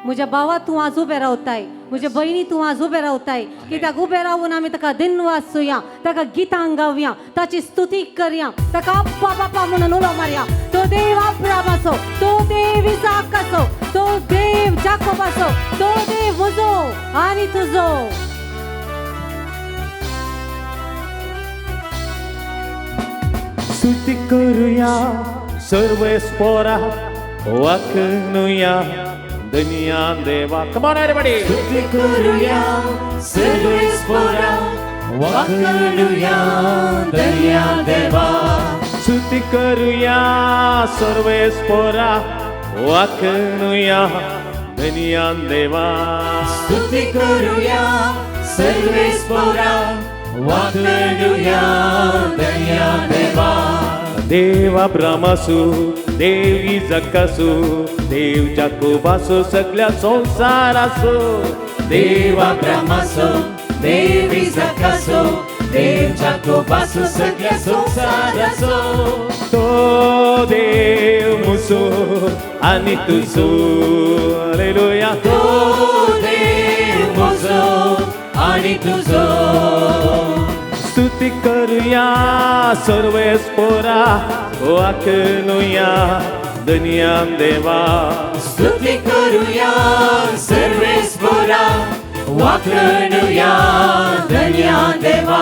म्हज्या भावा तूं आज उबें रावताय, म्हज्या भयणी तूं आज उबें रावताय, कित्याक उबें रावून आमी ताका दिनवासूया, ताका गितां गावया, ताची स्तुती करया, ताका अप्पा बापा म्हणून उलो मारया. तो देव अब्रामाचो, तो देव इसाकाचो, तो देव जाकोबाचो, तो देव म्हजो आनी तुजो. स्तुती करुया सर्वेस्पोरा वाखणुया धन्या देवा. Come on everybody. स्तुती करुया सर्वेस्पोरा वाखणुया धन्या देवा. स्तुती करुया सर्वेस्पोरा वाखणुया धन्या देवा. स्तुती करुया सर्वेस्पोरा वाखणुया धन्या देवा. देव अब्रामासू, देव इजाकासू, देव जाकोबासू, सगळ्या संवसारासू. देव अब्रामासू, देव इजाकासू, देव जाकोबासू, सगळ्या संवसारासू. तो देव मुसो आनी तुजो. हालेलुया. तो देव मुसो आनी तुजो. स्तुती करुया सर्वेस्पोरा वाखणुया धन्या देवा. स्तुती करुया सर्वेस्पोरा वाखणुया धन्या देवा.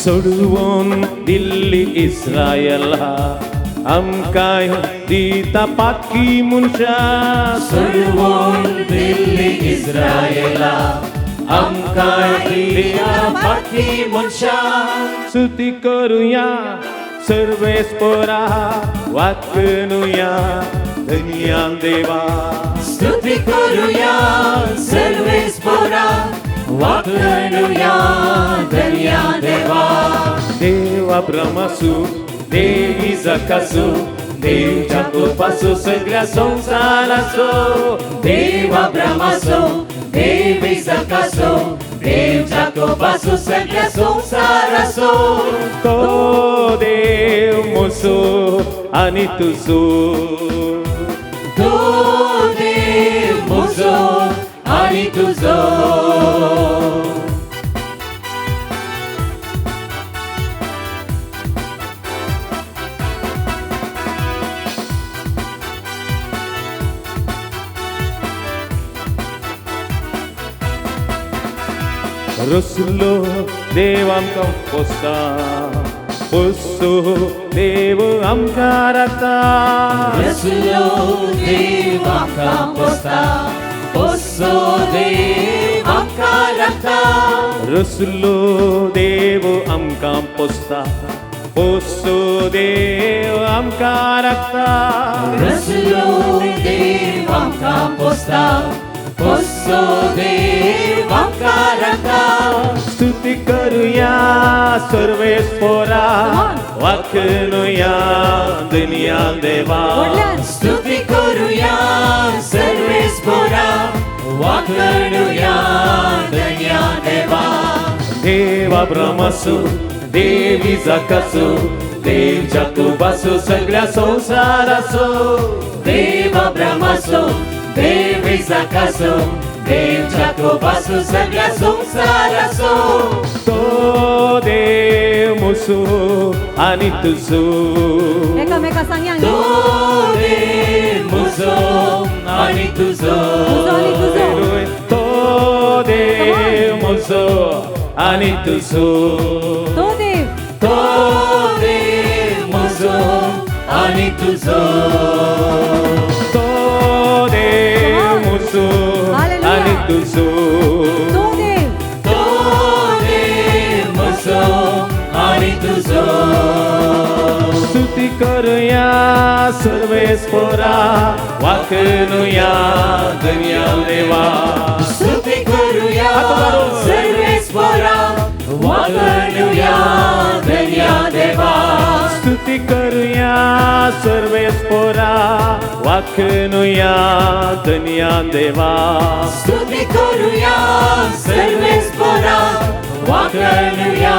सोडवून दिल्ली इस्रायला आमकां दिता पाकी मनशां. सोडवून दिल्ली इस्रायला आमकां दिता पाकी मनशां. स्तुती करुया सर्वेस्पोरा वाखणुया धन्या देवा. स्तुती करुया सर्वेस्पोरा वाखणुया धन्या देवा. देव अब्रामासू, देव इजाकासू, देव जाकोबासू, सगळ्या संवसारासू. देव अब्रामासू, देव इजाकासू, देव जाकोबासू, सगळ्या संवसारासू. तो देव मुसो आनी तुजो. तो देव मुसो आनी तुजो. रसलो देव आमकां पोसता, पोसो देव आमकां राखता. रसलो देव आमकां पोसता, पोसो देव आमकां राखता. रसलो देव आमकां पोसता, पोसो देव आमकां राखता. रसलो देव आमकां पोसता, पोसो देव आमकां राखता. स्तुती करुया सर्वेस्पोरा वाखणुया धन्या देवा. स्तुती करुया सर्वेस्पोरा वाखणुया धन्या देवा. देव अब्रामासू, देव इजाकासू, देव जाकोबासू, सगळ्या संवसारासू. देव अब्रामासू, देव इजाकासू, देव जाकोबासू, सगळ्या संवसारासू. तो देव मुसो आनी तुजो. एकामेका सांगया. तो देव मुसो आनी तुजो. तो देव मुसो आनी तुजो. तो देव, तो देव मुसो आनी तुजो. तो देव मुसो आनी तुजो. तो देव, तो देव मुसो आनी तुजो. स्तुती करुया सर्वेस्पोरा वाखणुया धन्या देवा. स्तुती करुया सर्वेस्पोरा वाखणुया धन्या देवा. स्तुती करुया सर्वेस्पोरा वाखनुया धन्या देवा स्तुती करूया सर्वेस्पोरा वाखनुया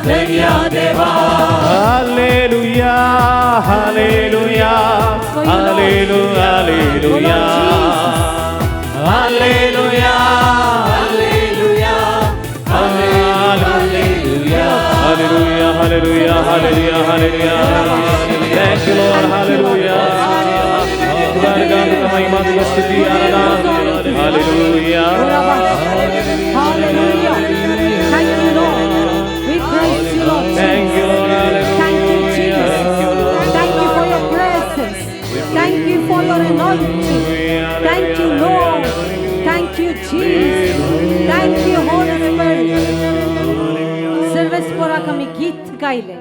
धन्या देवा hallelujah hallelujah hallelujah hallelujah hallelujah hallelujah hallelujah hallelujah hallelujah hallelujah hallelujah. Thank you Lord. Hallelujah. महिमा स्तुति आराधना. Hallelujah. Hallelujah. Thank you, Lord. We praise you, Lord. Thank you, Lord. Thank you, Jesus. Thank you for your presence. Thank you for your anointing. Thank you, Lord. Thank you, Jesus. Thank you, Holy Spirit. सर्वेस्पोराक आमी गीत गायले.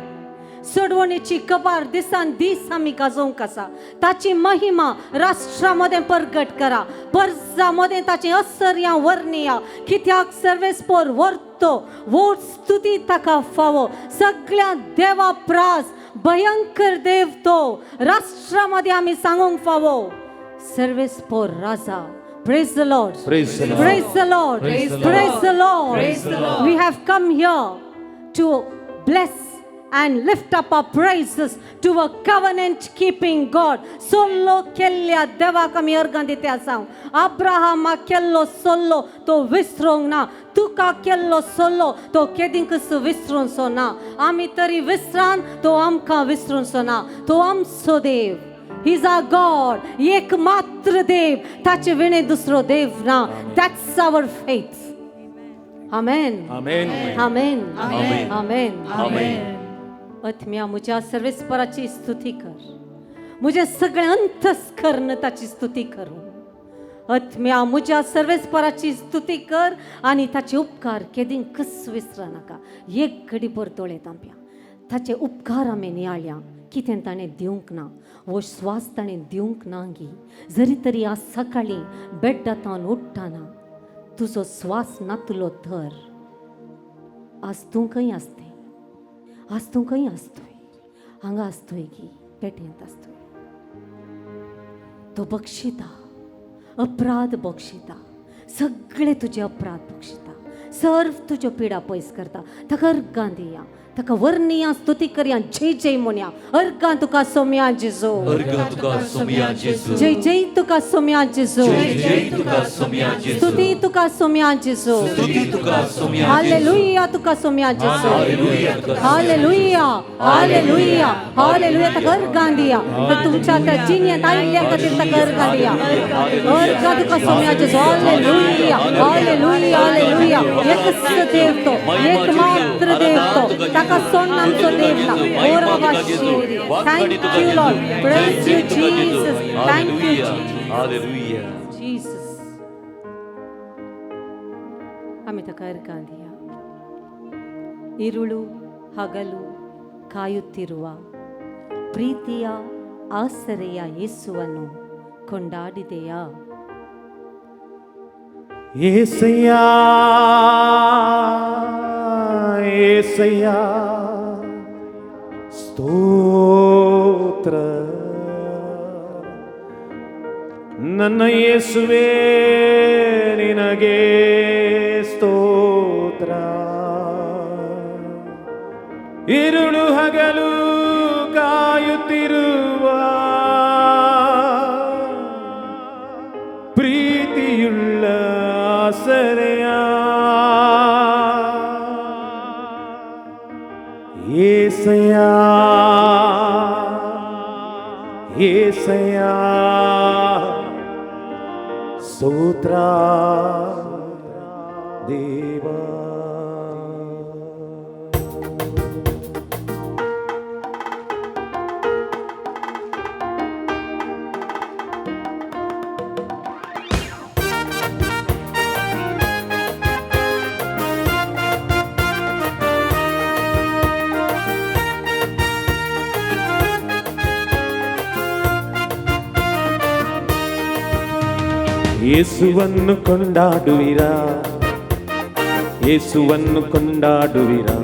सोडवणेची कबार दिसान दीस आमी गाजोवंक आसा. ताची महिमा राष्ट्रा मदें परगट करा. परजा मदें ताचें असर्या वर्णया. कित्याक सर्वेस्पोर वर्तो वोट स्तुती ताका फावो. सगळ्या देवा प्रास भयंकर देव तो राष्ट्रा मदें आमी सांगूंक फावो. सर्वेस्पोर राजा. Praise the Lord. Praise the Lord. Praise the Lord. Praise the Lord. Praise the Lord. Praise the Lord. We have come here to bless and lift up our praises to a covenant keeping God. सोल्लो केल्ल्या देवाक आमी अर्गां दिता आसा. अब्राहमा केल्लो सोल्लो तो विसरूंक ना. तुका केल्लो सोल्लो तो केदींकच विसरूंचो ना. आमी तरी विसरान तो आमकां विसरूंचो ना. तो आमचो देव. He's our God. एक मात्र देव. ताचे विणे दुसरो देव ना. That's our faith. Amen. Amen. Amen. Amen. Amen. आमेन. आत्म्या म्हज्या सर्वेस्पराची स्तुती कर. म्हज्या सगळें अंतस्कर्ण ताची स्तुती करूं. आत्म्या म्हज्या सर्वेस्पराची स्तुती कर आनी ताचे उपकार केदींकच विसरनाका. एक घडी भर दोळे तांपया. ताचे उपकार आमी नियाळया. कितें ताणें दिवंक ना, हो श्वास ताणें दिवंक ना गी. जरी तरी आज सकाळीं बेड्डांत उठ्ठाना तुजो श्वास नातलो तर आज तूं खंय आसतय? आज तूं खंय आसतोय? हांगा आसतोय की पेटयेंत आसतोय? तो बक्षिता, अपराध बक्षिता, सगळे तुजे अपराध बक्षिता, सर्व तुज्यो पिडा पयस करता. ताका अर्गां दिया, ताका वर्णया, स्तुती करया, जय जय म्हणया. अर्गां तुका सोम्या जेजू. अर्गां तुका सोम्या जेजू. जय जय तुका सोम्या जेजू. जय जय तुका सोम्या जेजू. स्तुती तुका सोम्या जेजू. स्तुती तुका सोम्या जेजू. हालेलुया तुका सोम्या जेजू. हालेलुया तुका. Hallelujah hallelujah hallelujah. ताका अर्गां दिया. तर तुमच्या त्या जिन्यांत आयिल्ल्या खातीर ताका अर्गां दिया. अर्गां तुका सोम्या जेजू. Hallelujah hallelujah hallelujah. एकच देव तो, एक मात्र देव तो, ताका सोडून आमचो देव ना. Thank you Lord. Praise you Jesus. Thank you hallelujah. Jesus. आमी ताका अर्गां दिया. ಇರುಳು ಹಗಲು ಕಾಯುತ್ತಿರುವ ಪ್ರೀತಿಯ ಆಸರೆಯ ಯೇಸುವನ್ನು ಕೊಂಡಾಡಿದೆಯಾ? ಏಸಯ್ಯಾ ಏಸಯ್ಯಾ ಸ್ತೋತ್ರ. ನನ್ನ ಯೇಸುವೇ ನಿನಗೆ ಸ್ತೋತ್ರ. ಇರುಳು ಹಗಲು ಕಾಯುತ್ತಿರುವ ಪ್ರೀತಿಯುಳ್ಳ ಆಸರೆಯ ಏಸಯ್ಯಾ ಏಸಯ್ಯಾ ಸ್ತೋತ್ರ ದೇವಾ. ಯೇಸುವನ್ನು ಕೊಂಡಾಡುವಿರಾ, ಯೇಸುವನ್ನು ಕೊಂಡಾಡುವಿರಾ,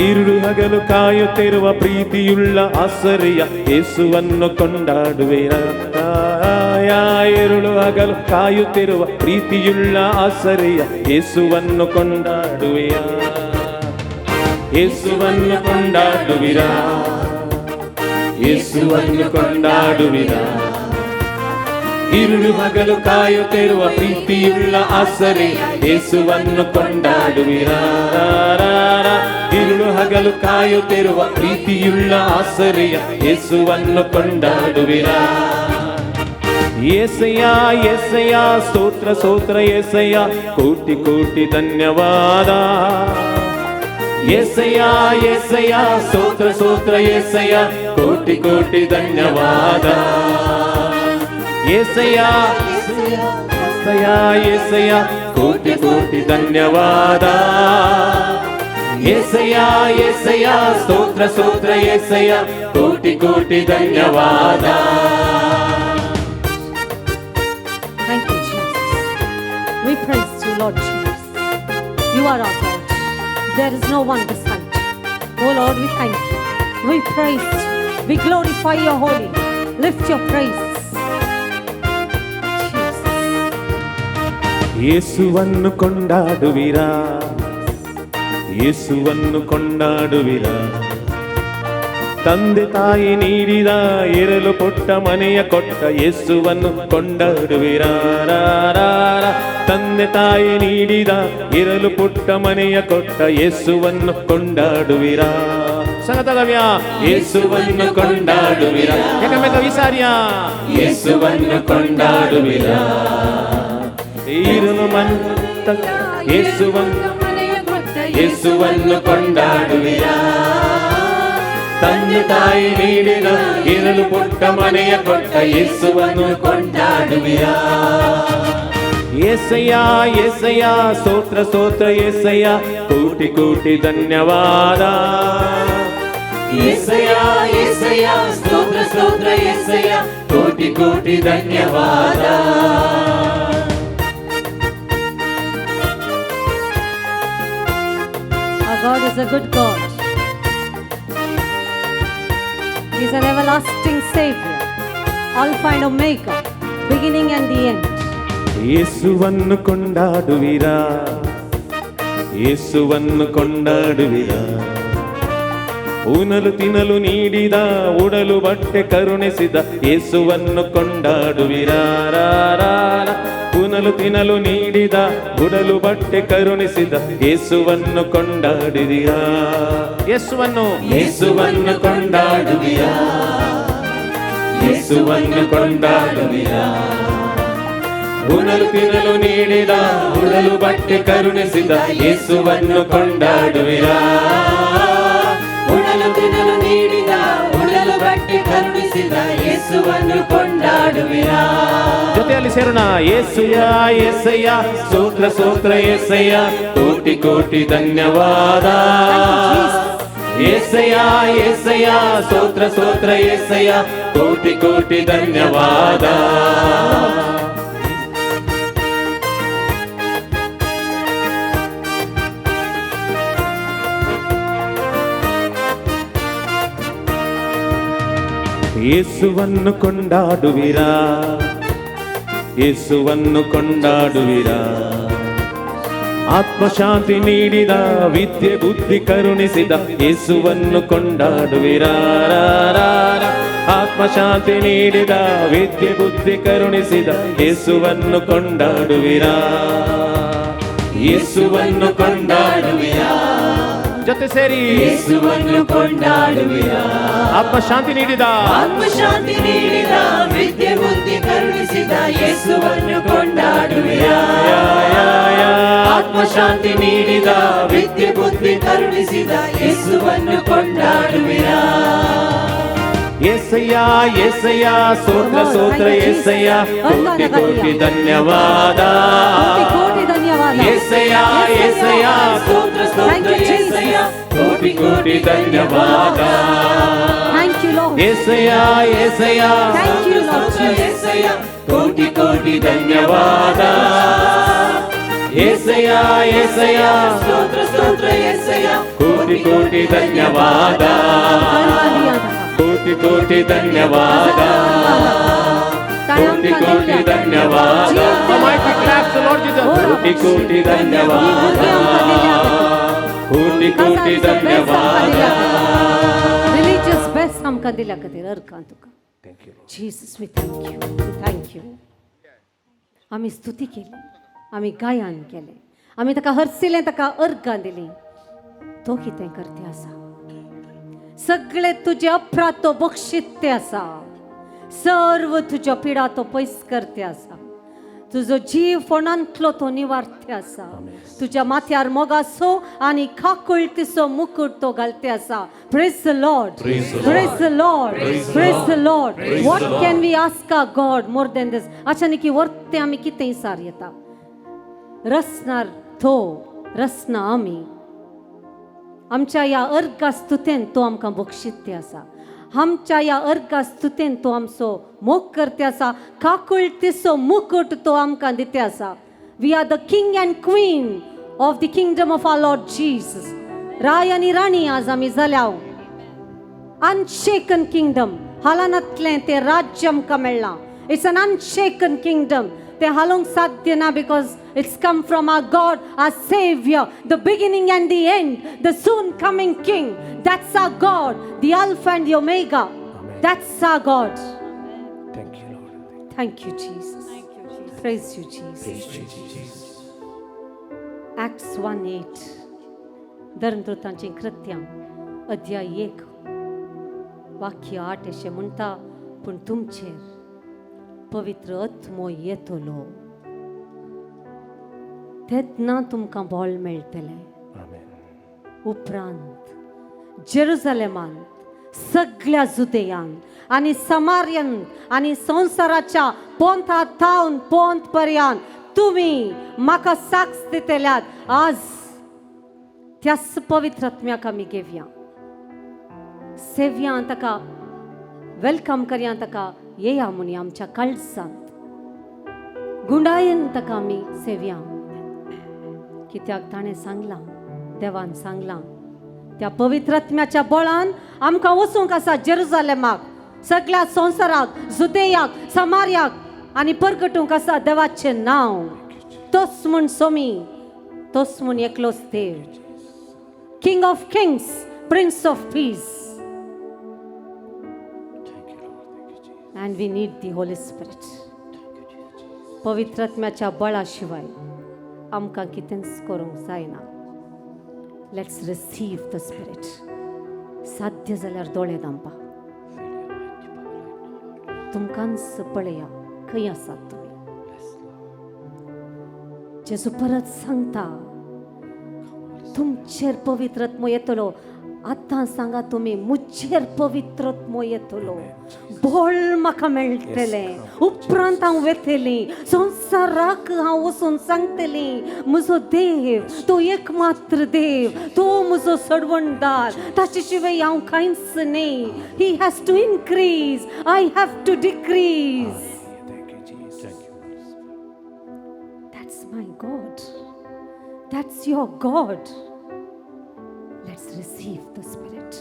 ಇರುಳು ಹಗಲು ಕಾಯುತ್ತಿರುವ ಪ್ರೀತಿಯುಳ್ಳ ಆಸರೆಯ ಯೇಸುವನ್ನು ಕೊಂಡಾಡುವಿರ. ಇರುಳು ಹಗಲು ಕಾಯುತ್ತಿರುವ ಪ್ರೀತಿಯುಳ್ಳ ಆಸರೆಯ ಯೇಸುವನ್ನು ಕೊಂಡಾಡುವೆಯ, ಯೇಸುವನ್ನು ಕೊಂಡಾಡುವಿರ, ಯೇಸುವನ್ನು ಕೊಂಡಾಡುವಿರ. ಇರುಳು ಹಗಲು ಕಾಯುತ್ತಿರುವ ಪ್ರೀತಿಯುಳ್ಳ ಆಸರೆ ಯೇಸುವನ್ನು ಕೊಂಡಾಡುವಿರ. ಇರುಳು ಹಗಲು ಕಾಯುತ್ತಿರುವ ಪ್ರೀತಿಯುಳ್ಳ ಆಸರೆಯ ಯೇಸುವನ್ನು ಕೊಂಡಾಡುವಿರ. ಯೇಸಯ್ಯ ಯೇಸಯ್ಯ ಸ್ತೋತ್ರ ಸ್ತೋತ್ರ ಯೇಸಯ್ಯ, ಕೋಟಿ ಕೋಟಿ ಧನ್ಯವಾದ. ಯೇಸಯ್ಯ ಯೇಸಯ್ಯ ಸ್ತೋತ್ರ ಸ್ತೋತ್ರ ಯೇಸಯ್ಯ, ಕೋಟಿ ಕೋಟಿ ಧನ್ಯವಾದ. ಯೇಸಯ್ಯ ಯೇಸಯ್ಯ ಯೇಸಯ್ಯ, ಕೋಟಿ ಕೋಟಿ ಧನ್ಯವಾದ. ಯೇಸಯ್ಯ ಯೇಸಯ್ಯ ಸ್ತೋತ್ರ ಸ್ತೋತ್ರ ಯೇಸಯ್ಯ, ಕೋಟಿ ಕೋಟಿ ಧನ್ಯವಾದ. Thank you, Jesus. We praise you, Lord Jesus. You are our God. There is no one beside you. Oh Lord, we thank you. We praise you. We glorify your holy name. Lift your praises. Jesus. ಯೇಸುವನ್ನು ಕೊಂಡಾಡುವಿರಾ, ಯೇಸುವನ್ನು ಕೊಂಡಾಡುವಿರಾ. ತಂದೆ ತಾಯಿ ನೀಡಿದ ಇರಲು ಪುಟ್ಟ ಮನೆಯ ಕೊಟ್ಟ ಯೇಸುವನ್ನು ಕೊಂಡಾಡುವಿರಾ. ತಂದೆ ತಾಯಿ ನೀಡಿದ ಇರಲು ಪುಟ್ಟ ಮನೆಯ ಕೊಟ್ಟ ಯೇಸುವನ್ನು ಕೊಂಡಾಡುವಿರಾ. ಸಂಗತಗವ್ಯ ಯೇಸುವನ್ನು ಕೊಂಡಾಡುವಿರಾ. ಏಕಮೇಕ ವಿಸಾರ್ಯ ಯೇಸುವನ್ನು ಕೊಂಡಾಡುವಿರಾ. ಇರಲು ಮಂತ ಯೇಸುವನ್ನು ಯೇಸುವನ್ನು ಕೊಂಡಾಡುವಿರಾ. ತಂದೆ ತಾಯಿ ನೀಡಿದ ಇರಲು ಪುಟ್ಟ ಮನೆಯ ಕೊಟ್ಟ ಯೇಸುವನ್ನು ಕೊಂಡಾಡುವಿರಾ. ಯೇಸಯ್ಯ ಯೇಸಯ್ಯ ಸ್ತೋತ್ರ ಸ್ತೋತ್ರ ಯೇಸಯ್ಯ, ಕೋಟಿ ಕೋಟಿ ಧನ್ಯವಾದ. ಯೇಸಯ್ಯ ಯೇಸಯ್ಯ ಸ್ತೋತ್ರ ಸ್ತೋತ್ರ ಯೇಸಯ್ಯ, ಕೋಟಿ ಕೋಟಿ ಧನ್ಯವಾದ. Our God is a good God. He is an everlasting Savior, Alpha and Omega, beginning and the end. ಯೇಸುವನ್ನು ಕೊಂಡಾಡುವಿರಾ, ಯೇಸುವನ್ನು ಕೊಂಡಾಡುವಿರಾ. ಉಣಲು ತಿನ್ನಲು ನೀಡಿದ ಉಡಲು ಬಟ್ಟೆ ಕರುಣಿಸಿದ ಯೇಸುವನ್ನು ಕೊಂಡಾಡುವಿರಾ. ಉಣಲು ತಿನ್ನಲು ನೀಡಿದ ಉಡಲು ಬಟ್ಟೆ ಕರುಣಿಸಿದ ಯೇಸುವನ್ನು ಕೊಂಡಾಡಿದಿರಾ. ಯೇಸುವನ್ನು ಯೇಸುವನ್ನು ಕೊಂಡಾಡುವಿರಾ, ಯೇಸುವನ್ನು ಕೊಂಡಾಡುವಿರಾ. ಉಣಲು ತಿನ್ನಲು ನೀಡಿದ ಉಡಲು ಬಟ್ಟೆ ಕರುಣಿಸಿದ ಯೇಸುವನ್ನು ಕೊಂಡಾಡುವಿರಾ. ಉಣಲು ತಿನ್ನಲು ನೀಡಿದ ಉಡಲು ಬಟ್ಟೆ ಕರುಣಿಸಿದ ಯೇಸುವನ್ನು ಕೊಂಡಾಡುವಿರಾ. ಜೊತೆಯಲ್ಲಿ ಸೇರೋಣ. ಯೇಸುಯ ಯೇಸಯ್ಯ ಸ್ತೋತ್ರ ಸ್ತೋತ್ರ ಯೇಸಯ್ಯ, ಕೋಟಿ ಕೋಟಿ ಧನ್ಯವಾದ. ಯೇಸಯ್ಯ ಯೇಸಯ್ಯ ಸ್ತೋತ್ರ ಸ್ತೋತ್ರ ಯೇಸಯ್ಯ, ಕೋಟಿ ಕೋಟಿ ಧನ್ಯವಾದ. ಯೇಸುವನ್ನು ಕೊಂಡಾಡುವಿರಾ, ಯೇಸುವನ್ನು ಕೊಂಡಾಡುವಿರಾ. ಆತ್ಮಶಾಂತಿ ನೀಡಿದ ವಿದ್ಯೆ ಬುದ್ಧಿ ಕರುಣಿಸಿದ ಯೇಸುವನ್ನು ಕೊಂಡಾಡುವಿರಾ. ಆತ್ಮಶಾಂತಿ ನೀಡಿದ ವಿದ್ಯೆ ಬುದ್ಧಿ ಕರುಣಿಸಿದ ಯೇಸುವನ್ನು ಕೊಂಡಾಡುವಿರಾ, ಯೇಸುವನ್ನು ಕೊಂಡಾಡುವಿರಾ. ಜೊತೆ ಸೇರಿ ಯೇಸುವನ್ನು ಕೊಂಡಾಡುವಿರಾ. ಆತ್ಮಶಾಂತಿ ನೀಡಿದ ಆತ್ಮಶಾಂತಿ ನೀಡಿದ ವಿದ್ಯೆ ಬುದ್ಧಿ ಕರುಣಿಸಿದ ಯೇಸುವನ್ನು ಕೊಂಡಾಡುವಿರಾ. ಆತ್ಮಶಾಂತಿ ನೀಡಿದ ವಿದ್ಯೆ ಬುದ್ಧಿ ಕರುಣಿಸಿದ ಯೇಸುವನ್ನು ಕೊಂಡಾಡುವಿರಾ. ಯೇಸಯ್ಯ ಯೇಸಯ್ಯ ಸ್ತೋತ್ರ ಸ್ತೋತ್ರ ಯೇಸಯ್ಯ, ಕೋಟಿ ಕೋಟಿ ಧನ್ಯವಾದ. ಕೋಟಿ ಕೋಟಿ ಧನ್ಯವಾದ. ಯೇಸಯ್ಯ ಯೇಸಯ್ಯ ಸ್ತೋತ್ರ ಸ್ತೋತ್ರ ಯೇಸಯ್ಯ, ಕೋಟಿ ಕೋಟಿ ಧನ್ಯವಾದ. Thank you, Lord. Yesayya Yesayya Thank you, Lord Jesus. Yesayya, ಕೋಟಿ ಕೋಟಿ ಧನ್ಯವಾದ. ಯೇಸಯ್ಯ ಯೇಸಯ್ಯ ಸ್ತೋತ್ರ ಸ್ತೋತ್ರ ಯೇಸಯ್ಯ ಕೋಟಿ ಕೋಟಿ ಧನ್ಯವಾದ ಕೋಟಿ ಕೋಟಿ ಧನ್ಯವಾದ ಕೋಟಿ ಕೋಟಿ ಧನ್ಯವಾದ ಕೋಟಿ ಕೋಟಿ ಧನ್ಯವಾದ ಕೋಟಿ ಕೋಟಿ ಧನ್ಯವಾದ. रिलीजियस बेस्ट आमकां दिल्या खातीर अर्कां तुका. Thank you. Jesus, we thank you, we thank you. आमी स्तुती केली, आमी गायन केलें, आमी ताका हरसिलें, ताका अर्गां दिलीं. तो कितें करते आसा, सगळे तुजे अपराध तो बक्षित्ते आसा, सर्व तुज्या पिडा तो पयस करते आसा, तुजो जीव फोंडांतलो तो निवारते आसा, तुज्या माथ्यार मोगासो आनी काकुळतीचो मुकुट तो घालते आसा. Praise the Lord. Praise the Lord. Praise the Lord. What can we ask our God more than this? अचानक वर्ते आमी कितें सार येता रसनार तो रसना आमी आमच्या ह्या अर्गा स्तुतेन तो आमकां बक्षित्ते आसा, आमच्या ह्या अर्गा स्तुतेन तो आमचो मोग करते आसा, काकुळतीचो मुकुट तो आमकां दिते आसा. We are the king and queen of the kingdom of our Lord Jesus. राय आनी राणी आज आमी जाल्या. अनशेकन किंगडम, हालानातलें तें राज्य आमकां मेळ्ळां. It's an unshaken kingdom. तें हालोवंक साध्य ना because it's come from our God, our saviour, the beginning and the end, the soon coming king. That's our God, the Alpha and the Omega. That's our God. Thank you, Lord. Thank you, Jesus. Praise you, Jesus. Acts 1:8. धर्मदूतांचीं कृत्यां अध्याय 1 वाक्य 8 अशें म्हणटा, पूण तुमचेर पवित्र आत्मो येतलो तेन्ना तुमकां बळ मेळटलें. आमेन. उपरांत जेरुजलेमान, सगळ्या जुदेयान आनी समार्यन आनी संवसाराच्या पोंता थावन पोंत पर्यंत तुमी म्हाका साक्ष दितल्यात. आज त्याच पवित्र आत्म्याक आमी घेवया, सेवया, ताका welcome करया, ताका येया म्हूण आमच्या काळजांत गुंडायेन ताका आमी सेवया. कित्याक ताणें सांगलां, देवान सांगलां, त्या पवित्र आत्म्याच्या बळान आमकां वचूंक आसा जेरुजालेमाक, सगळ्या संवसाराक, जुदेयाक, समार्याक आनी परगटूंक आसा देवाचें नांव. तोच म्हूण सोमी, तोच म्हूण एकलोच देव, King of Kings, Prince of Peace. And we need the Holy Spirit. पवित्र आत्म्याच्या बळा शिवाय आमकां कितेंच करूंक जायना. Let's receive the Spirit. साध्य जाल्यार दोळे धांपा. तुमकांच पळया, खंय आसात तुमी. जेजू परत सांगता, तुमचेर पवित्र आत्मो येतलो. आतां सांगा तुमी, मुजेर पवित्र आत्मो येतलो, बळ म्हाका मेळटलें, उपरांत हांव वेतली संवसाराक, हांव वचून सांगतली म्हजो देव तो एकमात्र देव, तो म्हजो सडवणदार, ताचे शिवाय हांव कांयच न्ही. He has to increase, I have to decrease. Thank you, Jesus. That's my God. That's your God. Let's receive the Spirit.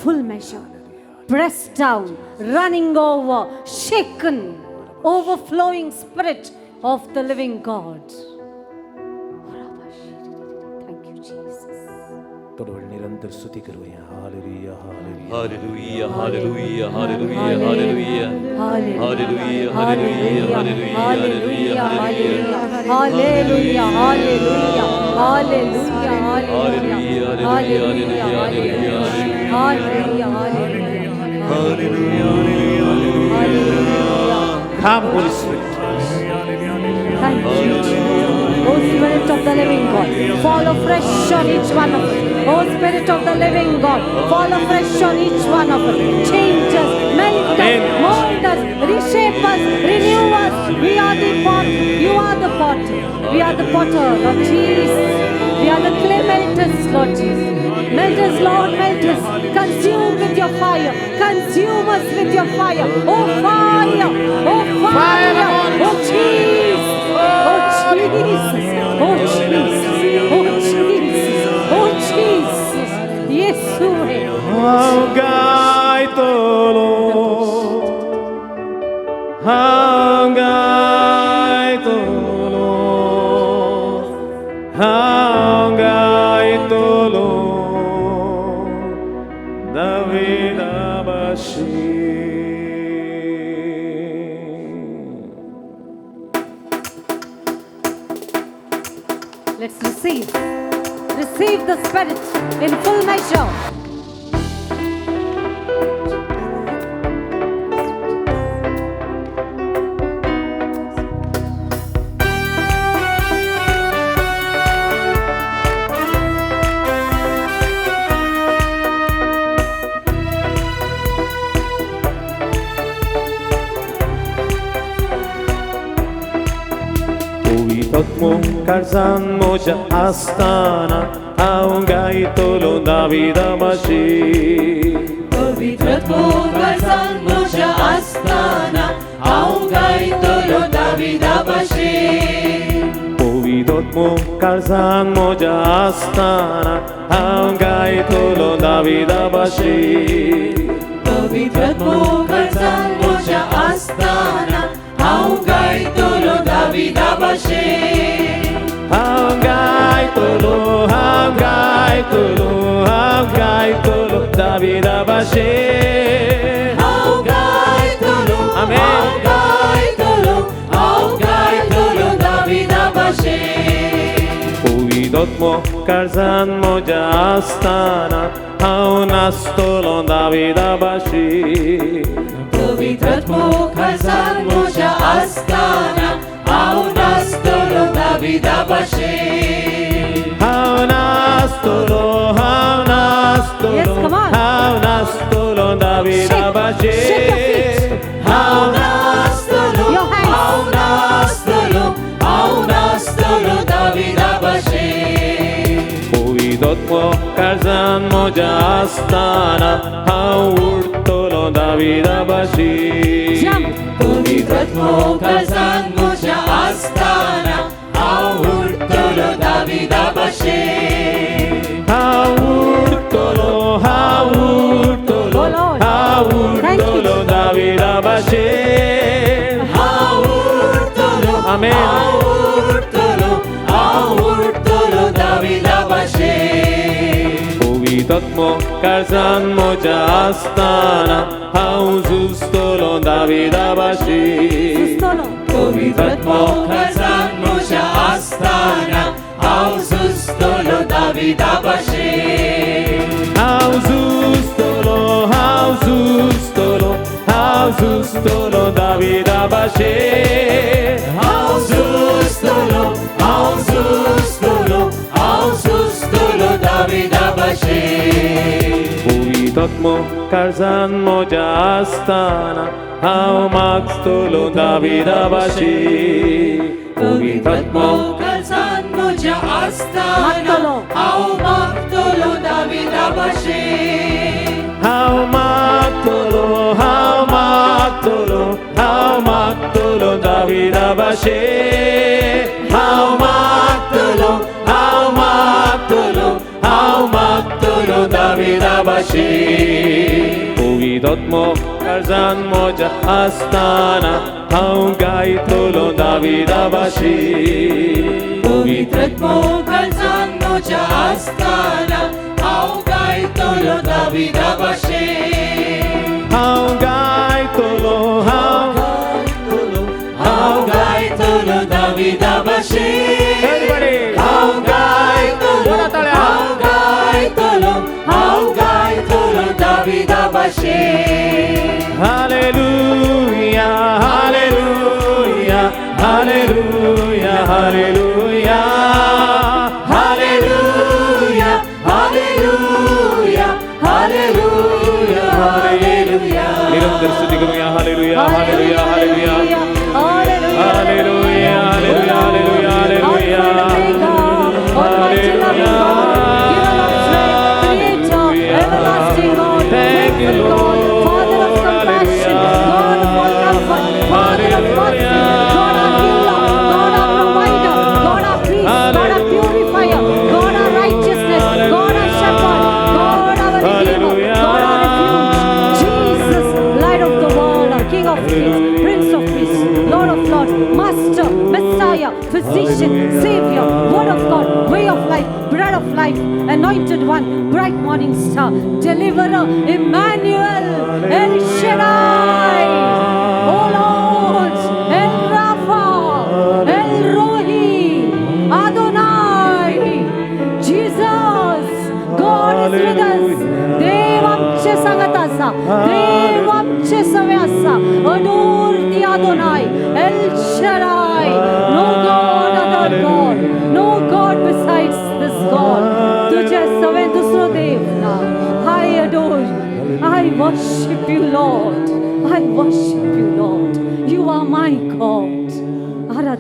Full measure. Pressed down, running over, shaken, overflowing Spirit of the living God. Thank you, Jesus. थोडा वेळ निरंतर स्तुती करूया. Hallelujah, hallelujah. Hallelujah, hallelujah, hallelujah, hallelujah. Hallelujah, hallelujah, hallelujah, hallelujah. Hallelujah, hallelujah, hallelujah, Hallelujah, hallelujah, hallelujah, hallelujah, hallelujah, hallelujah. Come, Holy Spirit. Thank you, Jesus. O Spirit of the living God, fall afresh on each one of us. O Spirit of the living God, fall afresh on each one of us. Change us, melt us, Amen. Mold us, reshape us, renew us. We are the pot, you are the pot. We are the potter, Lord Jesus. We are the clay. Melt us, Lord Jesus. Melt us, Lord, melt us. Consume with your fire. Consume us with your fire. Oh, fire. Oh, fire. Oh, Jesus. Oh, Jesus. Let's receive. Receive the Spirit in full measure. काळजान म्हज्या आसतना हांव गायतलो दाविदा भाशेन. पवित्र काळजान म्हज्या आसतना हांव गायतलो दाविदा भाशेन. पवित्र काळजान म्हज्या आसतना हांव गायतलो दाविदा भाशेन. पवित्र काळजान म्हज्या आसतना हांव गायतलो दाविदा भाशेन. हांव गायतलो, हांव गायतलो, हांव गायतलो दाविदा भाशेन. हांव गायतलो, हांव गायतलो, हांव गायतलो दाविदा भाशेन. पवित्र काळजान म्हज्या आसतना हांव नाचतलो दाविदा भाशेन. पवित्र काळजान म्हज्या आसतना हांव नाचतलो दाविदा भाशेन. हांव नाचतलो, हांव नाचतलो, हांव नाचतलो दाविदा भाशेन. हांव नाचतलो, हांव नाचतलो, हांव नाचतलो दाविदा भाशेन. पवित्र काळजान म्हज्या आसतना हांव उडटलो दाविदा भाशेन. पवित्र काळजान म्हज्या आसतना हांव उडटलो दाविदा भाशेन. हांव उडटलो, हांव उडटलो, हांव उडटलो दाविदा भाशेन. हांव उडटलो, हांव उडटलो, हांव उडटलो दाविदा भाशेन. पवित्र काळजान म्हज्या आसतना हांव झुजतलो दाविदा भाशेन. पवित्र काळजान म्हज्या आसतना हांव झुजतलो दाविदा भाशेन. हांव झुजतलो, हांव झुजतलो, हांव झुजतलो दाविदा भाशेन. हांव झुजतलो, हांव झुजतलो, हांव झुजतलो दाविदा भाशेन. पवित्र काळजान म्हज्या आसतना हांव मागतलो दाविदा भाशेन. पवित्र काळजान म्हज्या आसतना हांव मागतलो दाविदा भाशेन. हांव मागतलो, हांव मागतलो, हांव मागतलो दाविदा भाशेन. हांव मागतलो, हांव मागतलो, हांव मागतलो दाविदा भाशेन. पवित्र काळजान म्हज्या आसतना हांव गायतलो दाविदा भाशेन. पवित्र काळजान म्हज्या आसतना हांव गायतलो दाविदा भाशेन. हांव गायतलो, हांव गायतलो, हांव गायतलो दाविदा भाशेन. हांव गायतलो, हांव गायतलो, हांव गायतलो दाविदा भाशेन. Hallelujah, hallelujah, hallelujah, hallelujah, hallelujah, hallelujah, hallelujah, hallelujah. निरंतर स्तुति करूया. Hallelujah, hallelujah, hallelujah, hallelujah, hallelujah, hallelujah, hallelujah. Thank you, Lord. Father of compassion, God of all comfort, Father of mercy, God our healer, God our provider, God our priest, God our purifier, God our righteousness, God our shepherd, God our redeemer, God our refuge, Jesus, light of the world, our King of kings, Prince of peace, Lord of lords, Master, Messiah, Physician, Savior, Word of God, Way of life, Bread of life, Anointed One, Bright Morning Star, Deliverer, Emmanuel, El Shaddai, O Lord, El Rapha, El Rohi, Adonai,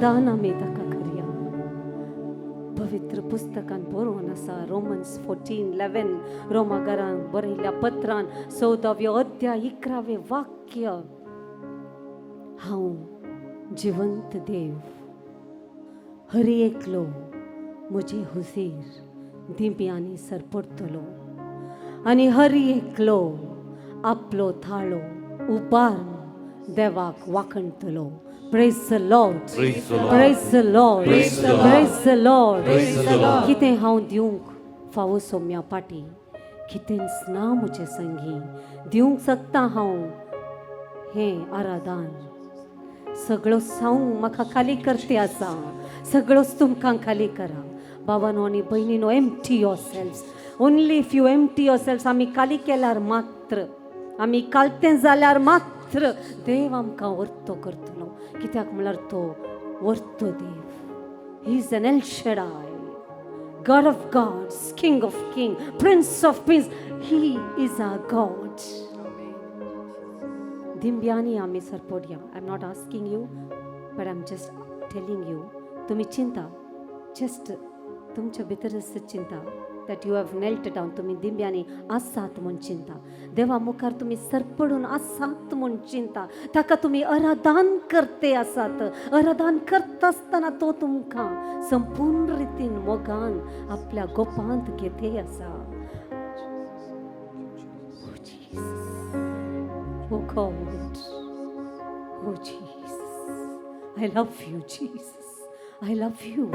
आराधन आमी ताका करया. पवित्र पुस्तकान बरोवन आसा, Romans 14:11, रोमागरान बरयल्ल्या पत्रान 14व्यो अध्याय 11वें वाक्य, हांव जिवंत देव हर एकलो म्हजे हुजीर दिंब्यांनी सरपडटलो आनी हर एकलो आपलो थाळो उबारून देवाक वाखणटलो. Praise the Lord. Praise the Lord. Praise the Lord. Praise the Lord. Praise the Lord. Praise the Lord. कितें हांव दिवंक फावो सोम्या पाटी, कितेंच ना म्हजे संगी, दिवंक शकता हांव हें आराधन. सगळो हांव म्हाका खाली करते आसा, सगळोच तुमकां खाली करा. बाबानो आनी भयणीनो, empty yourselves. Only if you empty yourselves, आमी खाली केल्यार मात्र, आमी कालतें जाल्यार मात्र देव आमकां वर्तो करतलो. कित्याक म्हळ्यार तो वर्तो देव. He is an El Shaddai, God of gods, King of kings, Prince of peace. He is our God. दिंब्यांनी आमी सरपडया. I am not asking you, but I am just telling you. तुमी चिंता, जस्ट तुमच्या भितरच चिंता that you have knelt down. तुमी दिंब्यांनी आसात म्हूण चिंता, देवा मुखार तुमी सरपडून आसात म्हूण चिंता, ताका तुमी आराधन करते आसात. आराधन करता आसतना तो तुमकां संपूर्ण रितीन मोगान आपल्या गोपांत घेते आसा. Oh Jesus, oh God, oh Jesus, I love you Jesus, I love you.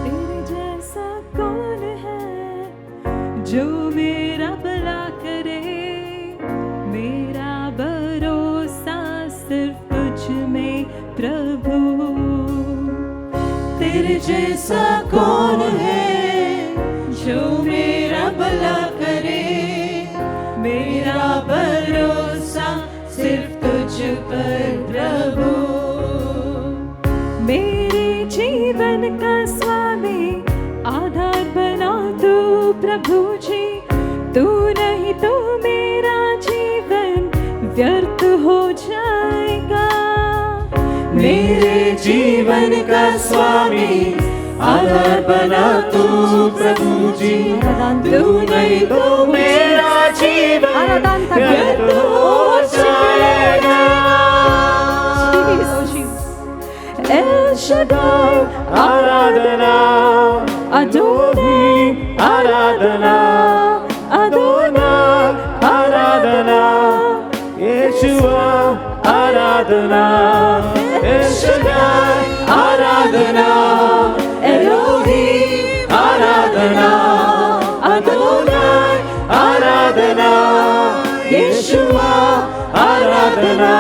तेरे जैसा कौन है जो मेरा भला करे, मेरा भरोसा सिर्फ तुझ में प्रभु। तेरे जैसा कौन है जो मेरा भला करे, मेरा भरोसा सिर्फ तुझ पर प्रभु। मेरे जीवन का स्वामी आधार बना तू प्रभु जी, तू नहीं तो मेरा जीवन व्यर्थ हो जाएगा। मेरे जीवन का स्वामी आधार बना तू प्रभु जी, तू नहीं तो मेरा जीवन आराधन व्यर्थ हो जाएगा। El Shaddai Aradhana, Adonai Aradhana, Adonai Aradhana, येशुआ Aradhana, El Shaddai Aradhana, Elohim Aradhana, Adonai Aradhana, येशुआ Aradhana.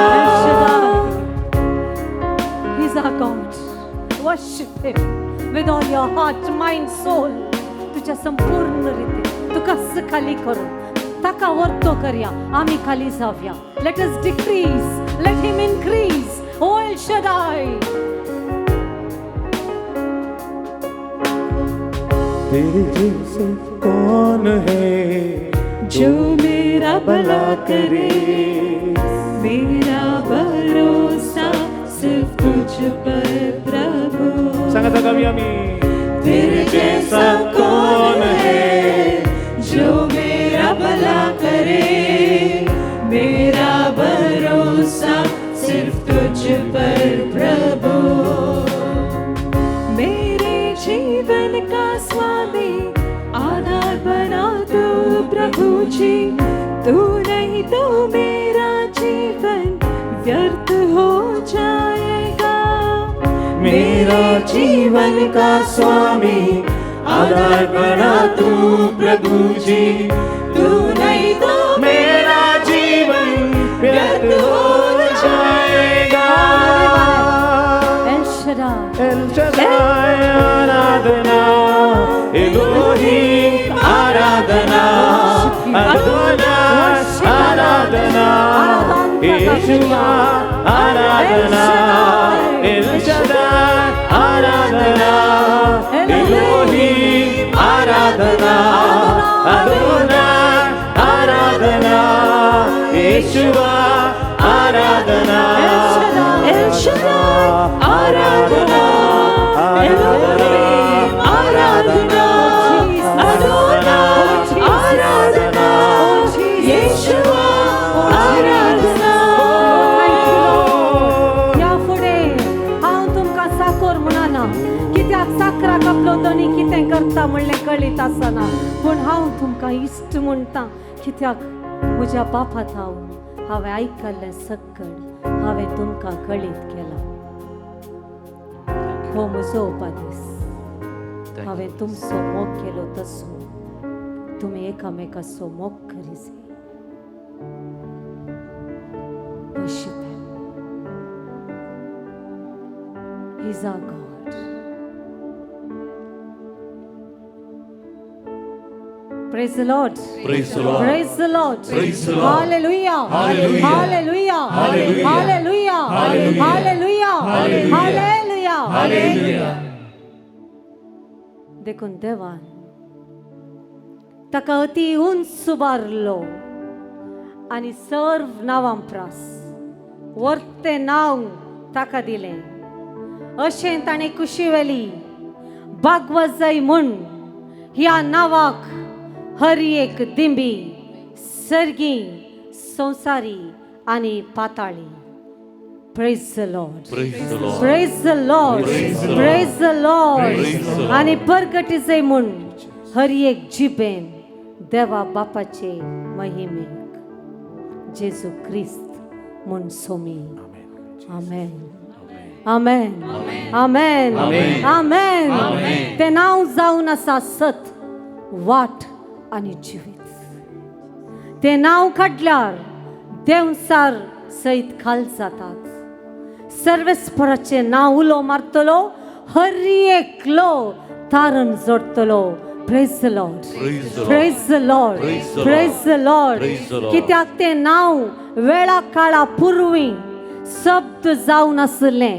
He's our God. Worship Him with all your heart, mind, soul. तुझ्या संपूर्ण रीतीन तुका खाली करून ताका वर्तो करया. आमी खाली जावया. Let us decrease, let Him increase. O El Shaddai. तेरे जैसे कौन है जो मेरा भला करे, मेरा भरोसा सिर्फ तुझ पर प्रभु। सांगाता कवी आमी. तेरे जैसा कौन है जो मेरा भला करे, मेरा भरोसा सिर्फ तुझ पर प्रभु। मेरे जीवन का स्वामी आधार बना तू प्रभु जी, तू नहीं तो मेरा जीवन व्यर्थ हो जाएगा। मेरा जीवन का स्वामी आधार बना तू प्रभु जी, तू नहीं तो मेरा जीवन व्यर्थ हो जाएगा। El Shaddai. El Shaddai आराधना, Elohim आराधना, अडोनाय आराधना, येशुआ आराधना, एल शदाय आराधना, एलोहिम आराधना, अडोनाय आराधना, येशुआ आराधना, एल शदाय आराधना, एलोहिम आराधना, अडोनाय आराधना, येशुआ आराधना. ह्या फुडें हांव तुमकां साकोर म्हणना, कित्याक साकराक आपलो धनी कितें करता म्हणलें कळीत आसना, पूण हांव तुमकां इश्ट म्हणटा, कित्याक म्हज्या बापा थावन हांवें आयकल्लें सक्कड हांवें तुमकां कळीत केलां. हो म्हजो उपादेस, हांवें तुमचो मोग केलो तसो तुमी एकामेकाचो मोग करी जाय. Worship Him. He's our God. Praise the Lord. Praise the Lord. Praise the Lord. Praise the Lord. Hallelujah. Hallelujah. Hallelujah. Hallelujah. Hallelujah. Hallelujah. Hallelujah. Hallelujah. Hallelujah. Hallelujah. देखून देवान ताका अती उंच उबारलो आनी सर्व नांवां प्रास वर्तें नांव ताका दिलें. अशें ताणें कुशी व्हेली बागवजय म्हूण ह्या नांवाक हर एक दिंबी सर्गी संवसारी आनी पाताळी. Praise the Lord. Praise the Lord. Praise the Lord. Praise the Lord. Praise the Lord. Praise the Lord. आनी परगटी जाय म्हूण हर एक जिबेन देवा बापाचे महिमेक जेजू क्रिस्त म्हूण सोमी. आमेन. आमेन. आमेन. आमेन. तें नांव जावन आसा सत, वाट आनी जिवीत. तें नांव काडल्यार देंवसार सयत खाल जातात. सर्वेस्पराचें नांव उलो मारतलो, हर एकलो तारण जोडटलो. Praise the Lord. Praise the Lord. Praise the Lord. Praise the Lord. Praise the Lord. Praise the Lord. कित्याक तें नांव वेळा काळा पुर्वी शब्द जावन आसलें,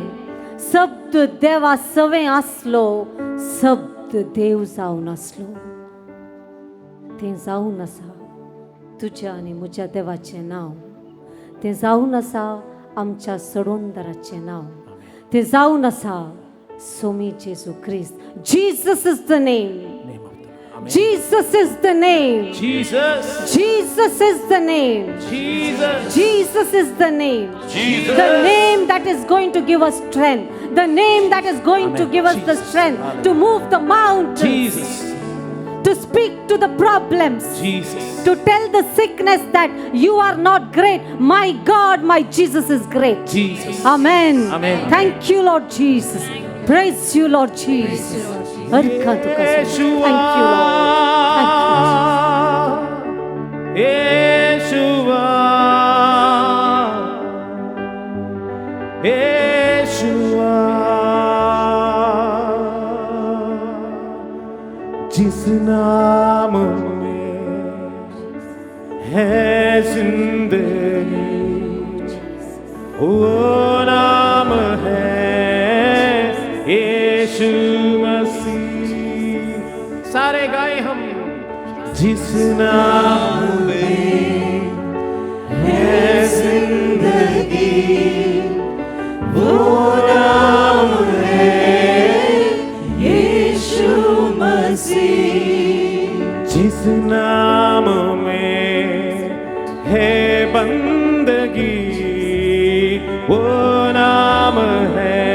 शब्द देवा सवें आसलो, शब्द देव जावन आसलो. तें जावन आसा तुज्या आनी म्हज्या देवाचें नांव, तें जावन आसा आमच्या सडोंदराचें नांव, तें जावन आसा सोमी जेजू क्रिस्त. Jesus is the name. Jesus is the name. Jesus. Jesus is the name. Jesus. Jesus is the name. Jesus. The name that is going to give us strength. The name that is going to Amen. give us the Jesus. strength to move the mountains. Jesus. To speak to the problems. Jesus. To tell the sickness that you are not great. My God, my Jesus is great. Jesus. Amen. Amen. Thank you, Lord Jesus. Praise you, Lord Jesus. Thank you, Lord. Thank you, Jesus. Yeshua, Yeshua, जिस नाम में है जिंदगी, वो नाम है यीशु मसीह. सारे गाए हम. जिस नाम में है जिंदगी, वो नाम है यीशु मसीह. जिस नाम में है बंदगी, वो नाम है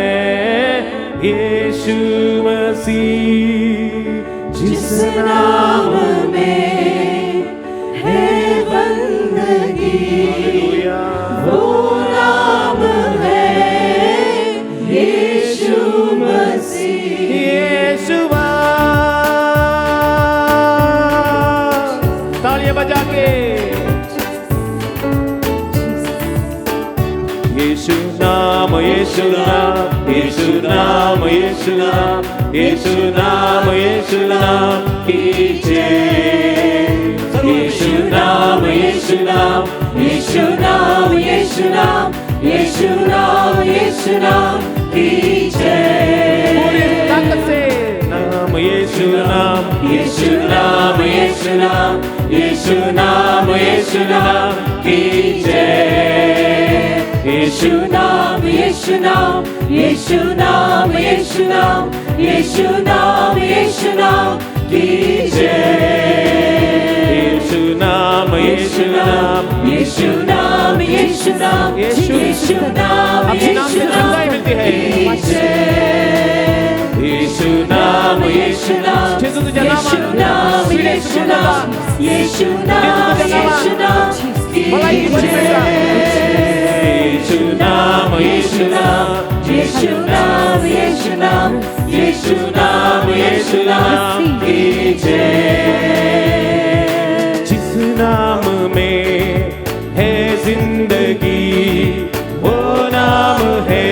यीशु मसीह. जिस नाम में है बंदगी, वो नाम है यीशु मसीह. यीशुआ, तालियां बजा के. यीशु नाम, यीशु नाम, यीशु नाम, यीशु नाम, यीशु नाम, यीशु नाम की जय। यीशु नाम, यीशु नाम, यीशु नाम, यीशु नाम, यीशु नाम, यीशु नाम की जय। पूरी ताकत से नाम यीशु नाम, यीशु नाम, यीशु नाम, यीशु नाम, यीशु नाम की जय। यीशु नाम, यीशु नाम, यीशु नाम, यीशु नाम, यीशु नाम, यीशु नाम की जय। यीशु नाम, यीशु नाम, यीशु नाम, यीशु नाम, यीशु। यीशु नाम, आपके नाम से यीशु नाम जिंदाई मिलती है। की जय। यीशु नाम, यीशु नाम, जेजू तुझ्या यीशु नामात नाम, पिढे यीशु सुटून नाम, जाता। यीशु नाम, तुझ्या नामात यीशु नाम की भलायकी बरी मेळटा। जय। यीशु नाम, यीशु नाम, यीशु नाम, यीशु नाम, यीशु नाम, यीशु नाम की जय। जिस नाम में है जिंदगी, वो नाम है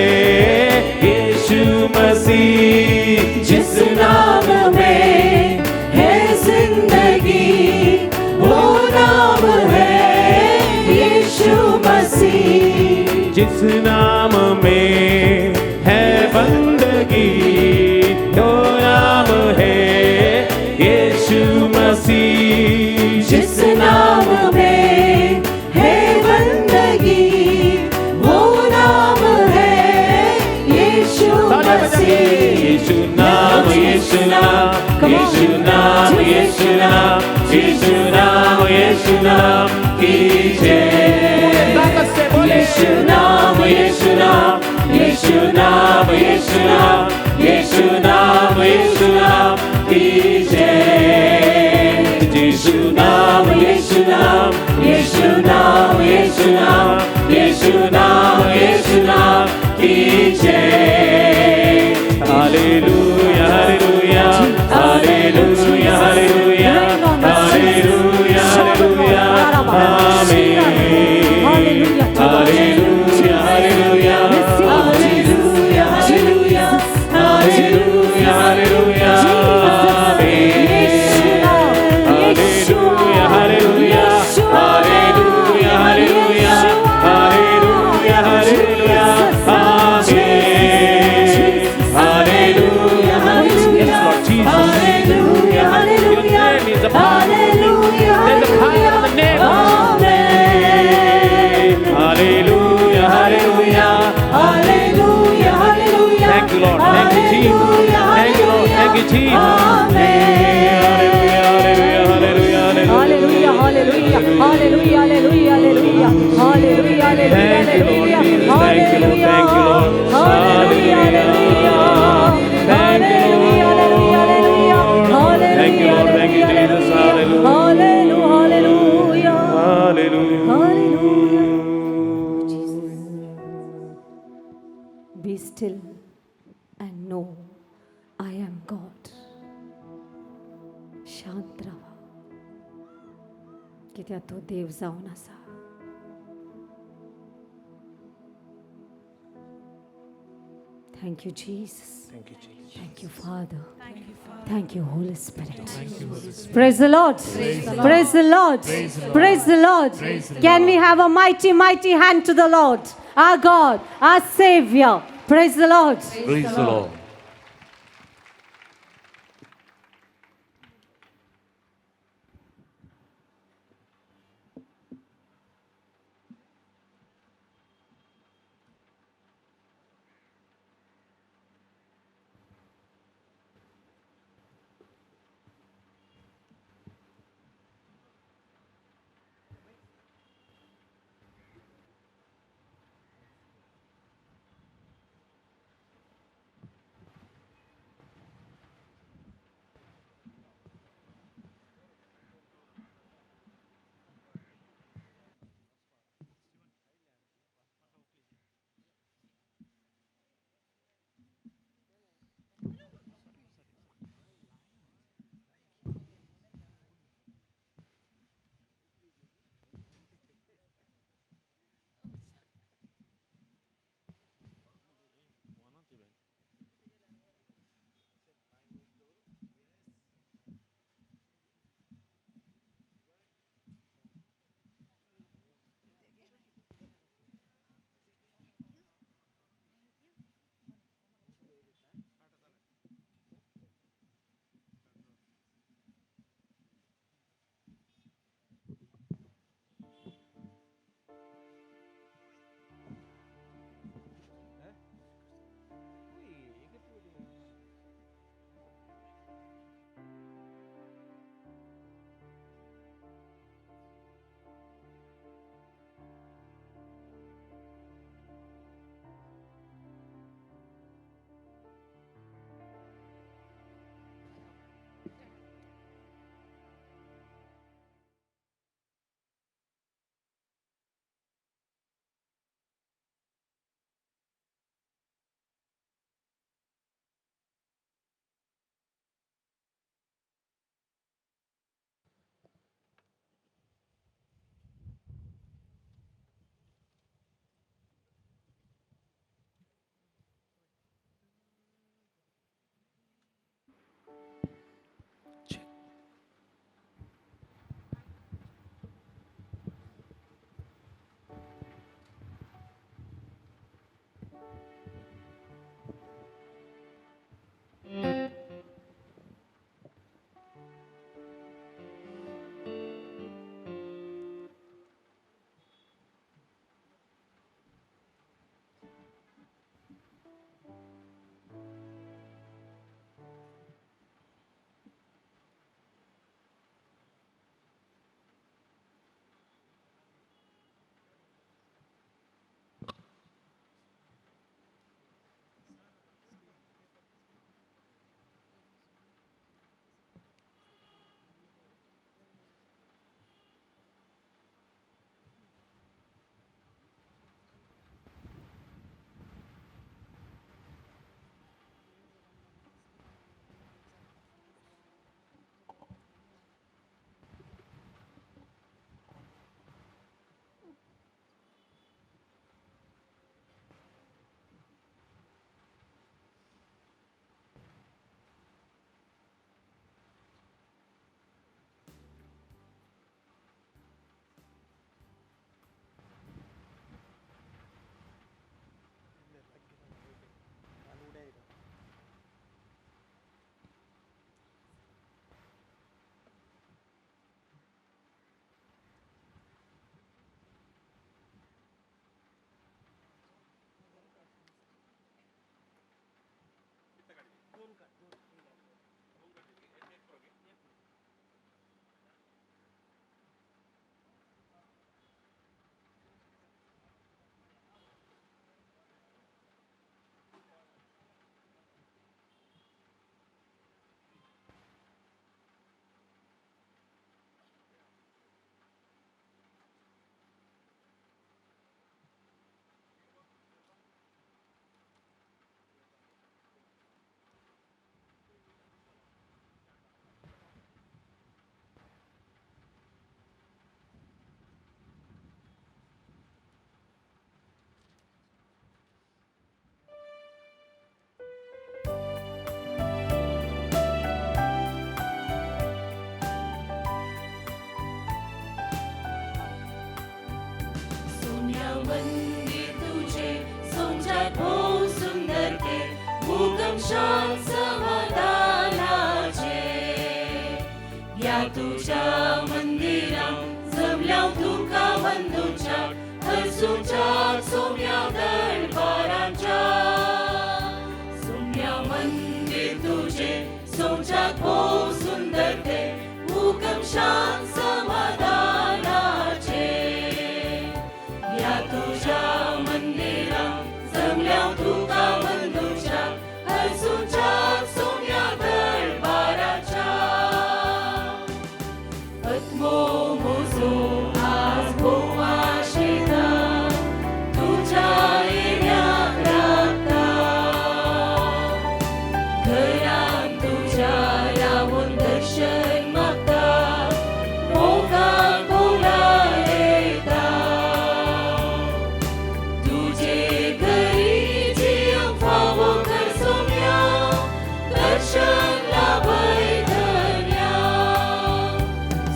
यीशु मसीह। जिस नाम में है जिंदगी, वो नाम है यीशु मसीह। जिस नाम में है बंदगी, वो नाम है यीशु मसीह। जिस नाम में है बंदगी, वो नाम है यीशु मसीह। यीशु नाम, यीशु नाम, यीशु नाम, यीशु नाम, यीशु नाम, यीशु नाम की जय। ताकत से बोले। यीशु नाम, यीशु नाम, यीशु नाम, यीशु नाम, यीशु नाम, यीशु नाम की जय। यीशु नाम, यीशु नाम, यीशु नाम, यीशु नाम, यीशु नाम, यीशु नाम की जय। Hallelujah, hallelujah, hallelujah, hallelujah, hallelujah, hallelujah, आमीन। Hallelujah, hallelujah, hallelujah, hallelujah, hallelujah, hallelujah, आमीन। Hallelujah, hallelujah, hallelujah, hallelujah, hallelujah, hallelujah, आमीन। Hallelujah, Yes, Lord Jesus. Hallelujah, Your name is a power. Hallelujah, There's a power in the name. Amen. Hallelujah, hallelujah. Hallelujah, hallelujah. Thank you, Lord. Thank you, Jesus. Thank you, Lord. Thank you, Jesus. Amen. Hallelujah, hallelujah, hallelujah. Hallelujah, hallelujah, hallelujah, hallelujah, hallelujah, hallelujah, Thank you, Lord hallelujah, Jesus. Thank you, Lord. Thank you, Lord. hallelujah, hallelujah, Thank you, hallelujah, hallelujah, Lord. Thank you, Lord. Thank you, Jesus. hallelujah, Hallelujah. hallelujah, Hallelujah. Be still and know I am God. शांत रावा, कित्याक तो देव जावन आसा. Thank you, Jesus. Thank you, Jesus. Thank you, Father. Thank you, Holy Spirit. Praise the Lord. Praise the Lord. Praise the Lord. Can we have a mighty, mighty hand to the Lord, our God, our Savior? Praise the Lord. Praise the Lord. तुझ्या मंदिरा जमल्या तुका वंदुच्या हरसुच्या सोम्या दरबाराच्या. सोम्या मंदिर तुझे सोच्या भोव सुंदर ते हुकम शांत समाधानाचे. या तुझ्या मंदिरा जमल्या तुका वंदुच्या हरसुच्या सोम्या दरबाराच्या. आत्मो म्हजो आज भोव आशेता तुझ्या येण्याक रावता. घरान तुझ्या रावून दर्शन मागता मोगान बोलायता. तुझे घरी जिवंक फावो कर सोम्या दर्शन लाभय धन्या.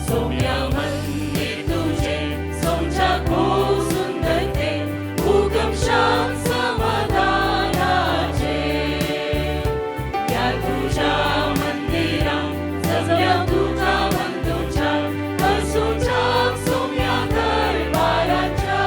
सोम्या मंदिर तुझे सोमच्या खूब सुंदर ते हुकम शांत समाधानाचे. या तुझ्या मंदिरा जमल्या तुका वंदुच्या हरसुच्या सोम्या दरबाराच्या.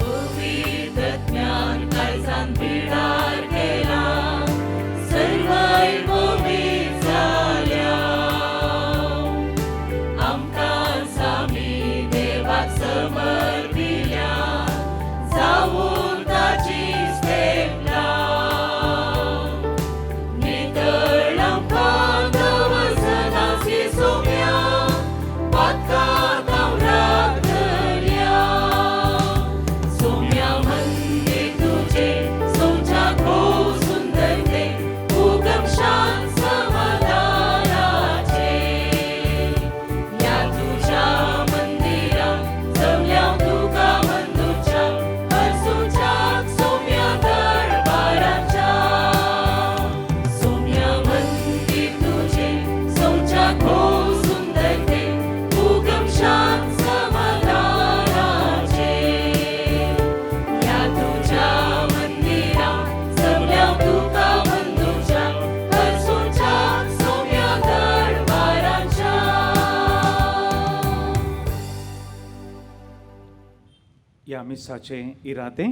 पवित्र ज्ञान काळजान बिडार केला सर्वय पवित्र जाल्या. आमकां सामी देवाक समर्पिल्या जावन ताची स्तेपला. नितळ आमकां दवर सदांच ही सोम्या पातकां हांव राखतल्या. सोम्या मंदिर तुझे सोमच्या खूब सुंदर ते हुकम शांत समाधानाचे. या तुझ्या मंदिरा जमल्या तुका वंदुच्या हरसुच्या सोम्या दरबाराच्या. सोम्या मंदिर तुझे सोमच्या खूब सुंदर ते हुकम शांत समाधानाचे. या तुझ्या मंदिरा जमल्या तुका वंदुच्या हरसुच्या सोम्या दरबाराच्या. ह्या मिसाचे इरादे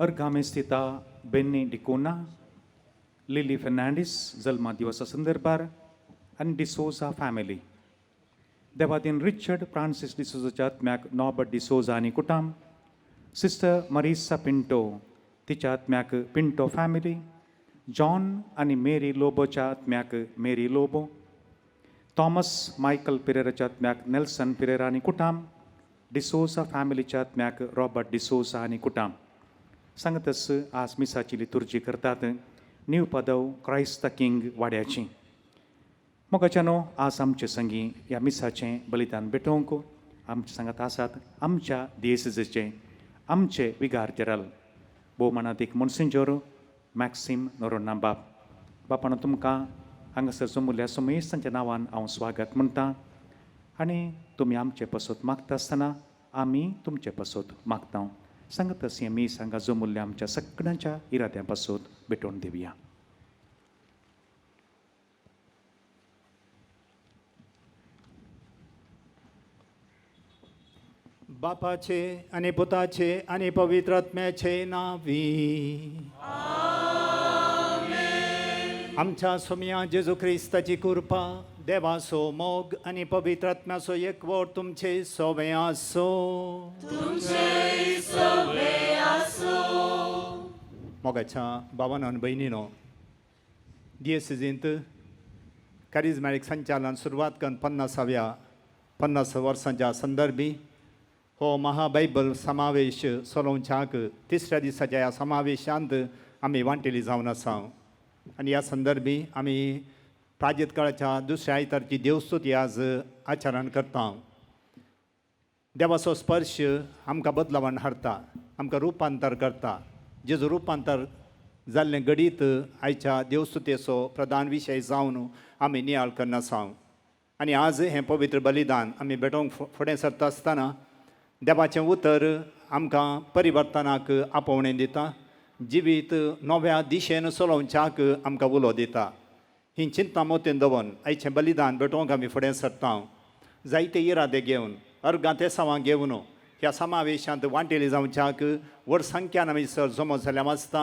अर्गामेस्थिता बेन्नी डिकोना, लिली फेर्नांडीस जल्मा दिवसा संदर्भार आनी डिसोजा फॅमिली. देवादीन रिचर्ड फ्रांसीस डिसोजाच्या आत्म्याक नॉबर्ट डिसोजा आनी कुटाम, सिस्टर मरिसा पिंटो तिच्या आत्म्याक पिंटो फॅमिली, जॉन आनी मेरी लोबोच्या आत्म्याक मेरी लोबो, थॉमस मायकल पिरेराच्या आत्म्याक नेल्सन पिरेरा आनी कुटाम, डिसोजा फॅमिलीच्या आत्म्याक रॉबर्ट डिसोजा आनी कुटाम. सांगतस आज मिसाची लितुर्जी करतात न्यू पदव क्रायस्त किंग वाड्याची. मोगाच्यानो आज आमचे संगी ह्या मिसाचें बलिदान भेटोवंक आमचे सांगात आसात आमच्या दियेसेचे आमचे विगार जेराल भोवमानादीक मोन्सिंजोर मॅक्सीम नोरोन्ना बाप. बापानो तुमकां हांगासर जमुल्ल्या समेस्तांच्या नांवान हांव स्वागत म्हणटा आनी तुमी आमचे पसत मागता आसतना आमी तुमचे पसत मागता. सांगत तशी मीस हांगा जमुल्ल्या आमच्या सगळ्यांच्या इराद्यां पासत भेटोवन दिवया. बापाचे आनी पुताचे आनी पवित्र आत्म्याचे नांवी. आमच्या सोम्या जेजू क्रिस्ताची कृपा, देवाचो मोग आनी पवित्र आत्म्याचो एकवट तुमचे सोवे आसो. मोगाच्या भावानो आनी भयणीनो, दियेसेजींत कारिजमॅटीक संचालन सुरवात करून 50 वर्सांच्या संदर्भी हो महाबायबल समावेश चलोवच्याक तिसऱ्या दिसाच्या ह्या समावेशांत आमी वांटेली जावन आसा. आनी ह्या संदर्भी आमी प्राजीत काळाच्या दुसऱ्या आयतारची देवस्तुती आज आचरण करता. देवाचो स्पर्श आमकां बदलावण हाडटा, आमकां रुपांतर करता. जेजू रुपांतर जाल्लें घडीत आयच्या देवस्तुतेचो प्रधान विशय जावन आमी नियाळ करना आसा. आनी आज हें पवित्र बलिदान आमी भेटोवंक फुडें सरता आसतना देवाचें उतर आमकां परिवर्तनाक आपोवणें दिता, जिवीत नव्या दिशेन चलोवच्याक आमकां उलो दिता. ही चिंता मोतीन दवरून आयचें बलिदान भेटोवंक आमी फुडें सरता. जायते इरादे घेवन, अर्गां तेसांवां घेवन ह्या समावेशांत वांटेली जावच्याक व्हड संख्यान आमी सर जमो जाल्या वाचता.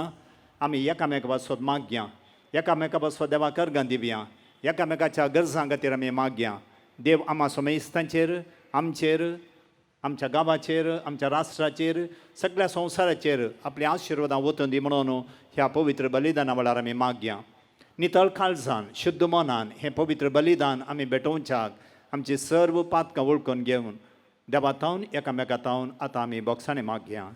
आमी एकामेका पासत मागया, एकामेका पासत देवाक अर्गां दिवया, एकामेकाच्या गरजां खातीर आमी मागया. देव आमा सोमेस्तांचेर, आमचेर, आमच्या गांवाचेर, आमच्या राष्ट्राचेर, सगळ्या संवसाराचेर आपली आशिर्वादां वतून दी म्हणून ह्या पवित्र बलिदाना वेळार आमी मागया. नितळ काळजान, शुद्ध मनान हें पवित्र बलिदान आमी भेटोवच्याक आमची सर्व पातकां वळखून घेवन देवा तावन एकामेका तावन आतां आमी बोगसाणें मागया.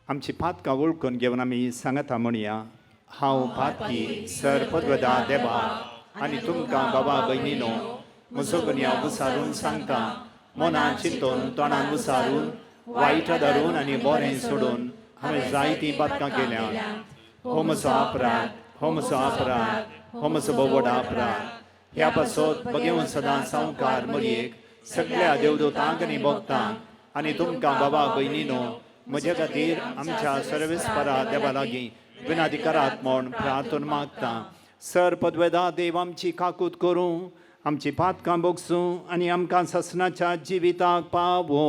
आमची पातकां वळखून घेवन आमी सांगता म्हणया, हांव पातकी सर पदवदा देवा आनी तुमकां बाबा भयणीनो म्हजो गुन्यांव विसारून सांगता. मनान चिंतून, तोंडान विसारून, वायट धरून आनी बरें सोडून हांवें जायतीं पातकां केल्या. हो म्हजो अपराध, हो म्हजो अपराध, हो म्हजो भोव अपराध. ह्या पासत बगेवन सदां सावकार मरयेक, सगळ्या देवदूतांक आनी भक्तांक आनी तुमकां बाबा भयणीनो म्हजे खातीर आमच्या सर्वेस्परा देवा लागीं विनादी करात म्हूण प्रार्थना मागता. सर पदवेदा देव आमची काकूत करूं, आमची पातकां बोगसूं आनी आमकां ससनाच्या जिविताक पावो.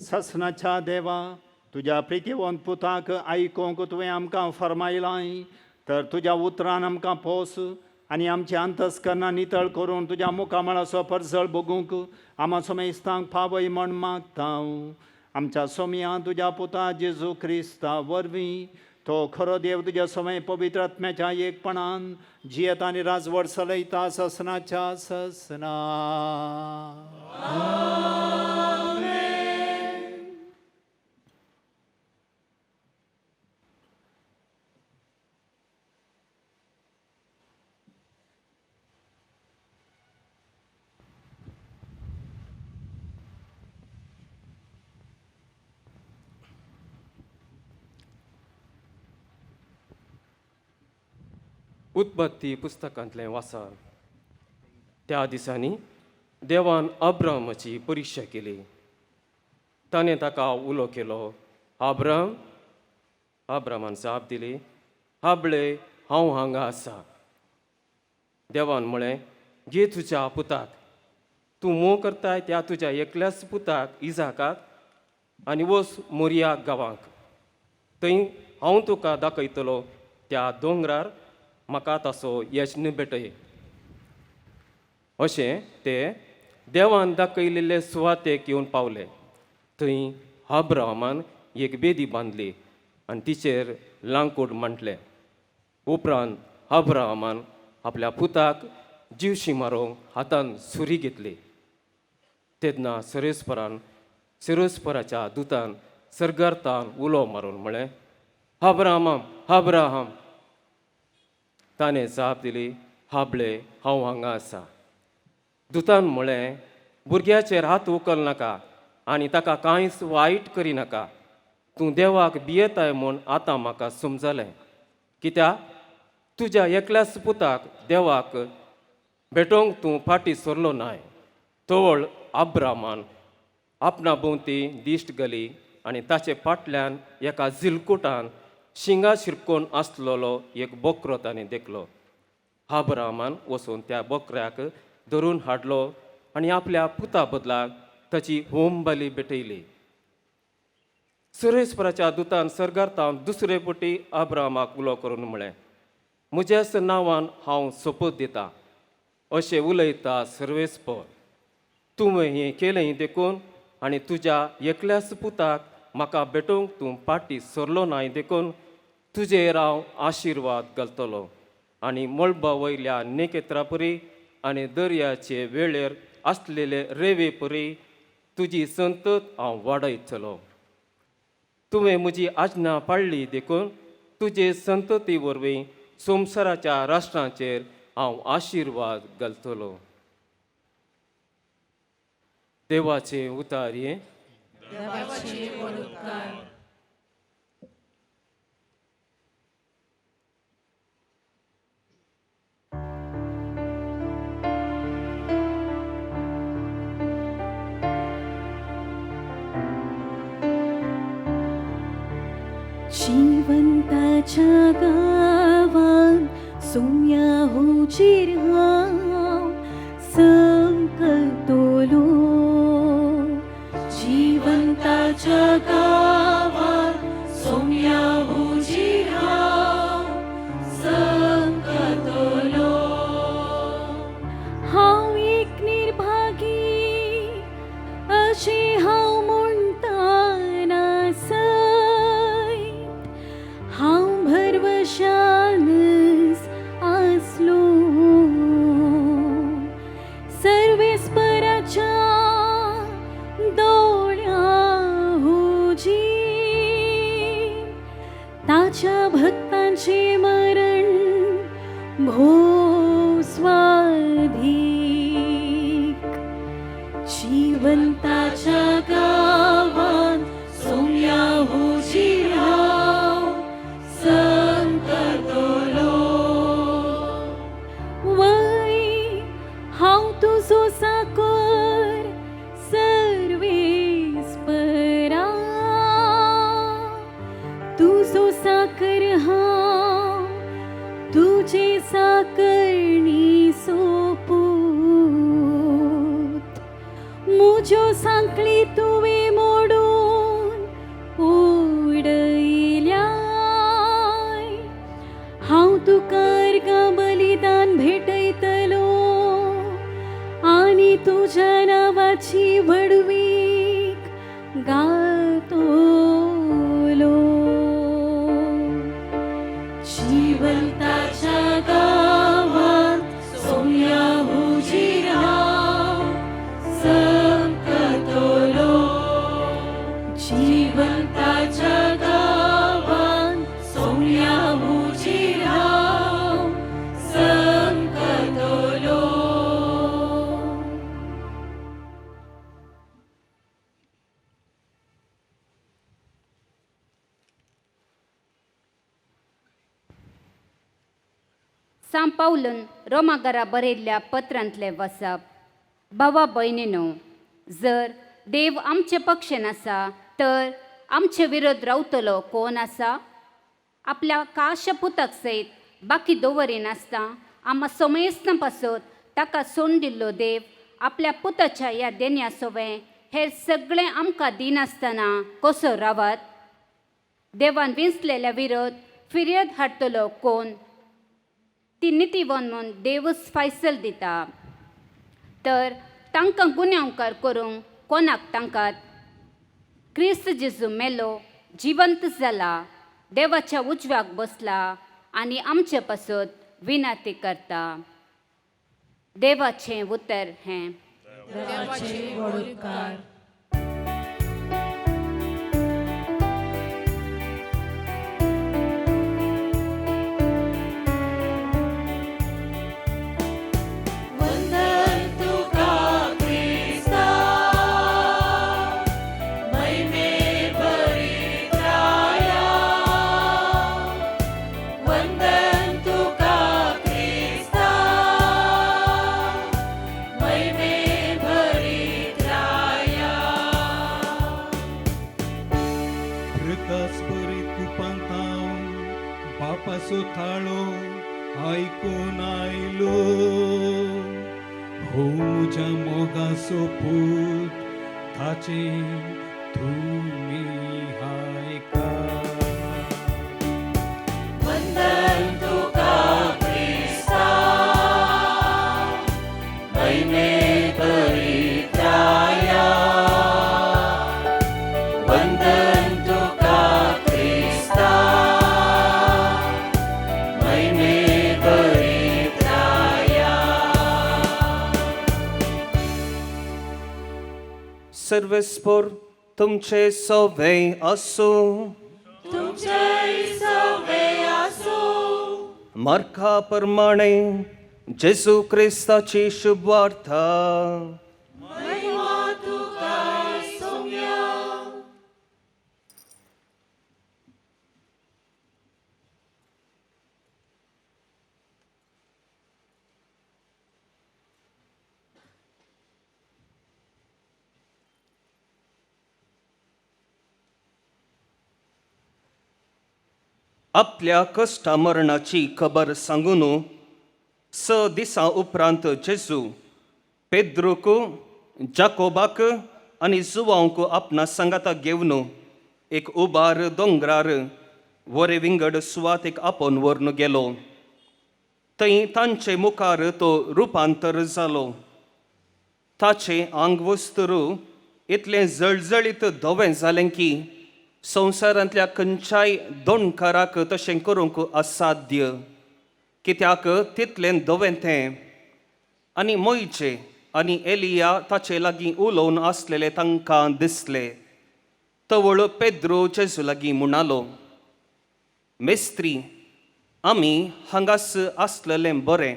ससनाच्या देवा, तुज्या प्रितीवंत पुताक आयकोंक तुवें आमकां फर्मायलां, तर तुज्या उतरान आमकां पोस आनी आमचें अंतस्करणां नितळ करून तुज्या मुखामळाचो परजळ भोगूंक आमा सोमेस्तांक पावय म्हण मागता. आमच्या सोमया तुज्या पुता जेजू क्रिस्ता वरवीं तो खरो देव तुज्या समय पवित्र आत्म्याच्या एकपणान जियेता आनी राजवट चलयता ससनाच्या ससना. उत्पत्ती पुस्तकांतलें वाचा. त्या दिसांनी देवान अब्राहमाची परिक्षा केली. ताणें ताका उलो केलो, अब्राहम. अब्राहमान जाप दिली, हाबळे, हांव हांगा आसा. देवान म्हळें, घे तुज्या पुताक, तूं मोग करताय त्या तुज्या एकल्याच पुताक इजाकाक, आनी वच मोरिया गांवांक. थंय हांव तुका दाखयतलो त्या दोंगरार म्हाका ताचो यज्ञ भेटय. अशें ते देवान दाखयलेले सुवातेक येवन पावले. थंय अब्राहमान एक बेदी बांदली आनी तिचेर लांकूड मांडलें. उपरांत अब्राहमान आपल्या पुताक जिवशी मारूंक हातान सुरी घेतली. तेन्ना सरेस्परान सिरोस्पराच्या दुतान सर्गार्थान उलो मारून म्हळें, अब्राहम, अब्राहम. ताणें जाप दिली, हाबळे, हांव हांगा आसा. दुतान म्हळें, भुरग्याचेर हात उखल नाका आनी ताका कांयच वायट करिनाका. तूं देवाक भियेताय म्हूण आतां म्हाका समजलें. कित्याक तुज्या एकल्याच पुताक देवाक भेटोवंक तूं फाटीं सरलो नाय. तवळ अब्राहमान आपणा भोंवती दिश्ट घाली आनी ताचे फाटल्यान एका झिलकुटान शिंगा शिरकोन आसलेलो एक बोकरो ताणें देखलो. अब्राहमान वचून त्या बोकऱ्याक धरून हाडलो आनी आपल्या पुता बदलाक ताची होम बली भेटयली. सुरेश्वराच्या दुतान सर्गार तावन दुसरे पटी अब्राहमाक उलो करून म्हळें, म्हज्याच नांवान हांव सोपूत दितां, अशें उलयता सर्वेस्पर, तुवें हें केलें देखून आनी तुज्या एकल्याच पुताक म्हाका भेटोवंक तूं पाटी सरलो नाय देखून तुजेर हांव आशिर्वाद घालतलो आनी मळबा वयल्या नेकेत्रा परी आनी दर्याचे वेळेर आसलेले रेवे परी तुजी संतत हांव वाडयतलो. तुवें म्हजी आज्ञा पाळ्ळी देखून तुजे संतती वरवीं संवसाराच्या राष्ट्रांचेर हांव आशिर्वाद घालतलो. देवाचे उतार हें. जिवंताच्या गावात सोम्या हुजीर हांव संकतोलो. जिवंताच्या गावात सोम्या हुजीर हांव संकतोलो. हांव एक निर्भागी अशें हांव म्हणटाना सयत हांव भरवशानच आसलो. सर्वेस्पराच्या दोळ्यां हुजीर ताच्या भक्तांचे मरण भोव स्वाधीक. जिवंताच्या गावात सोम्या हुजीर हांव संकतोलो. वय हांव तुजो साकर सर्वेस्परा, तुजो साकर हांव तुजे साकरणी सोपूत. म्हज्यो सांकळी तुवें मोडून उडयल्याय, हांव तुका अर्गां बलिदान भेटयतलो आनी तुज्या नांवाची व्हडवीक गातलो. जिवंताच्या गावात सोम्या हुजीर हांव संकतोलो. जिवंताच्या गावात सोम्या हुजीर हांव संकतोलो. सांव पावलून रोमाघरा बरयल्ल्या पत्रांतलें वसप. भावा भयणीनो, जर देव आमचे पक्षेन आसा तर आमचे विरोध रावतलो कोण आसा? आपल्या काश पुताक सयत बाकी दवरिनासतना आमा समयस्ना पासत ताका सोड दिल्लो देव आपल्या पुताच्या ह्या देण्या सोवें हेर सगळें आमकां दिनासतना कसो रावत? देवान विंचलेल्या विरोध फिर्याद हाडटलो कोण? ती नितीवन म्हूण देवूच फायसल दिता. तर तांकां गुन्यांवकार करूंक कोणाक तांकां? क्रिस्त जेजू मेलो, जिवंत जाला, देवाच्या उजव्याक बसला आनी आमचे पासत विनंती करता. देवाचें उतर हें. वंदन तुका क्रिस्ता, महिमे भरिताया. वंदन तुका क्रिस्ता, महिमे भरिताया. हो म्हज्या मोगाचो पूत ताचें तुमी आयका. वंदन तुका क्रिस्ता महिमे परित्राया, वंदन तुका क्रिस्ता महिमे परित्राया. सर्वेस्पोर तुमचे सवे आसूं. तुमचे सवे आसूं. मार्का प्रमाणे जेजू क्रिस्ताची शुभवार्ता. महिमा तुका सोम्या. आपल्या कश्टा मरणाची खबर सांगून 6 दिसां उपरांत जेजू पेद्रूक, जाकोबाक आनी जुवांक आपणा सांगाता घेवन एक उबार दोंगरार वरे विंगड सुवातेक आपोवन व्हरून गेलो. थंय तांचे मुखार तो रुपांतर जालो. ताचें आंगवस्त्र इतलें जळजळीत धवें जालें की संवसारांतल्या खंयच्याय दोणकाराक तशें करूंक असाध्य, कित्याक तितलें धवें तें. आनी मोयचे आनी एलिया ताचे लागीं उलोवन आसलेले तांकां दिसले. तवळ पेद्रो जेजू लागीं म्हणालो, मेस्त्री, आमी हांगास आसलेलें बरें.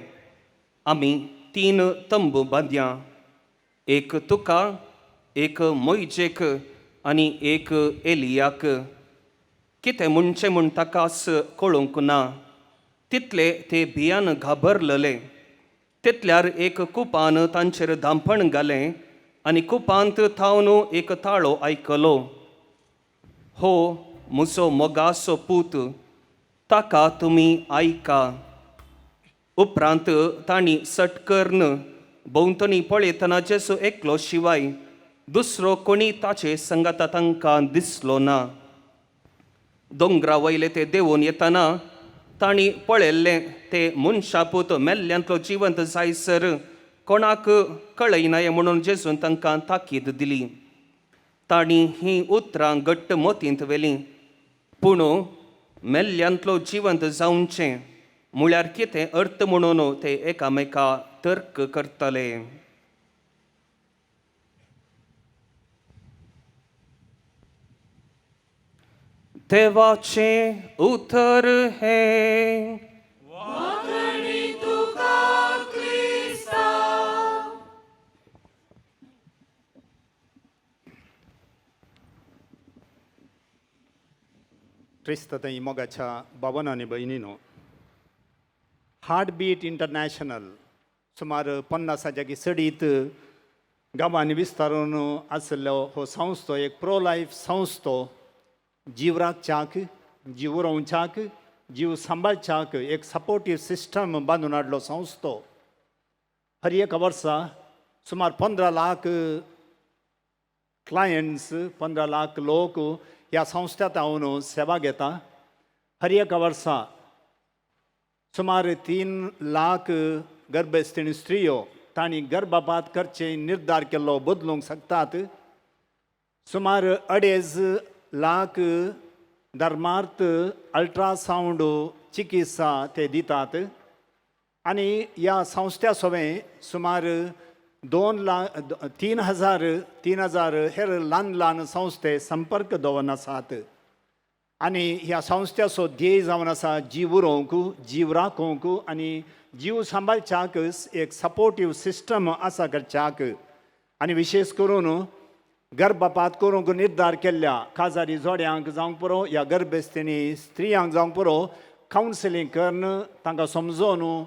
आमी 3 तंबू बांदया, एक तुका, एक मोयजेक आनी एक एलियाक. कितें म्हणचें म्हूण ताकाच कळूंक ना. तितले ते भियान घाबरलेले. तितल्यार एक कुपान तांचेर धांपण घालें आनी कुपांत थावन एक ताळो आयकलो, हो म्हजो मोगाचो पूत, ताका तुमी आयका. उपरांत तांणी सट करून भोंवतणी पळयतना जेजू एकलो शिवाय दुसरो कोणी ताचे संगाता तांकां दिसलो ना. दोंगरा वयले ते देंवून येतना तांणी पळयल्लें ते मनशापूत मेल्ल्यांतलो जिवंत जायसर कोणाक कळयनाय म्हणून जेजून तांकां ताकीद दिली. तांणी हीं उतरां घट्ट मोतींत व्हेलीं. पूण मेल्ल्यांतलो जिवंत जावचें म्हळ्यार कितें अर्थ म्हणून ते एकामेका तर्क करताले. देवाचें उतर हें. वाखणी तुका क्रिस्ता. क्रिस्त थंय मोगाच्या बाबानो आनी भयणीनो, हार्टबीट इंटरनॅशनल सुमार 50 चडीत गांवांनी विस्तारून आशिल्लो हो संस्थो एक प्रो लायफ संस्थो, जीव राखच्याक, जीव उरोवच्याक, जीव सांबाळच्याक एक सपोर्टीव सिस्टम बांदून हाडलो संस्थो. हर एका वर्सा सुमार 15 लाख क्लायंट्स, 15 लाख लोक ह्या संस्थ्यांत हांव सेवा घेता. हर एका वर्सा सुमार 3 लाख गर्भस्थिणी स्त्रियो तांणी गर्भपात करचे निर्धार केल्लो बदलूंक शकतात. सुमार 2.5 लाख धर्मार्थ अल्ट्रासावंड चिकित्सा ते दितात. आनी ह्या संस्थ्या सवें सुमार 2 लाख 3,000 हेर ल्हान ल्हान संस्थे संपर्क दवरून आसात. आनी ह्या संस्थ्याचो ध्येय जावन आसा जीव उरोवंक, जीव राखोवंक आनी जीव सांबाळच्याक एक सपोर्टीव सिस्टम आसा करच्याक. आनी विशेश करून गर्भपात करूंक निर्धार केल्ल्या काजारी जोड्यांक जावंक पुरो ह्या गर्भस्थिनी स्त्रियांक जावंक पुरो कावन्सिलींग करून तांकां समजोवन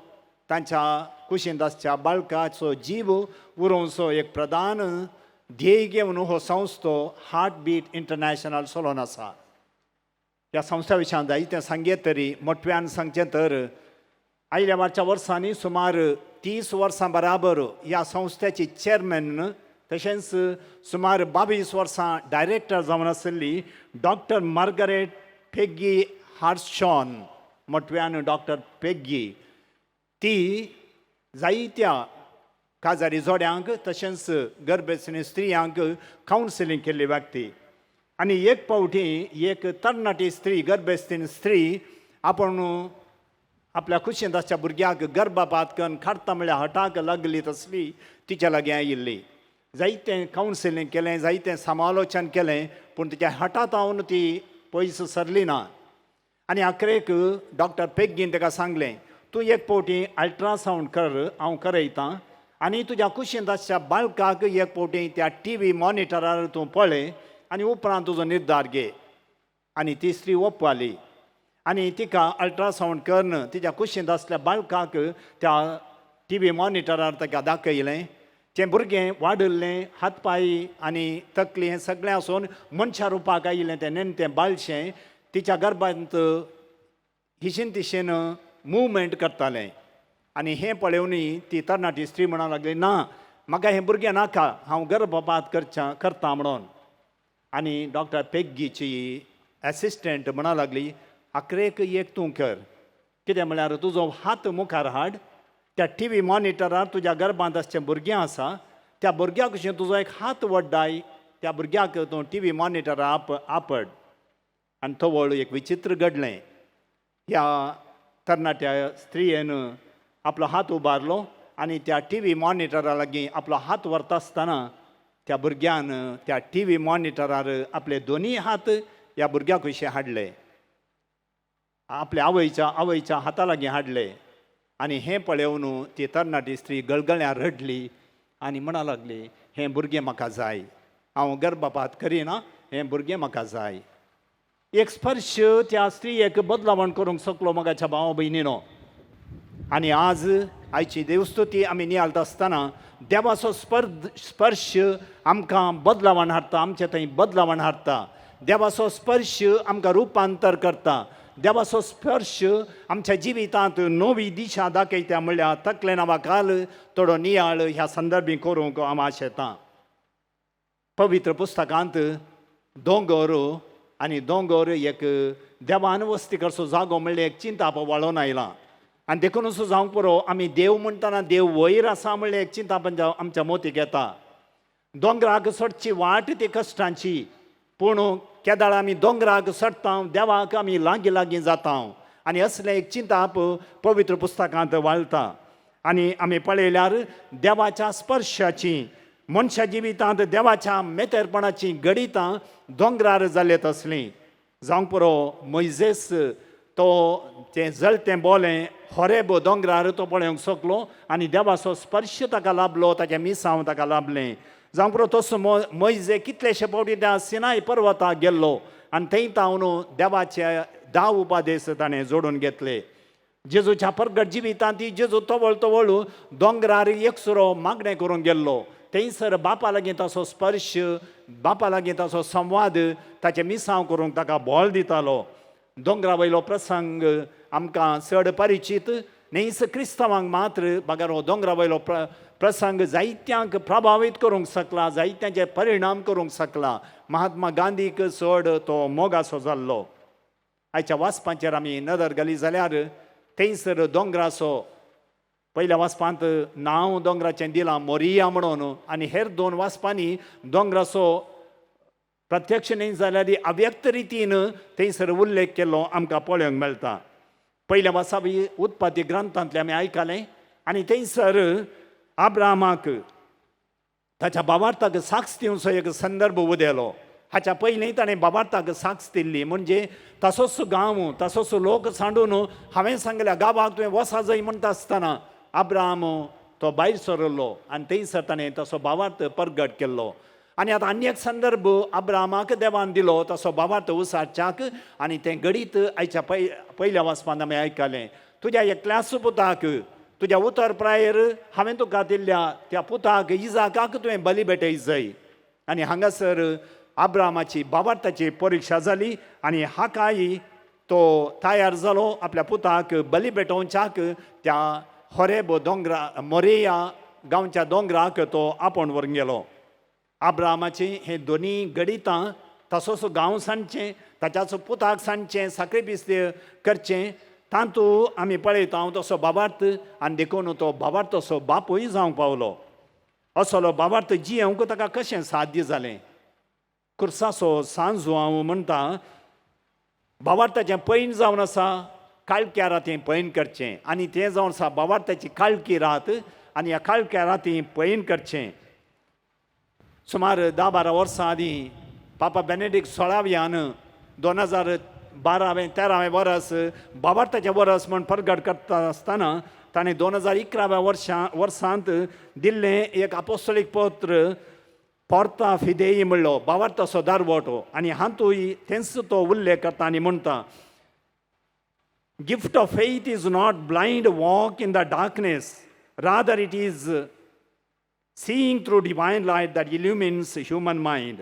तांच्या कुशींत आसच्या बाळकाचो जीव उरोवचो एक प्रधान ध्येय घेवन हो संस्थो हार्टबीट इंटरनॅशनल चलोवन आसा. ह्या संस्था विशयान जायतें सांगयत तरी मोटव्यान सांगचें तर आयल्या वारच्या वर्सांनी सुमार 30 वर्सां बराबर ह्या संस्थेची चेअरमॅन तशेंच सुमार 22 वर्सां डायरेक्टर जावन आशिल्ली डॉक्टर मार्गरेट पेग्गी हार्शॉन, मोटव्यान डॉक्टर पेग्गी, ती जायत्या काजारी जोड्यांक तशेंच गर्भेस्नी स्त्रियांक कावन्सिलींग केल्ली व्यक्ती. आनी एक फावटी एक तरणाटी स्त्री, गर्भेस्तीन स्त्री, आपूण आपल्या खुशींत आसच्या भुरग्याक गर्भपात करून काडटा म्हळ्यार हटाक लागली तसली तिच्या लागीं आयिल्ली. जायतें कावन्सिलींग केलें, जायतें समालोचन केलें, पूण तिच्या हटात ती पयस सरली ना. आनी अखेरेक डॉक्टर पेग्गीन ताका सांगलें, तूं एक फावटी अल्ट्रासावंड कर, हांव करयतां, आनी तुज्या कुशींत आसच्या बाळकाक एक फावटी त्या टी व्ही मॉनिटरार तूं पळय आनी उपरांत तुजो निर्धार घे. आनी ती स्त्री ओपवाली आनी तिका अल्ट्रासावंड करून तिच्या कुशींत आसल्या बाळकाक त्या टी व्ही मॉनिटरार ताका दाखयलें. तें भुरगें वाडिल्लें, हात पांय आनी तकली हें सगळें आसून मनशा रुपाक आयिल्लें. तें नेणटें बाळशें तिच्या गर्भांत हिशीन तिशेन मुवमेंट करतालें. आनी हें पळोवनूय ती तरणाटी स्त्री म्हणूंक लागली, ना, म्हाका हें भुरगें नाका, हांव गर्भपात करता म्हणून. आनी डॉक्टर पेग्गीची एसिस्टंट म्हणूंक लागली, आखरेक एक तूं कर, कितें म्हळ्यार तुजो हात मुखार हाड, त्या टी व्ही मॉनिटरार तुज्या गर्भांत आसचें भुरगें आसा, त्या भुरग्याक कशें तुजो एक हात वड्डाय, त्या भुरग्याक तूं टी व्ही मॉनिटरार आपड. आनी तवळ एक विचित्र घडलें. ह्या तरणाट्या स्त्रियेन आपलो हात उबारलो आनी त्या टी व्ही मॉनिटरा लागीं आपलो हात व्हरता आसतना त्या भुरग्यान त्या टी व्ही मॉनिटरार आपले दोनूय हात ह्या भुरग्या कशे हाडले, आपल्या आवयच्या हाता लागीं हाडले. आनी हें पळोवन ती तरणाटी स्त्री गळगळ्यां रडली आनी म्हणा लागली, हें भुरगें म्हाका जाय, हांव गर्भपात करिना, हें भुरगें म्हाका जाय. एक स्पर्श त्या स्त्रियेक बदलावण करूंक शकलो मोगाच्या भाव भयणीनो. आनी आज आयची देवस्तुती आमी नियाळटा आसतना देवाचो स्पर्श आमकां बदलावण हाडटा, आमचे थंय बदलावण हाडटा. देवाचो स्पर्श आमकां रुपांतर करता. देवाचो स्पर्श आमच्या जिवितांत नवी दिशा दाखयता. म्हणल्यार तकले नांवा काल थोडो नियाळ ह्या संदर्भी करूंक हांव आशेतां. पवित्र पुस्तकांत दोंगर आनी दोंगर एक देवान वस्ती करचो जागो म्हणल्यार एक चिंताप वाळोवन आयलां. आनी देखूनच जावंक पुरो आमी देव म्हणटना देव वयर आसा म्हणल्यार एक चिंताप आमच्या मोतीक येता. दोंगराक चडची वाट ती कश्टांची, पूण केदाळ आमी दोंगराक चडटा देवाक आमी लागीं लागीं जाता. आनी असलें एक चिंताप पवित्र पुस्तकांत वाळटा. आनी आमी पळयल्यार देवाच्या स्पर्शाची मनशा जिवितांत देवाच्या मेतेरपणाची घडितां दोंगरार जाले तसलीं. जावंक पुरो मोयजेस तो तें जळतें बोलें होरेब दोंगरार तो पळोवंक शकलो आनी देवाचो स्पर्श ताका लाभलो, ताचें मिसांव ताका लाभलें. जावंक पुरो तसो मोयजे कितलेशे फावटी त्या सिनाय पर्वताक गेल्लो आनी थंय तावन देवाचे 10 उपादेश ताणें जोडून घेतले. जेजूच्या परगट जिवितांत ती जेजू तवळ तवळ दोंगरार एकसुरो मागणें करूंक गेल्लो. थंयसर बापा लागीं ताचो स्पर्श, बापा लागीं ताचो संवाद, ताचें मिसांव करूंक ताका बळ दितालो. दोंगरा वयलो प्रसंग आमकां चड परिचीत न्हयच क्रिस्तांवांक मात्र, बगर हो दोंगरा वयलो प्रसंग जायत्यांक प्रभावीत करूंक शकला, जायत्यांचे परिणाम करूंक शकला. महात्मा गांधीक चड तो मोगासो जाल्लो. आयच्या वाचपांचेर आमी नदर घाली जाल्यार थंयसर दोंगराचो पयल्या वाचपांत नांव दोंगराचें दिलां मोरिया म्हणून, आनी हेर 2 वाचपांनी दोंगराचो प्रत्यक्ष न्हय जाल्यार अव्यक्त रितीन थंयसर उल्लेख केल्लो आमकां पळोवंक मेळटा. पयल्या वाचावी उत्पत्ती ग्रंथांतलें आमी आयकलें आनी थंयसर आब्रामाक ताच्या बाबार्थाक साक्ष दिवचो एक संदर्भ उदेलो. हाच्या पयलीं ताणें बाबार्थाक साक्ष दिल्ली, म्हणजे तासोच गांव तासोच लोक सांडून हांवें सांगल्या गांवाक तुवें वसा जाय म्हणटा आसतना आब्राम तो भायर सरलो आनी थंयसर ताणें तसो भावार्थ परगट केल्लो. आनी आतां आनी एक संदर्भ अब्रामाक देवान दिलो तसो भावार्थ उसाच्याक, आनी तें घडीत आयच्या पयल्या वाचपांत आमी आयकलें, तुज्या एकल्याच पुताक तुज्या उतर प्रायर हांवें तुका दिल्ल्या त्या पुताक इजाकाक तुवें बली भेटय जाय. आनी हांगासर अब्रामाची भावार्थाची परिक्षा जाली आनी हाकाय तो तयार जालो आपल्या पुताक बली भेटोवच्याक त्या होरेब दोंगरा, मोरिया गांवच्या दोंगराक तो आपोवन व्हरून गेलो. आब्रामाची हे दोनी गणितां, तसोच गांव सांगचें, ताच्याच पुताक सांगचें, साक्रिफीस करचें, तातूंत आमी पळयता तसो बाबार्थ आनी देखून तो बाबार्थ तसो बापूय जावंक पावलो. असलो बाबार्थ जियेवंक ताका कशें साध्य जालें? खुर्साचो सांजो हांव म्हणटा, बाबार्थाचें पैन जावन आसा काळख्या रातीं पैन करचें आनी तें जावन आसा बाबार्थाची काळखी रात आनी ह्या काळख्या रातीं पैन करचें. सुमार 10-12 वर्सां आदीं पापा बेनेडिक्ट 16व्यान 2012वें 13वें वर्स बाबार्थाचें वर्स म्हूण परगट करता आसतना ताणें 2011व्या वर्सांत दिल्लें एक आपोस्तोलीक पत्र पोर्ता फिदेई म्हणलो, बाबार्थाचो दारवटो, आनी हातूंय तेंच तो उल्लेख करता आनी म्हणटा, gift of faith is not blind walk in the darkness, rather it is seeing through divine light that illumines human mind.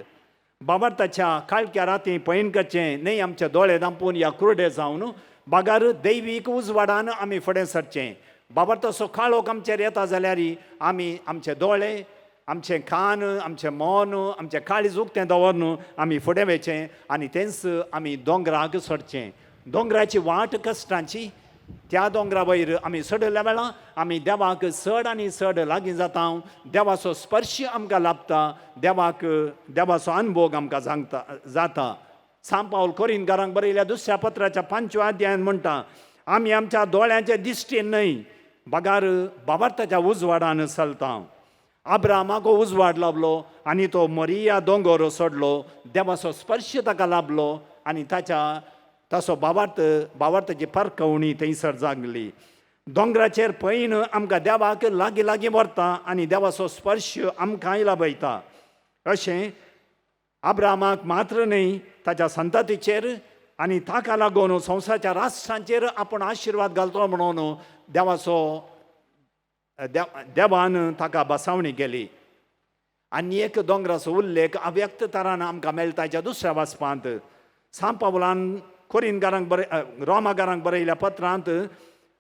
बाबार्थाच्या काळख्या राती पैन करचें न्हय आमचे दोळे दांपून या कुरडे जावन, बागार दैवीक उजवाडान आमी फुडें सरचें. बाबार्थाचो काळोख आमचेर येता जाल्यार आमी आमचे दोळे, आमचें कान, आमचें मन, आमचें काळीज उक्तें दवरून आमी फुडें वयचें आनी तेंच आमी दोंगराक चडचें. दोंगराची वाट कश्टांची, त्या दोंगरा वयर आमी चडल्या वेळा आमी देवाक चड आनी चड लागीं जाता, देवाचो स्पर्श आमकां लाभता, देवाक देवाचो अनुभोग आमकां जांगता जाता. सांत पावल कोरिंतकारांक बरयल्या दुसऱ्या पत्राच्या 5व्या अध्यायान म्हणटा, आमी आमच्या दोळ्यांचे दिश्टीन न्हय बगार बाबार्थाच्या उजवाडान चलता. आब्रामाक उजवाड लाबलो आनी तो मोरिया दोंगर सोडलो, देवाचो स्पर्श ताका लाबलो आनी ताच्या तसो बाबार्थाची परकवणी थंयसर जागली. दोंगराचेर पैन आमकां देवाक लागीं लागीं व्हरता आनी देवाचो स्पर्श आमकांय लाभयता. अशें आब्रामाक मात्र न्हय ताच्या संततीचेर आनी ताका लागून संवसाराच्या राष्ट्रांचेर आपूण आशिर्वाद घालतलो म्हणून देवाचो देवान ताका बसावणी केली. आनी एक दोंगराचो उल्लेख अव्यक्त तरान आमकां मेळटा ताच्या दुसऱ्या वाचपांत. सांत पावलान कोरिंतकारांक बरय रोमाकारांक बरयल्या पत्रांत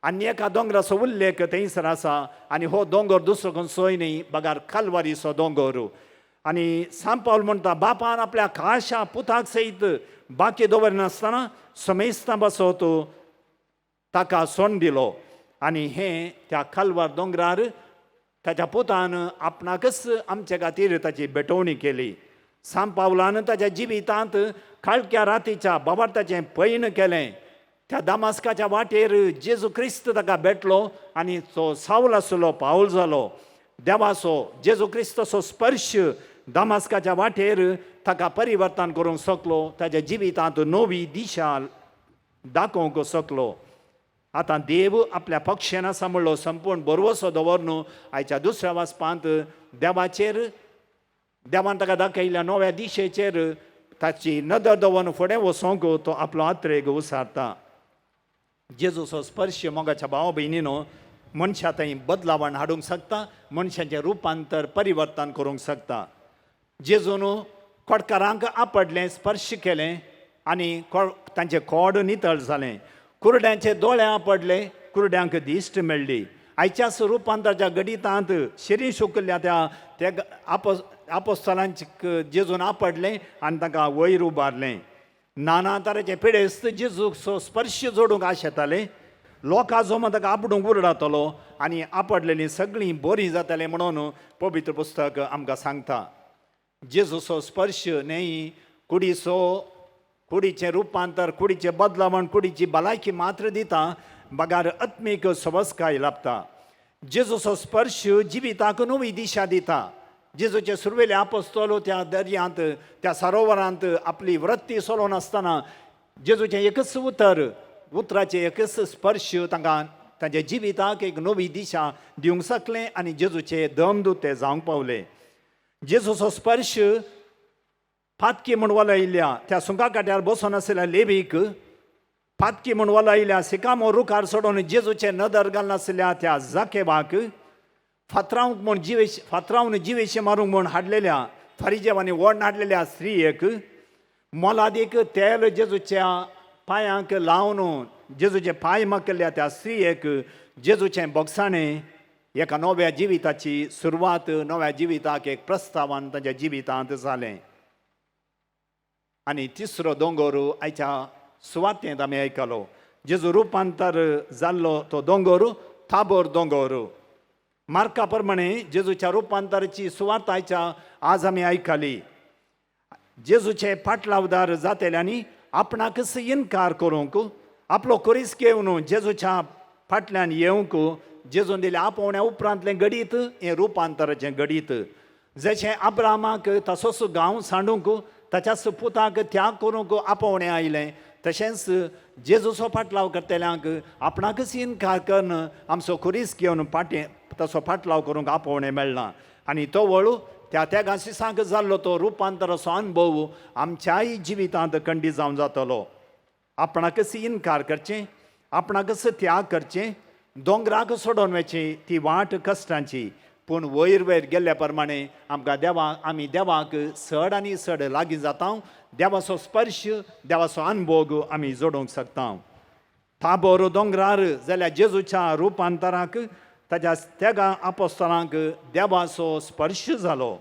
आनी एका दोंगराचो उल्लेख थंयसर आसा आनी हो दोंगर दुसरो खंयचोय न्हय बगार कालवारीचो दोंगर. आनी सांत पावल म्हणटा, बापान आपल्या खाशा पुताक सयत बाकी दवरिनासतना समेस्तां बसोत ताका सोंड दिलो आनी हें त्या कालवार दोंगरार ताच्या पुतान आपणाकच आमचे खातीर ताची भेटवणी केली. सांत पावलान ताच्या जिवितांत काळख्या रातीच्या बाबार्थाचें पैन केलें. त्या दामास्काच्या वाटेर जेजू क्रिस्त ताका भेटलो आनी तो सावल आसलो पावल जालो. देवाचो जेजू क्रिस्ताचो स्पर्श दामास्काच्या वाटेर ताका परिवर्तन करूंक शकलो, ताच्या जिवितांत नवी दिशा दाखोवंक शकलो. आतां देव आपल्या पक्षान आसा म्हणलो संपूर्ण बरवसो दवरन आयच्या दुसऱ्या वाचपांत देवाचेर देवान ताका दाखयल्ल्या नव्या दिशेचेर ताची नदर दवरून फुडें वचोंक तो आपलो आत्रेग उसारता. जेजूचो स्पर्श मोगाच्या भाव भयणीनो मनशा थंय बदलावण हाडूंक शकता, मनशाचें रुपांतर परिवर्तन करूंक शकता. जेजून कोटकारांक आपडलें, स्पर्श केलें आनी तांचें कोड नितळ जालें. कुरड्यांचे दोळे आपडले, कुरड्यांक दिश्ट मेळ्ळी. आयच्याच रुपांतराच्या गणितांत शिरी शुकल्या त्या त्या आपोस्तलांक जेजून आपडलें आनी तांकां वयर उबारलें. नाना तरेचे पिडेस्त जेजूचो स्पर्श जोडूंक आशेताले. लोकां जो ताका आपडूंक उरडातलो आनी आपडलेलीं सगळीं बरीं जातालीं म्हणून पवित्र पुस्तक आमकां सांगता. जेजूचो स्पर्श न्हय कुडीचो, कुडीचें रुपांतर, कुडीचें बदलावण, कुडीची भलायकी मात्र दिता, बगार आत्मीक सवस्काय लाभता. जेजूचो स्पर्श जिविताक नवी दिशा दिता. जेजूचे सुरवेले आपोस्तोलो त्या दर्यांत, त्या सरोवरांत आपली वृत्ती चलोवन आसतना जेजूचें एकच उतर, उतराचें एकच स्पर्श तांकां तांच्या जिविताक एक नवी दिशा दिवंक शकलें आनी जेजूचे दमदूत ते जावंक पावले. जेजूचो स्पर्श पातकी म्हूण वलयल्ल्या त्या सुंगा काट्यार बसून आशिल्ल्या लेवीक, पातकी म्हूण वलयल्ल्या सिकामो रुखार सोडून जेजूचे नदर घालनाशिल्ल्या त्या जाकेबाक, फातरावंक म्हूण जिवेश फातरावन जिवेशे मारूंक म्हूण हाडलेल्या फारिजेवांनी ओडून हाडलेल्या स्त्रीयेक, मोलादीक तेल जेजूच्या पांयांक लावन जेजूचे पांय माकल्ल्या त्या स्त्रीयेक जेजूचें बोगसाणें एका नव्या जिविताची सुरवात, नव्या जिविताक एक प्रस्तावान ताच्या जिवितांत जालें. आनी तिसरो दोंगर आयच्या सुवातेंत आमी आयकलो, जेजू रुपांतर जाल्लो तो दोंगर ताबोर दोंगर. मार्का प्रमाणे जेजूच्या रुपांतराची सुवात आयच्या आज आमी आयकली. जेजूचे फाटलावदार जातेल्यांनी आपणाकच इनकार करूंक, आपलो खुरीस घेवन जेजूच्या फाटल्यान येवंक जेजून दिल्या आपोवण्या उपरांतलें घडीत हें रुपांतराचें घडीत. जशें अब्रामाक तसोच गांव सांडूंक, ताच्याच पुताक त्याग करूंक आपोवणें आयलें, तशेंच जेजूचो फाटलाव करतल्यांक आपणाकच इनकार करून आमचो खुरीस घेवन फाटीं तसो फाटलाव करूंक आपोवणें मेळना. आनी तो वळू त्या त्यागा सिसांक जाल्लो तो रुपांतराचो अनुभव आमच्याय जिवितांत खंडीत जावन जातलो. आपणाकच इनकार करचें, आपणाकच त्याग करचें, दोंगराक सोडून वचची ती वाट कश्टांची, पूण वयर वयर गेल्ल्या प्रमाणे आमकां देवाक, आमी देवाक चड आनी चड लागीं जाता. देवाचो स्पर्श, देवाचो अनुभोग आमी जोडूंक शकता. ताबोर दोंगरार जाल्यार जेजूच्या रुपांतराक ताच्या त्यागा आपोस्तलांक देवाचो स्पर्श जालो.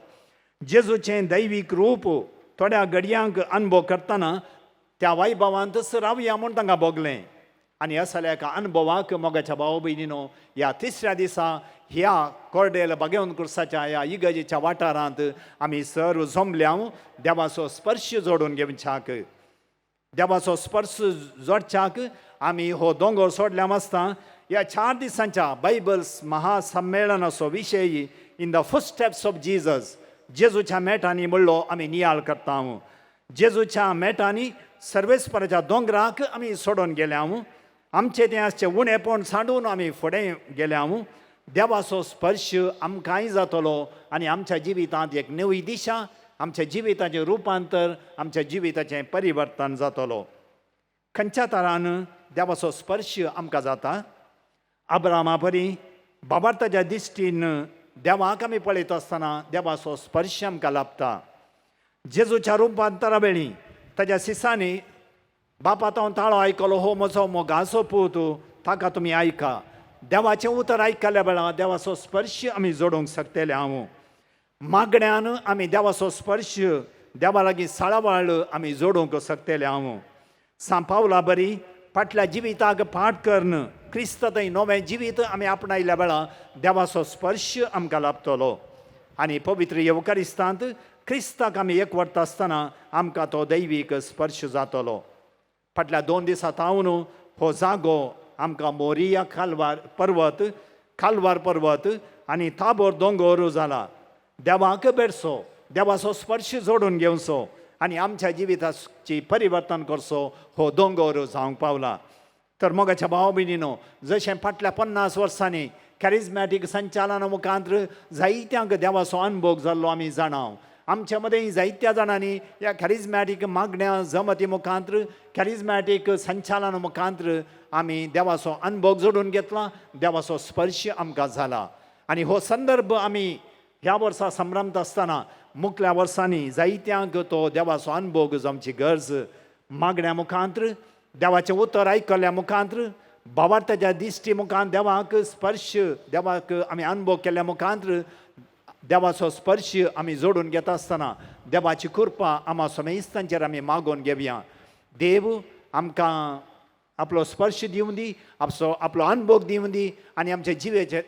जेजूचें दैवीक रूप थोड्या घडयांक अनुभव करतना त्या वैभवांतच रावया म्हूण तांकां भोगलें. आनी असल्या एका अनुभवाक मोगाच्या भाव भयणीनो ह्या तिसऱ्या दिसा ह्या कोर्डेल बागेवन कुर्साच्या ह्या इगर्जेच्या वाठारांत आमी सर्व जमल्या देवाचो स्पर्श जोडून घेवच्याक. देवाचो स्पर्श जोडच्याक आमी हो दोंगर सोडल्या आसता. ह्या 4 दिसांच्या बायबल महासम्मेळनाचो विशय in the footsteps of Jesus, जेजूच्या मेटांनी म्हणलो आमी नियाळ करता. जेजूच्या मेटांनी सर्वेस्पराच्या दोंगराक आमी सोडून गेल्या. आमचे तें आसचें उणेपण सांडून आमी फुडें गेल्या. देवाचो स्पर्श आमकांय जातलो आनी आमच्या जिवितांत एक नवी दिशा, आमच्या जिविताचें रुपांतर, आमच्या जिविताचें परिवर्तन जातलो. खंयच्या तरान देवाचो स्पर्श आमकां जाता? अब्रामा परी बाबार्थाच्या दिश्टीन देवाक आमी पळयता आसतना देवाचो स्पर्श आमकां लाभता. जेजूच्या रुपांतरा वेळी ताच्या सिसांनी बापा हांव ताळो आयकलो, हो म्हजो मोगाचो पूत, ताका तुमी आयका. देवाचें उतर आयकल्या वेळार देवाचो स्पर्श आमी जोडूंक शकतले. हांव मागण्यान आमी देवाचो स्पर्श, देवा लागीं साळावाळ आमी जोडूंक शकतले. हांव सांपावला बरी फाटल्या जिविताक पाठ करून क्रिस्त थंय नवें जिवीत आमी आपणायल्या वेळार देवाचो स्पर्श आमकां लाभतलो. आनी पवित्र येवकारिस्तांत क्रिस्ताक आमी एकवटता आसतना आमकां तो दैवीक स्पर्श जातलो. फाटल्या 2 दिसां थावन हो जागो आमकां मोरिया खालवार पर्वत, खालवार पर्वत आनी ताबोर दोंगर जाला. देवाक भेटचो, देवाचो स्पर्श जोडून घेवचो आनी आमच्या जिविताची परिवर्तन करचो हो दोंगर जावंक पावला. तर मोगाच्या भाव भयणीनो, जशें फाटल्या 50 वर्सांनी कॅरिज्मॅटीक संचालना मुखांत जायत्यांक देवाचो अनुभव जाल्लो आमी जाणाव. आमच्या मदें जायत्या जाणांनी ह्या कॅरिज्मॅटीक मागण्या जमती मुखांत, कॅरिज्मॅटीक संचालना मुखांत आमी देवाचो अनुभव जोडून घेतला, देवाचो स्पर्श आमकां जाला. आनी हो संदर्भ आमी ह्या वर्सा संभ्रमता आसतना मुखल्या वर्सांनी जायत्यांक तो देवाचो अनुभव जावची गरज मागण्या मुखांत, देवाचें उतर आयकल्ल्या मुखांत, भावार्थाच्या दिश्टी मुखांत देवाक स्पर्श, देवाक आमी अनुभव केल्ल्या मुखांत देवाचो स्पर्श आमी जोडून घेता आसतना देवाची कृपा आमा समेस्तांचेर आमी मागोवन घेवया. देव आमकां आपलो स्पर्श दिवं दी, आपलो अनुभव दिवं दी आनी आमच्या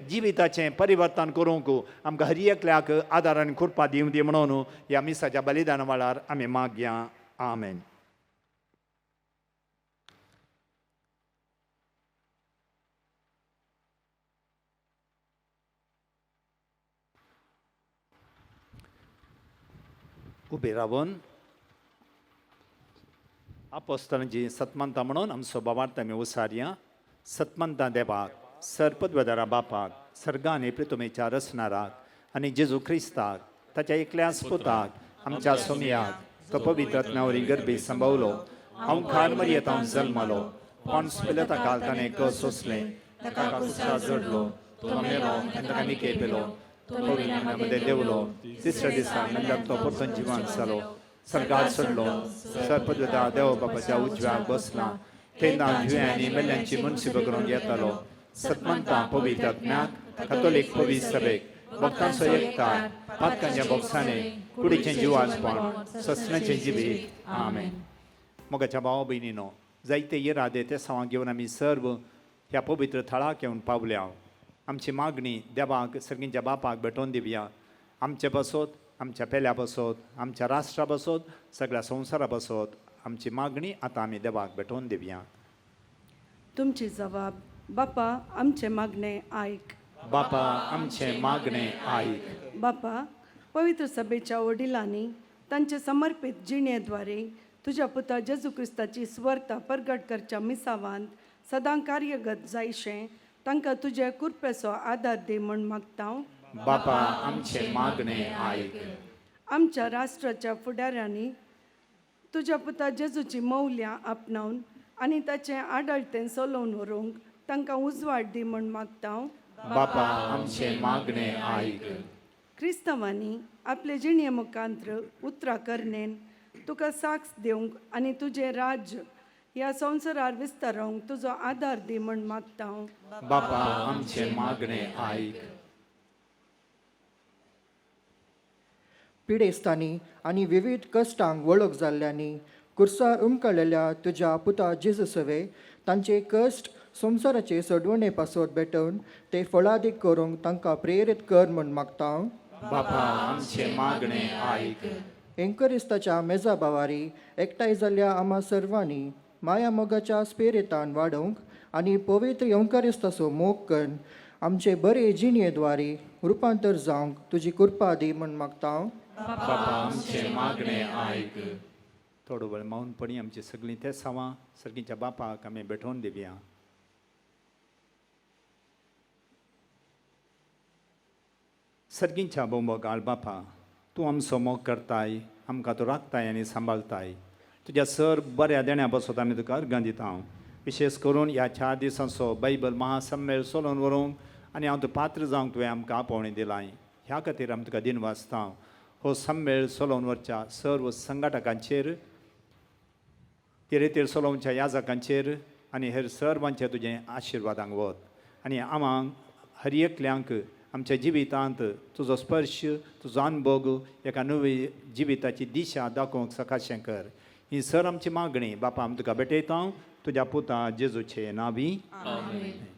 जिविताचें परिवर्तन करूंक आमकां हर एकल्याक आदार आनी कृपा दिवं दी म्हणून ह्या मिसाच्या बलिदाना वेळार आमी मागया. आमेन. उबे रावन आपोस्तलांची सतमंता म्हणून आमचो बाबार्थ आमी उसारया. सतमंता देवाक, सरपदवेदारा बापाक, सर्गान प्रितुमेच्या रचणाराक आनी जेजू क्रिस्ताक ताच्या एकल्याच पुताक आमच्या सोमयाक तो पवित्र आत्म्यावरी गर्भी संभवलो, हांव खार मरयेत हांव जल्मलो, पोन्स पिलता काल ताणें कस सोंसलें, ताका कुस्तार जडलो, तो मेलो आनी ताका निके पेलो, तो मदें देंवलो, तिसऱ्या दिसा मेल्ल्याक तो परतून जिवान जालो, सर्गार चडलो, सरपदवेदा देव बापाच्या उजव्याक बसला, तेन्ना जिव्यांनी मेल्ल्यांची मनशी करून येतालो. सतमंता पवित्र आत्म्याक, कथोलीक पवित्र सभेक, भक्तांचो एकतार, पातकांच्या बोक्साणे, कुडीचें जिवासपण, ससनाचें जिवीत. आमेन. मोगाच्या भावा भयणीनो, जायते इरादे ते सवां घेवन आमी सर्व ह्या पवित्र थळाक येवन पावल्या. आमची मागणी देवाक, सर्गींच्या बापाक भेटोवन दिवया. आमचे बसोत, आमच्या पेल्या बसोत, आमच्या राष्ट्रा बसोत, सगळ्या संवसारा बसोत आमची मागणी आतां आमी देवाक भेटोवन दिवया. तुमची जबाब बापा आमचें मागणें आयक. बापा आमचें मागणें आयक. बापा, पवित्र सभेच्या वडिलांनी तांचे समर्पीत जिणेद्वारे तुज्या पुता जेजू क्रिस्ताची स्वर्ता परगट करच्या मिसावांत सदां कार्यगत जायशें तांकां तुजे कृपेचो आदार दी म्हूण मागता. बापा आमचें मागणें आयक. आमच्या राष्ट्राच्या फुडाऱ्यांनी तुज्या पुता जेजूची मौल्यां आपणावन आनी ताचें आडळतें चलोवन व्हरूंक तांकां उजवाड दी म्हूण मागता. बापा आमचें मागणें आयक. क्रिस्तांवांनी आपले जिणे मुखांत्र उतरां करणेन तुका साक्ष दिवंक आनी तुजें राज्य ह्या संवसारार विस्तारोवंक तुजो आदार दी म्हूण मागता. बापा आमचें मागणें आयक. पिडेस्तांनी आनी विविध कश्टांक वळख जाल्ल्यांनी कुर्सार उमकळलेल्या तुज्या पुता जेजू सवे तांचे कश्ट संवसाराचे सोडवणे पासत भेटोवन ते फळादीक करूंक तांकां प्रेरीत कर म्हूण मागता. बापा आमचें मागणें आयक. एंकरिस्ताच्या मेजा बावारी एकठांय जाल्ल्या आमा सर्वांनी माया मोगाच्या स्पेरितान वाडोवंक आनी पवित्र येवकारिस्ताचो मोग करून आमचे बरे जिणेद्वारे रुपांतर जावंक तुजी कृपा दी म्हूण मागता. बापा आमचें मागणें आयक. थोडो वेळ मौनपणी आमची सगळीं तेसांवां सर्गीच्या बापाक आमी भेटोवन दिवया. सर्गींच्या बोंबोगाळ बापा, तूं आमचो मोग करताय, आमकां तूं राखताय आनी सांबाळताय. तुज्या सर बऱ्या देण्या बसत आमी तुका अर्गां दिता. विशेश करून ह्या 4 दिसांचो बायबल महासम्मेळ चलोवन व्हरूंक आनी हांव तूं पात्र जावंक तुवें आमकां आपोवणें दिलां, ह्या खातीर आमी तुका दिन वाचता. हो सम्मेळ चलोवन व्हरच्या सर्व संघटकांचेर, तेरेतेर चलोवच्या याजकांचेर आनी हेर सर्वांचे तुजें आशिर्वादांक वत आनी आमांक हर एकल्यांक आमच्या जिवितांत तुजो स्पर्श, तुजो अनुभव एका नवी जिविताची दिशा दाखोवंक सकाशें कर. ही सर आमची मागणी बापा आमी तुका भेटयता तुज्या पुता जेजूचे नांवी. आमेन.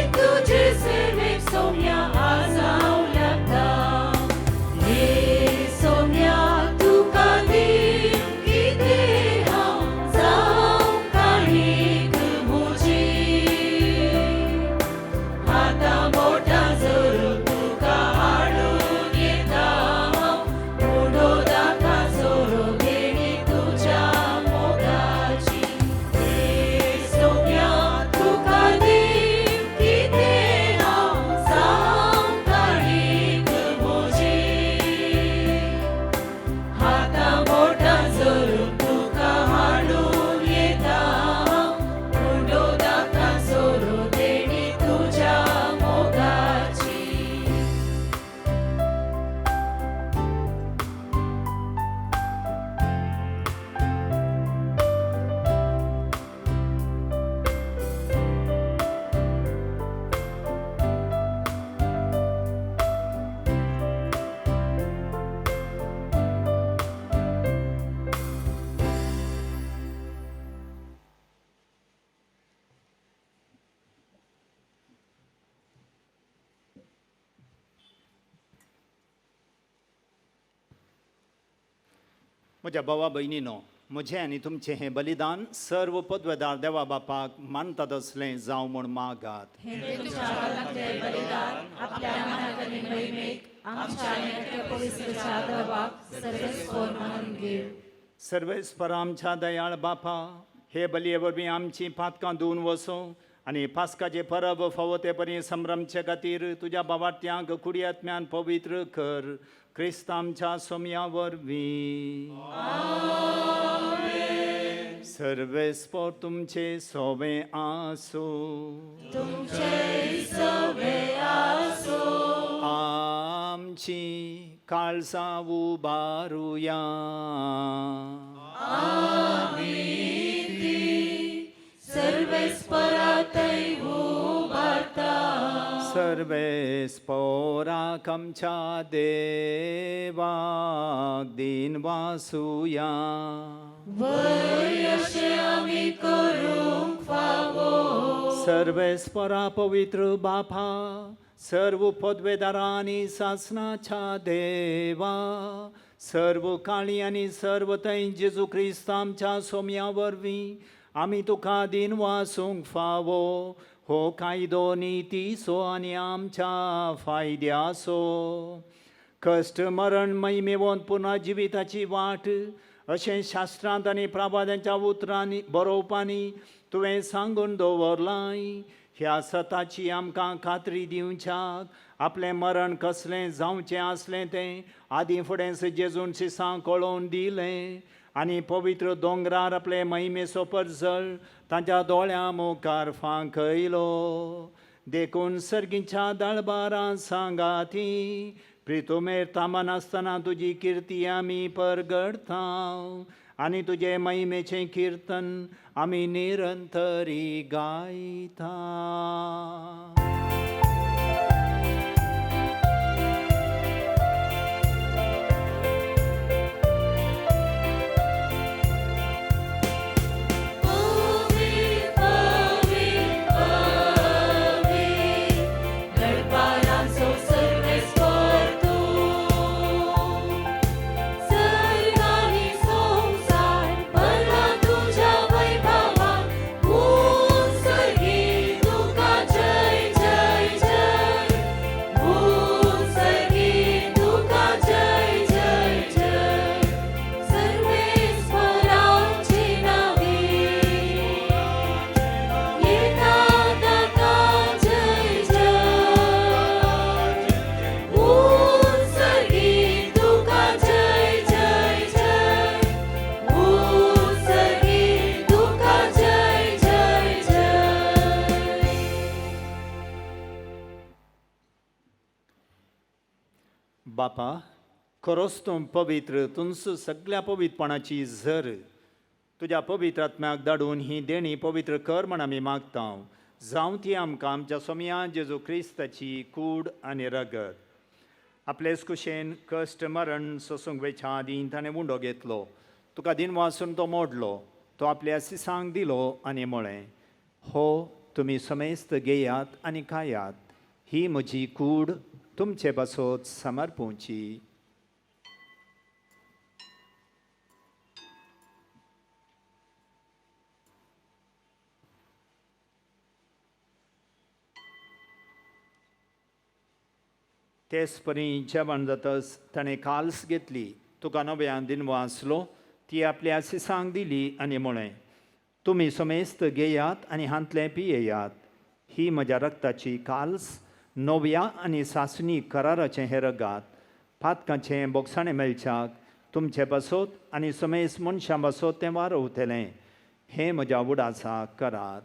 तुझे सेवेक सोम्या आजाव लागता. म्हज्या भावा भयणीनो, म्हजें आनी तुमचें हें बलिदान सर्व पदवेदार देवा बापाक मानता तसलें जावं म्हूण मागात. हें तुमच्या हातांतलें बलिदान आपल्या मानाक आनी महिमेक आमच्या आनी आख्या पवित्रच्या देवाक सर्वेस्पर मानून घेवं. सर्वेस्पर आमच्या दयाळ बापा, हे बलये वरवीं आमचीं पातकां धुवन वचूं आनी पास्काचे परब फावो ते परी संभ्रमचे खातीर तुज्या बाबाट्यांक कुडयात्म्यान पवित्र कर, क्रिस्त आमच्या सोमया वरवीं. सर्वेस्पर तुमचे सोवे आसूं. तुमचे सवे आसूं. आमची काळजां उबारुया. आमी ती सर्वेस्परातय उबारता. सर्वेस्पोराक आमच्या देवाक दिन वासुया. वय अशें आमी करूंक फावो. सर्वेस्परा पवित्र बापा, सर्व पदवेदारांनी सासनाच्या देवा, सर्व काळी आनी सर्व थंय जेजू क्रिस्त आमच्या सोमया वरवीं आमी तुका दिन वासूंक फावो. हो कायदो नितीचो आनी आमच्या फायद्याचो. कश्ट मरण महिमेवंत पुनः जिविताची वाट अशें शास्त्रांत आनी प्रवाद्यांच्या उतरांनी बरोवपांनी तुवें सांगून दवरलाय. ह्या सताची आमकां खात्री दिवच्याक आपलें मरण कसलें जावचें आसलें तें आदीं फुडें जेजून शिसां कळोवन दिलें आनी पवित्र दोंगरार आपले महिमेचो परजळ तांच्या दोळ्यां मुखार फांकयलो. देखून सर्गीच्या दळबारां सांगाती प्रितुमेर थांबनासतना तुजी किर्ती आमी परगडता आनी तुजे महिमेचें किर्तन आमी निरंतरी गायता. बापा, खरोच तूं पवित्र, तुमच सगळ्या पवित्रपणाची झर. तुज्या पवित्र आत्म्याक धाडून ही देणी पवित्र कर म्हण आमी मागता. जावं ती आमकां आमच्या सोमया जेजू क्रिस्ताची कूड आनी रगत. आपलेच कुशेन कश्ट मरण सोसूंक वेच्या आदीं ताणें उंडो घेतलो, तुका दिन वासून तो मोडलो, तो आपल्या सिसांक दिलो आनी म्हळें, हो तुमी समेस्त घेयात आनी खायात, ही म्हजी कूड तुमचे पासत समर्पूची. तेच परी जेवण जातच ताणें काल्स घेतली, तुका नव्यान दिन वाचलो, ती आपल्या सिसांक दिली आनी म्हळें, तुमी समेस्त घेयात आनी हांतलें पियेयात, ही म्हज्या रक्ताची काल्स, नव्या आनी सासणी कराराचें हें रगात, पातकाचें बोगसाणें मेळच्याक तुमचे पासत आनी समेस्त मनशां पासत तें वारवतलें. हें म्हज्या उडासा करात.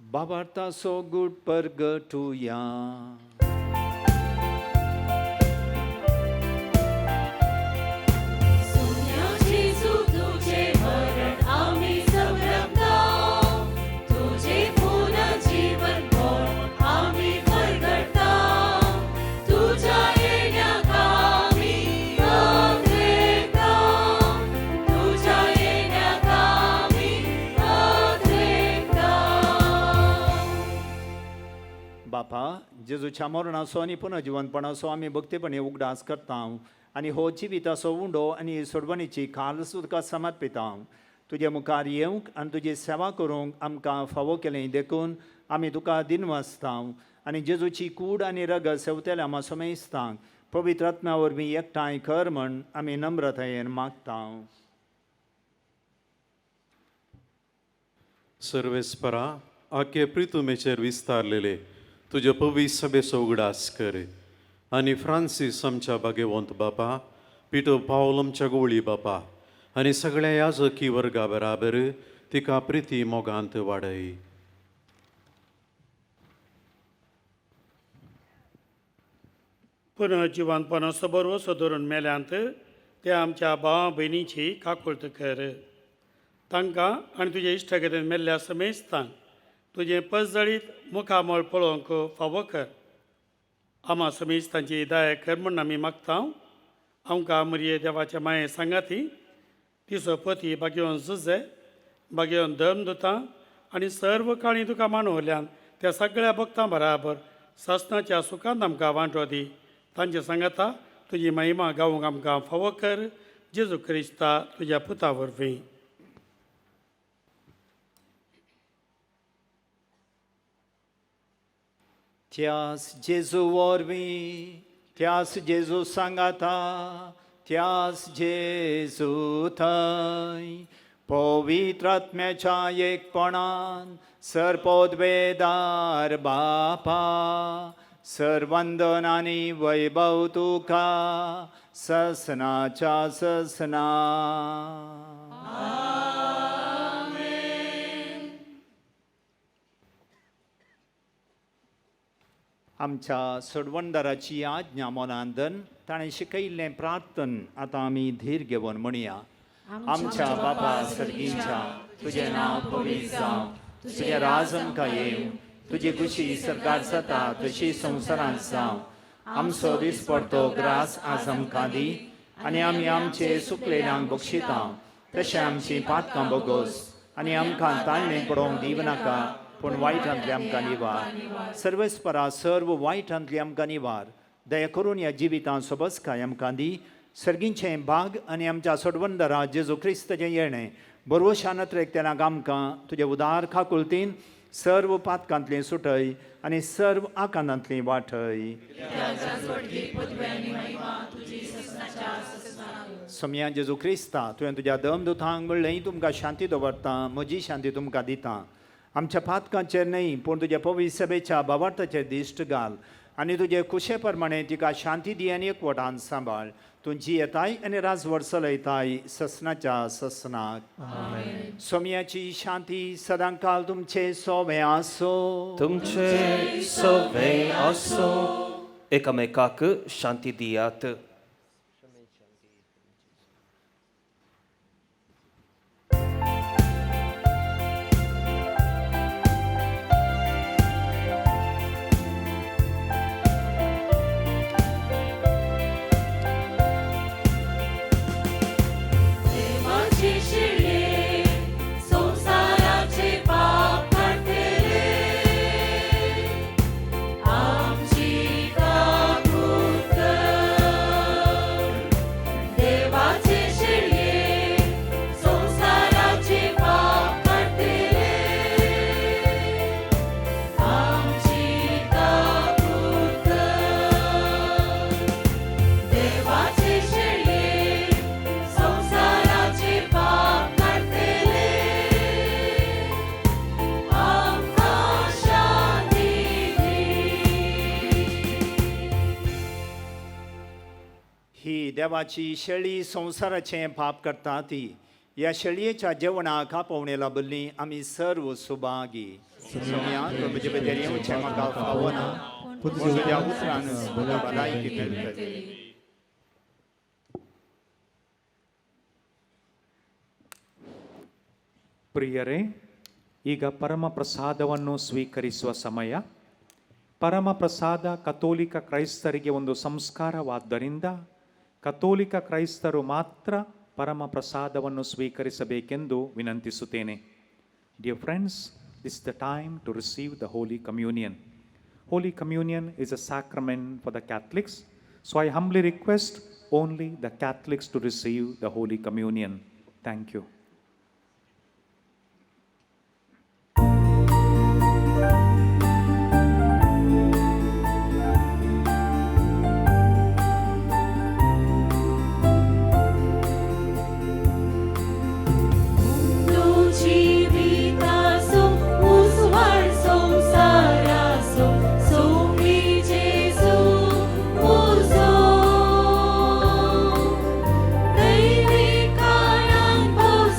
बाबार्थाचो गूट परगटुया. जेजूच्या मरणाचो आनी पुनर्जिवनपणाचो आमी भक्तीपणी उगडास करता आनी हो जिविताचो उंडो आनी सोडवणीची खाल तुका समर्पिता. तुजे मुखार येवंक आनी तुजी सेवा करूंक आमकां फावो केलें देखून आमी तुका दिनवासता आनी जेजूची कूड आनी रगत सेवतेल्या आमा समेस्तांक पवित्र आत्म्या वरवीं एकठांय कर म्हण आमी नम्रतायेन मागता. सर्वेस्परा आखे प्रितुमेचेर विस्तारलेले तुजे पवित्र सभेचो उगडास कर आनी फ्रांसीस आमच्या भागेवंत बापा, पिटो पावल आमच्या गोवळी बापा आनी सगळ्या याजकी वर्गा बराबर तिका प्रिती मोगांत वाडय. पुनर्जिवनपणाचो भरवसो धरून मेल्यांत ते आमच्या भावा भयणीची काकुळट कर. तांकां आनी तुजे इश्टागतीन मेल्ल्या समेस्तांक तुजें पसजळीत मुखामळ पळोवंक फावो कर. आमा समेस्तांची दया कर म्हूण आमी मागता. आमकां मरिये देवाच्या माये सांगाती तिचो पती बागेवन जुजे बागेवन धर्म दुता आनी सर्व काळी तुका मानवल्यान त्या सगळ्या भक्तां बराबर सासणाच्या सुखांत आमकां वांटो दी. तांचे सांगाता तुजी महिमा गावंक आमकां फावो कर. जेजू क्रिस्ता तुज्या पुता वरवीं. त्यास जेजू वरवीं, त्यास जेजू सांगाता, त्यास जेजू थंय पवित्र आत्म्याच्या एकपणान सर्पोद्वेदार बापा सर्वंदन आनी वैभव तुका ससनाच्या ससना. आमच्या सोडवणदाराची आज्ञा मनांदन ताणें शिकयिल्लें प्रार्थन आतां आमी धीर घेवन म्हणया. आमच्या बापा सर्गींच्या, तुजें नांव पवित्र जावं, तुजें राज आमकां येवं, तुजी खुशी सरकार जाता तशी संवसारांत जावं. आमचो दिसपडतो ग्रास आज आमकां दी आनी आमी आमचे सुकलेल्यांक बक्षिता तशें आमचीं पातकां बोगोस आनी आमकां ताळणें पडोवंक दिवं नाका पूण वायटांतली आमकां निवार. सर्वेस्परा सर्व वायटांतली आमकां निवार. दया करून ह्या जिवितांत सोबसकाय आमकां दी. सर्गींचें भाग आनी आमच्या सोडवंदरा जेजू क्रिस्ताचें येणें बरोवशान अत्रेकतेनाक आमकां तुजे उदार खाकुलतीन सर्व पातकांतली सुटय आनी सर्व आकांतांतली वाटय. सोमया जेजू क्रिस्ता, तुवें तुज्या दमदुतांक म्हणलें तुमकां शांती दवरता, म्हजी शांती तुमकां दिता. आमच्या पातकांचेर न्हय पूण तुज्या पवित्र सभेच्या भावार्थाचेर दिश्ट घाल आनी तुजे कुशे प्रमाणे तिका शांती दी आनी एकवटान सांबाळ. तूं जियेताय आनी राजवट चलयताय ससनाच्या ससनाक. सोमयाची शांती सदांकाल तुमचे सोवे आसो. तुमचे सोवे आसो. एकामेकाक शांती दियात. देवाची शेळी संवसाराचें पाप करता ती ह्या शेळयेच्या जेवणाक आपोवणे लाबिल्ली आमी सर्व सुभागी. सोम्या, तूं म्हजे भितर येवचें म्हाका फावना, पूण तुज्या उतरान म्हाका भलायकी मेळटली. ಪ್ರಿಯರೇ, ಈಗ ಪರಮ ಪ್ರಸಾದವನ್ನು ಸ್ವೀಕರಿಸುವ ಸಮಯ. ಪರಮ ಪ್ರಸಾದ ಕಥೋಲಿಕ ಕ್ರೈಸ್ತರಿಗೆ ಒಂದು ಸಂಸ್ಕಾರವಾದ್ದರಿಂದ ಕಥೋಲಿಕ ಕ್ರೈಸ್ತರು ಮಾತ್ರ ಪರಮ ಪ್ರಸಾದವನ್ನು ಸ್ವೀಕರಿಸಬೇಕೆಂದು ವಿನಂತಿಸುತ್ತೇನೆ. Dear friends, this the time to receive the holy communion. Holy Communion is a sacrament for the Catholics, so I humbly request only the Catholics to receive the Holy Communion. Thank you. जिवितासो उजवाड संवसारासो सोमी जेजू मुजो दैवी काळान भोसलो.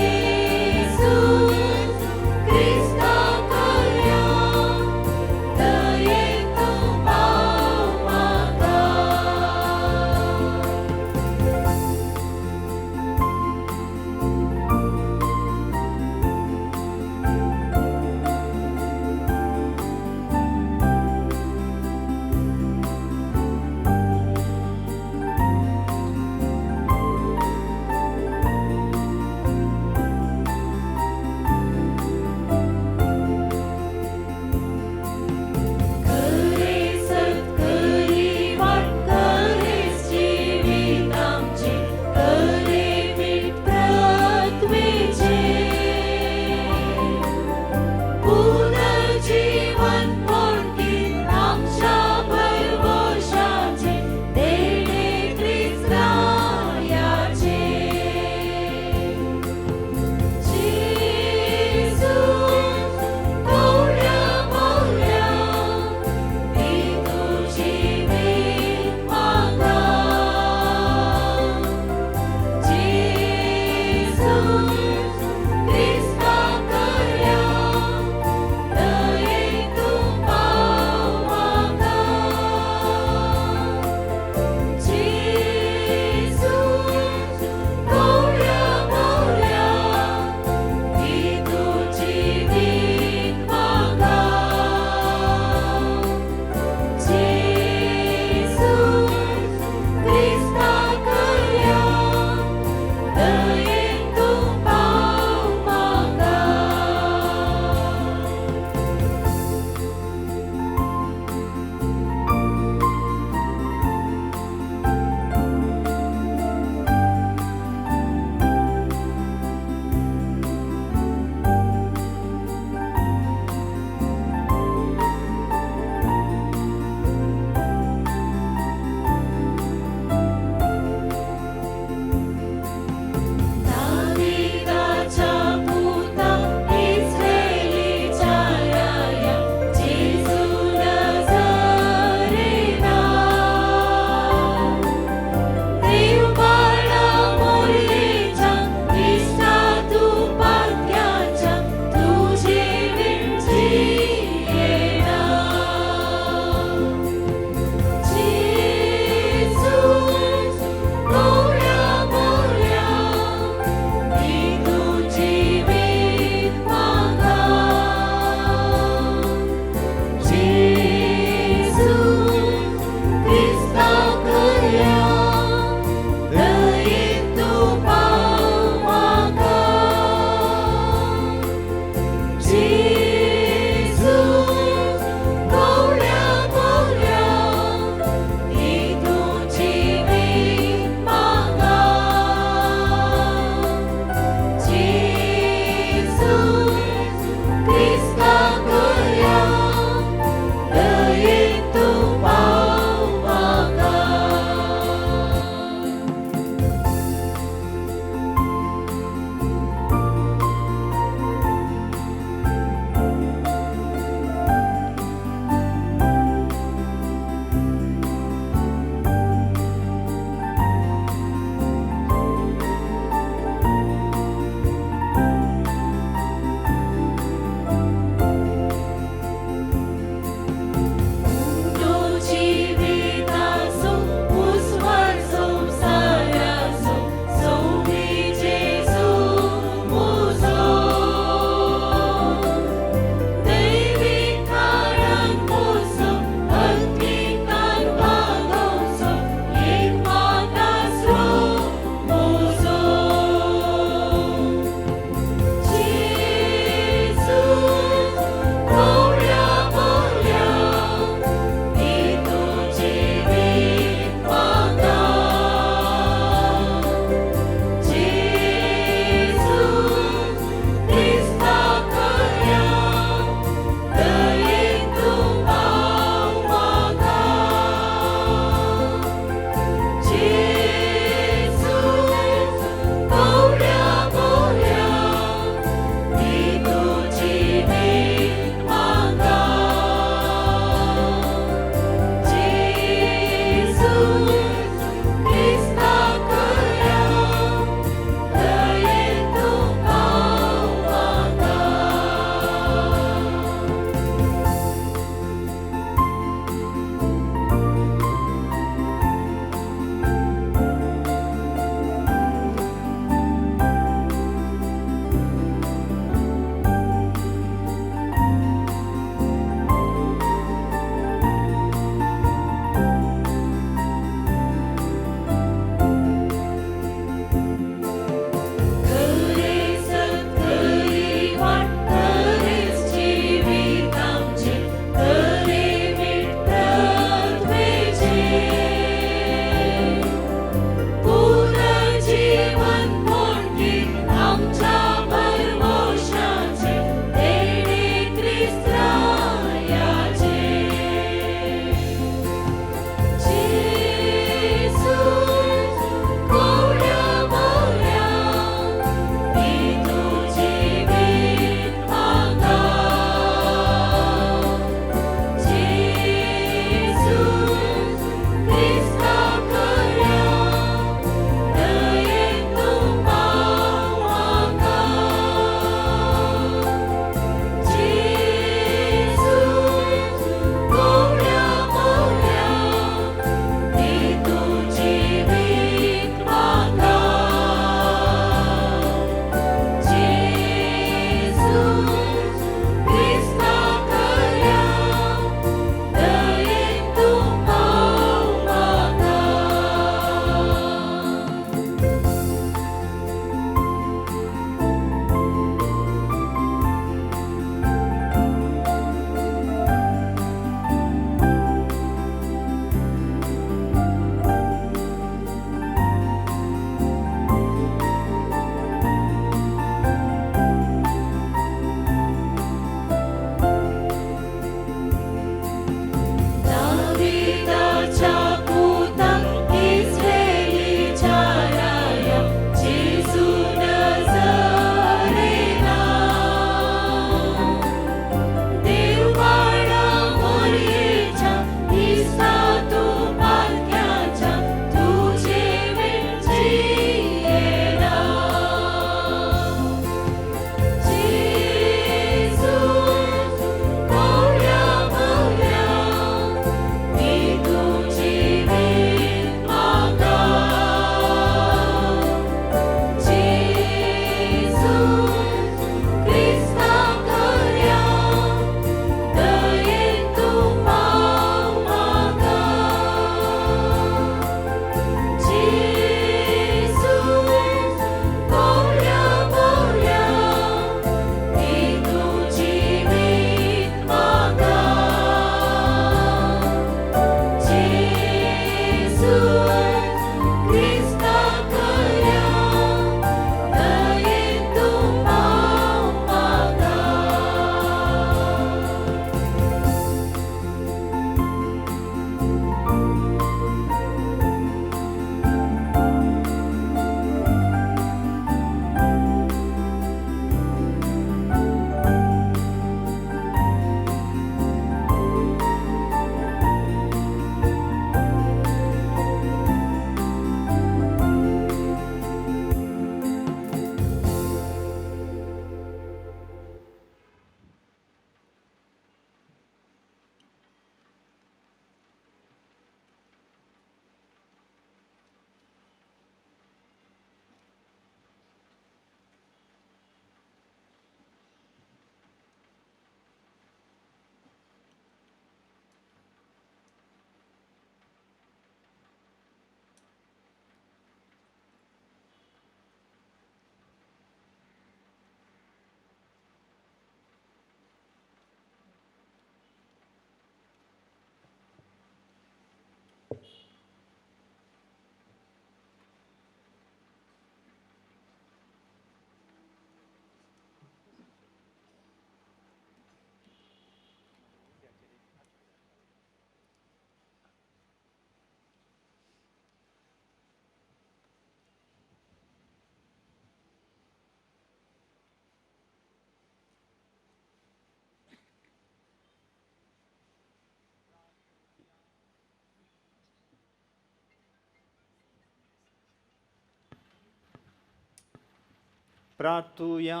प्रार्थुया.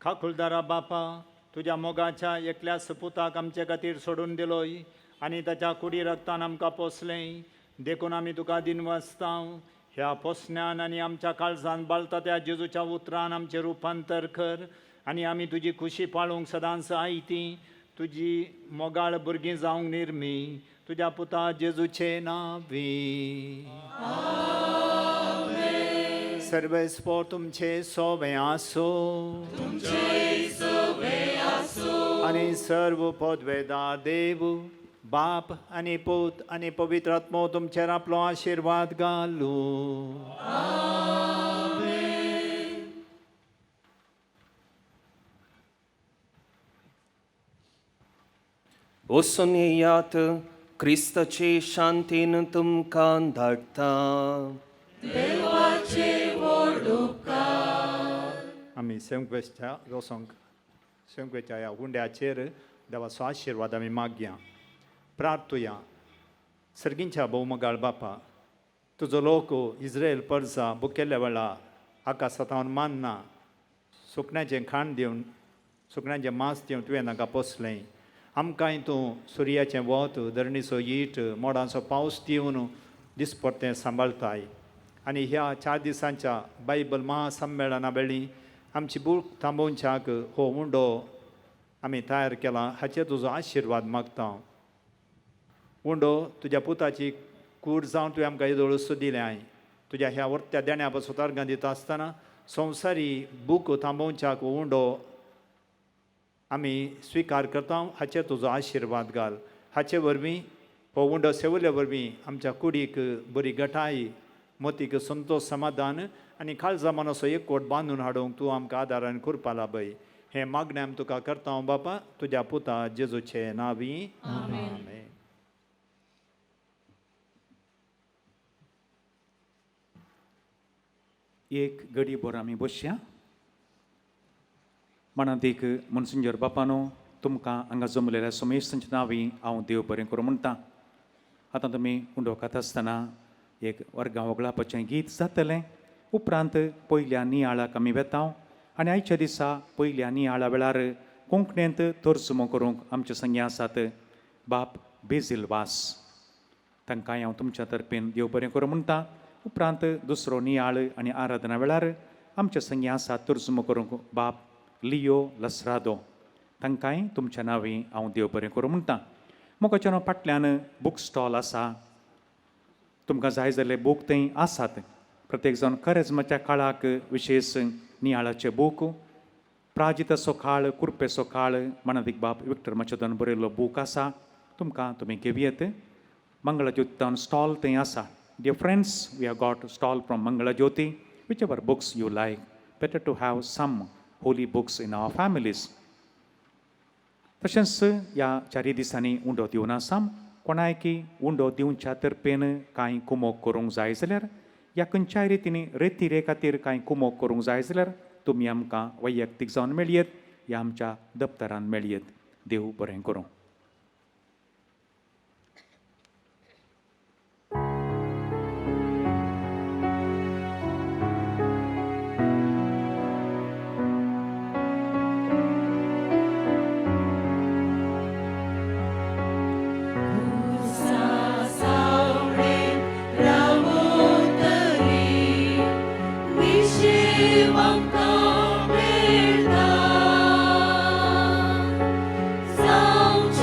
खाकुलदारा बापा, तुज्या मोगाच्या एकल्या सपुताक आमचे खातीर सोडून दिलोय आनी ताच्या कुडी रक्तान आमकां पोसलें, देखून आमी तुका दिनवासता. ह्या पोसण्यान आनी आमच्या काळजान बाळता त्या जेजूच्या उतरान आमचें रुपांतर कर आनी आमी तुजी खुशी पाळूंक सदांच आयती तुजी मोगाळ भुरगीं जावंक निर्मी, तुज्या पुता जेजूचे नांवी. सर्वेस्पोर तुमचे सोबें आसूं आनी सर्व पदवेदार देव बाप आनी पूत आनी पवित्र आत्मो तुमचेर आपलो आशिर्वाद घालूं. वचून येयात, क्रिस्ताचे शांतीन तुमकां धाडटा. देवाचे व्हड उपकार. आमी सेवंकवेच्या रोसोंक सेवंकवेच्या ह्या हुंड्याचेर देवाचो आशिर्वाद आमी मागया. प्रार्थुया. सर्गींच्या भोवमगाळ बापा, तुजो लोक इस्रायल परजा बुकेल्ल्या वेळा आकाशांत मानना सुकण्याचें खाण दिवन सुकण्याचें मांस दिवन तुवें तांकां पोसलें. आमकांय तूं सुर्याचें वत, धरणीचो ईट, मोडांचो पावस दिवन दिसपट्टें सांबाळटाय. आनी ह्या 4 दिसांच्या बायबल महासम्मेळना वेळी आमची भूक थांबोवच्याक हो उंडो आमी तयार केला, हाचेर तुजो आशिर्वाद मागता. उंडो तुज्या पुताची कूड जावन तुवें आमकां येदोळ दिलें. तुज्या ह्या वर्त्या देण्या पासून अर्गां दिता आसतना संवसारी भूक थांबोवच्याक हो उंडो आमी स्विकार करता, हाचेर तुजो आशिर्वाद घाल. हाचे वरवीं हो उंडो सेवल्या वरवीं आमच्या कुडीक बरी गटाय, मोतीक संतोश समाधान आनी काळजा मनाचो एकवट बांदून हाडूंक तूं आमकां आदार आनी कृपा लाभय. हें मागणें आमी तुका करता बापा, तुज्या पुता जेजूचे नांवी. आमेन. एक गडी बोर आमी बसया. मनांत मनसुंजर बापानो, तुमकां हांगा जमलेल्या समेस्तांच्या नांवी हांव देव बरें करूं म्हणटा. आतां तुमी उंडो खाता आसतना एक वर्गां वगळापाचें गीत जातलें. उपरांत पयल्या नियाळाक आमी वेता आनी आयच्या दिसा पयल्या नियाळा वेळार कोंकणींत तर्जुमो करूंक आमचे संगी आसात बाप बेजील वास, तांकां हांव तुमच्या तर्फेन देव बरें करूं म्हणटा. उपरांत दुसरो नियाळ आनी आराधना वेळार आमचे संगी आसात तर्जुमो करूंक बाप लियो लसरादो, तांकांय तुमच्या नांवी हांव देव बरें करूं म्हणटा. मोगाच्या फाटल्यान बूक स्टॉल आसा, तुमकां जाय जाल्यार बूक थंय आसात. प्रत्येक जावन करेजमाच्या काळाक विशेश नियाळाचे बूक, प्राजिताचो काळ, कुर्पेचो काळ, मनादीक बाप विक्टर माचेदोन बरयल्लो बूक आसा, तुमकां तुमी घेवयेत. मंगळज्योतीन स्टॉल थंय आसा. Dear friends, we have got stall from Mangalajyoti, whichever books you like. Better to have some holy books in our families. तशेंच ह्या 4 दिसांनी उंडो दिवन आसा. कोणायकी उंडो दिवच्या तर्फेन कांय कुमोक करूंक जाय जाल्यार ह्या खंयच्याय रितीन रेतिरे खातीर कांय कुमोक करूंक जाय जाल्यार तुमी आमकां वैयक्तीक जावन मेळयेत ह्या आमच्या दप्तरान मेळयेत. देव बरें करूं. Sound.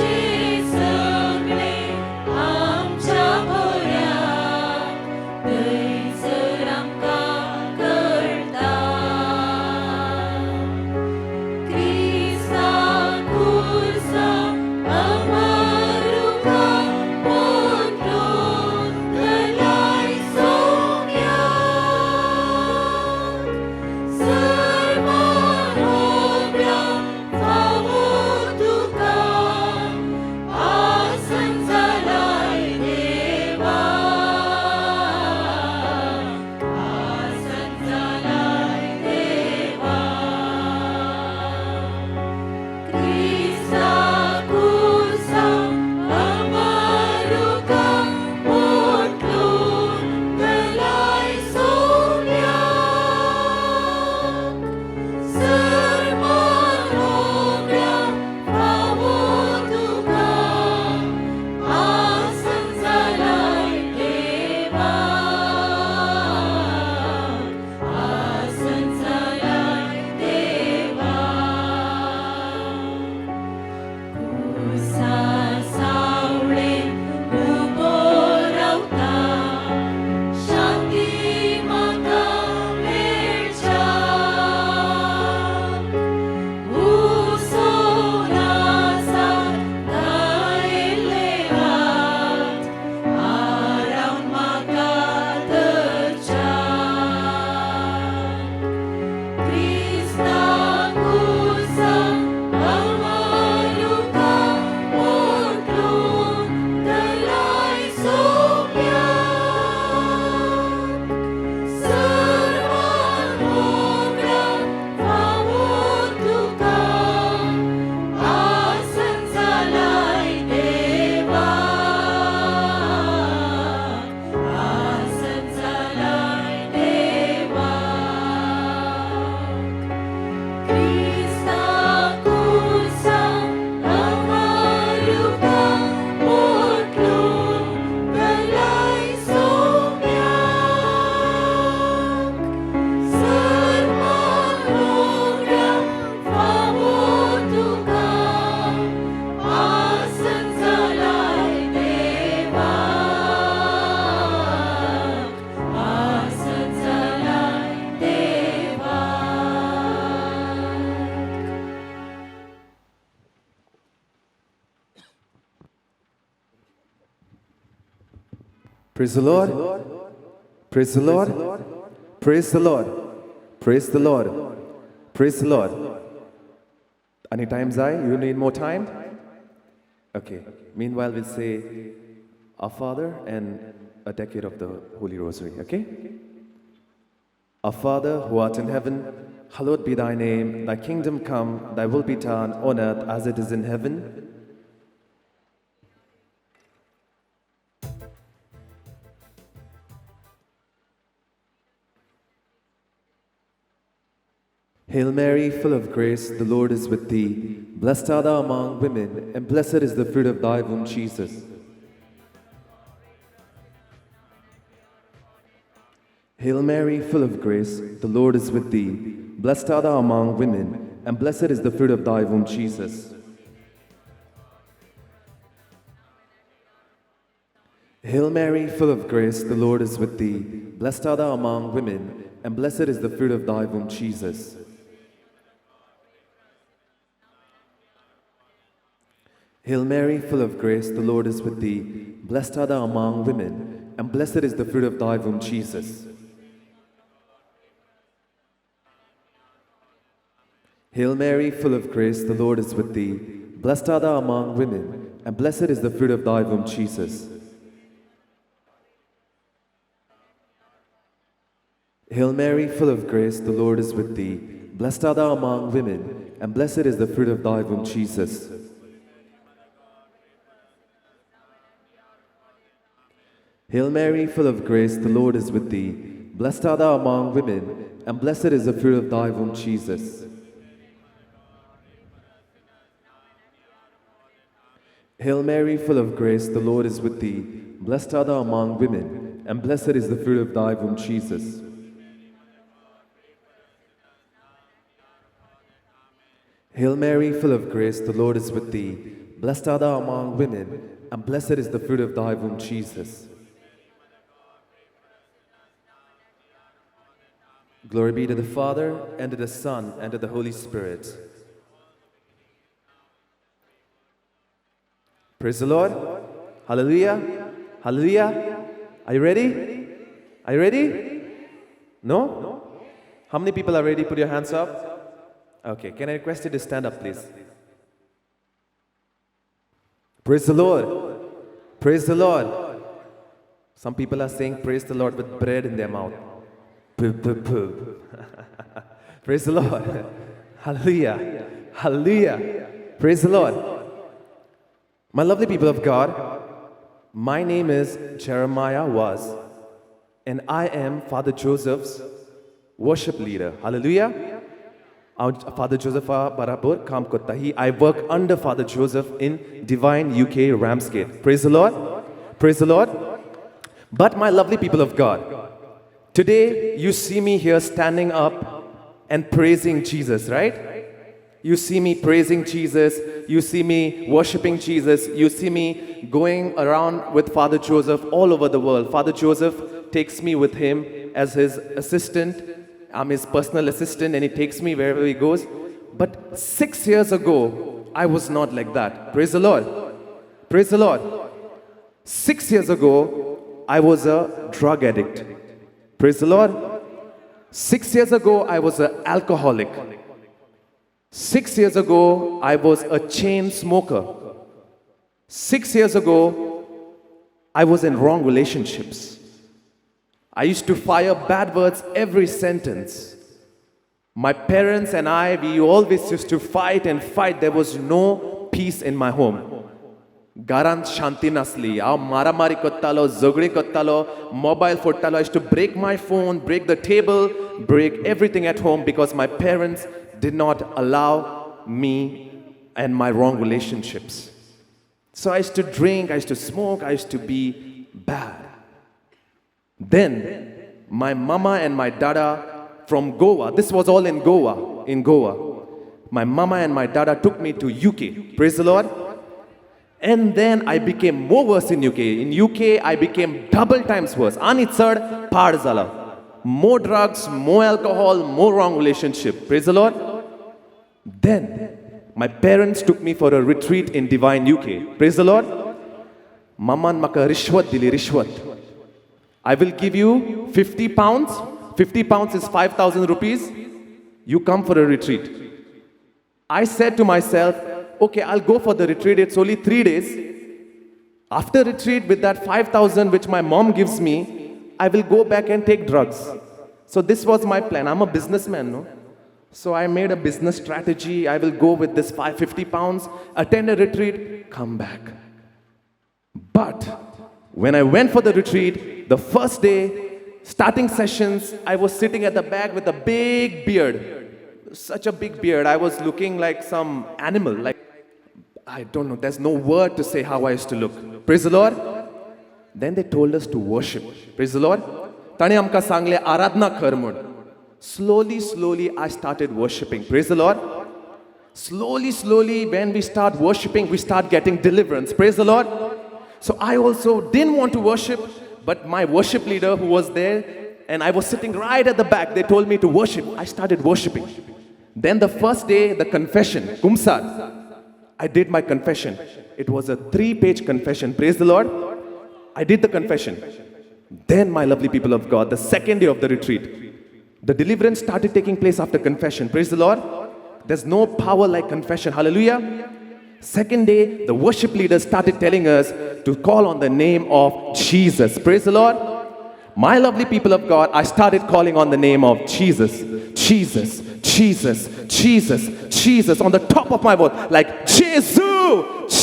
Praise the Lord. Praise the Lord. Praise the Lord. Praise the Lord. Praise the Lord. Any time, Zai? You need more time? Okay. Meanwhile, we'll say Our Father and a decade of the Holy Rosary, okay? Our Father, who art in heaven, hallowed be thy name. Thy kingdom come, thy will be done on earth as it is in heaven. Hail Mary, full of grace, the Lord is with thee. Blessed art thou among women, and blessed is the fruit of thy womb, Jesus. Hail Mary, full of grace, the Lord is with thee. Blessed art thou among women, and blessed is the fruit of thy womb, Jesus. Hail Mary, full of grace, the Lord is with thee. Blessed art thou among women, and blessed is the fruit of thy womb, Jesus. Hail Mary, full of grace, the Lord is with thee. Blessed art thou among women, and blessed is the fruit of thy womb, Jesus. Hail Mary, full of grace, the Lord is with thee. Blessed art thou among women, and blessed is the fruit of thy womb, Jesus. Hail Mary, full of grace, the Lord is with thee. Blessed art thou among women, and blessed is the fruit of thy womb, Jesus. Hail Mary, full of grace, the Lord is with thee. Blessed art thou among women, and blessed is the fruit of thy womb, Jesus. Hail Mary, full of grace, the Lord is with thee. Blessed art thou among women, and blessed is the fruit of thy womb, Jesus. Hail Mary, full of grace, the Lord is with thee. Blessed art thou among women, and blessed is the fruit of thy womb, Jesus. Glory be to the Father, and to the Son, and to the Holy Spirit. Praise the Lord. Hallelujah. Hallelujah. Are you ready? Are you ready? No? How many people are ready? Put your hands up. Okay, can I request you to stand up, please? Praise the Lord. Praise the Lord. Some people are saying praise the Lord with bread in their mouth. Poo, poo, poo. Praise the Lord. Hallelujah. Hallelujah. Praise the Lord. My lovely people of God, my name is Jeremiah Vaz, and I am Father Joseph's worship leader. Hallelujah. Father Joseph Barabur Kam Kottahi. I work under Father Joseph in Divine UK Ramsgate. Praise the Lord. Praise the Lord. But my lovely people of God, today you see me here standing up and praising Jesus, right? You see me praising Jesus. You see me worshiping Jesus. You see me going around with Father Joseph all over the world. Father Joseph takes me with him as his assistant. I'm his personal assistant, and he takes me wherever he goes. But 6 years ago, I was not like that. Praise the Lord. Praise the Lord. 6 years ago, I was a drug addict. Praise the Lord. 6 years ago, I was an alcoholic. 6 years ago, I was a chain smoker. 6 years ago, I was in wrong relationships. I used to fire bad words every sentence. My parents and I, we always used to fight and fight. There was no peace in my home. घरांत शांती नासली. हांव मारामारी करतालो, झगडीं करतालो, mobile फोडटालो. I used to break my phone, break the table, break everything at home because my parents did not allow me and my wrong relationships. So I used to drink, I used to smoke, I used to be bad. Then my mama and my dada from Goa, this was all in Goa. My mama and my dada took me to UK. Praise the Lord. And then I became more worse in UK. In UK, I became double times worse. Ani chad paad zala. More drugs, more alcohol, more wrong relationship. Praise the Lord. Then my parents took me for a retreat in Divine UK. Praise the Lord. Maman maka rishwat dili, rishwat. I will give you 50 pounds. 50 pounds is 5,000 rupees. You come for a retreat. I said to myself, okay, I'll go for the retreat. It's only 3 days. After retreat, with that 5,000 which my mom gives me, I will go back and take drugs. So this was my plan. I'm a businessman, no? So I made a business strategy. I will go with this 550 pounds, attend a retreat, come back. But when I went for the retreat, the first day, starting sessions, I was sitting at the back with a big beard. Such a big beard. I was looking like some animal. Like, I don't know. There's no word to say how I used to look. Praise the Lord. Then they told us to worship. Praise the Lord. ताणें आमकां सांगलें आराधना कर म्हूण. Slowly, slowly, I started worshiping. Praise the Lord. Slowly, slowly, when we start worshiping, we start getting deliverance. Praise the Lord. So I also didn't want to worship, but my worship leader who was there, and I was sitting right at the back, they told me to worship. I started worshiping. Then the first day, the confession, Kumsar, I did my confession. It was a 3-page confession. Praise the Lord. I did the confession. Then, my lovely people of God, the second day of the retreat, the deliverance started taking place after confession. Praise the Lord. There's no power like confession. Hallelujah. Second day, the worship leader started telling us to call on the name of Jesus. Praise the Lord. My lovely people of God, I started calling on the name of Jesus. Jesus, Jesus, Jesus, Jesus, on the top of my voice, like Jesus,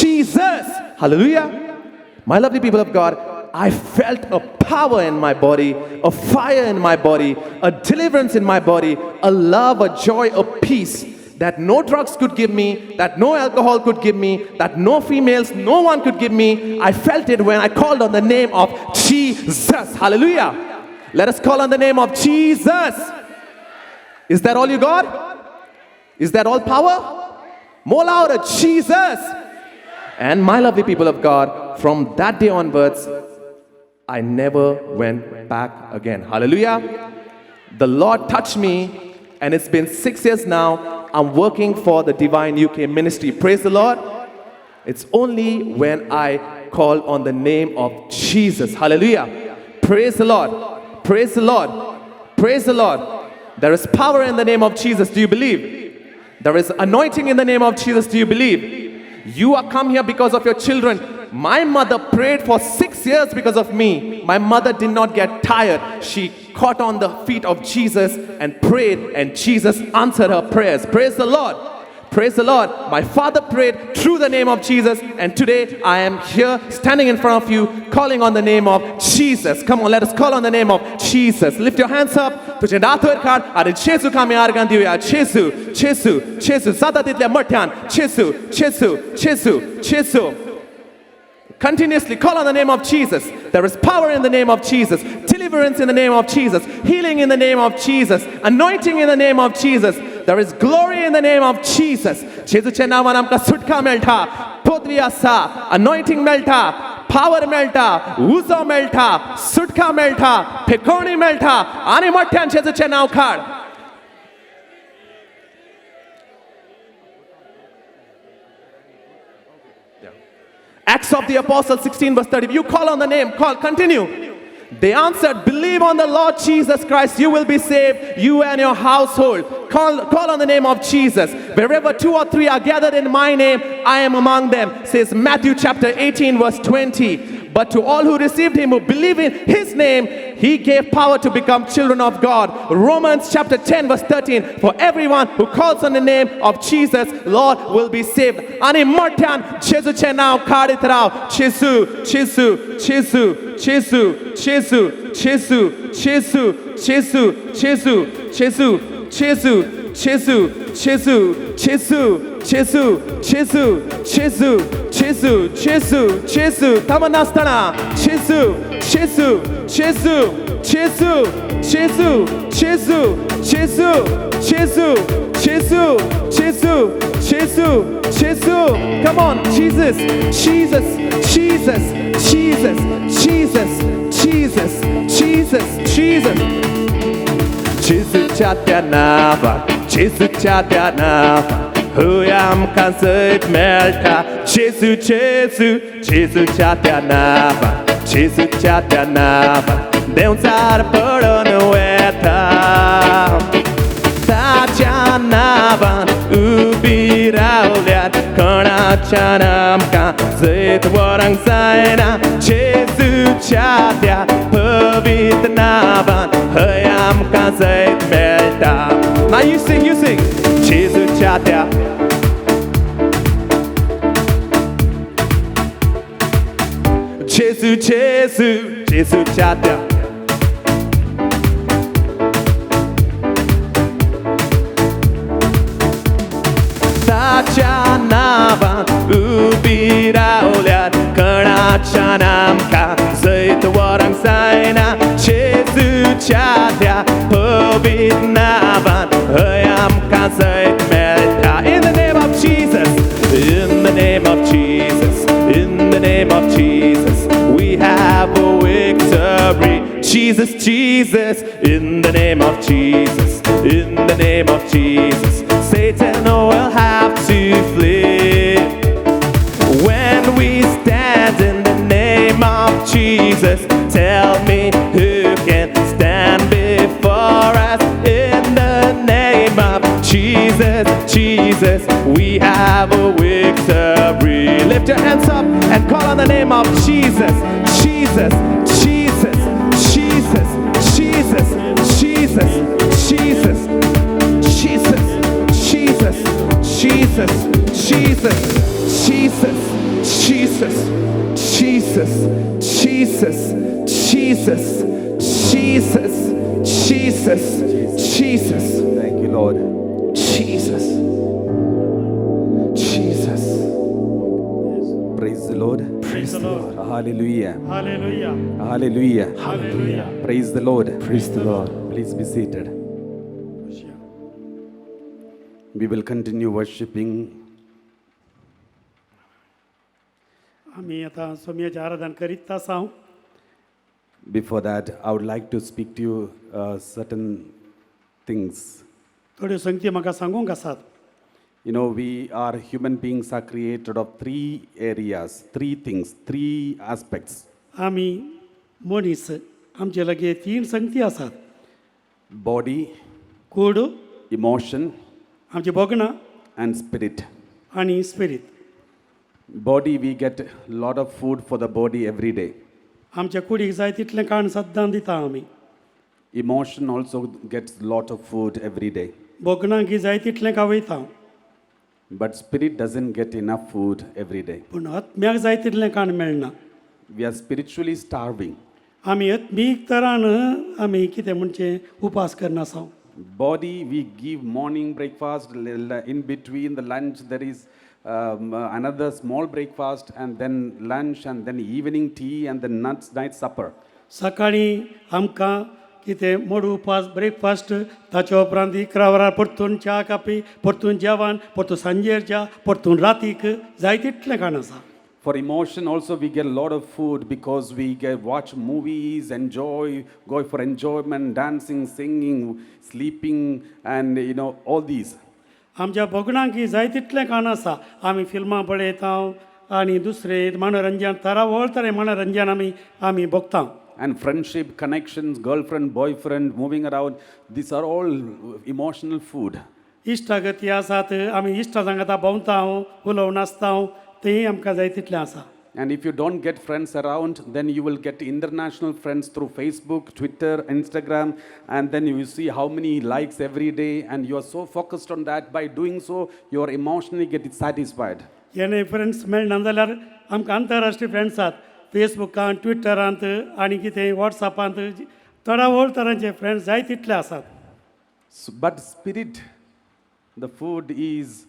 Jesus. Hallelujah. My lovely people of God, I felt a power in my body, a fire in my body, a deliverance in my body, a love, a joy, a peace that no drugs could give me, that no alcohol could give me, that no females, no one could give me. I felt it when I called on the name of Jesus. Hallelujah. Let us call on the name of Jesus. Is that all you got? Is that all power? More louder, Jesus. And my lovely people of God, from that day onwards, I never went back again. Hallelujah. The Lord touched me, and it's been 6 years now. I'm working for the Divine UK Ministry. Praise the Lord. It's only when I call on the name of Jesus. Hallelujah. Praise the Lord. Praise the Lord. Praise the Lord. There is power in the name of Jesus. Do you believe? There is anointing in the name of Jesus. Do you believe? You are come here because of your children. My mother prayed for 6 years because of me. My mother did not get tired. She caught on the feet of Jesus and prayed, and Jesus answered her prayers. Praise the Lord. Praise the Lord. My father prayed through the name of Jesus, and today I am here standing in front of you, calling on the name of Jesus. Come on, let us call on the name of Jesus. Lift your hands up. तुझे हात काड आणि जेजूक आमी आर्गां दिवया. जेजू, जेजू, जेजू, जाता तितल्या मोठ्यान. जेजू, जेजू, जेजू, जेजू. Continuously call on the name of Jesus. There is power in the name of Jesus. Deliverance in the name of Jesus. Healing in the name of Jesus. Anointing in the name of Jesus. There is glory in the name of Jesus. जेजूच्या नावान आमकां सुटका मेळटा, पदवी आसा, anointing मेळटा, power मेळटा, उजो मेळटा, सुटका मेळटा, फेकोवणी मेळटा. आनी मोठ्यान जेजूचें नांव काड. Acts of the Apostles 16 verse 30. You call on the name, call, continue. They answered, believe on the Lord Jesus Christ, you will be saved, you and your household. Call on the name of Jesus. Wherever 2 or 3 are gathered in my name, I am among them, says Matthew chapter 18 verse 20. But to all who received him, who believe in his name, he gave power to become children of God. Romans chapter 10 verse 13. For everyone who calls on the name of Jesus, Lord, will be saved. Ani मोठ्यान जेजूचें नांव काडीत राव. जेजू, जेजू, जेजू, जेजू, जेजू, जेजू, जेजू, जेजू, जेजू, जेजू, जेजू, जेजू, जेजू, जेजू, जेजू, जेजू, जेजू, जेजू, जेजू, जेजू. थांबनासतना जेजू, जेजू, जेजू, जेजू, जेजू, जेजू, जेजू, जेजू, जेजू, जेजू, जेजू, जेजू. Come on, Jesus, Jesus, Jesus, Jesus, Jesus, Jesus, Jesus, Jesus. जेजूच्या त्या नांवान, जेजूच्या त्या नांवान, हय आमकां जैत मेळटा. जेजू, जेजू, जेजूच्या त्या नांवान, जेजूच्या त्या नांवान, देंवचार पळोवन वेता. ताच्या नांवान उबी रावल्यार कोणाच्यान आमकां जैत व्हरूंक जायना. जेजूच्या त्या पवित्र नांवान हय आमकां जैत मेळटा. Now you sing, you sing. जेजूच्या त्या जेजू जेजू जेजूच्या त्या ताच्या नांवान उबी रावल्यार कोणाच्यान आमकां जैत व्हरूंक जायना. जेजूच्या त्या पवित्र नांवान हय आमकां जैत मेळटा. In the name of Jesus, in the name of Jesus, in the name of Jesus, we have a victory. Jesus, Jesus, in the name of Jesus, in the name of Jesus, Satan will have to flee. When we stand in the name of Jesus, tell me who can stand before us. In the name of Jesus, Jesus, we have a victory. Lift your hands up and call on the name of Jesus, Jesus, Jesus, Jesus, Jesus, Jesus, Jesus, Jesus, Jesus, Jesus, Jesus, Jesus, Jesus, Jesus, Jesus, Jesus, Jesus, Jesus, Jesus. Thank you, Lord. Jesus. Jesus. Praise the Lord. Praise the Lord. Hallelujah. Hallelujah. Hallelujah. Hallelujah. Praise the Lord. Praise the Lord. Please be seated. We will continue worshipping. आमी आतां सोमयाचें आराधन करीत आसा हांव. Before that, I would like to speak to you certain things. थोड्यो संगती म्हाका सांगूंक आसात. You know, we are human beings are created of three areas, three things, three aspects. आमी मनीस आमचे लागीं तीन संगती आसात. Body, कूड, emotion, आमची भोगणां and spirit. आनी spirit. Body, we get a lot of food for the body every day. आमच्या कुडीक जाय तितलें खाण सद्दां दिता आमी. Emotion also gets lot of food every day. भोगणांक जाय तितलें खावयता. But spirit doesn't get enough food every day. पूण आत्म्याक जाय तितलें खाण मेळना. We are spiritually starving. आमी आत्मीक तरान आमी कितें म्हणचें उपास करना आसा. Body, we give morning breakfast, in between the lunch there is another small breakfast, and then lunch, and then evening tea, and then night supper. सकाळीं आमकां कितें मोड उपास ब्रेकफास्ट, ताच्या उपरांत 11 वरां परतून च्या कापी, परतून जेवण, परतून सांजेर च्या, परतून रातीक जाय तितलें खाण आसा. For emotion also we get a lot of food because we get watch movies, enjoy, go for enjoyment, dancing, singing, sleeping, and you know all these. आमच्या भोगणांक जाय तितलें खाण आसा. आमी फिल्मां पळयता आनी दुसरें मनोरंजन तरावळ तरे मनोरंजन आमी आमी भोगता. And friendship, connections, girlfriend, boyfriend, moving around, these are all emotional food. इश्टागती आसात, आमी इश्टां सांगता भोंवता, उलोवन आसता, तेंय आमकां जाय तितलें आसा. And if you don't get friends around, then you will get international friends through Facebook, Twitter, Instagram, and then you see how many likes every day, and you are so focused on that. By doing so, you are emotionally getting satisfied. येणे friends मेळना जाल्यार आमकां आंतरराष्ट्रीय friends आसात फेसबुकान, ट्विटरांत आनी कितें वॉट्सॅपांत तरावळ तरांचे friends जाय तितले आसात. But spirit, the food is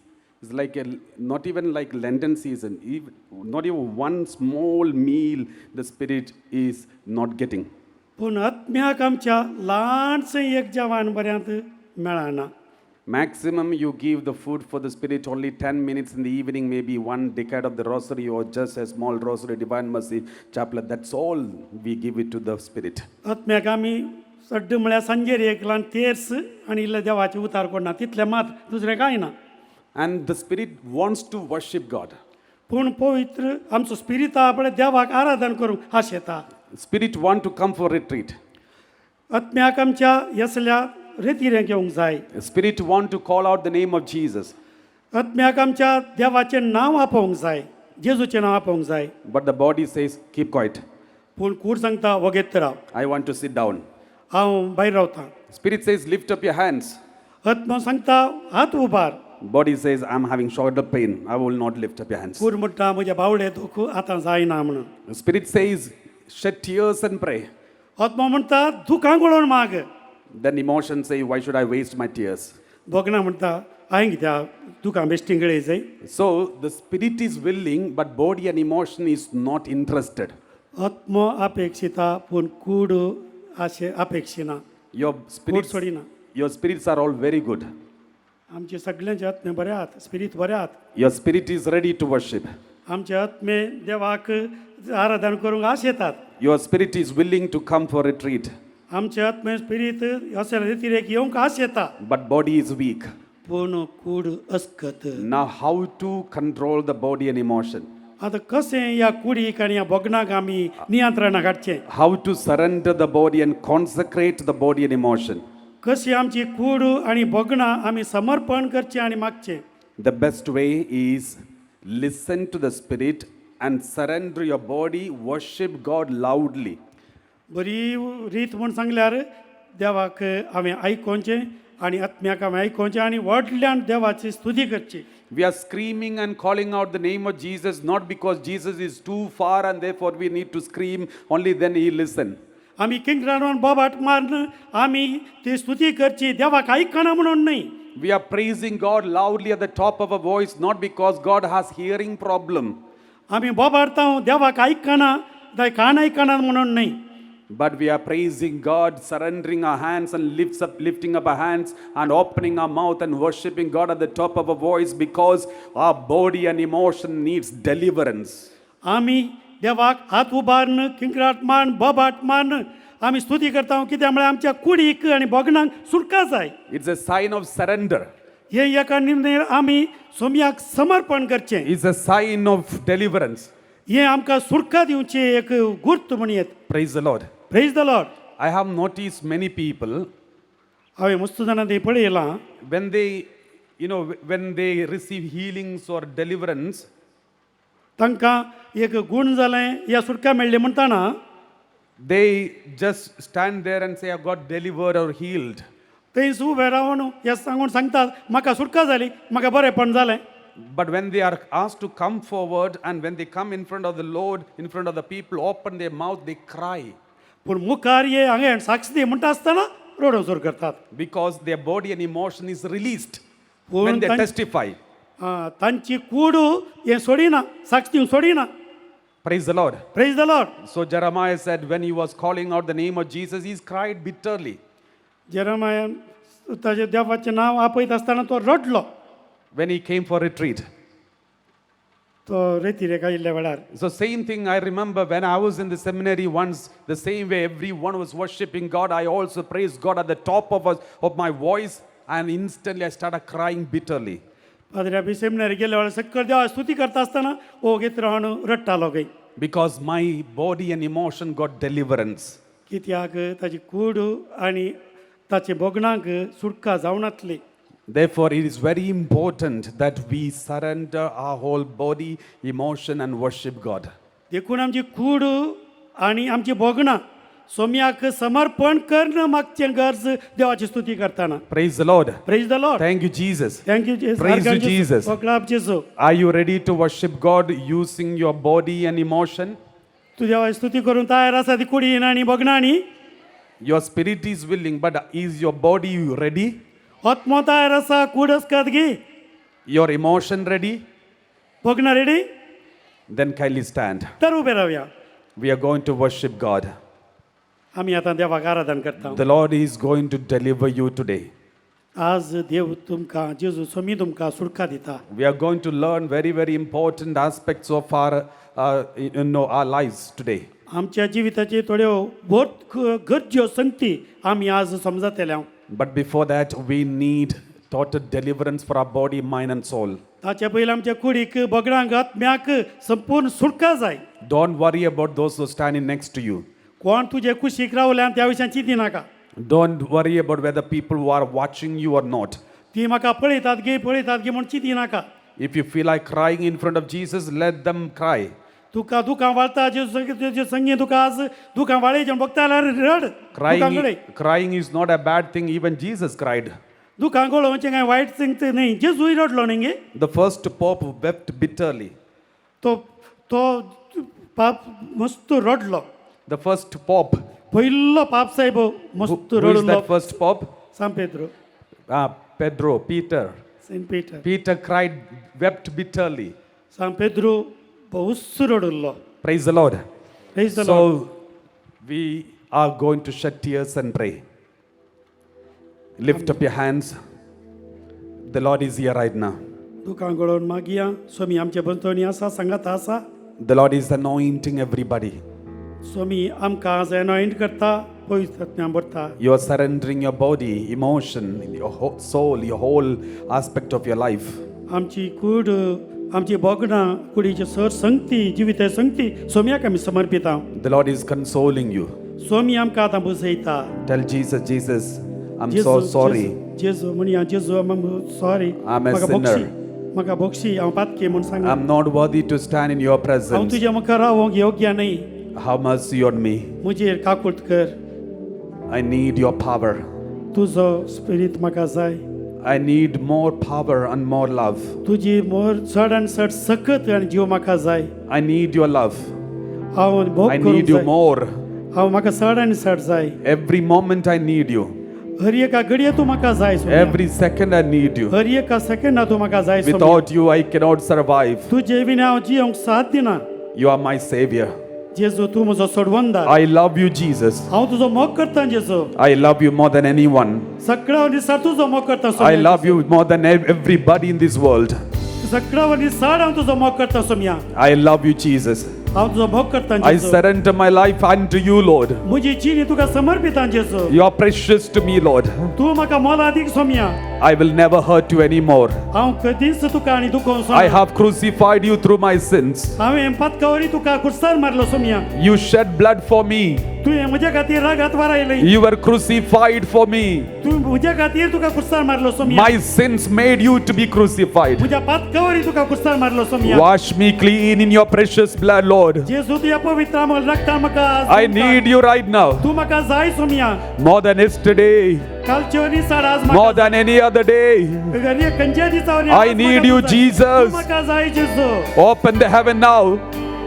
like a, not even like Lenten season, even, not even one small meal the spirit is not getting. पूण आत्म्याक आमच्या ल्हानशें एक जेवण बऱ्यांत मेळना. Maximum you give the food for the spirit only 10 minutes in the evening, maybe one decade of the rosary or just a small rosary, Divine Mercy chaplet. That's all we give it to the spirit. आत्म्याक आमी सड्ड म्हळ्यार सांजेर एक ल्हान तेर्स आनी इल्लें देवाचें उतार कोणना तितलें मात, दुसरें कांय ना. And the spirit wants to worship God. पूण पवित्र आमचो स्पिरीत आहा पळय देवाक आराधन करूंक आशेता. Spirit want to come for retreat. आत्म्याक आमच्या यसल्या रेतिरेंक येवंक जाय. Spirit want to call out the name of Jesus. आत्म्याक आमच्या देवाचें नांव आपोवंक जाय, जेजूचें नांव आपोवंक जाय. But the body says, "Keep quiet." पूण कूड सांगता, वगेत राव. I want to sit down. हांव भायर रावतां. Spirit says, "Lift up your hands." आत्मो सांगता, हात उबार. Body says, "I'm having shoulder pain. I will not lift up your hands." कूड म्हणटा, म्हज्या बावळे दुख आतां जायना म्हणून. Spirit says, "Shed tears and pray." आत्मो म्हणटा, दुखां गळोवन माग. Then emotions say, "Why should I waste my tears?" भोगणां म्हणटा, हांवें कित्याक दुखां बेश्टीं गळय जाय. So the spirit is willing, but body and emotion is not interested. आत्मो अपेक्षिता पूण कूड अशें अपेक्षिना. Your spirits, सोडिना. Your spirits are all very good. आमचे सगळ्यांचे आत्मे बरे आहात, स्पिरीत बरे आहात. Your spirit is ready to worship. आमचे आत्मे देवाक आराधन करूंक आश येतात. Your spirit is willing to come for retreat, आमचे आत्मे स्पिरीत अशें रितीरेक येवंक आश येता. But body is weak. पूण कूड अस्कत. Now, how to control the body and emotion? आतां कशें ह्या कुडीक आनी ह्या भोगणाक आमी नियंत्रणाक हाडचें? How to surrender the body and consecrate the body and emotion? कशी आमची कूड आनी भोगणां आमी समर्पण करचें आनी मागचें? The best way is listen to the spirit and surrender your body, worship God loudly. बरी रीत म्हूण सांगल्यार देवाक हांवें आयकोवचें आनी आत्म्याक हांवें आयकोवचें आनी व्हडल्यान देवाची स्तुती करची. We are screaming and calling out the name of Jesus not because Jesus is too far and therefore we need to scream, only then he listen. आमी किंकरान बोबाट मारून आमी ती स्तुती करची देवाक आयकना म्हणून न्हय. We are praising God loudly at the top of our voice not because God has hearing problem, आमी बोबाडता देवाक आयकना, कान आयकना म्हणून न्हय. But we are praising God, surrendering our hands and lifting up our hands and opening our mouth and worshiping God at the top of our voice because our body and emotion needs deliverance. आमी देवाक हात उबारून किंकराट मारून बोबाट मारून आमी स्तुती करता कित्याक म्हळ्यार आमच्या कुडीक आनी भोगणांक सुटका जाय. It's a sign of surrender. हे एका निमणेर आमी सोमयाक समर्पण करचें. It's a sign of deliverance. हें आमकां सुटका दिवचें एक गुर्त म्हणयेत. Praise the Lord. Praise the Lord. I have noticed many people हांवें मस्त जाणां तें पळयलां. when they receive healings or deliverance, तांकां एक गूण जालें या सुटका मेळ्ळी म्हणटाना, they just stand there and say, "I got delivered or healed." थंयच उबे रावन हें सांगून सांगतात, म्हाका सुटका जाली, म्हाका बरेंपण जालें. But when they are asked to come forward and when they come in front of the Lord, in front of the people, open their mouth, they cry पूण मुखार ये हांगा साक्ष दी म्हणटा आसतना रडोवंक सुरू करतात. Because their body and emotion is released पूण when they testify. आं, तांची कूड हें सोडिना, साक्ष दिवंक सोडिना. Praise the Lord. Praise the Lord. So Jeremiah said when he was calling out the name of Jesus, he cried bitterly. जेरमायान ताजें देवाचें नांव आपयत आसतना तो रडलो. When he came for retreat. तो रेतिरेक आयिल्ल्या वेळार. So same thing I remember when I was in the seminary once, the same way everyone was worshiping God, I also praised God at the top of my voice and instantly I started crying bitterly. पाद्र्या seminary गेल्या वेळार सक्कल देवा स्तुती करता आसतना ओगीत रावन रडटालो खंय. Because my body and emotion got deliverance. कित्याक ताजी कूड आनी ताचे भोगणांक सुटका जावनातली. Therefore, it is very important that we surrender our whole body, emotion, and worship God. देखून आमची कूड आनी आमची भोगणां सोम्याक समर्पण कर्ण मागचें गरज देवाची स्तुती करतना. Praise the Lord. Praise the Lord. Thank you, Jesus. Thank you. Praise you, Jesus. जेजू. Are you ready to worship God using your body and emotion? तूं देवाची स्तुती करून तयार आसा ती कुडीन आनी भोगणांनी? Your spirit is willing, but is your body ready? आत्मो तयार आसा, कूड अस्कत गी? Your emotion ready? भोगणां ready? Then kindly stand. तर उबे रावया. We are going to worship God. आमी आतां देवाक आराधन करता. The Lord is going to deliver you today. आज देव तुमकां, जेजू स्वामी तुमकां सुटका दिता. We are going to learn very, very important aspects of our lives today. आमच्या जिविताचे थोड्यो भोत गरज्यो संगती आमी आज समजतले. But before that, we need total deliverance for our body, mind, and soul. ताच्या पयलीं आमच्या कुडीक, भोगणांक, आत्म्याक संपूर्ण सुटका जाय. Don't worry about those who are standing next to you. कोण तुजे कुशीक रावल्यान त्या विशयान चिंती नाका. Don't worry about whether people who are watching you or not. ती म्हाका पळयतात गे पळयतात गे म्हूण चिंती नाका. If you feel like crying in front of Jesus, let them cry. तुका दुकां वाळता जेजू संगी तुका आज दुकां वाळयचें भोगता जाल्यार रड दुकां गळय. Crying is not a bad thing. Even Jesus cried. दुकां गळोवचें कांय वायट थिंग न्ही, जेजूय रडलो न्ही गे. The first pope wept bitterly. तो तो पाप मस्त रडलो. The first pope. पयलो पाप साहेब मस्त Who is रडलो. That first pope? San Pedro. Ah, Pedro, Peter. Saint Peter. Peter cried, wept bitterly. San Pedro बहुस रडलो. Praise the Lord. Praise the So, Lord. We are going to shed tears and pray. Lift up your hands. The Lord is here right now. दुकां गळोवन मागया स्वामी आमचे भोंवतणी आसा सांगात आसा. The Lord is anointing everybody. स्वामी आमकां आज एनॉयंट करता पवित्र आत्म्यान भरता. You are surrendering your body, emotion, your soul, your whole aspect of your life. आमची कूड आमची भोगणां कुडीची सर संगती जिविता संगती सोम्याक आमी समर्पिता. The Lord is consoling you. स्वामी आमकां आतां बसयता. Tell Jesus, Jesus, I'm so sorry. जेजू म्हणया जेजू sorry. I'm a म्हाका sinner. बोगशी म्हाका बोगशी हांव पातकी म्हूण सांगा. I'm not worthy to stand in your हांव presence. तुज्या मुखार रावोंक योग्य न्ही. Have mercy on me. म्हजेर काकूट कर. I need your power. तुजो स्पिरीत म्हाका जाय. I need more power and more love. तुजी मोर चड आनी चड सकत आनी जीव म्हाका जाय. I need your love. हांव भोग I करूंक need you जाय. More. हांव म्हाका चड आनी चड जाय. Every moment I need you. हर एका घडये तूं म्हाका जाय Saumya. Every second I need you. हर एका सेकंडा तूं म्हाका जाय Saumya. Without you, I cannot survive. तुजे विना हांव जियोंक साथ दिना. You are my savior. जेजू तूं म्हजो सोडवंदार. I love you, Jesus. हांव तुजो मोग करता जेजू. I love you more than anyone. सगळ्या दिसा तुजो मोग करता I Saumya. Love you more than everybody in this world. सगळ्या दिसा हांव तुजो मोग करता Saumya. I love you, Jesus. हांव तुजो मोग करता I जेजू. Surrender my life unto you, Lord. म्हजी जिणी तुका समर्पिता जेजू. You are precious to me, Lord. तूं म्हाका मोलादीक Saumya. I will never hurt you anymore. हांव कदीच तुका आनी दुखोवंक I Saumya. Have crucified you through my sins. हांवें पातकावरी तुका कुर्सार मारलो Saumya. You shed blood for me. तुवें म्हज्या खातीर रागात वारायली. You were crucified for me. तूं म्हज्या खातीर तुका कुर्सार मारलो Saumya. My sins made you to be crucified. म्हज्या पातकावरी तुका कुर्सार मारलो Saumya. Wash me clean in your precious blood, Lord. जेजू तुज्या पवित्र अमोल रक्तान म्हाका आज I need you right now. तूं म्हाका जाय सोम्या. More than yesterday, कालचे दिसा आज more than any other day. म्हाका खंयच्या दिसा I need you, Jesus. म्हाका जाय जेजू. Open the heaven now.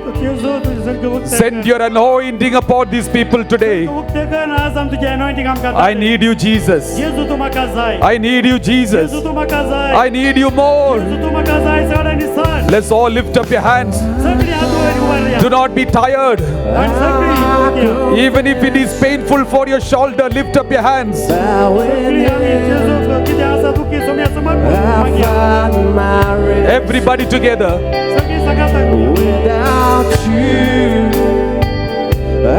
जेजू तुजें सर्ग उक्तें Send कर. your anointing upon these people today. उक्तें कर आज आम तुजें anointing आमकां I need you, Jesus. जेजू तूं म्हाका जाय. I need you, Jesus. जेजू तूं म्हाका जाय. I need you more. जेजू तूं म्हाका जाय चड आनी चड. Let's all lift up your hands. सगळीं हात वयर उबारया. Do not be tired. आनी सगळीं उठया. Even if it is painful for your shoulder, lift up your hands. सगळीं आमी जेजूक कितें आसा दुखी सोम्या समर्पण मागया. Everybody together. सगळीं सकाळ Without you, I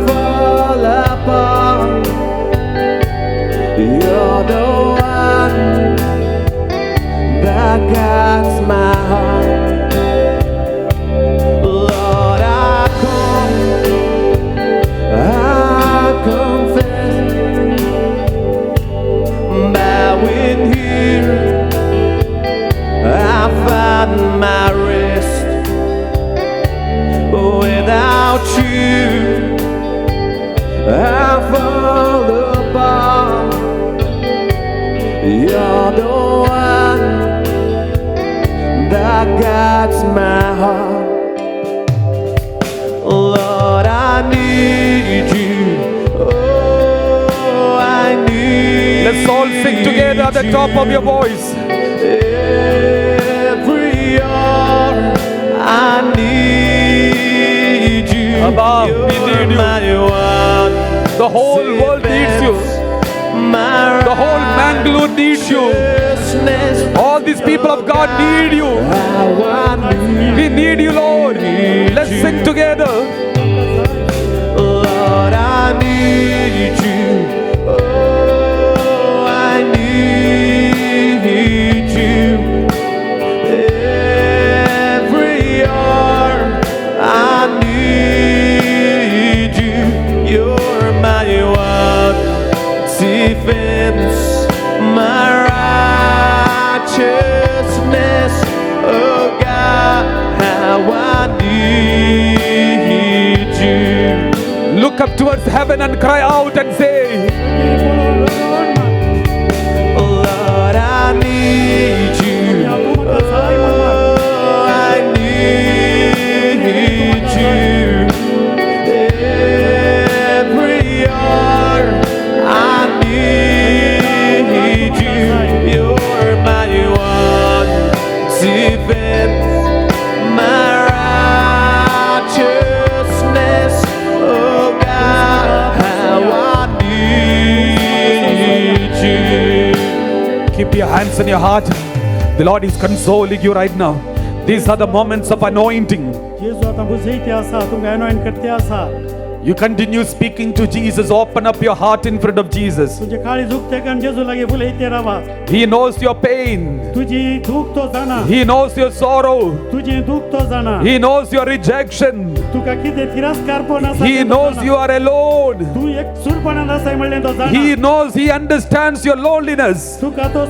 fall apart. You're the one that guides my heart. Lord, I come, I confess, bowing here, I find my rest. Without you, I fall apart. You're the one that guides my heart. Lord, I need you. Oh, I need Let's all sing together at the top of your voice. Every hour I need you. Abba, we need you. My one The whole world needs you. My The whole Mangalore needs you. righteousness. All these people of God need you. We need you, Lord. Let's sing together. Lord, I need you. Oh, I need you. Every hour I need you. You're my one defense, my righteousness. Oh God, how I need you. Look up towards heaven and cry out and say, Lord, I need you. Oh, I need you. Every hour I need you. You're my one defense, my righteousness. Oh God, how I need you. Keep your hands on your heart. The Lord is consoling you right now. These are the moments of anointing. जेजू आतां बुजयते आसा, तुमकां एनॉयंट करते आसा. You continue speaking to Jesus. Open up your heart in front of Jesus. तुजें काळीज उक्तें करून जेजू लागीं उलयते रावा. He knows your pain. तुजी दूख तो जाणा. He knows your sorrow. तुजी दूख तो जाणा. He knows your rejection. तुका कितें तिरस्कारपण आसा He तें तो knows जाणा. you are alone. तूं एक सुरपणान आसाय म्हणलें तो जाणा. He knows, He understands your loneliness. तुका तो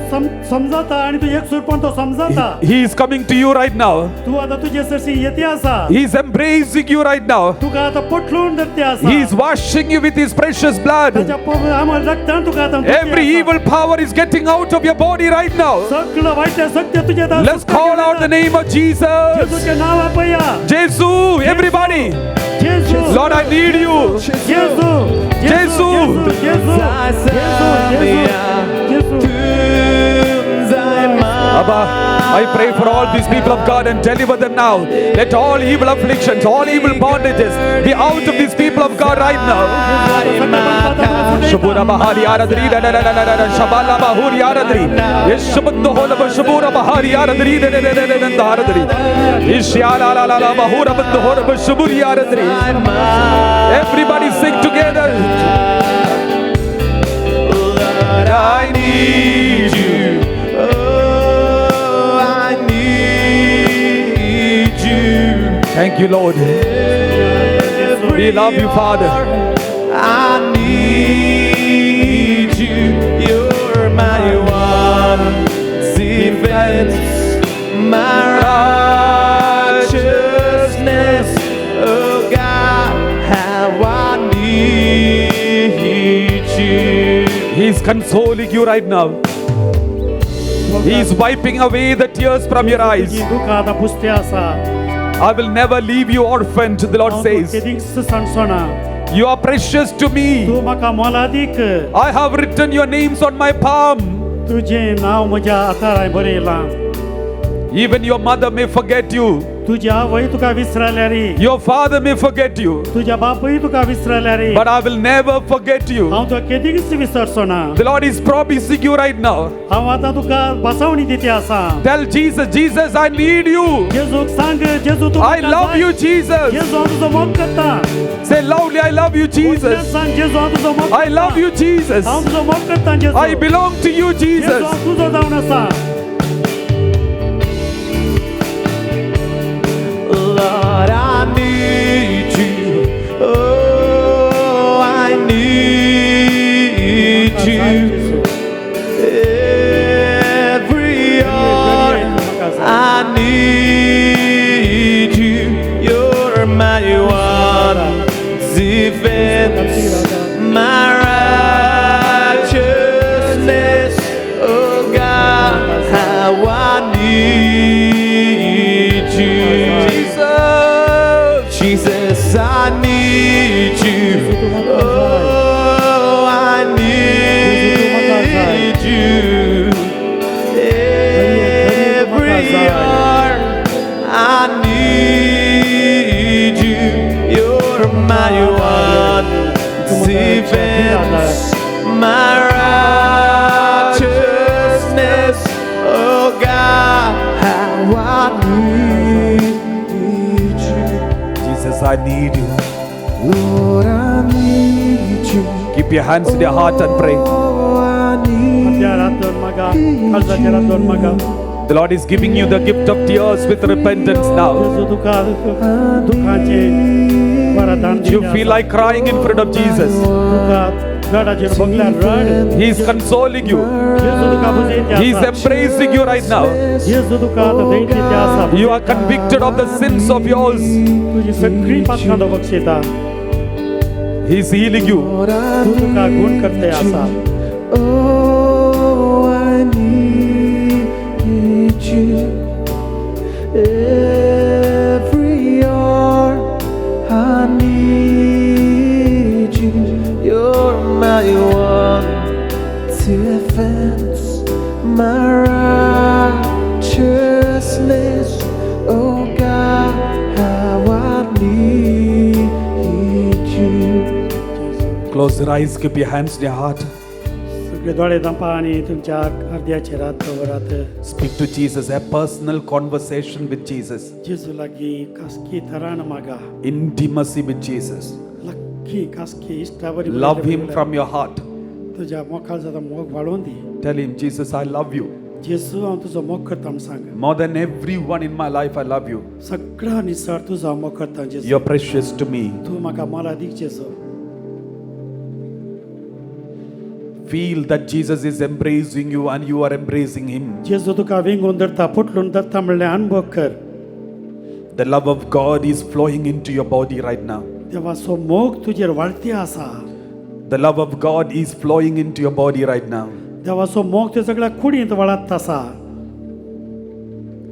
समजता आनी तूं एक सुरपण तो समजता. He is coming to you right now. तूं आतां तुजे सरशी येते आसा. He is embracing you right now. तुका आतां पोटलून धरते आसा. He is washing you with His precious blood. ताच्या आमल रक्तान तुका आतां धुते Every आसा. evil power is getting out of your body right now. सगळं वायट शक्ती तुजे Let's call out the name of Jesus. जेजूचें नांव आपया. Jesus, everybody. Jesu. Lord, I need you. Jesu. Jesu. Jesu. Jesu. Jesu. Abba, I pray for all these people of God and deliver them now. Let all evil afflictions, all evil bondages be out of these people of God right now. Shubura Bahari Aradri, da da da da da da, Shabala Bahuri Aradri, Yeshabando Holaba Shubura Bahari Aradri, da da da da da da Aradri, Ishyala la la la Bahura Bando Holaba Shuburi Aradri. Everybody sing together. Lord, I need you. Oh, I need you. Thank you, Lord. We love you, Father. I need you. You're my one defense, my righteousness. Oh God, how I need you. He's consoling you right now. He's wiping away the tears from your eyes. तुजी दुखां आतां पुसते आसा. I will never leave you orphaned, the Lord हांव तुका says. केदींच सांडचोना. You are precious to me. तूं म्हाका मोलादीक. I have written your names on my palm. तुजें नांव म्हज्या हातार हांवें बरयलां. Even your mother may forget you. तुजी आवय तुका विसरल्यार, Your father may forget you. तुज्या बापूय तुका विसरल्यार, But I will never forget you. हांव तुका केदींच विसरचो ना. The Lord is promising you right now. हांव आतां तुका बसावणी दिती आसा. Tell Jesus, Jesus, I need you. जेजूक सांग, जेजू तूं I म्हाका love जाय. you, Jesus. जेजू हांव तुजो मोग करता. Say loudly, I love you, व्हडल्यान Jesus. सांग, जेजू हांव तुजो मोग I love you, Jesus. हांव तुजो मोग करता जेजू. I belong to you, जेजू Jesus. हांव तुजो जावन आसा. Lord, I need you. Oh, I need you. Every hour I need you. You're my one defense, my righteousness. Oh God, how I need you. Jesus. Jesus, I need you. Oh, I need you. Every hour I need you. You're my one defense, my righteousness. Oh God, how I need you. Jesus, I need you. Lord, I need you. Keep your hands in your heart and pray. Oh, I need हात्यार हात दवर म्हाका, काळजाचेर हात दवर म्हाका. The Lord is giving you the gift of tears with repentance now. जेजू तुका दुखाचें वरदान You दिता feel आसा. like crying in front of Jesus. तुका गडाचेर भोगल्यार रड. He is consoling you. जेजू तुका बुजयते He is आसा. embracing you right now. जेजू तुका आतां धैर्य दिते आसा. You are convicted of the sins of yours. तुजी सगळी पातकां तो बक्षयता. He is healing you. तूं तुका गुण करते आसा. Oh, I need you every hour. I need you. You're my one defense, my righteousness. Oh God, how I need you. Close your eyes, keep your hands in your heart. सगळे दोळे धांपा आनी तुमच्या अर्द्याचेर हात दवरात. Speak to Jesus, a personal conversation with Jesus, जेजू लागीं खासगी थरान मागा. Intimacy with Jesus. लक्की खासगी इश्टावरी. Love Him from your heart. तुज्या मोखाल जाता मोग वाडोवन दी. Tell Him, Jesus, I love you. जेजू हांव तुजो मोग करता म्हूण सांग. More than everyone in my life, I love you. सगळ्या निसर तुजो हांव मोग करता जेजू. You're precious to me. तूं म्हाका मोलादीक जेजू. Feel that Jesus is embracing you and you are embracing Him. जेजू तुका वेंगून धरता पोटलून धरता म्हणलें अनुभव कर. The love of God is flowing into your body right now. देवाचो मोग तुजेर वाडती आसा. The love of God is flowing into your body right now. देवाचो मोग ते सगळ्या कुडींत वाडत आसा.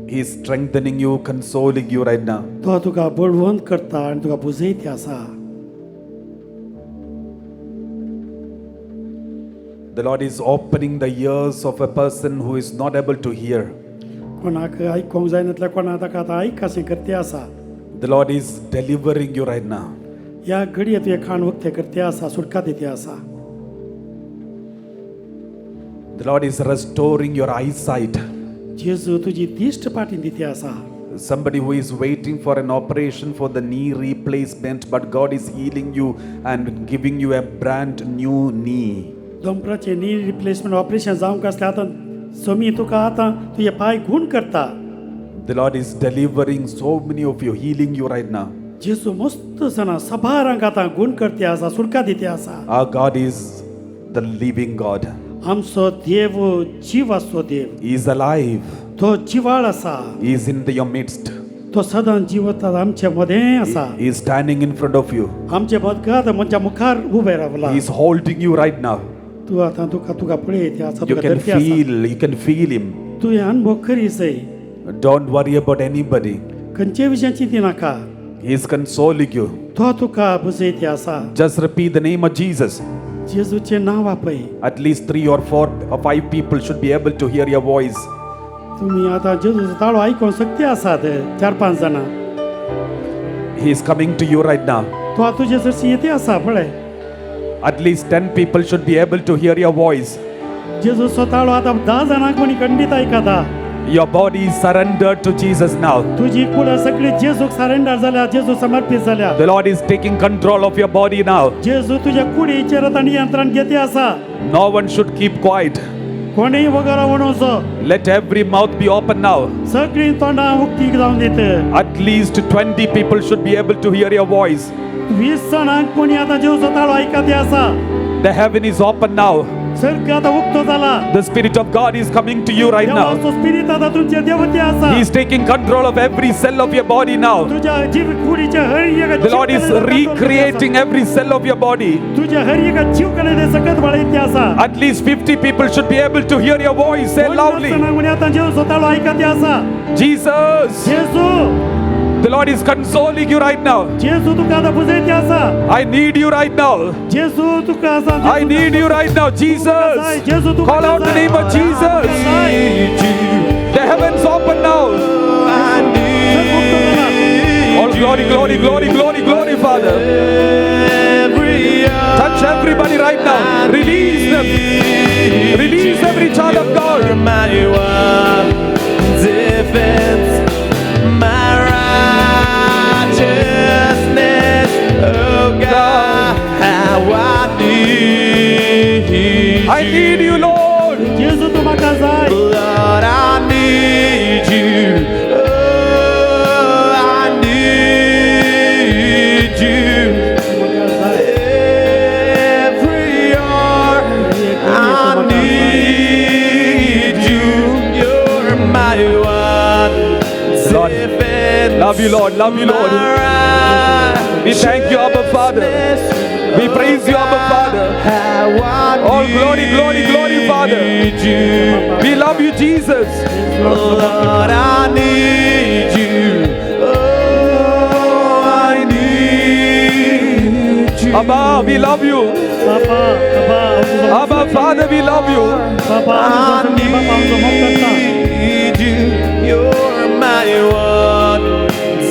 He is strengthening you, consoling you right now. तो तुका बळवंत करता आनी तुका बुजयती आसा. The Lord is opening the ears of a person who is not able to hear. कोणाक आयकूंक जायनातल्या कोणा ताका आतां आयक अशें करते आसा. The Lord is delivering you right now. ह्या घडये तुवें खाण उक्तें करते आसा, सुटका दिते आसा. The Lord is restoring your eyesight. जेजू तुजी दिश्ट पाटी दिते आसा. Somebody who is waiting for an operation for the knee replacement, but God is healing you and giving you a brand new knee. दोंपराचें knee replacement operation जावंक आसलें आतां सोमी तुका आतां तुजे पांय गूण करता. The Lord is delivering so many of you, healing you right now. जेजू मस्त जाणां सभारांक आतां गूण करते आसा, सुटका दिते आसा. Our God is the living God. आमचो देव जीव आसचो देव. He is alive. तो जिवाळ आसा. He is in your midst. तो सदां जिवंत आमचे मदें आसा. He is standing in front of you. आमचे मदगात म्हज्या मुखार उबें रावला. He is holding you right now. तूं आतां तुका तुका पळयत आसा. You तुका can धरती आसा. feel, you can feel Him. तुवें अनुभव करी सय. Don't worry about anybody. खंयचे विशयान चिंती नाका. He is consoling you. तो तुका बुजयती आसा. Just repeat the name of Jesus. जेजूचें नांव आपय. At least 3 or 4 or 5 people should be able to hear your voice. तुमी आतां जेजूचो ताळो आयकूंक शक्ती आसात 4-5 जाणां. He is coming to you right now. तो आतां तुजे सरशी येते आसा पळय. At least 10 people should be able to hear your voice. जेजूचो ताळो आतां 10 जाणांक कोणी खंडीत आयकता. Your body is surrendered to Jesus now. तुजी कूड सगळी जेजूक सरेंडर जाल्या, जेजू समर्पित जाल्या. The Lord is taking control of your body now. जेजू तुज्या कुडीचेर आतां नियंत्रण घेते आसा. No one should keep quiet. कोणीय वगैरे म्हणूचो. Let every mouth be open now. सगळीं तोंडां उक्ती जावन दित. At least 20 people should be able to hear your voice. 20 जाणांक कोणी आतां जेजूचो ताळो आयकते आसा. The heaven is open now. स्वर्ग आतां उक्तो जाला. The Spirit of God is coming to you right now. देवाचो स्पिरीत आतां तुमच्या देवते आसा. He is taking control of every cell of your body now. तुज्या जीव कुडीच्या हर एका The Lord is जीव कडेन recreating every cell of your body. तुज्या हर एका जीव कडेन ते सकत वाडयते आसा. At least 50 people should be able to hear your voice. Say loudly. पन्नास जाणांक कोणी आतां जेजूचो ताळो आयकते आसा. Jesus. जेजू. The Lord is consoling you right now. जेजू तुका आतां बुजयते आसा. I need you right now. जेजू तुका आसा. I need you right now, Jesus. जेजू तुका Call out the name of Jesus. The heavens open now. All glory, glory, glory, glory, glory, Father. Touch everybody right now. Release them. Release every child of God. My one defense, my righteousness, oh God, how I need you. I need you, Lord. जेजू तूं म्हाका जाय. Lord, I need you. Oh, I need you. Every hour Love you, Lord. Love you, Lord. We thank you, Abba Father. We praise you, Abba Father. All glory, glory, glory, Father. We love you, Jesus. Lord, I need you. Oh, I need you. Abba, we love you. Abba, Father, we love you. I need you. You're my one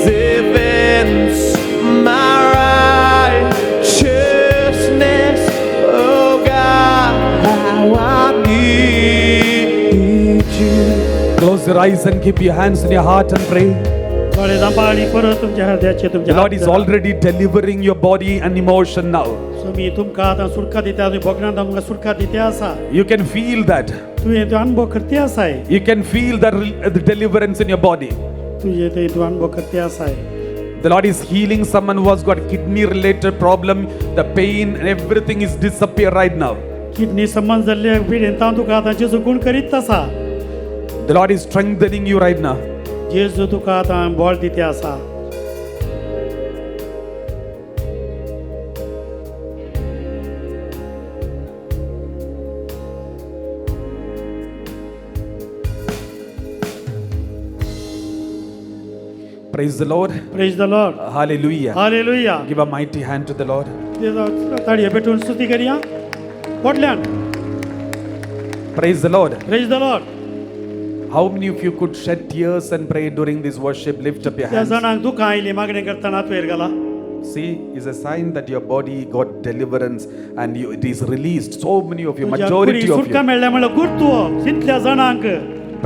defense, my righteousness. Oh God, how I need you. Close your eyes and keep your hands in your heart and pray. दोळे धांपा आणि परत तुमच्या हृदयाचे The तुमच्या Lord is already delivering your body and emotion now. स्वामी तुमकां आतां सुटका दिता तुमी भोगणांत तुमकां सुटका दिते आसा You can feel that. तुवें तो अनुभव करते आसाय You can feel the deliverance in your body. तुजें ते तूं अनुभव करते आसाय The Lord is healing someone who has got kidney related problem. The pain and everything is disappear right now. Kidney संबंद जाल्ले पिडेन तांव तुका आतां जेजू गुण करीत आसा The Lord is strengthening you right now. जेजू तुका आतां बळ दिते आसा. Praise the Lord. Praise the Lord. Hallelujah. Hallelujah. Give a mighty hand to the Lord. ताळये पेटून स्तुती करया पोटल्यान. Praise the Lord. Praise the Lord. How many of you could shed tears and pray during this worship? Lift up your त्या hands. जाणांक दुखां आयलीं मागणें करतना हात वयर घाला. See, is a sign that your body got deliverance and you, it is released. So many of you, तुज्या majority कुडीक of सुटका you. मेळ्ळ्या म्हणल्यार गुर्तू तितल्या जाणांक.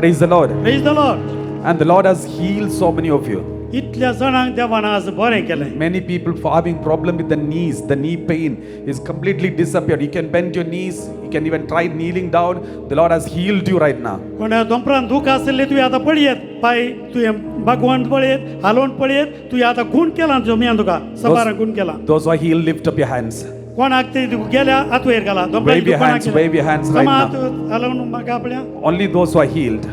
Praise the Lord. Praise the Lord. And the Lord has healed so many of you. इतल्या जाणांक देवान आज बरें केलें. Many people for having problem with the knees, the knee pain is completely disappeared. You can bend your knees, you can even try kneeling down. The Lord has healed you right now. कोणा दोंपरान दूख आशिल्लें तुवें आतां पळयत पांय तुवें बागवण पळयत हालोवन पळयत तुवें आतां गूण केला जमयान तुका सबारान गूण केला. Those who are healed, lift up your hands. कोणाक ते गेल्या हात वयर घाला. Wave your hands, wave your hands right now. हालोवन म्हाका आपल्या Only those who are healed.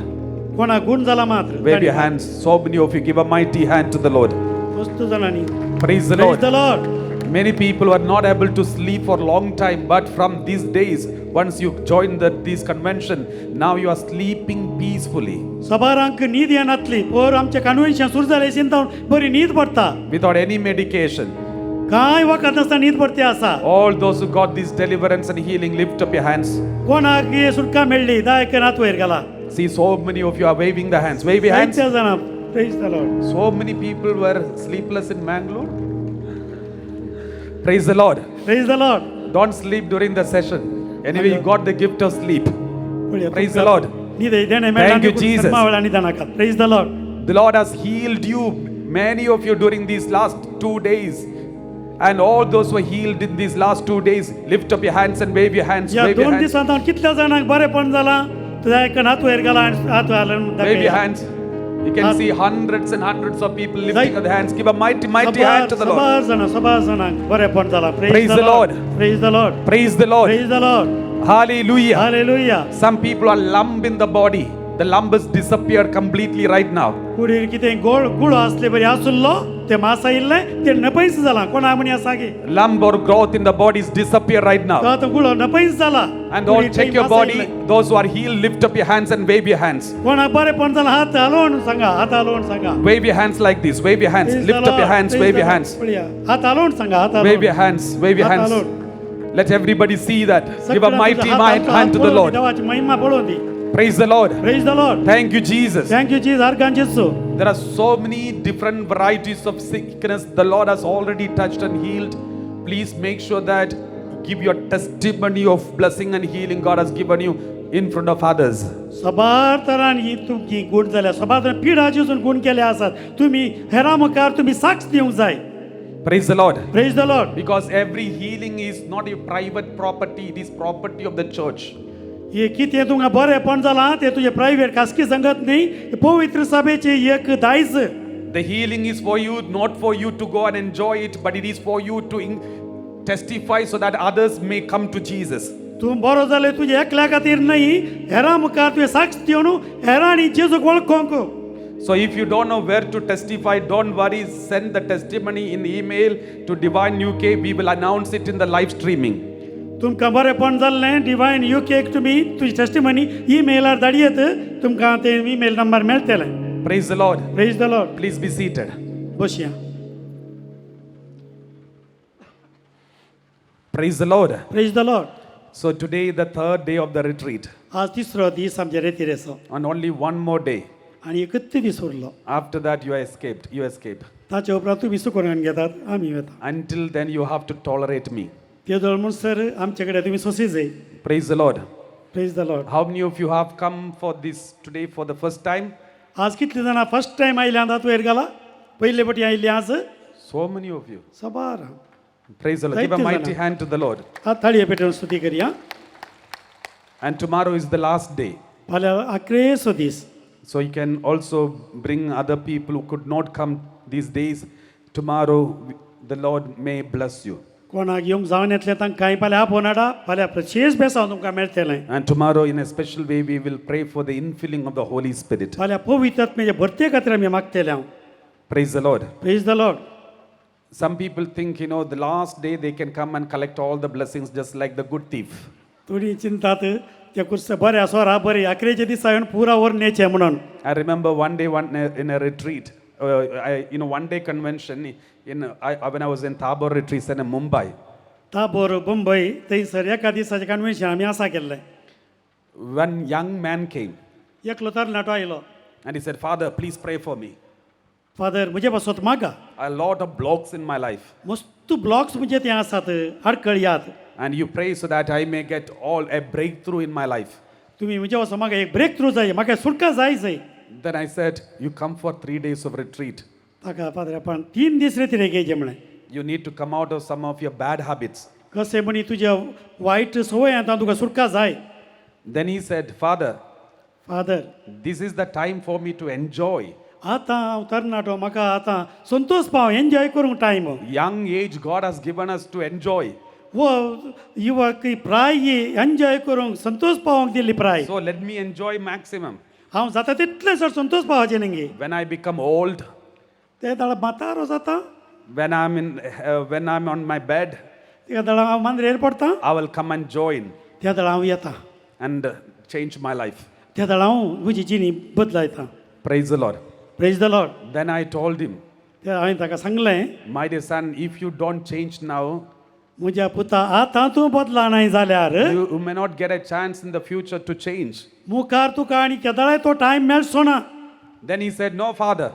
कोणाक गूण जाला मात्र. Wave your hands. So many of you give a mighty hand to the Lord. मस्त जाणांनी. Praise the Praise Lord. the Lord. Many people were not able to sleep for a long time, but from these days, once you join this convention, now you are sleeping peacefully सबारांक न्हीद येनातली पोर आमचें convention सुरू जालें चिंता बरी न्हीद पडटा. Without any medication. कांय वखद नासतना न्हीद पडते आसा. All those who got this deliverance and healing, lift up your hands. कोणाक ही सुटका मेळ्ळी दायक हात वयर घाला. See, so many of you are waving the hands. Wave your hands. जायत्या जाणां. Praise the Lord. So many people were sleepless in Mangalore. Praise the Lord. Praise the Lord. Don't sleep during the session. Anyway, you got the gift of sleep. Praise the Lord. न्हीद देणें मेळ्ळें Thank you, Jesus. न्हिदनाकात. Praise the Lord. The Lord has healed you, many of you, during these last 2 days. And all those who were healed in these last 2 days, lift up your hands and wave your hands. ह्या Wave your दोन hands. दिसांत हांव कितल्या जाणांक बरेपण जालां तुझ्या हात वयर घाला आनी हात हालोवन Wave your दाखय. hands. You can see hundreds and hundreds of people lifting up their hands. Give a mighty, mighty hand to the Lord. सबार जाणां सबार जाणांक बरेपण जालां. Praise the Lord. Praise the Lord. Praise the Lord. Praise the Lord. Hallelujah. Hallelujah. Some people are lump in the body. The lump has disappeared completely right now. कुडीर कितें गोळ गुळो आसले बरी आसुल्लो ते मास आयिल्लें ते नपयस जालां कोणा म्हणी आसा गे. Lump or growth in the body is disappear right now. तो आतां गुळो नपयस जाला. And all कुडीर check थंय your मास body. आयिल्लें. Those who are healed, lift up your hands and wave your hands. कोणाक बरेपण जालां हात हालोवन सांगा हात हालोवन सांगा. Wave your hands like this. Wave your hands. Praise the Lift up your Lord. hands. Praise Wave the your Lord. hands. पळया. हात हालोवन सांगा हात Wave हालोवन. your hands. Wave your हात hands. हालोवन. Let everybody see that. Give a सगळ्यांक mighty तुजो हात hand to the पळोवंदी, Lord. देवाची महिमा पळोवंदी. Praise the Lord. Praise the Lord. Thank you, Jesus. Thank you, Jesus. आर्गां Jesu. There are so many different varieties of sickness the Lord has already touched and healed. Please make sure that you give your testimony of blessing and healing God has given you in front of others. सबार तरांनी तुमची गूण जाल्या सबार तरान पिडा जेजून गूण केले आसात तुमी हेरा मुखार तुमी साक्ष दिवंक जाय. Praise the Lord. Praise the Lord. Because every healing is not a private property, it is property of the church. हे कितें तुमकां बरेपण जालां तें तुजें प्रायवेट खासगी संगत न्ही पवित्र सभेचें एक दायज. The healing is for you, not for you to go and enjoy it, but it is for you to testify so that others may come to Jesus. तूं बरो जालें तुजें एकल्या खातीर न्ही हेरां मुखार तुवें साक्ष दिवन हेरांनी जेजूक वळखोंक. So if you don't know where to testify, don't worry. Send the testimony in email to Divine UK. We will announce it in the live streaming. तुमकां बरेपण जाल्लें डिवायन युकेक तुमी तुजी टेस्टिमनी ईमेलार धाडयेत तुमकां ते ईमेल नंबर मेळटले. Praise the Lord. Praise the Lord. Please be seated. बसया. Praise the Lord. Praise the Lord. So today, the third day of the retreat, आज तिसरो दीस आमच्या रेतिरेचो. And only one more day. आनी एकच दीस उरलो. After that, you are escaped. You escape. ताचे उपरांत तुमी सुकून घेतात आमी वता. Until then, you have to tolerate me. ते जवळ म्हणसर आमचे कडेन तुमी सोंसी जाय. Praise the Lord. Praise the Lord. How many of you have come for this today for the first time? आज कितली जाणां फर्स्ट टायम आयल्या आतां वयर घाला पयले फावटी आयिल्ली आज. So many of you. साबार. Praise the Lord. Give a जायते mighty जाणां. Hand to the Lord. हात ताळये पेटोवन स्तुती करया. And tomorrow is the last day. फाल्यां आक्रेसो दीस. So you can also bring other people who could not come these days. Tomorrow, the Lord may bless you. कोणाक येवंक जावन येतलें तांकां फाल्यां आपोवन हाडा फाल्यां प्रशेश बेसांव तुमकां मेळटलें. And tomorrow, in a special way, we will pray for the infilling of the Holy Spirit. फाल्यां पवित्र आत्म्याचे भरते खातीर आमी मागतले हांव. Praise the Lord. Praise the Lord. Some people think the last day they can come and collect all the blessings just like the good thief. थोडी चिंतात ते कुर्स बरें सोरा बरें आखरेच्या दिसा येवन पुरा व्हरून येचें म्हणून. I remember one day one, in a retreat, one day convention when I was in Tabor Retreat in Mumbai. Tabor Bombay थंयसर एका दिसाचें कन्वेन्शन आमी आसा केल्लें. One young man came एकलो तरणाटो आयलो. And he said, "Father, please pray for me." Father म्हजे पासत मागा. A lot of blocks in my life. मस्त ब्लॉक्स म्हणजे ते आसात आडकळ यात. And you pray so that I may get all a breakthrough in my life. तुम्ही म्हजे पासत म्हाका एक ब्रेक थ्रू जाय म्हाका सुटका जाय जाय. Then I said, "You come for 3 days of retreat. ताका फादर 3 दीस रे घेयचे म्हळें. You need to come out of some of your bad habits." कशें म्हणी तुज्या वायट संवय आतां तुका सुटका जाय. Then he said, "Father, father, this is the time for me to enjoy. आतां हांव तरणाटो म्हाका आतां संतोष पाव एन्जॉय करूंक time. Young age God has given us to enjoy. वो युवक प्राय एन्जॉय करूंक संतोष पावोंक दिल्ली प्राय. So let me enjoy maximum. हांव जाता तितलें चड संतोष पावचें न्ही. When I become old, ते दाळ म्हातारो जाता. when I'm on my bed, त्या दाळ हांव मांद्रेर पडटा. I will come and join त्या दाळ हांव येता. And change my life." त्या दाळ हांव म्हजी जिणी बदलायता. Praise the Lord. Praise the Lord. Then I told him, ते हांवें ताका सांगलें, "My dear son, if you don't change now, म्हज्या पुता आतां तूं बदला नाय जाल्यार you may not get a chance in the future to change." मुखार तुका आनी केदळाय तो टायम मेळचो ना. Then he said, "No, Father,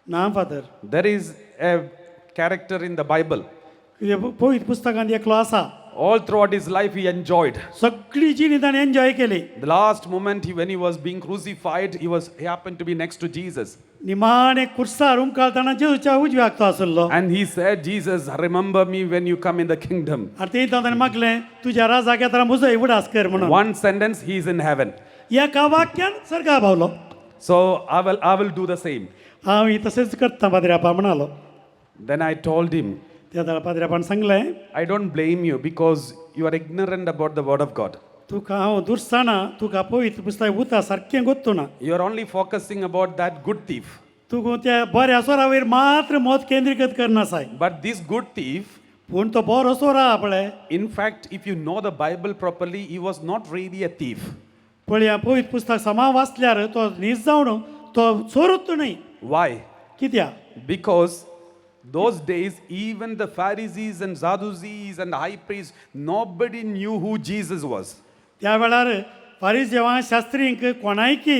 ना father, there is a character in the Bible. पवित्र पुस्तकांत एकलो आसा. All throughout his life, he enjoyed. सगळी जिणी ताणें एन्जॉय केली. The last moment when he was being crucified, he happened to be next to Jesus. निमाणे कुर्सार उमकाळतना जेजूच्या उजव्याक तो आसलो. And he said, 'Jesus, remember me when you come in the kingdom.' आनी तें ताणें मागलें तुज्या राजाक येतना म्हजो उडास कर म्हणून. One sentence, he is in heaven. एका वाक्यान सर्गा पावलो. So I will do the same." हांव तशेंच करता पाद्र्यापा म्हणालो. Then I told him, त्या वेळार पाद्र्यापान सांगलें, "I don't blame you because you are ignorant about the word of God. तुका हांव दुरसाना तुका पवित्र पुस्तक उता सारकें गोत्तू ना. You are only focusing about that good thief. तुका त्या बऱ्या सोरा वयर मात्र मत केंद्रीकृत करनासाय. But this good thief, पूण तो बरो सोरा पळय, in fact, if you know the Bible properly, he was not really a thief. पळया पवित्र पुस्तक समा वाचल्यार तो न्हीज जावन तो चोरूच न्हय. Why? कित्याक? Because those days, even the Pharisees and Sadducees and the high priests, nobody knew who Jesus was. त्या वेळार फारीजेवां शास्त्रींक कोणायकी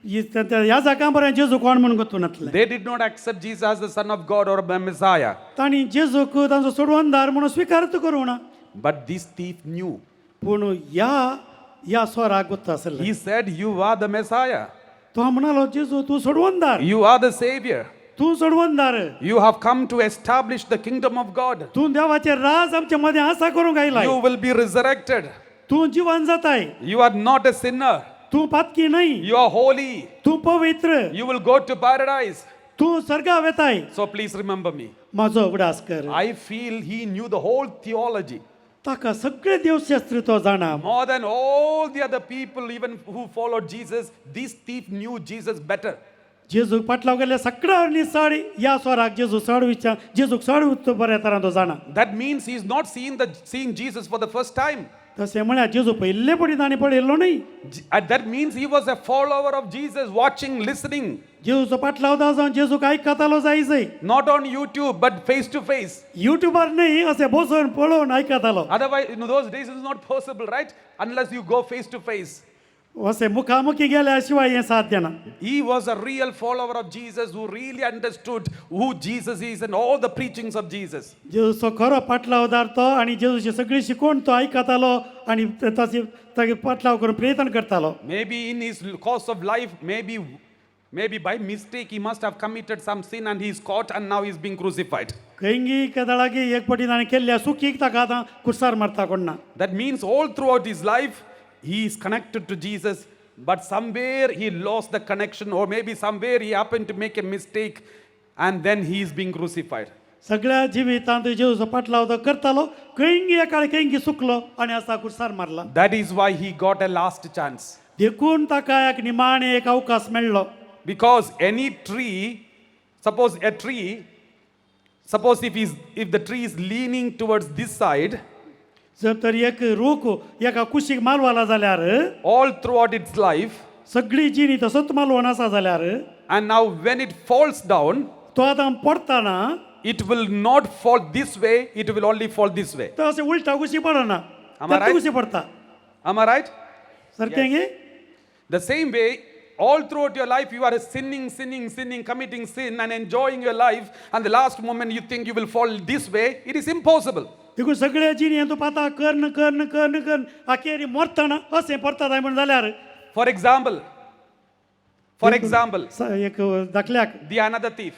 ह्या जागां बरें जेजू कोण म्हणून गोतू नासलें. They did not accept Jesus as the Son of God or a Messiah. तांणी जेजूक तांचो सोडवणदार म्हणून स्विकार करूं ना. But this thief knew. पूण ह्या ह्या सोराक गोत्त आसलें. He said, "You are the Messiah. तो म्हणालो जेजू तूं सोडवणदार. You are the Savior. तूं सोडवणदार. You have come to establish the kingdom of God. तूं देवाचें राज आमच्या मदें आसा करूंक आयलाय. You will be resurrected. तूं जिवन जाताय. You are not a sinner. तूं पातकी न्हय. You are holy. तूं पवित्र. You will go to paradise. तूं सर्गा वेताय. So please remember me." म्हजो उगडास कर. I feel he knew the whole theology. ताका सगळे देवशास्त्र तो जाणा. More than all the other people, even who followed Jesus, this thief knew Jesus better. जेजूक पाटलाव गेल्ल्या सगळ्यांनी चड ह्या स्वराक जेजू चड विचार जेजूक चड बऱ्या तरान तो जाणा. That means he is not seeing Jesus for the first time. तशें म्हळ्यार जेजू पयले पडी ताणें पळयल्लो न्हय. And that means he was a follower of Jesus, watching, listening. जेजूचो पाटलाव जावन जेजूक आयकतालो जाय जाय. Not on YouTube, but face to face. युट्यूबार न्हय, अशें बसून पळोवन आयकतालो. Otherwise, in those days, it's not possible, right? Unless you go face to face. अशें मुखामुखी गेल्या शिवाय हें साध्य ना. He was a real follower of Jesus who really understood who Jesus is and all the preachings of Jesus. जेजूचो खरो पाटलावदार तो आनी जेजूची सगळी शिकवण तो आयकतालो आनी ताची तागे पाटलाव करून प्रयत्न करतालो. Maybe in his course of life, maybe by mistake, he must have committed some sin and he is caught and now he is being crucified. खंयगी केदळागी एक पटी ताणें केल्ल्या चुकीक ताका आतां कुर्सार मारता कोण ना. That means all throughout his life, he is connected to Jesus, but somewhere he lost the connection, or maybe somewhere he happened to make a mistake and then he is being crucified. सगळ्या जिवितांत जेजूचो पाटलाव तो करतालो, खंयगी एकाळ खंयगी चुकलो आनी आतां कुर्सार मारला. That is why he got a last chance. देखून ताका एक निमाणें एक अवकाश मेळ्ळो. Because any tree, suppose a tree, suppose if the tree is leaning towards this side, जर तर एक रूख एका कुशीक मालवाला जाल्यार, all throughout its life, सगळी जिणी तसोच मालवण आसा जाल्यार, and now when it falls down, तो आतां पडटना, it will not fall this way, it will only fall this way. तो अशें उलटा कुशी पडना, Am I right? कुशी पडटा. Am I right? सारकें गे? The same way, all throughout your life, you are sinning, sinning, sinning, committing sin and enjoying your life. And the last moment you think you will fall this way, it is impossible. देखून सगळ्या जिणेंत तूं पाता कर्ण कर्ण कर्ण कर्ण अखेरी मरतना अशें पडटा जाय म्हण जाल्यार. For example, एक दाखल्याक, the another thief,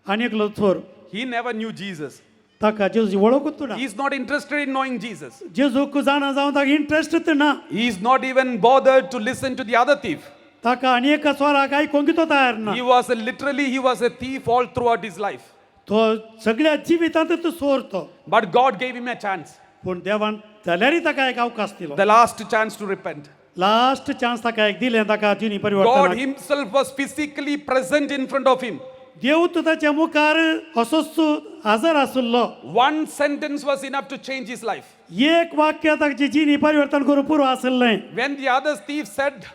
आनी एकलो चोर, he never knew Jesus. ताका जेजूची वळखूच ना. He is not interested in knowing Jesus. जेजूक जाणा जावन ताका इंट्रस्ट ना. He is not even bothered to listen to the other thief. ताका आनी एका चोराक आयकूंक तो तयार ना. He was a thief all throughout his life. तो सगळ्या जिवितांत तो चोर तो. But God gave him a chance. पूण देवान जाल्यारय ताका एक अवकाश दिलो. The last chance to repent. Last chance ताका एक दिलें ताका जिणी God परिवर्तन. Himself was physically present in front of him. देव तो ताच्या मुखार असोच हजर आशिल्लो. One sentence was enough to change his life. एक वाक्य ताची जिणी परिवर्तन करूंक पुरो आशिल्लें. When the other thief said,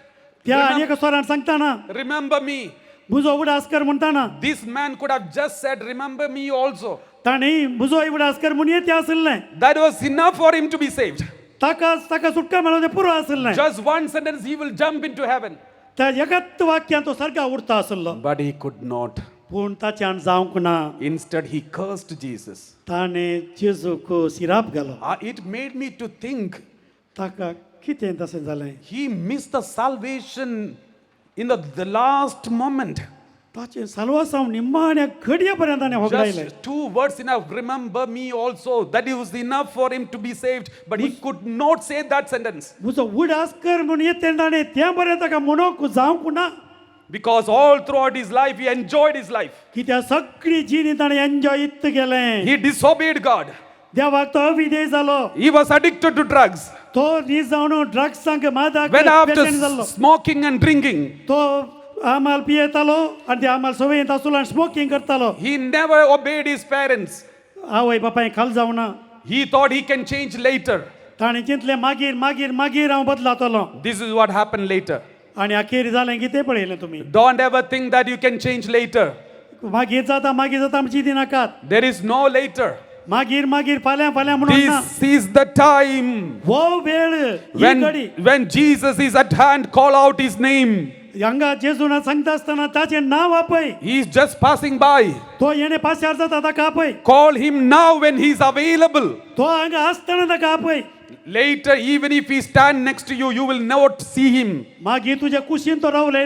त्या आनी एका चोरान सांगतना, "Remember me," म्हजो उगडास कर म्हणटाना, this man could have just said, "Remember me also." ताणें म्हजो उगडास कर म्हूण येते आशिल्लें. That was enough for him to be saved. ताका ताका सुटका मेळोवं तें पुरो आशिल्लें. Just one sentence, he will jump into heaven. त्या एकाच वाक्यान तो सारको उरता आशिल्लो. But he could not. पूण ताच्यान जावंक ना. Instead, he cursed Jesus. ताणें जेजूक सिराप घालो. It made me to think ताका कितें तशें जालें? He missed the salvation in the last moment. ताचें साल्वासांव निमाण्या घडये पर्यंत ताणें होगडायलें. Just two words enough, "Remember me also." That was enough for him to be saved. But he could not say that sentence. म्हजो उगडास कर म्हूण येते ताणें तें बरें ताका म्हणूंक जावंक ना. Because all throughout his life, he enjoyed his life. कित्याक सगळी जिणी ताणें एन्जॉय इत्त केलें. He disobeyed God. देवाक तो अविधेय जालो. He was addicted to drugs. तो न्हीज जावन ड्रग्सांक मादाक Went after व्यसन जाल्लो. Smoking and drinking. तो आमाल पियेतालो आनी ते आमाल सवयेंत आसलो आनी स्मोकींग करतालो. He never obeyed his parents. आवय बापाय खाल जावना. He thought he can change later. ताणें चिंतलें मागीर मागीर मागीर हांव बदलातलो. This is what happened later. आनी अखेर जालें कितें पळयलें तुमी. Don't ever think that you can change later. मागीर जाता मागीर जाता आमची चिंती नाकात. There is no later. मागीर मागीर फाल्यां फाल्यां म्हणून ना. This is the time. हो वेळ ही घडी. When Jesus is at hand, call out his name. हांगा जेजूना सांगता आसतना ताचें नांव आपय. He is just passing by. तो येणे पाशार जाता ताका आपय. Call him now when he is available. तो हांगा आसतना ताका आपय. Later, even if he stand next to you, you will not see him. मागीर तुज्या कुशीन तो रावले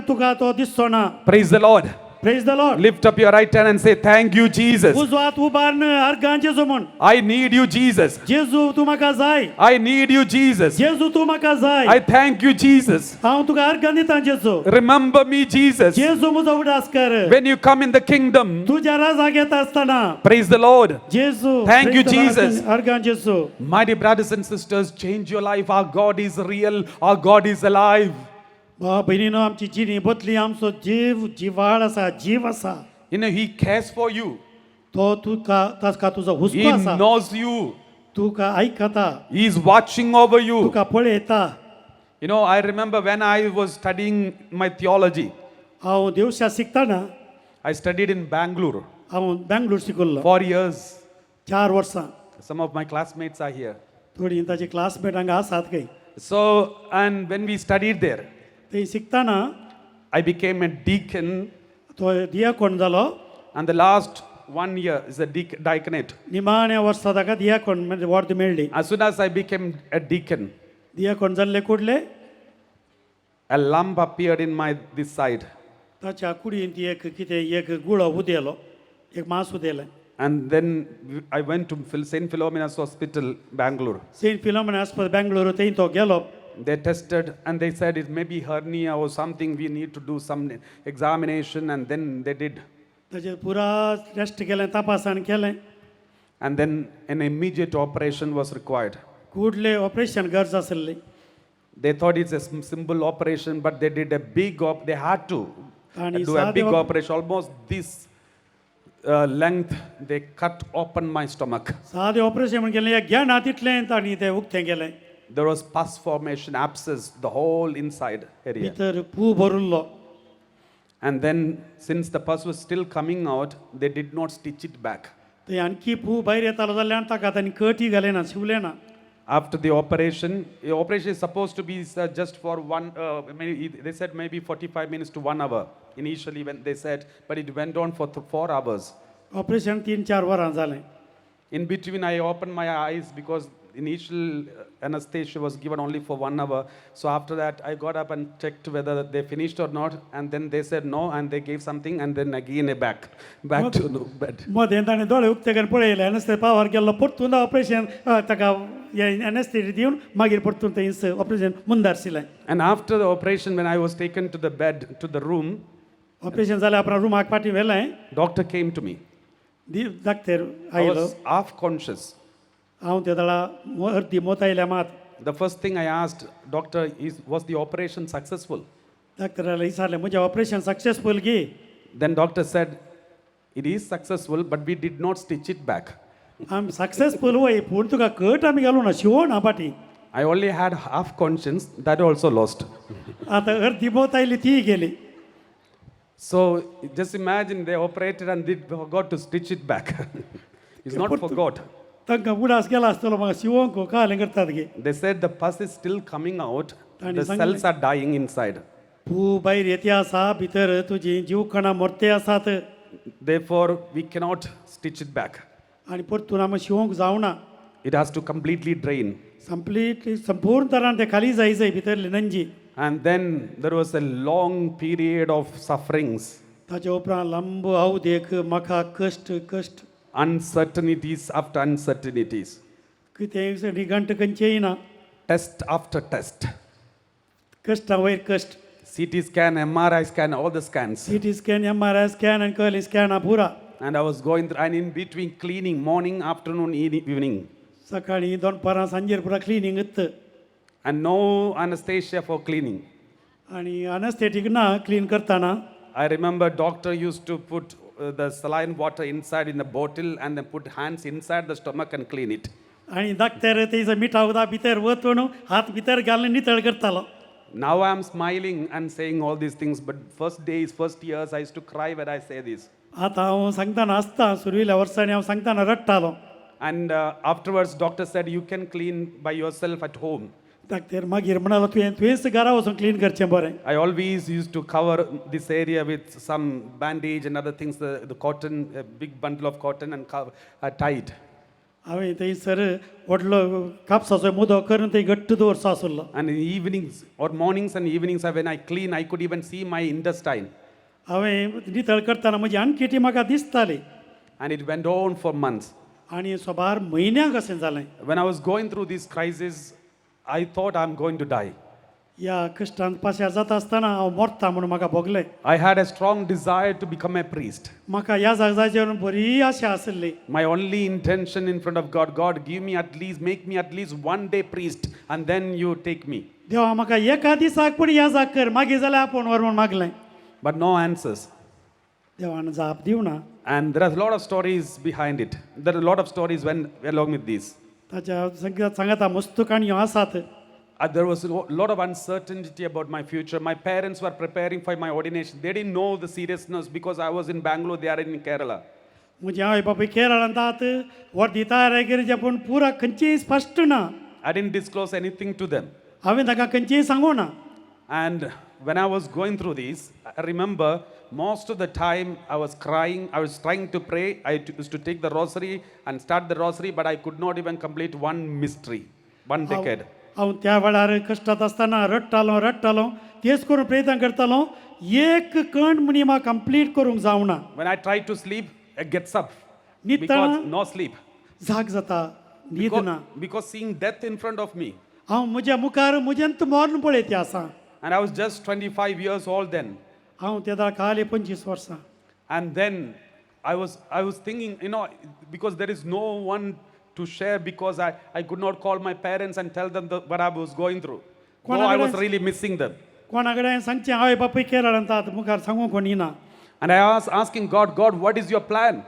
तुका तो दिसचो ना. Praise the Lord. Praise the Lord. Lift up your right hand and say, "Thank you, Jesus." उजवो हात उबारून अर्गां जेजू म्हण. I need you, Jesus. जेजू तूं म्हाका जाय. I need you, Jesus. जेजू तूं म्हाका जाय. I thank you, Jesus. हांव तुका अर्गां दितां जेजू. Remember me, Jesus. जेजू म्हजो उगडास कर. When you come in the kingdom, तुज्या राजाक येता आसतना. Praise the Lord. जेजू. Thank you, Jesus. अर्गां जेजू. Mighty brothers and sisters, change your life. Our God is real. Our God is alive. भावा भयणीनो आमची जिणी बदली आमचो जीव जिवाळ आसा जीव आसा. He cares for you. तो तुका ताका तुजो He हुस्को आसा. Knows you. तुका आयकता. He is watching over you. तुका पळयता. I remember when I was studying my theology. हांव देवशास्त्र शिकतना I studied in Bangalore. हांव बेंगलोर शिकल्लो. 4 years. 4 वर्सां. Some of my classmates are here. थोडीं ताची क्लासमेट हांगा आसात खंय. So, and when we studied there, थंय शिकतना I became a deacon. तो दियाकोण जालो. And the last one year is a diaconate. निमाण्या वर्सा ताका दियाकोण म्हणजे वर्द मेळ्ळी. As soon as I became a deacon, दियाकोण जाल्ले कुडले a lump appeared in my this side. ताच्या कुडींत एक कितें एक गुळो उदेलो एक मांस उदेलें. And then I went to St. Philomena's Hospital, Bangalore. Saint Philomena आस्पत Bangalore थंय तो गेलो. They tested and they said it may be hernia or something. We need to do some examination. And then they did. ताचेर पुरा taste केलें तपासण केलें. And then an immediate operation was required. Kudle operation गरज आसली. They thought it's a simple operation, but they did a big op. They had to आणि do a साधे big operation, almost this length. They cut open my stomach. सादें operation म्हण केलें ज्ञाना तितलें तांणी तें उक्तें केलें. There was pus formation, abscess, the whole inside area. भितर पू भरिल्लो. And then, since the pus was still coming out, they did not stitch it back. थंय आणखी पू भायर येतालो जाल्यार ताका तांणी कटी घालें ना शिवलें ना. After the operation, the operation is supposed to be just for one, maybe, they said maybe 45 minutes to one hour initially when they said, but it went on for 4 hours. Operation 3-4 वरां जालें. In between, I opened my eyes because initial anesthesia was given only for one hour. So after that, I got up and checked whether they finished or not. And then they said no, and they gave something, and then again a back to the bed. मदें ताणें दोळे उक्ते करून पळयलें एनस्थेटी power गेल्लो परतून operation ताका एनस्थेटी दिवन मागीर परतून थंय operation मुंदारशिलें. And after the operation, when I was taken to the bed, to the room, operation जालें उपरांत रुमाक फाटीं व्हेलें. Doctor came to me. The doctor I आयलो. Was half conscious. हांव त्या वेळा अर्दी मोत आयल्या मात. The first thing I asked, "Doctor, was the operation successful?" डॉक्टराला विचारलें म्हजें ऑपरेशन सक्सेसफूल गी? Then doctor said, "It is successful, but we did not stitch it back." आमी सक्सेसफूल वय पूण तुका कट आमी घालूं ना शिवोना फाटीं. I only had half conscience, that also lost. आतां अर्दी मोत आयली तीय गेली. So just imagine, they operated and they forgot to stitch it back. It's not forgot. तांकां उडास गेला आसतलो म्हाका शिवोंक कालें करतात गे. They said the pus is still coming out, तांणी the सांगलें. Cells are dying inside. पू भायर येते आसा भितर तुजी जीवकणां मोरते आसात. Therefore, we cannot stitch it back. आनी परतून आमी शिवोंक जावना. It has to completely drain. संप्लीटली संपूर्ण तरान ते खाली जाय जाय भितरली नंजी. And then there was a long period of sufferings, ताच्या उपरांत लांब अवदेक म्हाका कश्ट कश्ट. Uncertainties after uncertainties, कितें निघंट खंयचेय ना. Test after test, कश्टां वयर कश्ट. CT scan, MRI scan, all the scans. CT scan MRI scan आनी कहली स्कॅनां पुरा. And I was going through, and in between cleaning, morning, afternoon, evening. सकाळीं दनपारां सांजेर पुरा क्लिनींग येत. And no anesthesia for cleaning. आनी अनस्थेटीक ना क्लीन करतना. I remember doctor used to put the saline water inside in the bottle and then put hands inside the stomach and clean it. आनी doctor तेजो मिठा उदक भितर वतून हात भितर घालून नितळ करतालो. Now I am smiling and saying all these things, but first days, first years, I used to cry when I say this. आतां हांव सांगतना आसता सुरवेल्या वर्सांनी हांव सांगतना रडटालो. And afterwards, doctor said, "You can clean by yourself at home." Doctor मागीर म्हणालो तुवें तुवेंच घरा वचून क्लीन करचें बरें. I always used to cover this area with some bandage and other things, the cotton, a big bundle of cotton and cover, tied. हांवें थंयसर व्हडलो कापसाचो मुदो करून थंय घट्ट दवरचो आसलो. And in evenings or mornings and evenings, when I clean, I could even see my intestine. हांवें नितळ करतना म्हजी आणखी म्हाका दिसताली. And it went on for months. आनी सोबार म्हयन्याक अशें जालें. When I was going through this crisis, I thought I'm going to die. ह्या कश्टान पाशार जाता आसतना हांव मरता म्हणून म्हाका भोगलें. I had a strong desire to become a priest. म्हाका ह्या जागजाचेर बरी आशा आशिल्ली. My only intention in front of God, God, give me at least, make me at least one day priest, and then you take me. देवा म्हाका एका दिसाक पूण ह्या जाग कर मागीर जाल्यार आपोवन व्हर म्हूण मागलें. But no answers. देवान जाप दिवना. And there are a lot of stories behind it. There are a lot of stories when along with this. ताच्या संगीत सांगाता मस्त काणयो आसात. There was a lot of uncertainty about my future. My parents were preparing for my ordination. They didn't know the seriousness because I was in Bangalore, they are in Kerala. म्हजे आवय बापूय केरळांत आहात वर्दी तयार करचे पूण पुरा खंयचीय स्पश्ट ना. I didn't disclose anything to them. हांवें ताका खंयचीय सांगू ना. And when I was going through this, I remember most of the time I was crying. I was trying to pray. I used to take the rosary and start the rosary, but I could not even complete one mystery, one decade. हांव त्या वेळार कश्टांत आसतना रडटालो रडटालो तेच करून प्रयत्न करतालो एक कण म्हणी म्हाका कंप्लीट करूंक जावना. When I try to sleep, it gets up. न्हिदतना Because no sleep. जाग जाता न्हीद ना. Because seeing death in front of me. हांव म्हज्या मुखार म्हजेंत मर्ण पळयत आसा. And I was just 25 years old then. हांव त्या वेळार खाली 25 वर्सां. And then I was thinking, because there is no one to share, because I could not call my parents and tell them what I was going through. Though I was really missing them. कोणा कडेन सांगचें आवय बापूय केरळांत आहात मुखार सांगूंक कोणी ना. And I was asking God, "God, what is your plan?"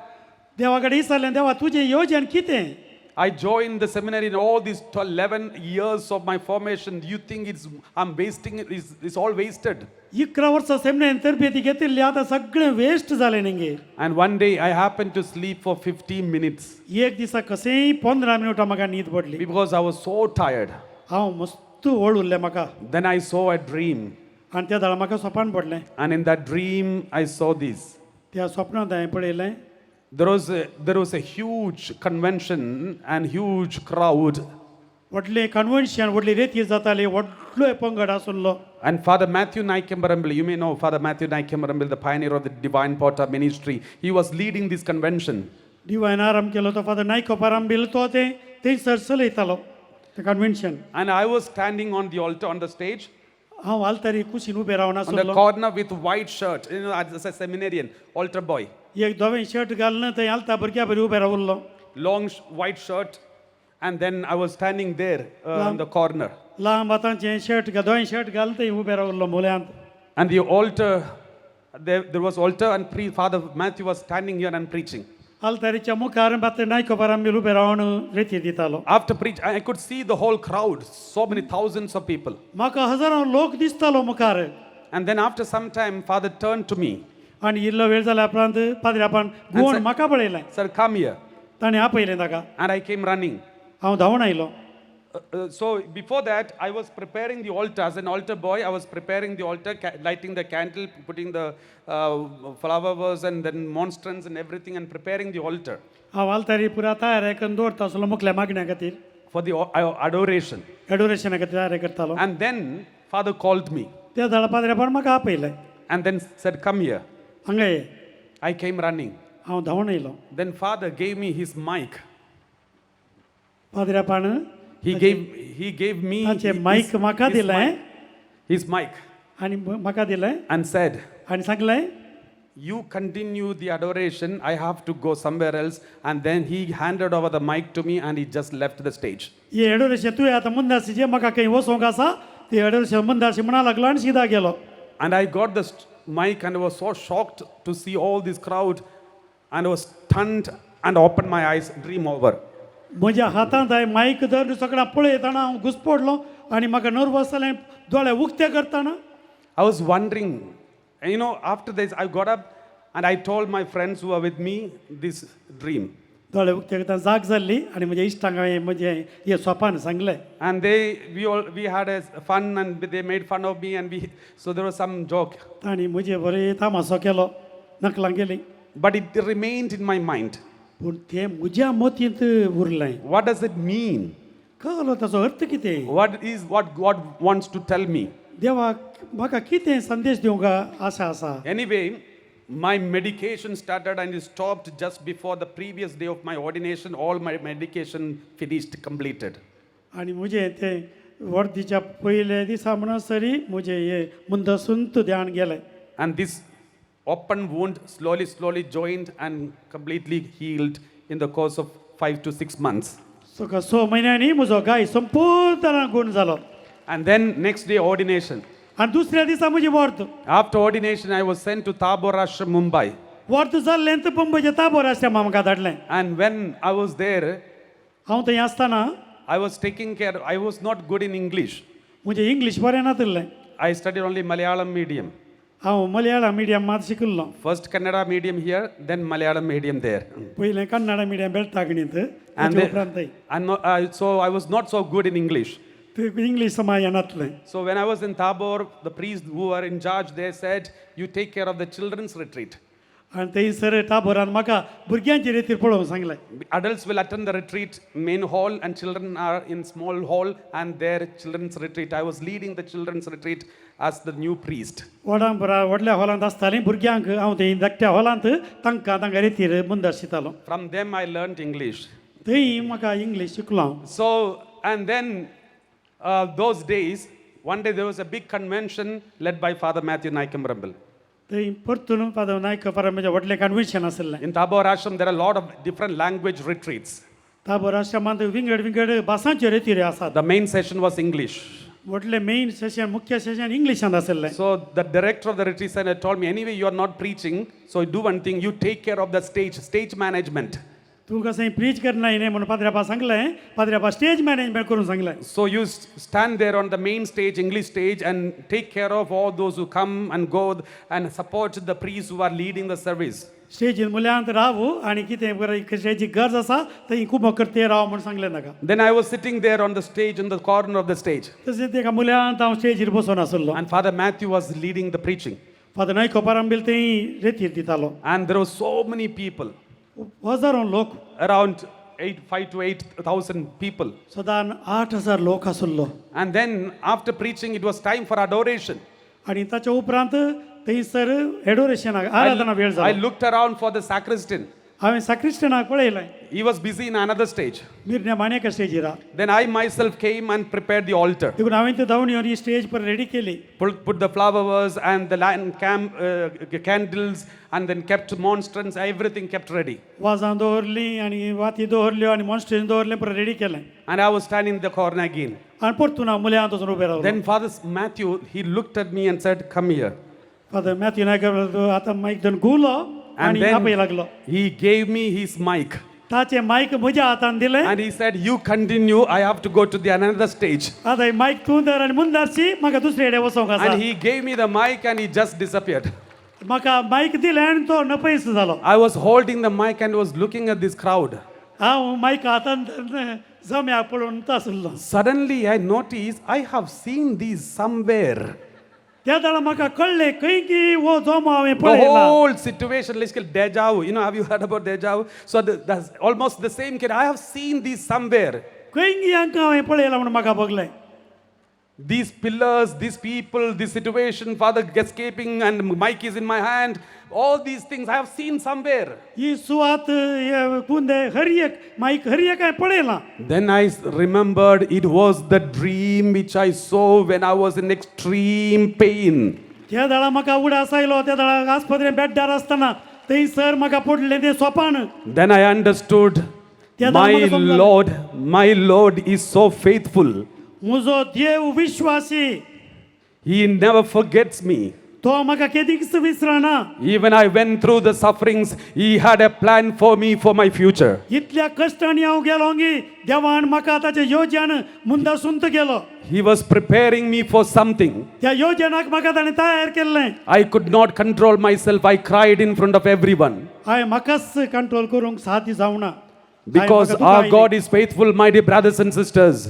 देवा कडेन विचारलें देवा तुजें येवजण कितें? I joined the seminary in all these 12, 11 years of my formation. You think I'm wasting it? It's all wasted. 11 वर्सां सेमिनरीन तरबेती घेतिल्ली आतां सगळें वेस्ट जालें न्ही. And one day I happened to sleep for 15 minutes एक दिसा कशेंय 15 मिनटां म्हाका न्हीद पडली. Because I was so tired. हांव मस्त वळ उरलें म्हाका. Then I saw a dream. आनी त्या वेळार म्हाका सपन पडलें. And in that dream, I saw this. त्या स्वप्नांत हांवें पळयलें. There was a huge convention and huge crowd. व्हडलें कन्वेन्शन व्हडली रेती जाताली व्हडलो पंगड आसलो. And Father Matthew Naicambarambil, you may know Father Matthew Naicambarambil, the pioneer of the Divine Potter ministry. He was leading this convention. Divine आरंभ केलो तो फादर नायको पारांबील तो ते थंयसर चलयतालो तें convention. And I was standing on the altar, on the stage, हांव आल्तारी कुशीन उबें रावन on the आसलो. Corner with white shirt, as a seminarian, altar boy. एक धवें शर्ट घालून थंय आलता भुरग्या बरी उबें रावल्लो. Long white shirt. And then I was standing there in the corner. लांब हातांचें शर्ट धवें शर्ट घालून थंय उबें रावल्लो मुल्यांत. And the altar, there was altar and Father Matthew was standing here and preaching. आल्तारीच्या मुखार मात्र नायको पारांबील उबें रावन रेती दितालो. After preach, I could see the whole crowd, so many thousands of people. म्हाका हजारां लोक दिसतालो मुखार. And then after some time, Father turned to me. आनी इल्लो वेळ जाल्या उपरांत पाद्र्यापान गुवण म्हाका पळयलें. "Sir, come here." ताणें आपयलें ताका. And I came running. हांव धांवून आयलो. So before that, I was preparing the altar. As an altar boy, I was preparing the altar, lighting the candle, putting the flower vase and then monstrance and everything, and preparing the altar हांव आल्तारी पुरा तयार करून दवरता आसलो मुखल्या मागण्या खातीर. For the adoration. एडोरेशना खातीर तयार करतालो. And then Father called me त्या झाडा पाद्र्यापान म्हाका आपयलें. And then said, "Come here." हांगा ये. I came running. हांव धांवून आयलो. Then Father gave me his mic. पाद्र्यापान He gave me ताचें मायक म्हाका his दिलें. Mic, his mic आनी म्हाका दिलें. And said, आनी सांगलें, "You continue the adoration. I have to go somewhere else." And then he handed over the mic to me and he just left the stage. हे adoration तुवें आतां मुंदासी जे म्हाका खंय वचोंक आसा ते एडोरेशन मुंदासी म्हणा लागलो आनी सिदा गेलो. And I got the mic and I was so shocked to see all this crowd and I was stunned and opened my eyes, dream over. म्हज्या हातांत हांवें मायक धरून सगळ्यां पळयतना हांव घुसपडलो आनी म्हाका नर्वस जालें दोळे उक्ते करतना. I was wondering, after this, I got up and I told my friends who were with me this dream. दोळे उक्ते करतना जाग जाल्ली आनी म्हज्या इश्टांक हांवें म्हजें हें सोपान सांगलें. And they, we all, we had a fun and they made fun of me and so there was some joke. तांणी म्हजे बरें तामासो केलो नकलां केली. But it remained in my mind. पूण तें म्हज्या मतींत उरलें. What does it mean? कळलो ताचो अर्थ कितें? What God wants to tell me? देवाक म्हाका कितें संदेश दिवंक आशा आसा? Anyway, my medication started and it stopped just before the previous day of my ordination. All my medication finished, completed. आनी म्हजें तें वर्दीच्या पयले दिसा म्हणसरी म्हजें हें मुंदसुंत ध्यान गेलें. And this open wound slowly, slowly joined and completely healed in the course of 5 to 6 months. So स म्हयन्यांनी म्हजो गाय संपूर्ण गूण जालो. And then next day, ordination. आनी दुसऱ्या दिसा म्हजी वर्त. After ordination, I was sent to Tabor Ashram, Mumbai. वर्त जाल्लें तर बंबयच्या ताबोर आश्रमा म्हाका धाडलें. And when I was there, हांव थंय आसतना I was taking care, I was not good in English. म्हजें इंग्लीश बरें नातिल्लें. I studied only Malayalam medium. हांव मलयाळम मिडियम मात शिकिल्लो. First Kannada medium here, then Malayalam medium there. पयलें कन्नडा मिडियम बेळतागणींत And, ताचे उपरांत I'm not, so I was not so good in English. English समा येनातलें. So when I was in Tabor, the priests who were in charge, they said, "You take care of the children's retreat." आनी थंयसर टाबोरान म्हाका भुरग्यांचे रेतीर पळोवंक सांगलें. Adults will attend the retreat main hall and children are in small hall and their children's retreat. I was leading the children's retreat as the new priest. व्हडां बरा व्हडल्या हॉलांत आसतालीं भुरग्यांक हांव थंय धाकट्या हॉलांत तांकां तांकां रेतीर मुंदर्शितालो. From them I learned English. थंय म्हाका इंग्लीश शिकलो हांव. So, and then those days, one day there was a big convention led by Father Matthew Naicamrambal. थंय परतून फादर नायक म्हजें व्हडलें कन्वेन्शन आशिल्लें. In Tabor Ashram, there are a lot of different language retreats. Tabor आश्रमांत विंगड विंगड भासांच्यो रेतीर आसात. The main session was English. व्हडलें मेन सेशन मुख्य सेशन इंग्लिशांत आशिल्लें. So the director of the retreat center told me, "Anyway, you are not preaching, so do one thing, you take care of the stage, stage management." तूं कशें preach करना न्ही म्हणून पाद्र्यापा सांगलें पाद्र्यापा stage management करूंक सांगलें. So you stand there on the main stage, English stage, and take care of all those who come and go and support the priests who are leading the service. स्टेजीर मुल्यांत राव आनी कितें बरें स्टेजी गरज आसा थंय खूब करते राव म्हूण सांगलें ताका. Then I was sitting there on the stage, in the corner of the stage, तशें तेका मुल्यांत हांव स्टेजीर बसून आसलो. And Father Matthew was leading the preaching. Father Naik Parambil थंय रेतीर दितालो. And there were so many people, हजारों लोक. Around eight, 5 to 8,000 people. सदान 8,000 लोक आसलो. And then after preaching, it was time for adoration. आनी ताच्या उपरांत थंयसर एडोरेशनाक आराधना वेळ I जालो. Looked around for the sacristan. हांवें साक्रिस्टनाक पळयलें. He was busy in another stage. मिरण्या माणेका स्टेजीर. Then I myself came and prepared the altar. देखून हांवें ते धांवून येवन ही स्टेज पर रेडी केली. Put the flowers and the candles and then kept monstrance, everything kept ready. वाजां दवरलीं आनी वाती दवरल्यो आनी मॉन्स्ट्रेशन दवरलें पर रेडी केलें. And I was standing in the corner again. आनी परतून हांव मुल्यांत वचून उबें रावलो. Then Father Matthew, he looked at me and said, "Come here." Father Matthew Naik आतां मायक धरून घुंवलो And आनी आपय लागलो. Then he gave me his mic. ताचें मायक म्हज्या हातान दिलें. And he said, "You continue, I have to go to the another stage." आतां मायक तूं धर आनी मुंदारची म्हाका दुसरे कडेन वचोंक आसा. And he gave me the mic and he just disappeared. म्हाका मायक दिलें आनी तो नपयस जालो. I was holding the mic and was looking at this crowd. हांव मायक हातान धरून जम्याक पळोवन आसलो. Suddenly I noticed I have seen these somewhere. त्या वेळार म्हाका कळ्ळें खंय की हो जमो हांवें The पळयला. Whole situation, like deja vu. Have you heard about deja vu? So that's almost the same kid. I have seen these somewhere. खंय की हांकां हांवें पळयला म्हणून म्हाका भोगलें. These pillars, these people, this situation, Father escaping and mic is in my hand. All these things I have seen somewhere. ही सुवात हे कुंदे हर एक मायक हर एक हांवें पळयलां. Then I remembered it was the dream which I saw when I was in extreme pain. त्या वेळार म्हाका उडास आयलो त्या वेळार आस्पत्रेन बेड्डार आसतना थंयसर म्हाका पडलें तें सोपान. Then I understood त्या my म्हाका समजलें. Lord, my Lord is so faithful. म्हजो देव विश्वासी. He never forgets me. तो म्हाका केदीच विसरना. Even I went through the sufferings, He had a plan for me for my future. इतल्या कश्टांनी हांव गेलो गी देवान म्हाका ताचे योजन मुंदा सुंत गेलो. He was preparing me for something. त्या योजनाक म्हाका ताणें तयार केल्लें. I could not control myself. I cried in front of everyone. हांवें म्हाकाच कंट्रोल करूंक साध्य जावना. Because our God is faithful, my dear brothers and sisters.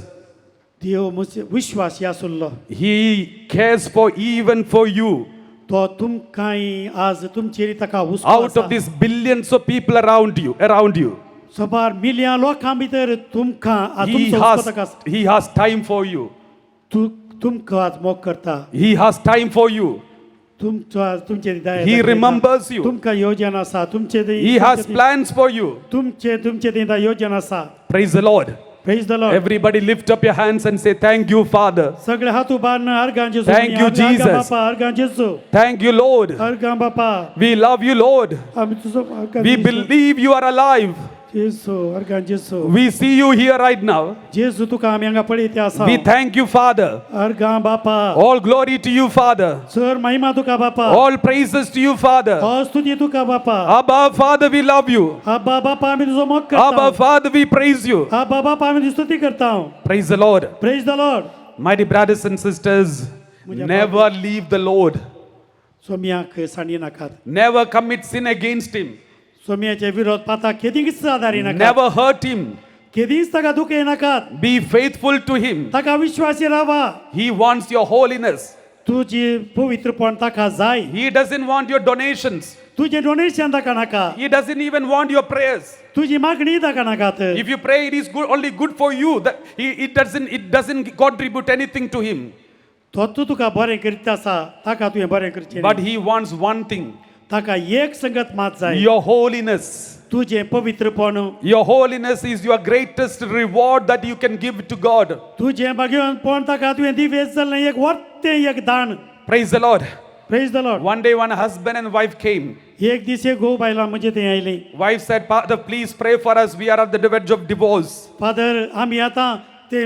देव म्हजे विश्वासी आसलो. He cares for even for you. तो तुमकांय आज तुमचेर ताका हुस्को Out आसा. Of these billions of people around you, सुमार मिलयां लोकां भितर तुमकां आज He तुमचो हुस्को has, ताका आसा. He has time for you. तूं तुमकां आज मोग करता. He has time for you. तुमचो आज तुमचे दया He दाखयता. Remembers you. तुमकां योजन आसा तुमचे He has plans for you. तुमचे तुमचे ते योजन आसा. Praise the Lord. Praise the Lord. Everybody lift up your hands and say, Thank you, Father. सगळे हात उबारून अर्गां जेजू Thank you, अर्गां Jesus. बापा अर्गां जेजू Thank you, Lord. अर्गां बापा We love you, Lord. आमी तुजो अर्गां We जेजू. believe you are alive. जेजू अर्गां जेजू We see you here right now. जेजू तुका आमी हांगा पळयते आसा We thank you, Father. अर्गां बापा All glory to you, Father. Sir महिमा तुका बापा All praises to you, Father. स्तुती तुका बापा Abba, Father, we love you. आबा बापा आमी तुजो मोग करता Abba, Father, we praise you. आबा बापा आमी तुजी स्तुती करता Praise the Lord. Praise the Lord Mighty brothers and sisters, never leave the Lord. सोम्याक Sandi नाकात Never commit sin against him. सोम्याचे विरोध पाता केदींच आदारी नाकात Never hurt him. केदींच ताका दुखय नाकात Be faithful to him. ताका विश्वासी रावा He wants your holiness. तुजी पवित्रपण ताका जाय He doesn't want your donations. तुजें डोनेशन ताका नाका He doesn't even want your prayers. तुजी मागणी ताका नाकात If you pray, it is good, only good for you. That he, it doesn't contribute anything to him. तो तूं तुका बरें करीत आसा ताका तुवें बरें करचें But he wants one thing: ताका एक संगत मात जाय your holiness. तुजें पवित्रपण Your holiness is your greatest reward that you can give to God. तुजें भाग्यपण ताका तुवें दिवेस जाल्लें एक वर्तें एक दान. Praise the Lord. Praise the Lord. One day, one husband and wife came. एक दीस एक घोव बायलां म्हजे थंय आयलीं. Wife said, "Father, please pray for us. We are at the verge of divorce." Father आमी आतां ते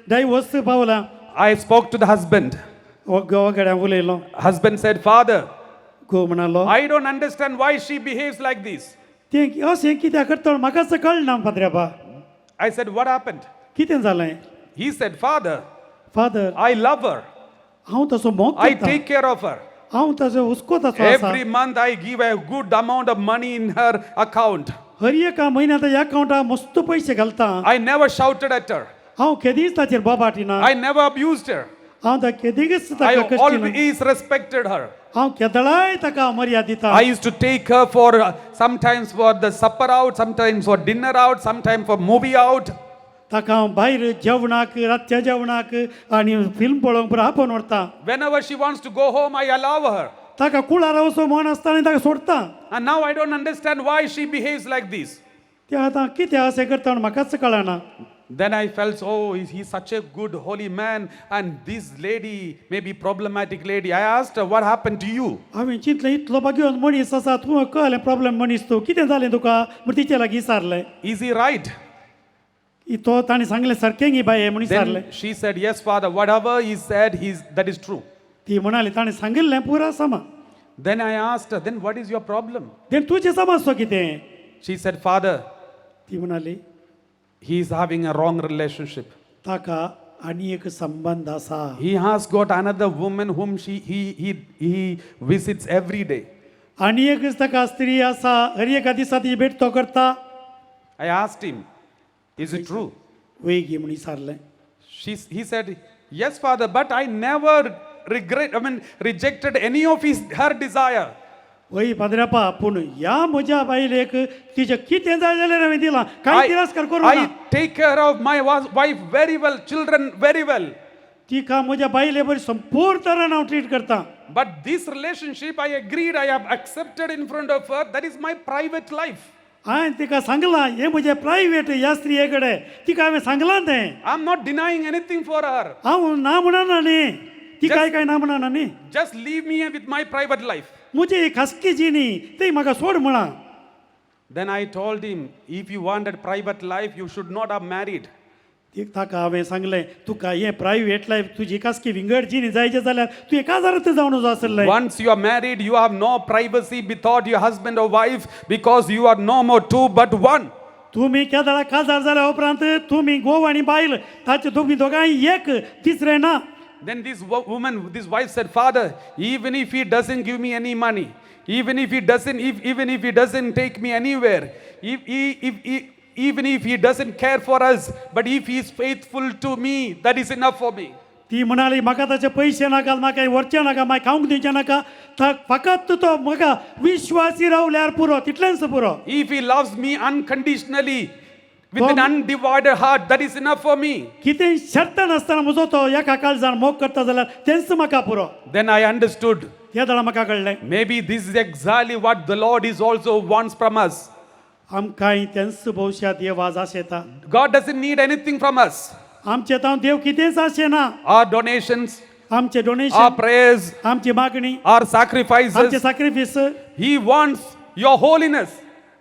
डायवोर्स पावला. I spoke to the husband. घोवा कडेन उलयलो. Husband said, "Father, घोव म्हणालो, I don't understand why she behaves like this." तें अशें कित्याक करता म्हाकाच कळना पाद्र्याबा. I said, "What happened?" कितें जालें? He said, "Father, father, I love her. हांव तसो मोग I करता. Take care of her. हांव ताजो हुस्को ताचो आसा. Every month I give a good amount of money in her account. हर एका म्हयन्या ताच्या अकावंटाक मस्त पयशे घालता. I never shouted at her. हांव केदींच ताचेर बोबाटिना. I never abused her. हांव ताका केदींच I ताका कश्टिना. Always respected her. हांव केदळाय ताका मर्याद दिता. I used to take her for sometimes for the supper out, sometimes for dinner out, sometimes for movie out. ताका हांव भायर जेवणाक रातच्या जेवणाक आनी फिल्म पळोवंक पुरो आपोवन व्हरता. Whenever she wants to go home, I allow her. ताका कुळारा वचो मन आसता आनी ताका सोडता. And now I don't understand why she behaves like this. ते आतां कितें अशें करता म्हूण म्हाकाच कळना. Then I felt, oh, he's such a good, holy man, and this lady may be problematic lady. I asked her, "What happened to you?" हांवें चिंतलें इतलो भाग्यवंत मनीस आसा तूं कळ्ळें प्रॉब्लेम मनीस तूं कितें जालें तुका म्हण तिचे लागीं विचारलें. Is he right? तो ताणें सांगलें सारकें गी बाये म्हूण विचारलें. Then she said, "Yes, Father, whatever he said, that is true." ती म्हणाली ताणें सांगिल्लें पुरा समा. Then I asked her, "Then what is your problem?" Then तुजें समजतो कितें? She said, "Father, ती म्हणाली, he is having a wrong relationship. ताका आनी एक संबंद आसा. He has got another woman whom he visits every day." आनी एक ताका स्त्री आसा हर एका दिसा ती भेट तो करता. I asked him, "Is it true?" वय गी म्हूण विचारलें. He said, "Yes, Father, but I never regret, I mean, rejected any of her desire. वय पाद्र्यापा पूण ह्या म्हज्या बायलेक तिचें कितें जाय जाल्यार हांवें दिलां कांय तिरस्कार करूं I ना. Take care of my wife very well, children very well. तिका म्हज्या बायले बरी संपूर्ण तरान हांव ट्रीट करता. But this relationship, I agreed, I have accepted in front of her. That is my private life. हांवें तिका सांगलां हें म्हजें प्रायवेट ह्या स्त्रिये कडेन तिका हांवें सांगलां तें. I'm not denying anything for her. हांव ना म्हणना न्ही ती काय काय ना म्हणना न्ही. Just leave me with my private life." म्हजी ही खासगी जिणी ती म्हाका सोड म्हळां. Then I told him, "If you wanted private life, you should not have married." ती ताका हांवें सांगलें तुका हें प्रायवेट लायफ तुजी खासगी विंगड जिणी जायचें जाल्यार तुवें काजारांत जावन वचो आसलें. Once you are married, you have no privacy without your husband or wife because you are no more two but one. तुमी केदळा काजार जाल्या उपरांत तुमी घोव आनी बायल ताचे तुमी दोगांय एक तिसरें ना. Then this woman, this wife said, "Father, even if he doesn't give me any money, even if he doesn't take me anywhere, even if he doesn't care for us, but if he is faithful to me, that is enough for me." ती म्हणाली म्हाका ताचे पयशे नाका म्हाका व्हरचें नाका म्हाका खावंक दिवचें नाका फकत तो म्हाका विश्वासी रावल्यार पुरो तितलेंच पुरो. If he loves me unconditionally, with an undivided heart, that is enough for me." कितें शर्त नासतना म्हजो तो एका काळजान मोग करता जाल्यार तेंच म्हाका पुरो. Then I understood. त्या वेळार म्हाका कळ्ळें. Maybe this is exactly what the Lord is also wants from us. आमकांय तेंच भोवशा देव आज आशेता. God doesn't need anything from us. आमचे तावन देव कितेंच आशेना. Our donations, आमचे our donation, prayers, आमची मागणी, our आमचे sacrifices. Sacrifice. He wants your holiness,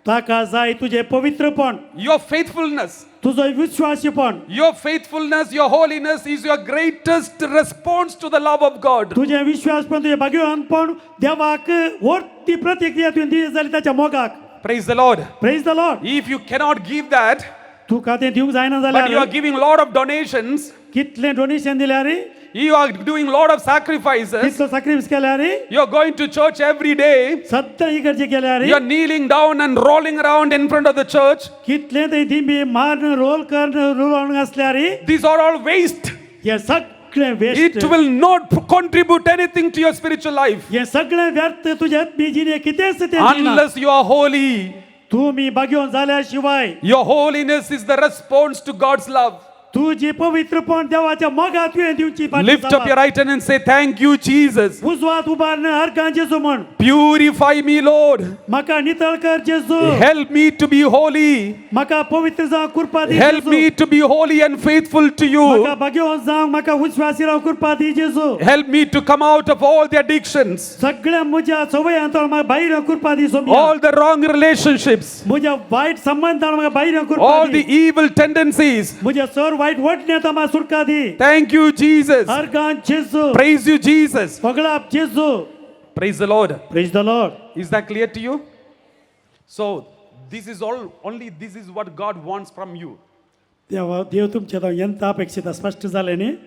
ताका जाय तुजें पवित्रपण, your faithfulness. तुजो विश्वासीपण. Your faithfulness, your holiness is your greatest response to the love of God. तुजें विश्वासपण, तुजें भाग्यवानपण देवाक व्हडली प्रतिक्रिया तुवें दिली जाली ताच्या मोगाक. Praise the Lord. Praise the Lord. If you cannot give that, तुका तें दिवंक जायना but you are जाल्यार, giving lot of donations, कितलें डोनेशन दिल्यार, you are doing lot of sacrifices, कितलो sacrifice केल्यार, you are going to church every day, सद्दां इगर्जे गेल्यार, you are kneeling down and rolling around in front of the church. कितलें थंय दिंबी मारून role करून रोल आसल्यार, These are all waste. हें सगळें It waste. will not contribute anything to your spiritual life हें सगळें व्यर्थ. तुज्या आत्मी जिणे कितेंच तें दिना. Unless you are holy. तुमी भाग्यवान जाल्या शिवाय. Your holiness is the response to God's love. तुजी पवित्रपण देवाच्या मोगात तुवें दिवची फाटी Lift up Java. Your right hand and say, "Thank you, Jesus." उजवात उबारून अर्गां जेजू म्हण. Purify me, Lord. म्हाका नितळ कर जेजू. Help me to be holy. म्हाका पवित्र जावंक कृपा दी Help जेजू. Me to be holy and faithful to you. म्हाका भाग्यवान जावंक, म्हाका विश्वासी रावंक कृपा दी जेजू. Help me to come out of all the addictions, सगळ्या म्हज्या सवयांतल्यान म्हाका भायर येवंक कृपा दी Saumya. All the wrong relationships, म्हज्या वायट संबंधान म्हाका भायर येवंक कृपा all the. The evil tendencies. म्हज्या सर वायट वटण्यात म्हाका सुटका दी. Thank you, Jesus. अर्गां जेजू. Praise you, Jesus. फगळाप जेजू. Praise the Lord. Praise the Lord. Is that clear to you? So, this is all, only this is what God wants from you. देवा देव तुमच्या यंत्र अपेक्षित स्पश्ट जालें न्ही?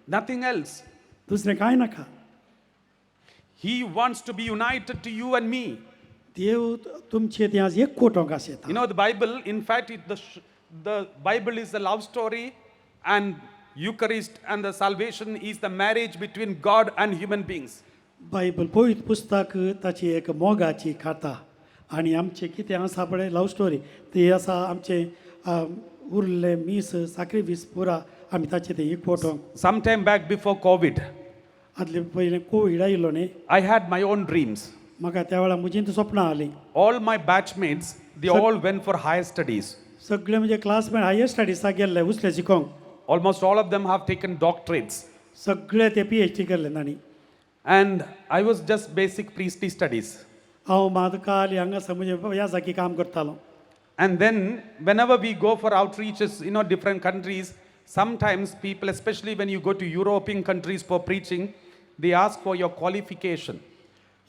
Nothing else. दुसरें कांय नाका. He wants to be united to you and me. देव तुमचे ते आज एक कोटोंक आसता. The Bible, in fact, the Bible is a love story, and Eucharist and the salvation is the marriage between God and human beings. Bible पवित्र पुस्तक ताची एक मोगाची कथा आनी आमचें कितें आसा पळय लव स्टोरी ती आसा. आमचें उरलें मीस साक्रिफीस पुरा आमी ताचें तें एक photo. Some time back before COVID, आदले पयलें कोवीड आयिल्लो न्ही, I had my own dreams. म्हाका त्या वेळार म्हजीं तीं सपनां आलीं. All my batchmates, they all went for higher studies. सगळे म्हजे क्लासमेट हायर स्टडीसाक गेल्ले उसले शिकोंक. Almost all of them have taken doctorates. सगळे ते पीएचडी केल्ले तांणी. And I was just basic priestly studies. हांव मात काल हांगासर म्हणजे ह्या जागी काम करतालो. And then, whenever we go for outreaches, different countries, sometimes people, especially when you go to European countries for preaching, they ask for your qualification.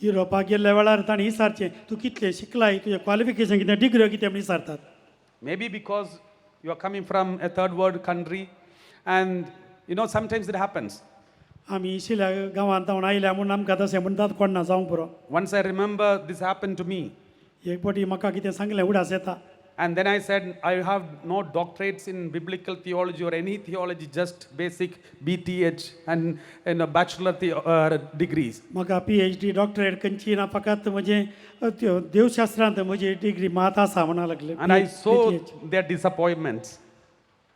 युरोपाक गेल्ल्या वेळार तांणी विचारचें तूं कितलें शिकलाय, तुजें क्वॉलिफिकेशन कितें, डिग्री कितें म्हण विचारतात. Maybe because you are coming from a third world country, and sometimes it happens. आमी शिल्या गांवांत जावन आयल्या म्हूण आमकां तशें म्हणटात कोण ना जावंक पुरो. Once I remember this happened to me. एक फावटी म्हाका कितें सांगलें उडास येता. And then I said, "I have no doctorates in biblical theology or any theology, just basic BTH and a bachelor degrees." म्हाका पीएचडी डॉक्टरेट खंयची ना, फकत म्हजें त्यो देवशास्त्रांत म्हजी डिग्री मात आसा म्हणा लागले. And I saw PTH. Their disappointments.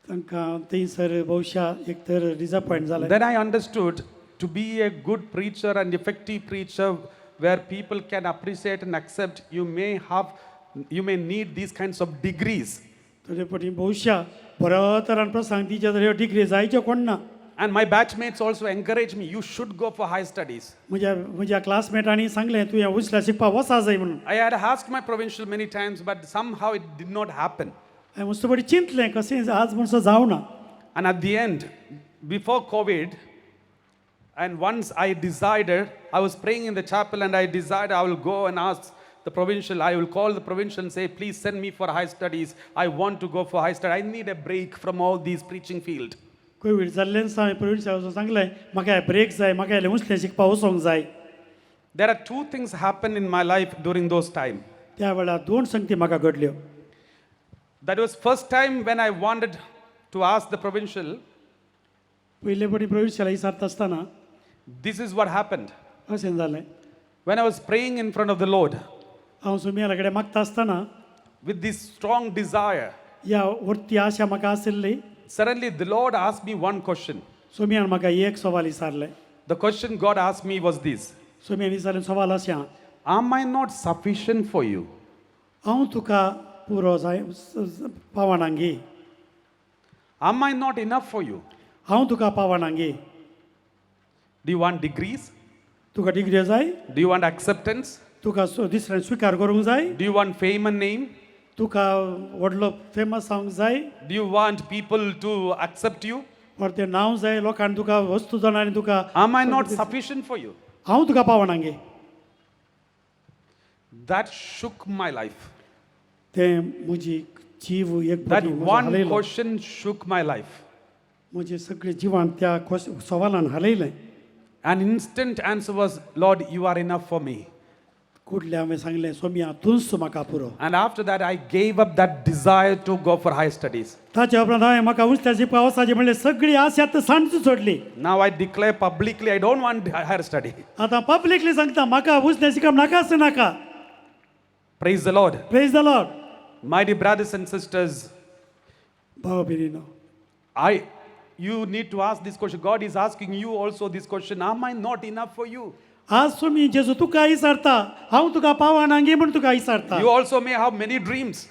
तांकां थंयसर बहुशा एक तर डिसअपॉयंट जालें. Then I understood, to be a good preacher and effective preacher where people can appreciate and accept, you may need these kinds of degrees. थोडे फावटी बहुशा बरो तरान प्रसंग दिचे तर ह्यो डिग्री जायच्यो कोण ना. And my batchmates also encouraged me, "You should go for high studies." म्हज्या म्हज्या क्लासमेटांनी सांगलें तुवें उसल्या शिकपाक वचा जाय म्हणून. I had asked my provincial many times, but somehow it did not happen. हांवें मस्त फावटी चिंतलें कशें आज म्हणसो जावना. And at the end, before COVID, and once I decided, I was praying in the chapel and I decided I will go and ask the provincial, I will call the provincial and say, "Please send me for high studies. I want to go for high study. I need a break from all these preaching field." Covid जाल्ल्यान हांवें provincial सांगलें म्हाका break जाय, म्हाका उसलें शिकपाक वचोंक जाय. There are two things happened in my life during those time. त्या वेळार दोन संगती म्हाका घडल्यो. That was first time when I wanted to ask the provincial. पयले फावटी प्रोविन्शियला विचारता आसतना This is what happened. अशें जालें. When I was praying in front of the Lord हांव सुमियाला कडेन मागता आसतना with this strong desire, ह्या वरती आशा म्हाका आशिल्ली, suddenly the Lord asked me one question. सोमियान म्हाका एक सवाल विचारलें. The question God asked me was this: सोमियान विचारलें सवाल अशें आहा, "Am I not sufficient for you?" हांव तुका पुरो जाय पावनांगी? Am I not enough for you? हांव तुका पावनांगी? Do you want degrees? तुका डिग्री जाय? Do you want acceptance? तुका दुसऱ्यान स्विकार करूंक जाय? Do you want fame and name? तुका व्हडलो फेमस जावंक जाय? Do you want people to accept you? परतें नांव जाय लोकांनी तुका वस्तू जाणांनी तुका? Am I not sufficient for you? हांव तुका पावनांगे? That shook my life. तें म्हजी जीव एक That फावटी म्हजो one हालयलो. Question shook my life. म्हजें सगळें जिवान त्या सवालान हालयलें. An instant answer was, "Lord, you are enough for me." कुडल्या हांवें सांगलें, सोमया तूंच म्हाका पुरो. And after that, I gave up that desire to go for higher studies. ताच्या उपरांत हांवें म्हाका उंचल्या शिकपा वचपाची म्हणलें सगळी आस्यात सांज सोडली. Now I declare publicly, I don't want higher study. आतां पब्लिकली सांगता, म्हाका उंचल्या शिकप नाकाच नाका. Praise the Lord. Praise the Lord. My dear brothers and sisters, भाव भयणीनो, you need to ask this question. God is asking you also this question: Am I not enough for you? आज तुमी जेजू तुका विचारता, हांव तुका पावनांगी म्हूण तुका विचारता. You also may have many dreams,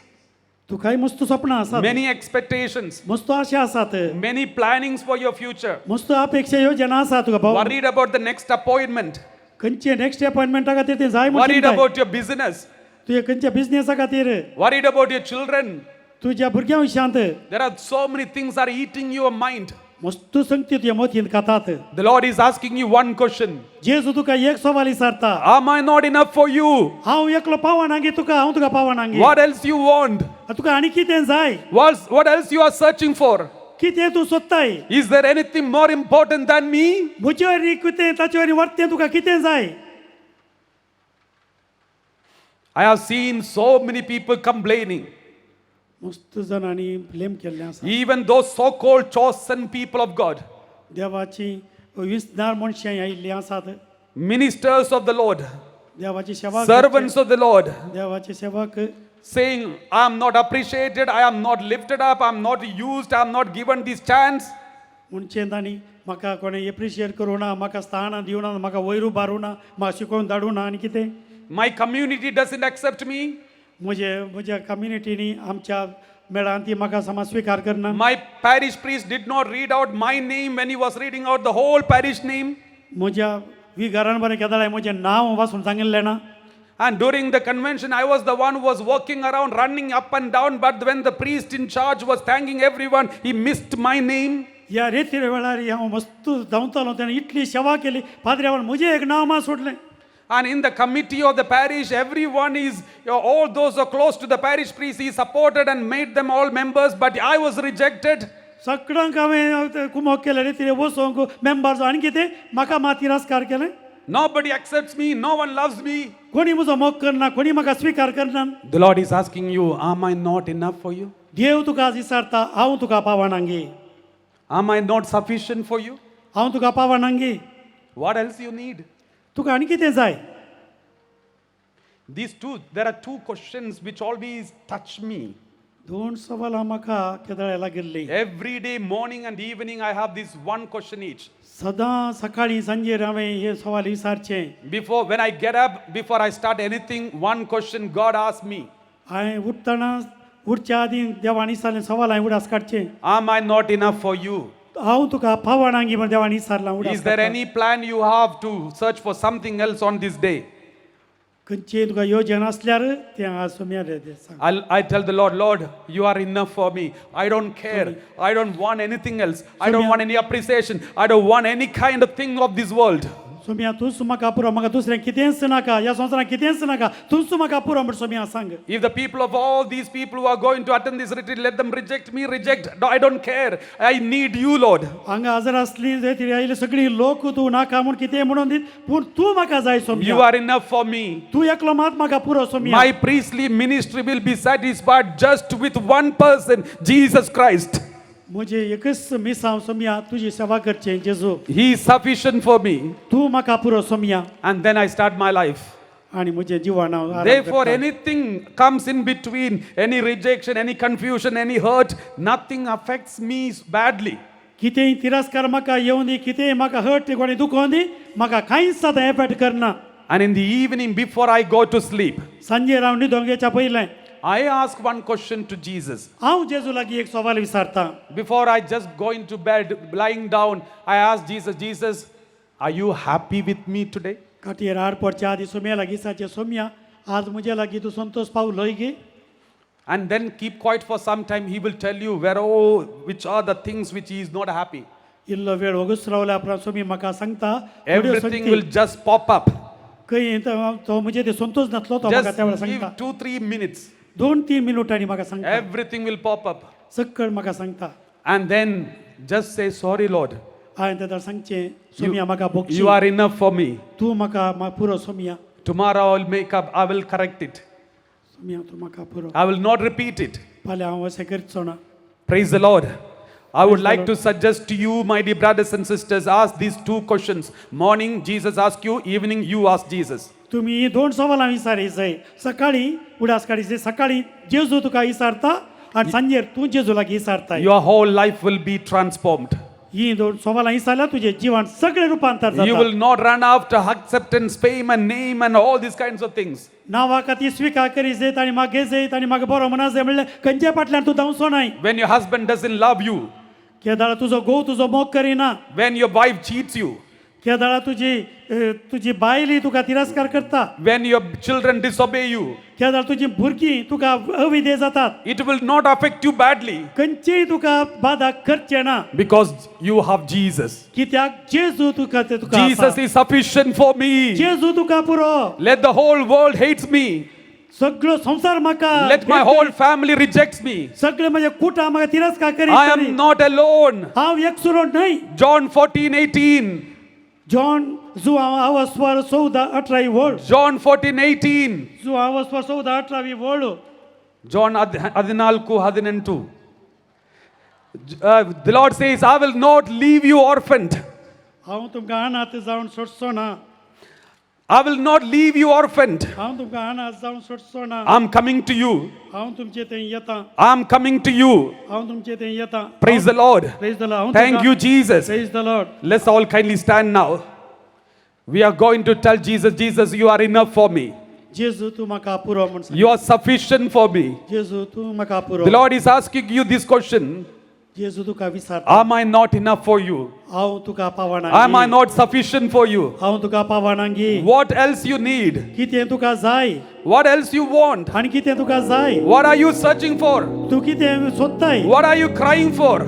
तुकाय मस्त सपनां आसात, many expectations, मस्त आशा आसात, many plannings for your future. मस्त अपेक्षा योजना आसा तुका भाव. Worried about the next appointment, खंयचे नेक्स्ट अपॉइंटमेंटा खातीर तें जाय म्हूण worried चिंताय. About your business, तुजे खंयच्या बिजनेसा खातीर, worried about your children. तुज्या भुरग्यां विशयांत. There are so many things are eating your mind. मस्त संगती तुज्या मतींत खातात. The Lord is asking you one question. जेजू तुका एक सवाल विचारता. Am I not enough for you? हांव एकलो पावनांगी तुका? हांव तुका पावनांगी? What else you want? तुका आनी कितें जाय? What else you are searching for? कितें तूं सोदताय? Is there anything more important than me? म्हजे वरी कितें ताचे वरी वर्तें तुका कितें जाय? I have seen so many people complaining. मस्त जाणांनी ब्लेम केल्लें आसा. Even those so called chosen people of God, देवाची विसनार मनशां आयिल्लीं आसात, ministers of the Lord, देवाची सेवा, servants of the Lord, देवाचे सेवक, saying, "I am not appreciated, I am not lifted up, I am not used, I am not given this chance." म्हणचे तांणी म्हाका कोणें एप्रिशिएट करूं ना, म्हाका स्थानां दिवना, म्हाका वयर उबारूं ना, म्हाका शिकोवन धाडूं ना आनी कितें. My community doesn't accept me. म्हजे म्हज्या कम्युनिटीनी आमच्या मेळान ती म्हाका समज स्विकार करना. My parish priest did not read out my name when he was reading out the whole parish name. म्हज्या विगारान बरें केदाळाय म्हजें नांव वाचून सांगिल्लें ना. And during the convention, I was the one who was walking around, running up and down. But when the priest in charge was thanking everyone, he missed my name. ह्या रेतीर वेळार हांव मस्त धांवतालो, तेणें इतली सेवा केली पाद्र्यावान, म्हजें एक नांव मात सोडलें. And in the committee of the parish, everyone is, all those who are close to the parish priest, he supported and made them all members, but I was rejected. सगळ्यांक हांवें कुमोक केलें, रेतीर वचोंक मेंबर आनी कितें, म्हाका मात तिरस्कार केलें. Nobody accepts me, no one loves me. कोणी म्हजो मोग करना, कोणी म्हाका स्विकार करना. The Lord is asking you, "Am I not enough for you? देव तुका आज विचारता, हांव तुका पावनांगी? Am I not sufficient for you? हांव तुका पावनांगी? What else you need?" तुका आनी कितें जाय? These two, there are two questions which always touch me. दोन सवालां म्हाका केदळ्या लागिल्लीं. Every day, morning and evening, I have this one question each. सदां सकाळीं सांजेर हांवें हे सवाल विचारचें. Before, when I get up, before I start anything, one question God asks me. हांवें उठ्ठना, उठच्या आदीं देवान विचारलें सवाल हांवें उडास काडचें. Am I not enough for you? हांव तुका पावनांगी म्हण देवान विचारलां उडास Is there काडटा. Any plan you have to search for something else on this day? खंयची तुका योजना आसल्यार तें आज सोम्या रे ते सांग. I tell the Lord, "Lord, you are enough for me. I don't care. I don't want anything else. I don't want any appreciation. I don't want any kind of thing of this world." Saumya तूंच म्हाका पुरो, म्हाका दुसरें कितेंच नाका, ह्या संवसारांत कितेंच नाका, तूंच म्हाका पुरो म्हण सोम्या सांग. If the people of all these people who are going to attend this retreat, let them reject me, reject. No, I don't care. I need you, Lord. हांगा हजर आसली जे आयले सगळी लोक तूं नाका म्हूण कितें म्हणून दीत, पूण तूं म्हाका जाय Saumya. You are enough for me. तूं एकलो मात म्हाका पुरो Saumya. My priestly ministry will be satisfied just with one person, Jesus Christ. म्हजें एकच मिसांव सोम्या तुजी सेवा करचें जेजू. He is sufficient for me. तूं म्हाका पुरो Saumya. And then I start my life. आनी म्हजें जिवन हांव आरंभ Therefore, करतां. Anything comes in between, any rejection, any confusion, any hurt, nothing affects me badly. कितेंय तिरस्कार म्हाका येवं दी, कितेंय म्हाका हर्ट कोणी दुखोवन दी, म्हाका कांयच आतां एफेक्ट करना. And in the evening, before I go to sleep, सांजेर हांव न्हिदोंक येच्या पयलें, I ask one question to Jesus. हांव जेजू लागीं एक सवाल विचारता. Before I just go into bed, lying down, I ask Jesus, Jesus, are you happy with me today? खाटीर आड पडच्या आदी सोम्या लागीं साचे सोम्या आज म्हजे लागीं तूं संतोष पावलोय गे? And then keep quiet for some time. He will tell you where, oh, which are the things which he is not happy. इल्लो वेळ वगूच रावल्या उपरांत सोमी म्हाका सांगता थोड्यो Everything संगती. will just pop up. खंय तो म्हजे ते संतोष नासलो तो म्हाका Just त्या वेळार give सांगता. 2, 3 minutes. 2-3 मिनुटांनी म्हाका सांगता. Everything will pop up. सक्कड म्हाका सांगता. And then just say, sorry, Lord. हांवें तेन्ना सांगचें सोमिया म्हाका बोगशी. You are enough for me. तूं म्हाका पुरो सोमिया. Tomorrow I will make up, I will correct it. सोमिया तूं म्हाका पुरो. I will not repeat it. फाल्यां हांव अशें करचो ना. Praise the Lord. I would Praise the like Lord. To suggest to you, my dear brothers and sisters, ask these two questions. Morning, Jesus asks you, evening, you ask Jesus. तुमी दोन सवालां विचारीय. सकाळी उडास काडीचे सकाळी जेजू तुका विचारता आनी सांजेर तूं जेजू लागीं विचारताय. Your whole life will be transformed. ही दोन सवालां विचारल्यार तुजें जीवन सगळें रुपांतर You जाता. will not run after acceptance, fame, and name, and all these kinds of things. नांवा खातीर स्विकार करी जायत आनी मागीर जायत आनी मागीर बरो म्हणा जाय म्हणल्यार खंयच्या फाटल्यान तूं धांवचो नाय. When your husband doesn't love you, केदाळा तुजो घोव तुजो मोग करिना, when your wife cheats you, केदाळा तुजी बायली तुका तिरस्कार करता, when your children disobey you, केदाळ तुजी भुरगीं तुका अविधेय जातात, it will not affect you badly खंयचीय तुका बाधा करचे ना because you have Jesus. कित्याक जेजू तुका ते तुका आसा. Jesus is sufficient for me. जेजू तुका पुरो. Let the whole world hates me. सगळो संवसार म्हाका Let my whole family rejects me. सगळे म्हजे कुटां म्हाका तिरस्कार करीत I तरी. am not alone. हांव एकसुरो न्हय. John 14:18. John जुआंव स्वर 14:18 वळ. John 14:18. जुआंव स्वर 14:18 वळ. John 14:18. The Lord says, I will not leave you orphaned. हांव तुमकां अनाथ जावन सोडचो ना. I will not leave you orphaned. हांव तुमकां अनाथ जावन सोडचो ना. I'm coming to you. हांव तुमचे थंय येता. I'm coming to you. हांव तुमचे थंय येता. Praise the Lord. Praise the Lord. Thank you, Jesus. Praise the Lord. Let's all kindly stand now. We are going to tell Jesus, Jesus, you are enough for me. जेजू तूं म्हाका पुरो म्हूण सांग. You are sufficient for me. जेजू तूं म्हाका पुरो. The Lord is asking you this question. जेजू तुका विचारता. Am I not enough for you? हांव तुका पावना? Am I not sufficient for you? हांव तुका पावना गी? What else you need? कितें तुका जाय? What else you want? आनी कितें तुका जाय? What are you searching for? तूं कितें सोदताय? What are you crying for?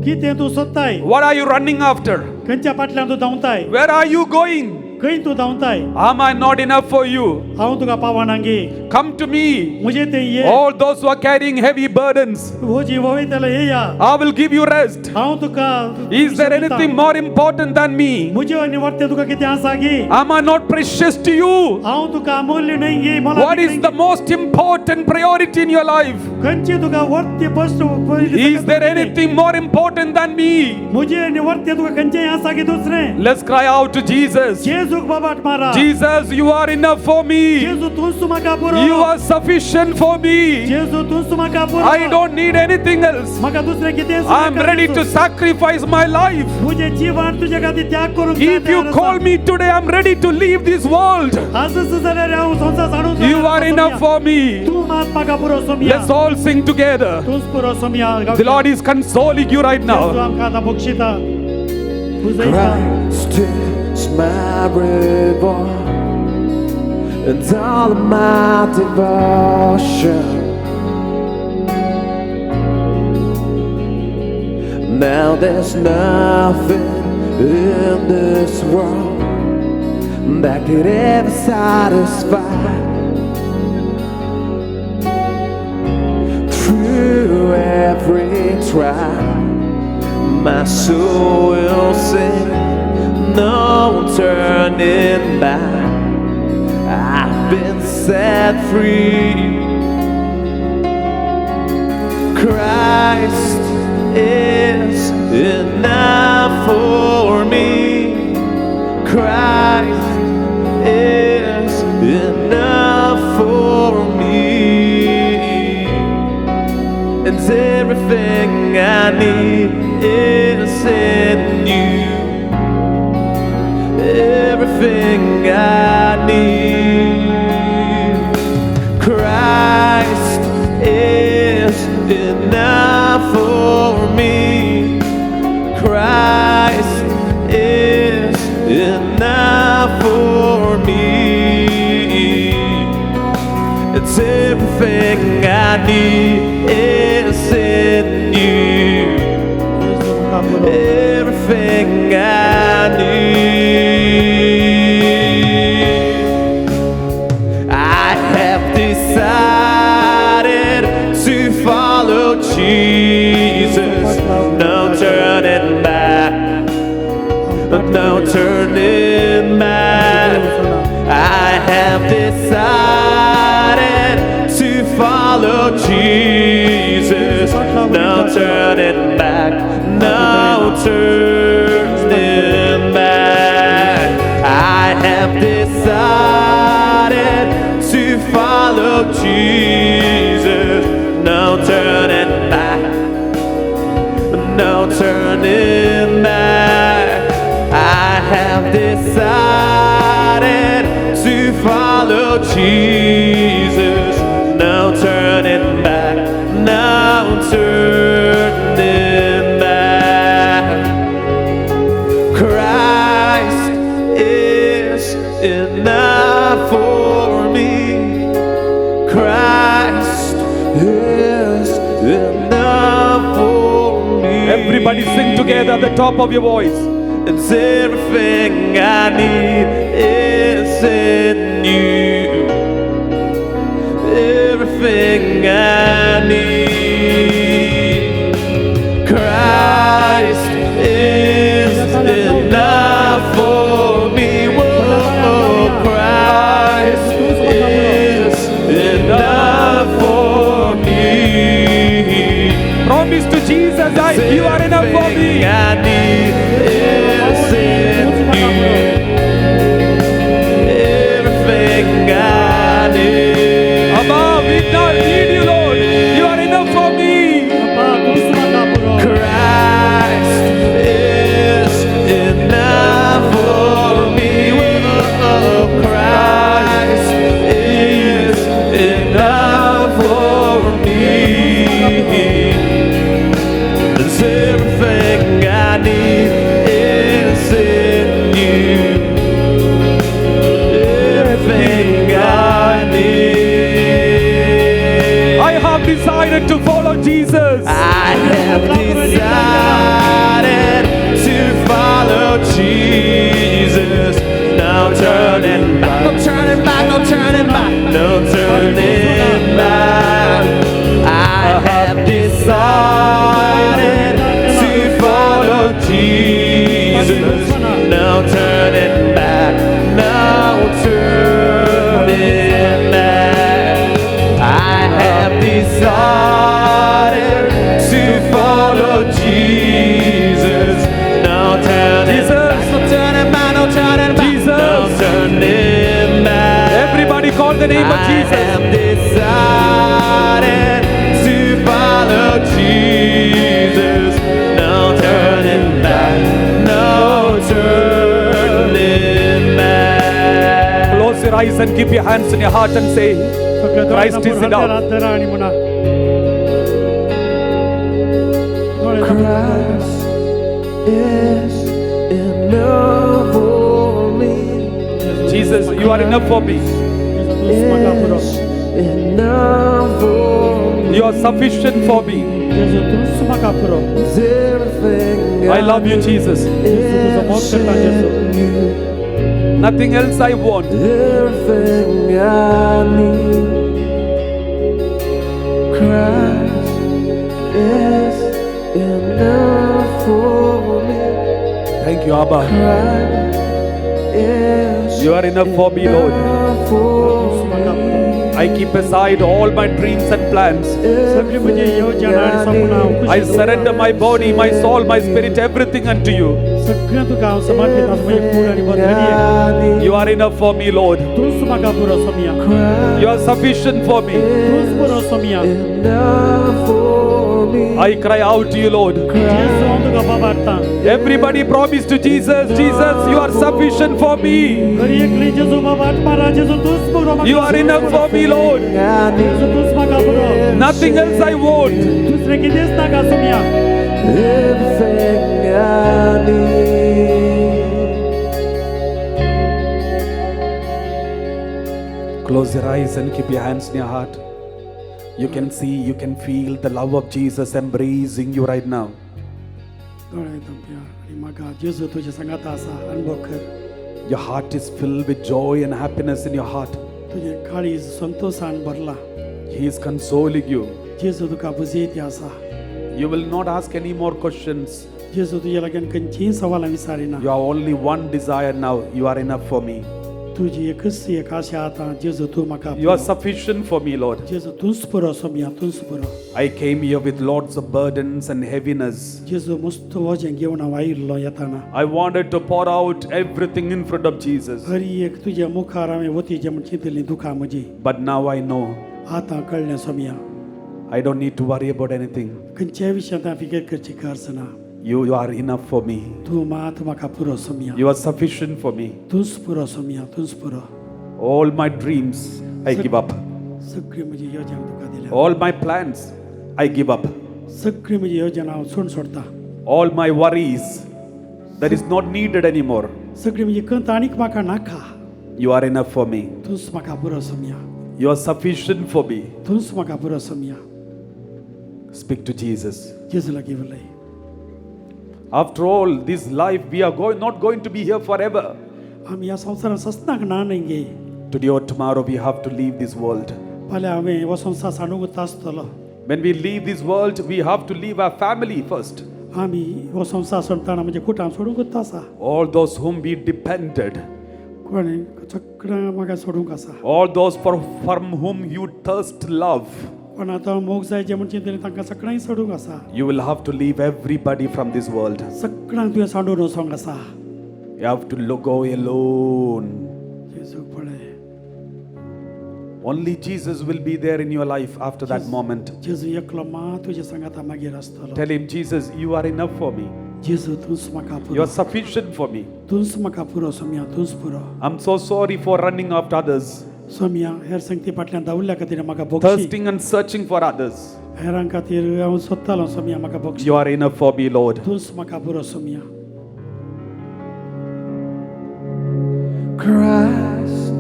कितें तूं सोदताय? What are you running after? खंयच्या फाटल्यान तूं धांवताय? Where are you going? खंय तूं धांवताय? Am I not enough for you? हांव तुका पावना गी? Come to me. म्हजे थंय ये. All those who are carrying heavy burdens, हो जी वयतले येया. I will give you rest. हांव तुका Is there anything more important than me? म्हजे आनी वाडटे तुका कितें आसा गी? Am I not precious to you? हांव तुका अमूल्य न्हय गी? मला What is the most important priority in your life? खंयची तुका वर्ती first? Is there anything more important than me? म्हजे आनी वर्ते तुका खंयचें आसा गी दुसरें? Let's cry out to Jesus. जेजूक बाबाट मारा. Jesus, you are enough for me. जेजू तूंच म्हाका पुरो. You are sufficient for me. जेजू तूंच म्हाका पुरो. I don't need anything else. म्हाका दुसरें कितें? I am ready to sacrifice my life. म्हजें जीवन तुजे खातीर त्याग करूंक If you call me today, I'm ready to leave this world. आजच जाल्यार हांव संवसार साडून You are enough for me. तूं मात म्हाका पुरो Somaiya. Let's all sing together. तूंच पुरो Somaiya. The Lord is consoling you right जेजू now. आमकां आतां बक्षिता पुजयता. Christ is my reward and all of my devotion. Now there's nothing in this world that could ever satisfy. Through every trial, my soul will sing, no turning back. I've been set free. Christ is enough for me. Christ is enough for me. And everything I need is in you. Everything I need. Christ It's everything I need is in you. Everything I need. I have decided to follow Jesus. No turning back. No turning back. I have decided to follow Jesus. No turning back. No turning back. I have decided to follow Jesus. No turning back. No turning back. I have decided to follow Jesus. No turning back. No turning back. Christ is enough for me. Christ is enough for me. Everybody sing together at the top of your voice. It's everything I need is in you. Everything I need. Christ is enough for me. Whoa, Christ is enough for me. Promise to Jesus, you are enough for me. I need is in you. Everything I need. Abba, we not need you, Lord. You are enough for me. Christ is enough for me. Oh, Christ is enough for me. It's everything I need is in you. Everything I need. I have decided to follow Jesus. I have decided to follow Jesus. No turning back, no turning back, no turning back, no turning back. I have decided to follow Jesus. No turning back, no turning back. I have decided to follow Jesus. No turning back, no turning back, no turning back, Jesus. no turning back. Everybody call the name of Jesus. I have decided to follow Jesus. No turning back, no turning back. Close your eyes and keep your hands in your heart and say, Christ is enough. Christ is enough for me. Jesus, you are enough for me. Is enough for me. You are sufficient for me. It's everything I love you, Jesus. is in you. Nothing else I want. Everything I need. Christ is enough for me. Thank you, Abba. Christ is You are enough for me, Lord. enough for me. I keep aside all my dreams and plans. I surrender my body, my soul, my spirit, everything unto you. You are enough for me, Lord. You are sufficient for me. Enough for me. I cry out to you, Lord. Everybody promise to Jesus, Jesus, you are sufficient for me. You are enough for me, Lord. Nothing else I want. Everything I need. Close your eyes and keep your hands in your heart. You can see, you can feel the love of Jesus embracing you right now. दोळे धांपया आनी म्हाका जेजू तुज्या सांगाता आसा अनुभव कर. Your heart is filled with joy and happiness in your heart. तुजें काळीज संतोशान भरला. He is consoling you. जेजू तुका बुजयती आसा. You will not ask any more questions. जेजू तुज्या लागीं खंयचीय सवालां विचारिना. You have only one desire now. You are enough for me. तुजी एकच एक आशा आतां जेजू तूं म्हाका. You are sufficient for me, Lord. जेजू तूंच पुरो सोम्या, तूंच पुरो. I came here with lots of burdens and heaviness. जेजू मस्त वजें घेवन हांव आयिल्लो येताना. I wanted to pour out everything in front of Jesus. हर एक तुज्या मुखार हांवें वतीचें म्हण चिंतिल्लीं दुखां म्हजीं. But now I know आतां कळ्ळें Saumya. I don't need to worry about anything. खंयच्याय विशयांत हांवें फिकीर करची गरज ना. You are enough for me. तूं मात म्हाका पुरो Saumya. You are sufficient for me. तूंच पुरो सोम्या, तूंच पुरो. All my dreams I give up. सगळी म्हजी योजना तुका दिल्या. All my plans I give up. सगळी म्हजी योजना हांव सोडून सोडटा. All my worries that is not needed anymore. सगळी म्हजी कंत आनीक म्हाका नाका. You are enough for me. तूंच म्हाका पुरो Saumya. You are sufficient for me. तूंच म्हाका पुरो सोम्या. Speak to Jesus. जेजू लागीं उलय. After all, this life we are not going to be here forever. आमी ह्या संवसारांत ससनाक ना न्हय गे. Today or tomorrow we have to leave this world. फाल्यां हांवें हो संवसार सांडूंक आसतलो. When we leave this world, we have to leave our family first. आमी हो संवसार सोडटना म्हजें कुटुंब सोडूंकच आसा. All those whom we depended. कोणें सगळ्यांक म्हाका सोडूंक आसा. All those from whom you thirst love. कोण आतां मोग जाय जें म्हण चिंतलें तांकां सगळ्यांक सोडूंक आसा. You will have to leave everybody from this world. सगळ्यांक तुवें सांडून वचोंक आसा. You have to go alone. जेजूक पळय. Only Jesus will be there in your life after that moment. जेजू एकलो मात तुज्या सांगाता मागीर आसतलो. Tell him, Jesus, you are enough for me. जेजू तूंच म्हाका You पुरो. are sufficient for me. तूंच म्हाका पुरो सोम्या, तूंच पुरो. I'm so sorry for running after others. Saumya हेर संगती फाटल्यान धांवल्ल्या खातीर म्हाका बोगशी. Thirsting and searching for others. हेरां खातीर हांव सोदतालो सोम्या, म्हाका बोगशी. You are enough for me, Lord. तूंच म्हाका पुरो Saumya. Christ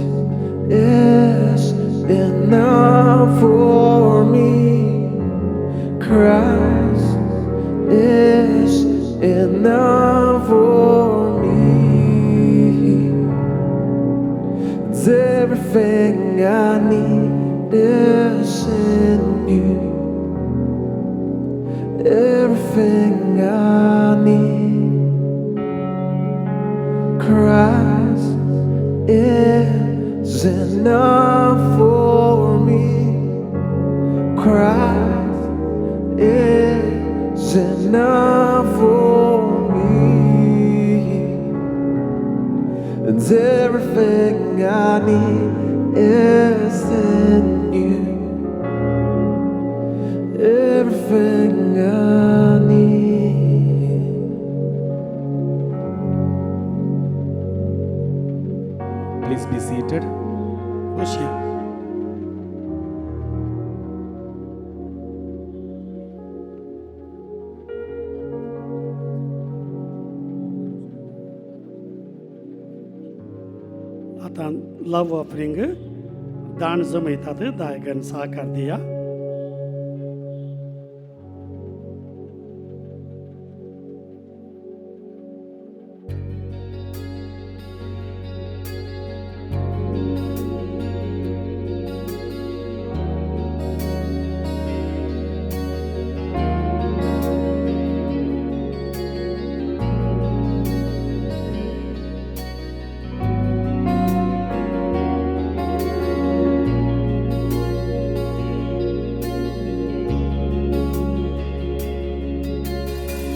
is enough for me. Christ is enough for me. It's everything I need is in you. Everything I need. Christ is enough for me. Christ is enough for me. And everything I need is in you. Everything I need. Please be seated. बसया. आतां love offering दान जमयतात दायगन साकार दिया.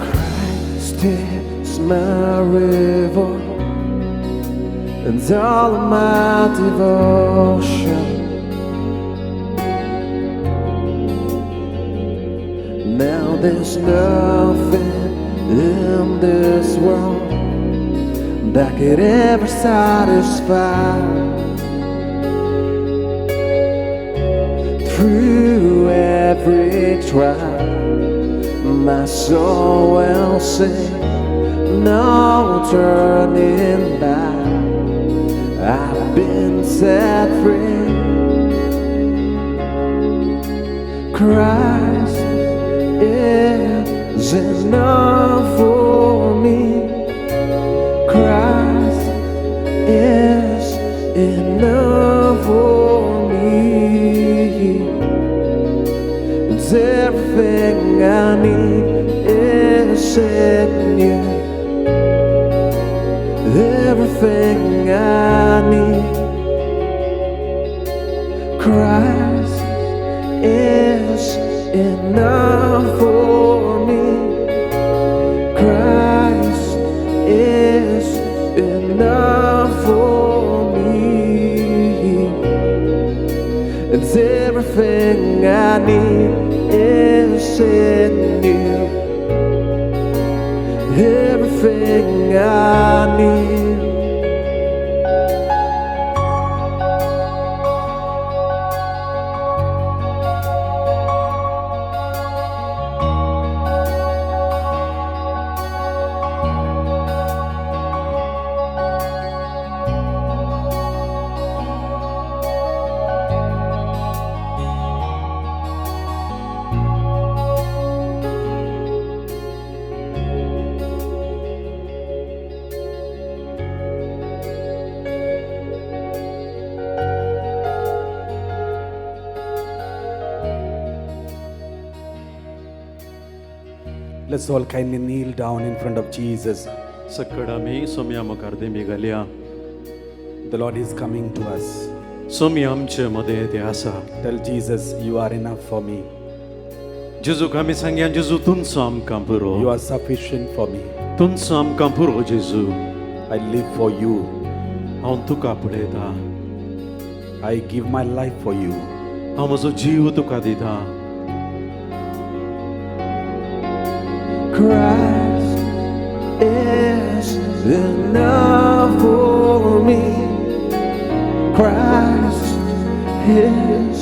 Christ is my river and all of my devotion. Now there's nothing in this world that could ever satisfy. Through every trial, my soul will sing, no turning back. I've been set free. Christ is enough for me. Christ is enough for me. It's everything I need is in you. Everything I need. Christ is enough for me. Christ is enough for me. It's everything I need is in you. Everything I need. Let's all kindly kneel down in front of Jesus. सकड आमी सोम्या मुखार देमी घालया. The Lord is coming to us. Somi आमचे मदें ते आसा. Tell Jesus, you are enough for me. जेजूक आमी सांगया, जेजू तुमचो आमकां पुरो. You are sufficient for me. तुमचो आमकां पुरो जेजू. I live for you. हांव तुका पळयता. I give my life for you. हांव म्हजो जीव तुका दिता. Christ is enough for me. Christ is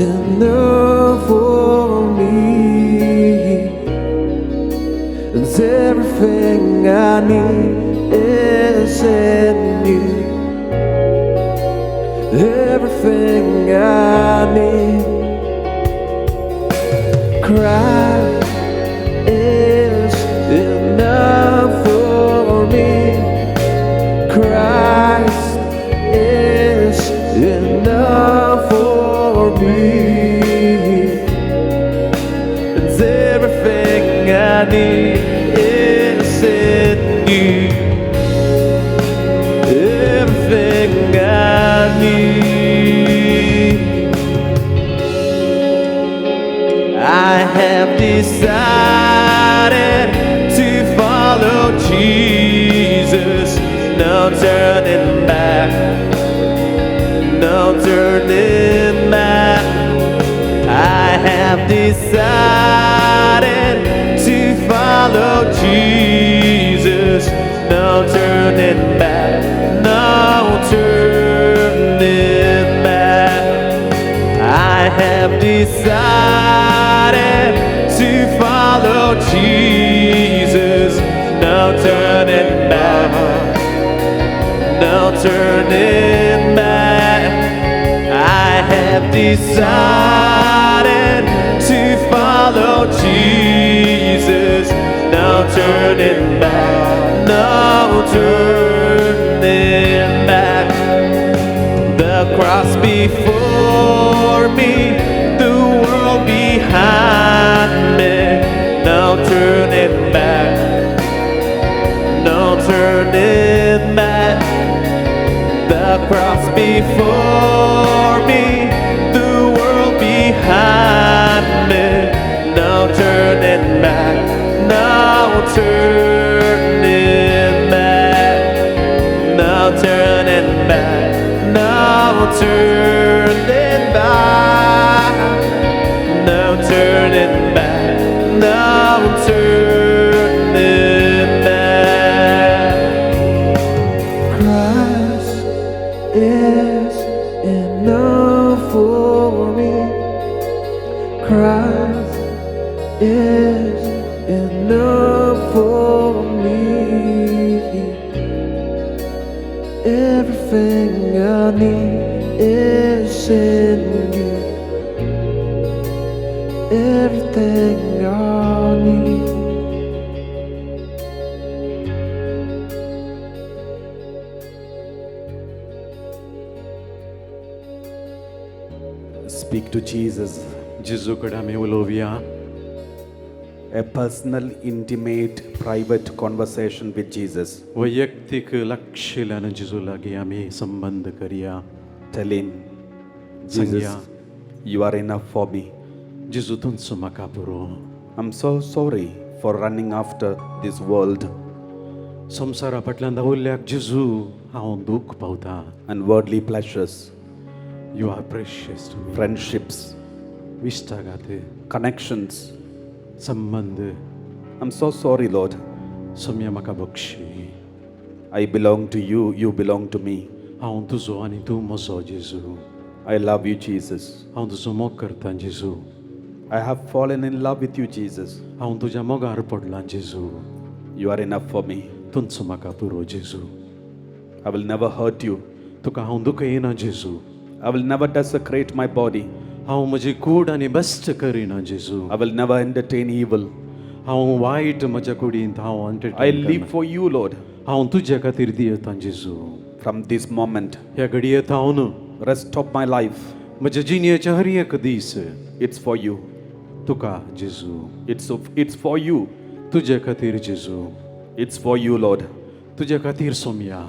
enough for me. It's everything I need is in you. Everything I need. Christ is enough for me. Christ is enough for me. It's everything I need is in you. Everything I need. I have decided to follow Jesus. No turning back, no turning back. I have decided to follow Jesus. No turning back, no turning back. I have decided to follow Jesus. No turning back, no turning back. I have decided to follow Jesus. No turning back, no turning back. The cross before me, the world behind me. No turning back, no turning back. The cross before me, the world behind me. No turning back, no turning back. No turning back, no turning back. No turning back, no turning back. Christ is enough for me. Christ is enough for me. Everything I need is in you. Everything I need. Speak to Jesus. जेजू कडेन आमी उलोवया. A personal, intimate, private conversation with Jesus. वैयक्तीक लागशिल्ल्यान जेजू लागीं आमी संबंद करया. Tell him, Jesus, सांगया. You are enough for me. जेजू तुमचो म्हाका पुरो. I'm so sorry for running after this world संवसारा फाटल्यान धांवल्ल्याक जेजू हांव दूख पावता. And worldly pleasures, You are precious to me. Friendships, इश्टागात, connections. संबंद. I'm so sorry, Lord. Saumya म्हाका Bakshi. I belong to you, you belong to me. हांव तुजो आनी तूं म्हजो जेजू. I love you, Jesus. हांव तुजो मोग करतां जेजू. I have fallen in love with you, Jesus. हांव तुज्या मोगार पडलां जेजू. You are enough for me. तुमचो म्हाका पुरो जेजू. I will never hurt you. तुका हांव दुखयना जेजू. I will never desecrate my body. हांव म्हजी कूड आनी भश्ट करिना जेजू. I will never entertain evil. हांव वायट म्हज्या कुडींत हांव I entertain live for you, Lord. हांव तुज्या खातीर दियतां जेजू. From this moment, ह्या घडये थावन rest of my life, म्हज्या जिणेचे हर एक दीस it's for you. तुका जेजू. It's for you. तुजे खातीर जेजू. It's for you, Lord. तुजे खातीर Somaiya.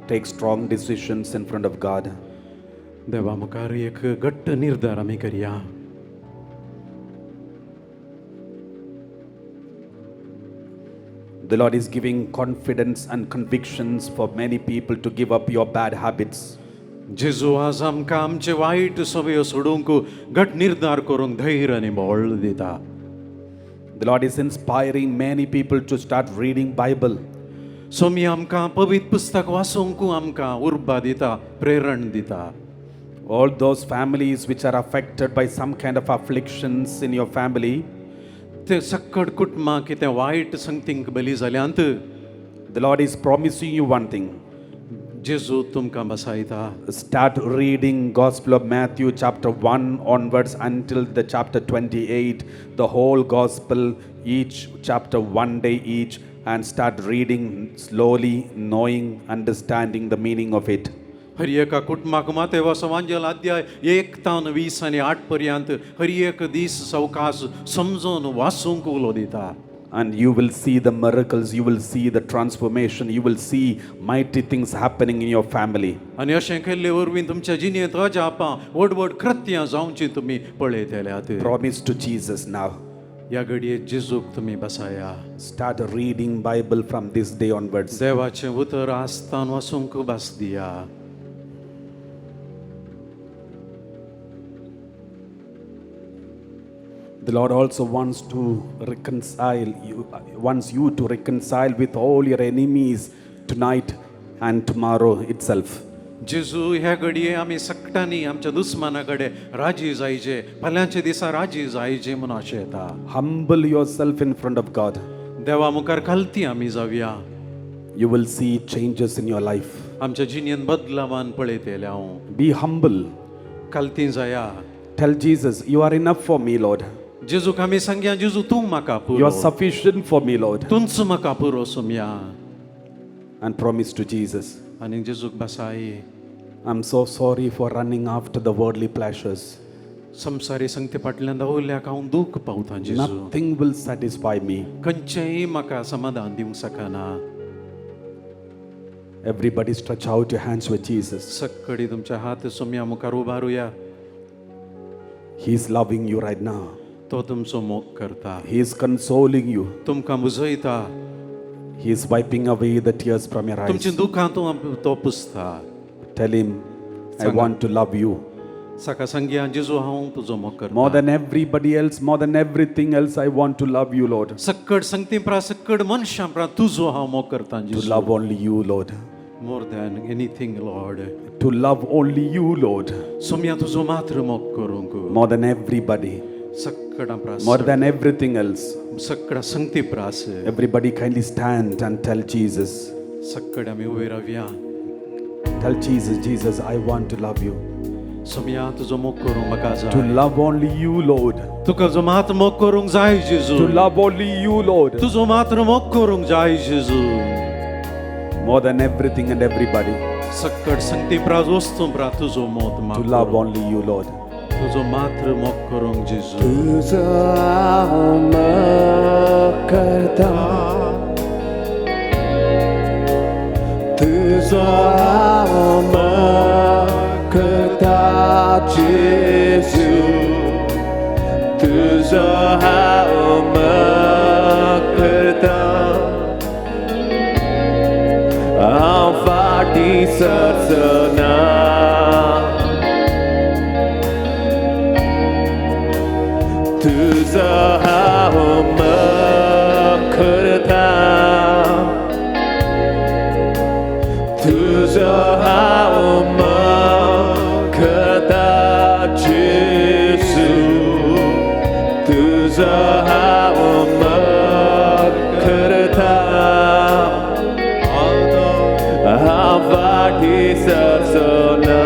Take strong decisions in front of God. देवा मुखार एक घट्ट निर्धार आमी करया. The Lord is giving confidence and convictions for many people to give up your bad habits. जेजू आज आमकां आमचे वायट सवयो सोडूंक घट निर्धार करूंक धैर्य आनी बळ दिता. The Lord is inspiring many people to start reading Bible. Somi आमकां पवित्र पुस्तक वाचूंक आमकां उर्बा दिता, प्रेरण दिता. All those families which are affected by some kind of afflictions in your family, ते सक्कड कुटुंबां कितें वायट संगतींक बली जाल्यांत, the Lord is promising you one thing. जेजू तुमकां बसायता. Start reading Gospel of Matthew chapter 1 onwards until the chapter 28, the whole Gospel, each chapter one day each, and start reading slowly, knowing, understanding the meaning of it. हर एका कुटुंबाक मातेवा वांजेल अध्याय 1 तावन 20 आनी 8 पर्यंत हर एक दीस सवकास समजून वाचूंक उलो दिता. And you will see the miracles, you will see the transformation, you will see mighty things happening in your family. आनी अशें केल्ले वरवीं तुमच्या जिणेंत अजापां व्हड व्हड कृत्यां जावचीं तुमी पळयतल्यात. Promise to Jesus now. ह्या घडये जेजूक तुमी बसाया. Start reading Bible from this day onwards. देवाचें उतर आसतान वाचूंक भास दिया. The Lord also wants to reconcile you, wants you to reconcile with all your enemies tonight and tomorrow itself. जेजू ह्या घडये आमी सगळ्यांनी आमच्या दुस्माना कडेन राजी जायचे, फाल्यांच्या दिसा राजी जायचे म्हणून अशें येता. Humble yourself in front of God. देवा मुखार खालती आमी जावया. You will see changes in your life. आमच्या जिणेंत बदलावान पळयतलें हांव. Be humble. खालती जाया. Tell Jesus, you are enough for me, Lord. जेजूक आमी सांगया, जेजू तूं म्हाका You पुरो. are sufficient for me, Lord. तूंच म्हाका पुरो Somaiya. And promise to Jesus, आनी जेजूक बसाय. I'm so sorry for running after the worldly pleasures. संवसारी संगती फाटल्यान धांवल्ल्याक हांव दूख पावतां जेजू. Nothing will satisfy me. खंयचेंय म्हाका समाधान दिवंक शकना. Everybody stretch out your hands with Jesus. सक्कडी तुमच्या हात सोमया मुखार उबारुया. He is loving you right now. तो तुमचो मोग करता. He is consoling you. तुमकां बुजयता. He is wiping away the tears from your eyes. तुमचीं दुखां तूं तो पुसता. Tell him, I want to love you. साका सांगया, जेजू हांव तुजो मोग करता. More than everybody else, more than everything else, I want to love you, Lord. सक्कड संगती प्रा सक्कड मनशां प्रा तुजो हांव मोग करता To जेजू. love only you, Lord. More than anything, Lord. To love only you, Lord. Somaiya तुजो मात्र मोग करूंक. More than everybody. सक्कडां प्रास. More than everything else. सक्कडा संगती प्रास. Everybody kindly stand and tell Jesus. सक्कड आमी उबे रावया. Tell Jesus, Jesus, I want to love you. Somaiya तुजो मोग करूंक म्हाका To जाय. love only you, Lord. तुका जो मात्र मोग करूंक जाय जेजू. To love only you, Lord. तुजो मात्र मोग करूंक जाय जेजू. More than everything and everybody. सक्कड संगती प्राज वस्तू प्रा तुजो मोत To love only you, Lord. तुजो मात्र मोग करूंक जेजू. तुजो हांव मोग करता, तुजो हांव मोग करता जेजू, तुजो हांव मोग करता, हांव फाटीं सरचना. तुजो हांव मोग करता, तुजो हांव मोग करता जेजू, तुजो हांव मोग करता, हांव फाटीं सरचना.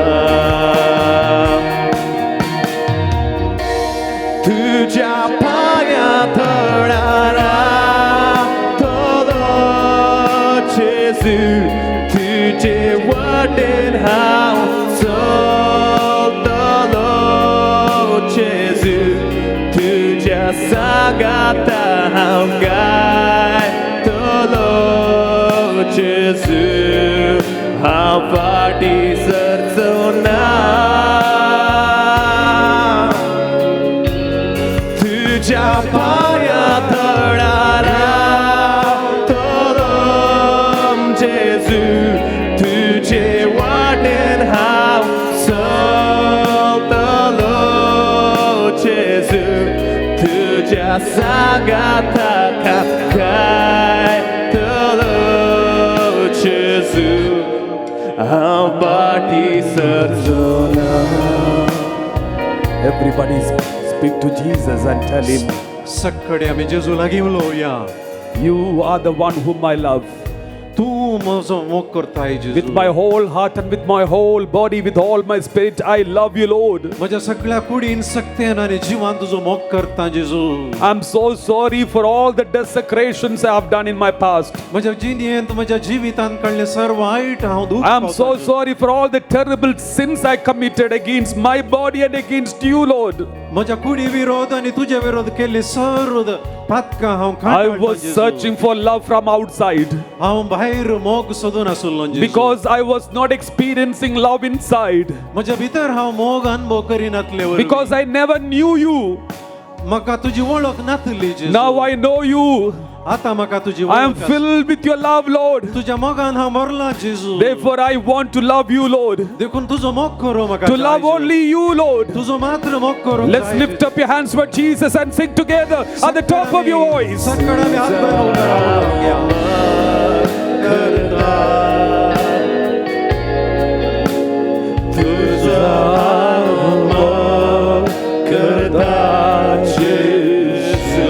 तुज्या पांया थळारा तलो जेजू, तुजे वाटेन हांव चलतलो जेजू, तुज्या सांगाता हांव गायतलो जेजू, हांव फाटीं सरचो ना. तुज्या पांया थळारा तलो जेजू, तुजे वाटेन हांव चलतलो जेजू, तुज्या सांगाता गायतलो जेजू, हांव फाटीं सरचो ना. Everybody speak to Jesus and tell him, सक्कडे आमी जेजू लागीं उलोवया. You are the one whom I love. तूं म्हजो मोग करताय जेजू. With my whole heart and with my whole body, with all my spirit, I love you, Lord. म्हज्या सगळ्या कुडीन सक्तेन आनी जिवान तुजो मोग करता जेजू. I'm so sorry for all the desecrations I have done in my past. म्हज्या जिणेंत म्हज्या जिवितांत काडलें सर्व वायट हांव दूख I'm so पावता, जेजू. sorry for all the terrible sins I committed against my body and against you, Lord. म्हज्या कुडी विरोध आनी तुजे विरोध केल्ले सर्व पातकां हांव I काडटा, was जेजू. searching for love from outside हांव भायर मोग सोदून आसलो जेजू. because I was not experiencing love inside. म्हज्या भितर हांव मोग अनुभव करिनातले वरवीं. Because I never knew you. म्हाका तुजी वळख नातली जेजू. Now I know you. आतां म्हाका तुजी I am वळख आसा. filled with your love, Lord. तुज्या मोगान हांव मरला जेजू. Therefore, I want to love you, Lord. देखून तुजो मोग करूं म्हाका To जाय, love जेजू. only you, Lord. तुजो मात्र मोग करूंक Let's जाय, lift up your hands for Jesus and sing together at the top of your voice. सक्कड आमी हात भायर उबे रावया. तुजो हांव मोग करता जेजू,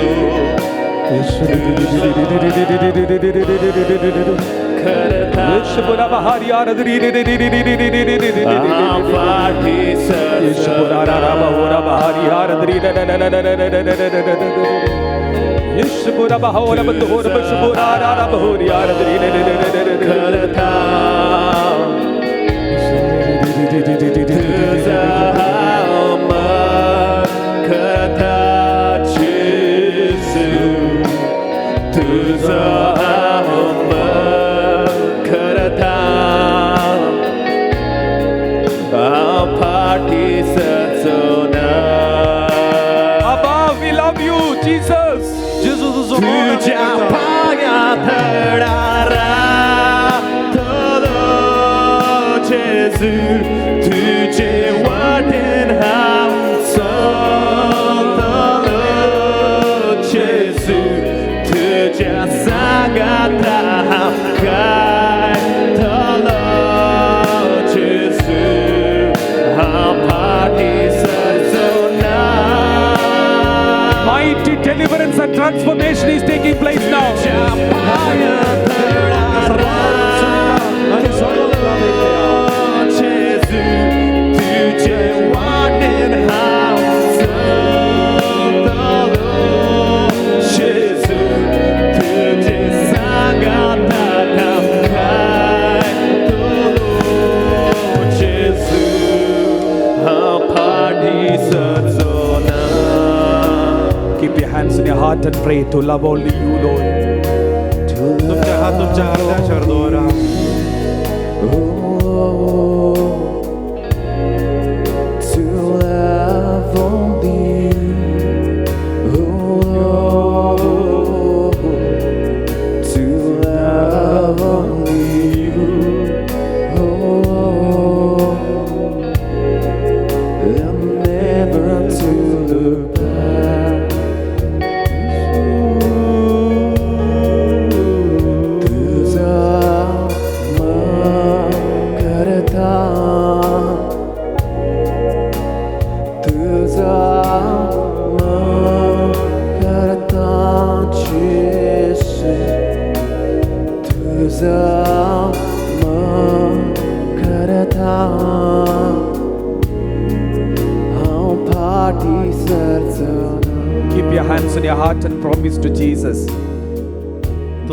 हांव फाटीं सरचो ना. करता तुजो हांव मोग करता जेजू, तुजो हांव मोग करता, हांव फाटीं सरचो ना. Abba, we love you, Jesus. जेजू तुजो मोग आमी तुज्या करता. पांया थळारा तलो जेजू, तुजे वाटेन हांव चलतलो जेजू, तुज्या सांगाता हांव गायतलो जेजू, हांव फाटीं सरचो ना. Mighty deliverance and transformation is taking place now. पांया थळारा आनी सोडून लागल्या. and pray to love only you, Lord. तुमच्या हात तुमच्या हृदयाचेर दवरा. To love only you, oh, to love only you, oh, and never to look back. तुझा मोग करता, तुझा मोग करता जेसू, तुझा मोग करता, हांव फाटीं सरचो ना. Keep your hands on your heart and promise to Jesus.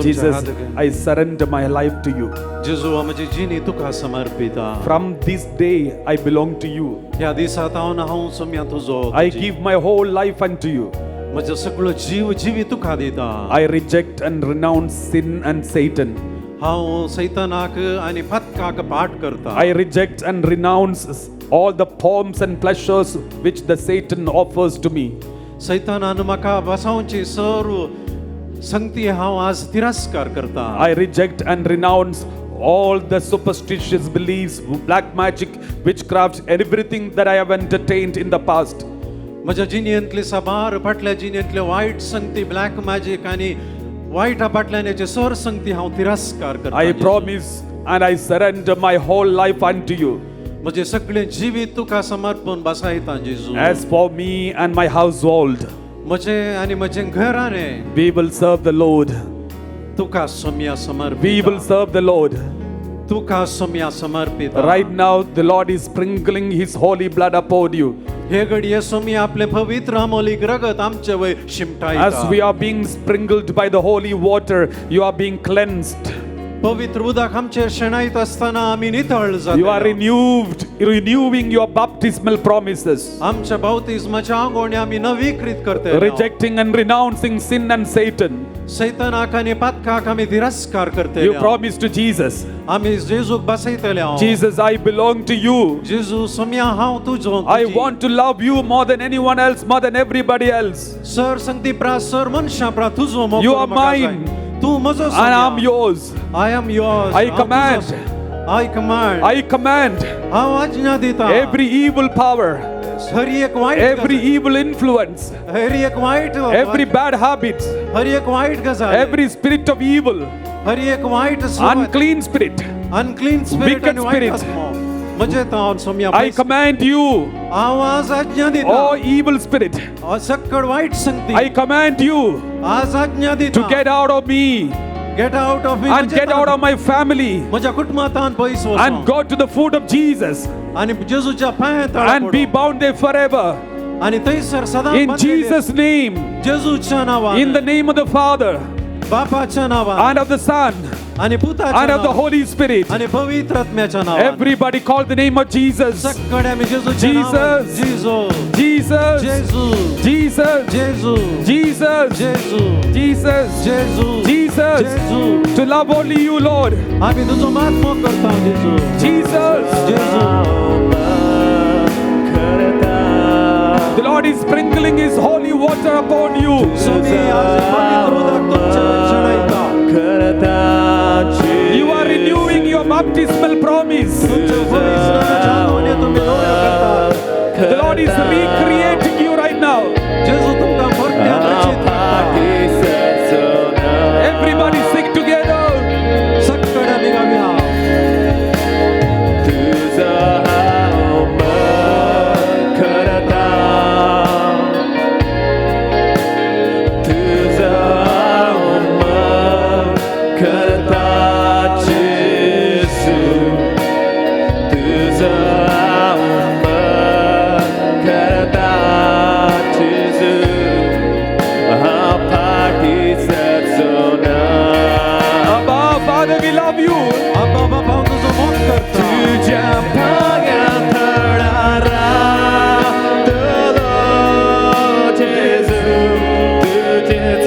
Jesus, I surrender my life to you. जेजू, म्हजी जिणी तुका समर्पिता. From this day, I belong to you. ह्या दिसा तावन हांव सोम्या तुजो. I give my whole life unto you. म्हजो सगळो जीव जिवी तुका दिता. I reject and renounce sin and Satan. हांव सैतानाक आनी पातकाक पाठ करता. I reject and renounce all the forms and pleasures which the Satan offers to me. सैतानान म्हाका बसावची सर्व संगती हांव आज तिरस्कार करता. I reject and renounce all the superstitious beliefs, black magic, witchcraft, everything that I have entertained in the past. म्हज्या जिणेंतली साबार फाटल्या जिणेंतले वायट संगती, ब्लॅक मॅजीक आनी वायटा फाटल्यान हेचे सर संगती हांव तिरस्कार करता. I promise and I surrender my whole life unto you. म्हजें सगळें जिवीत तुका समर्पण बसायता जेजू. As for me and my household, म्हजें आनी म्हजें घराणें, we will serve the Lord. तुका सोम्या समर्पित. We will serve the Lord. तुका सोम्या समर्पित. Right now, the Lord is sprinkling His holy blood upon you. हे घडये सोमी आपले पवित्र अमोलीक रगत आमचे वयर शिमटायता. As we are being sprinkled by the holy water, you are being cleansed. पवित्र उदक आमचेर शेणायत आसतना आमी नितळ जाता. You are renewed, renewing your baptismal promises. आमच्या बाप्तिस्माच्या आंगोणी आमी नवीकृत करते. Rejecting and renouncing sin and Satan. सैतानाक आनी पातकाक आमी तिरस्कार करते. You promise to Jesus. आमी जेजूक बसयतले. Jesus, I belong to you. जेजू सोम्या हांव तुजो. I want to love you more than anyone else, more than everybody else. Sir संगती प्रा सर मनशां प्रा तुजो मोग You are म्हाका जाय. mine. तूं म्हजो. And I am yours. I am yours. I command. I command. I command. हांव आज्ञा दिता. Every evil power. हर एक वायट Every evil influence. हर एक वायट Every bad habit. हर एक वायट गजाल Every spirit of evil. हर एक वायट Unclean spirit. Unclean spirit Wicked spirit. म्हजें तावन सोम्या I command you. हांव आज आज्ञा दिता. Oh, evil spirit. सक्कड वायट संगती. I command you. आज आज्ञा दिता. To get out of me. Get out of me. And get out of my family. म्हज्या कुटुंबांत पयस वचो. And go to the foot of Jesus. आनी जेजूच्या पांया तळा And be bound there forever. आनी थंयसर सदां In Jesus' name. जेजूच्या नांवान. In the name of the Father. बापाच्या नांवान. And of the Son. आनी पुताच्या And of the नांवान. Holy Spirit. आनी पवित्र आत्म्याच्या नांवान. Everybody call the name of Jesus. सगळे आमी जेजूच्या नांवान. Jesus. जेजू. Jesus. जेजू. Jesus. जेजू. Jesus. जेजू. Jesus. जेजू. Jesus. जेजू. To love only you, Lord. आमी तुजो मात मोग करता जेजू. Jesus. जेजू. The Lord is sprinkling His holy water upon you. Somi आज पवित्र उदक तुमचेर शेणायता. You are renewing your baptismal promise. तुमच्या पवित्र स्नानाच्या आंगोणी तुमी नव्यो करतात. The Lord is recreating you right now. जेजू तुमकां परत्यान रचीत करता. Everybody sing together. सगळे आमी गावया. Abba, Father, we love you. Abba बापा हांव तुजो मोग करता. तुज्या पांया तळा रावतलो जेजू, तुजेच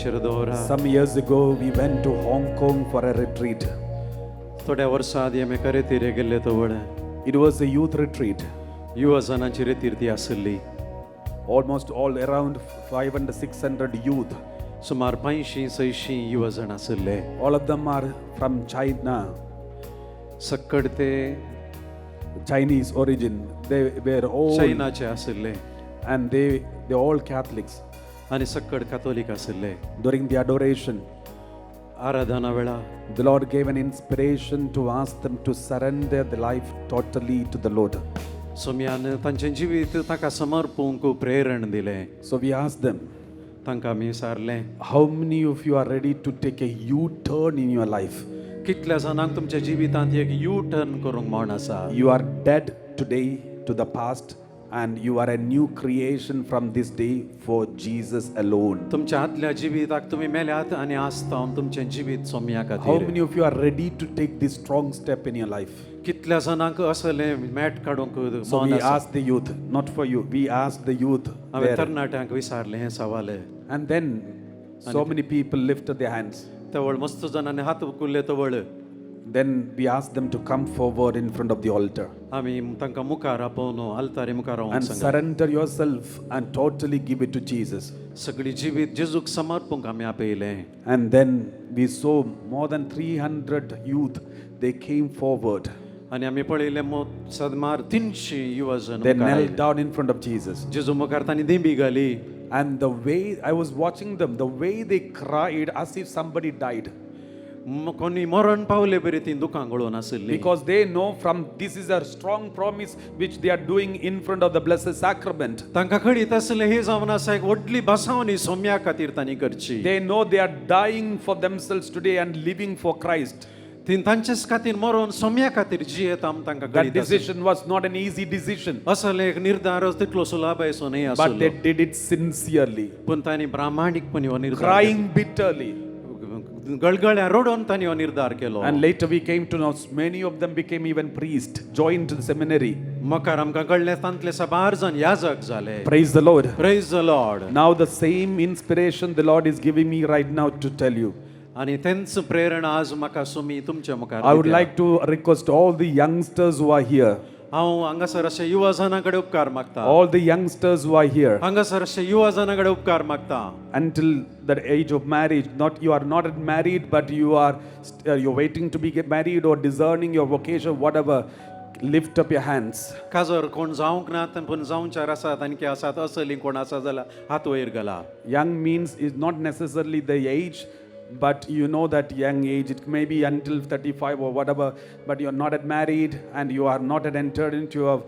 आमचेर दवरा. Some years ago, we went to Hong Kong for a retreat. थोड्या वर्सां आदीं आमी करेतीर गेल्ले तवळ. It was a youth retreat. युवा जणांची रेतीर ती आसली. Almost all around 500, 600 youth. सुमार पांयशीं सयशीं युवा जण आशिल्ले. All of them are from China. सक्कड ते Chinese origin. They were all चायनाचे आशिल्ले. And they all Catholics. आनी सक्कड कातोलीक आशिल्ले. During the adoration, आराधना वेळा the Lord gave an inspiration to ask them to surrender their life totally to the Lord. सोम्यान तांचें जिवीत ताका समर्पूंक प्रेरण दिलें. So we asked them, तांकां आमी विचारलें, how many of you are ready to take a U-turn in your life? कितल्या जाणांक तुमच्या जिवितांत एक यू टर्न करूंक म्हण आसा? You are dead today to the past and you are a new creation from this day for Jesus alone. तुमच्या आदल्या जिविताक तुमी मेल्यात आनी आसता तुमचें जिवीत सोम्या How खातीर. many of you are ready to take this strong step in your life? कितल्या जाणांक असलें मॅट काडूंक So मन we आसा? asked the youth, not for you, we asked the youth हांवें there. तरणाट्यांक विचारलें हें सवाल. And then so many people lifted their hands. तवळ मस्त जाणांनी हात उखल्ले तवळ. Then we asked them to come forward in front of the altar आमी तांकां मुखार आपोवन आल्तारी मुखार रावूंक and सांगलें. Surrender yourself and totally give it to Jesus. सगळी जिवीत जेजूक समर्पूंक आमी आपयलें. And then we saw more than 300 youth, they came forward. आनी आमी पळयलें सुमार 300 युवा जण They मुखार knelt आयले. Down in front of Jesus. जेजू मुखार तांणी दिंबी घाली. And the way I was watching them, the way they cried as if somebody died. कोणी मरण पावले बरी ती दुकां गळोवन आशिल्ली. Because they know from this is a strong promise which they are doing in front of the Blessed Sacrament. तांकां कळीत आसलें ही जावन आसा एक व्हडली बसावणी सोम्या खातीर तांणी करची. They know they are dying for themselves today and living for Christ. ती तांचेच खातीर मरोन सोम्या खातीर जियेता म्हूण तांकां That कळीत आसलें. decision was not an easy decision, असलो एक निर्धार तितलो सुलाभायसो न्हय but they आसलो. Did it sincerely, पूण तांणी प्रामाणीकपणी हो निर्धार crying bitterly. केलो. गळगळ्या रडोन तांणी हो निर्धार केलो. And later we came to know many of them became even priests, joined the seminary. मुखार आमकां कळ्ळें तांतले साबार जाण याजक जाले. Praise the Lord. Praise the Lord. Now the same inspiration the Lord is giving me right now to tell you. आनी तेंच प्रेरणा आज म्हाका सुमी तुमच्या मुखार I would दिल्या. Like to request all the youngsters who are here, हांव हांगासर अशे युवा जणां कडेन उपकार मागता. All the youngsters who are here, हांगासर अशे युवा जणां कडेन उपकार मागता. Until the age of marriage, not you are not married, but you are you're waiting to be get married or discerning your vocation, whatever. Lift up your hands. काजर कोण जावंक ना पूण जावच्यार आसात आनी कितें आसात असली कोण आसा जाल्यार हात वयर घाला. Young means is not necessarily the age, but you know that young age, it may be until 35 or whatever, but you're not yet married and you are not yet entered into a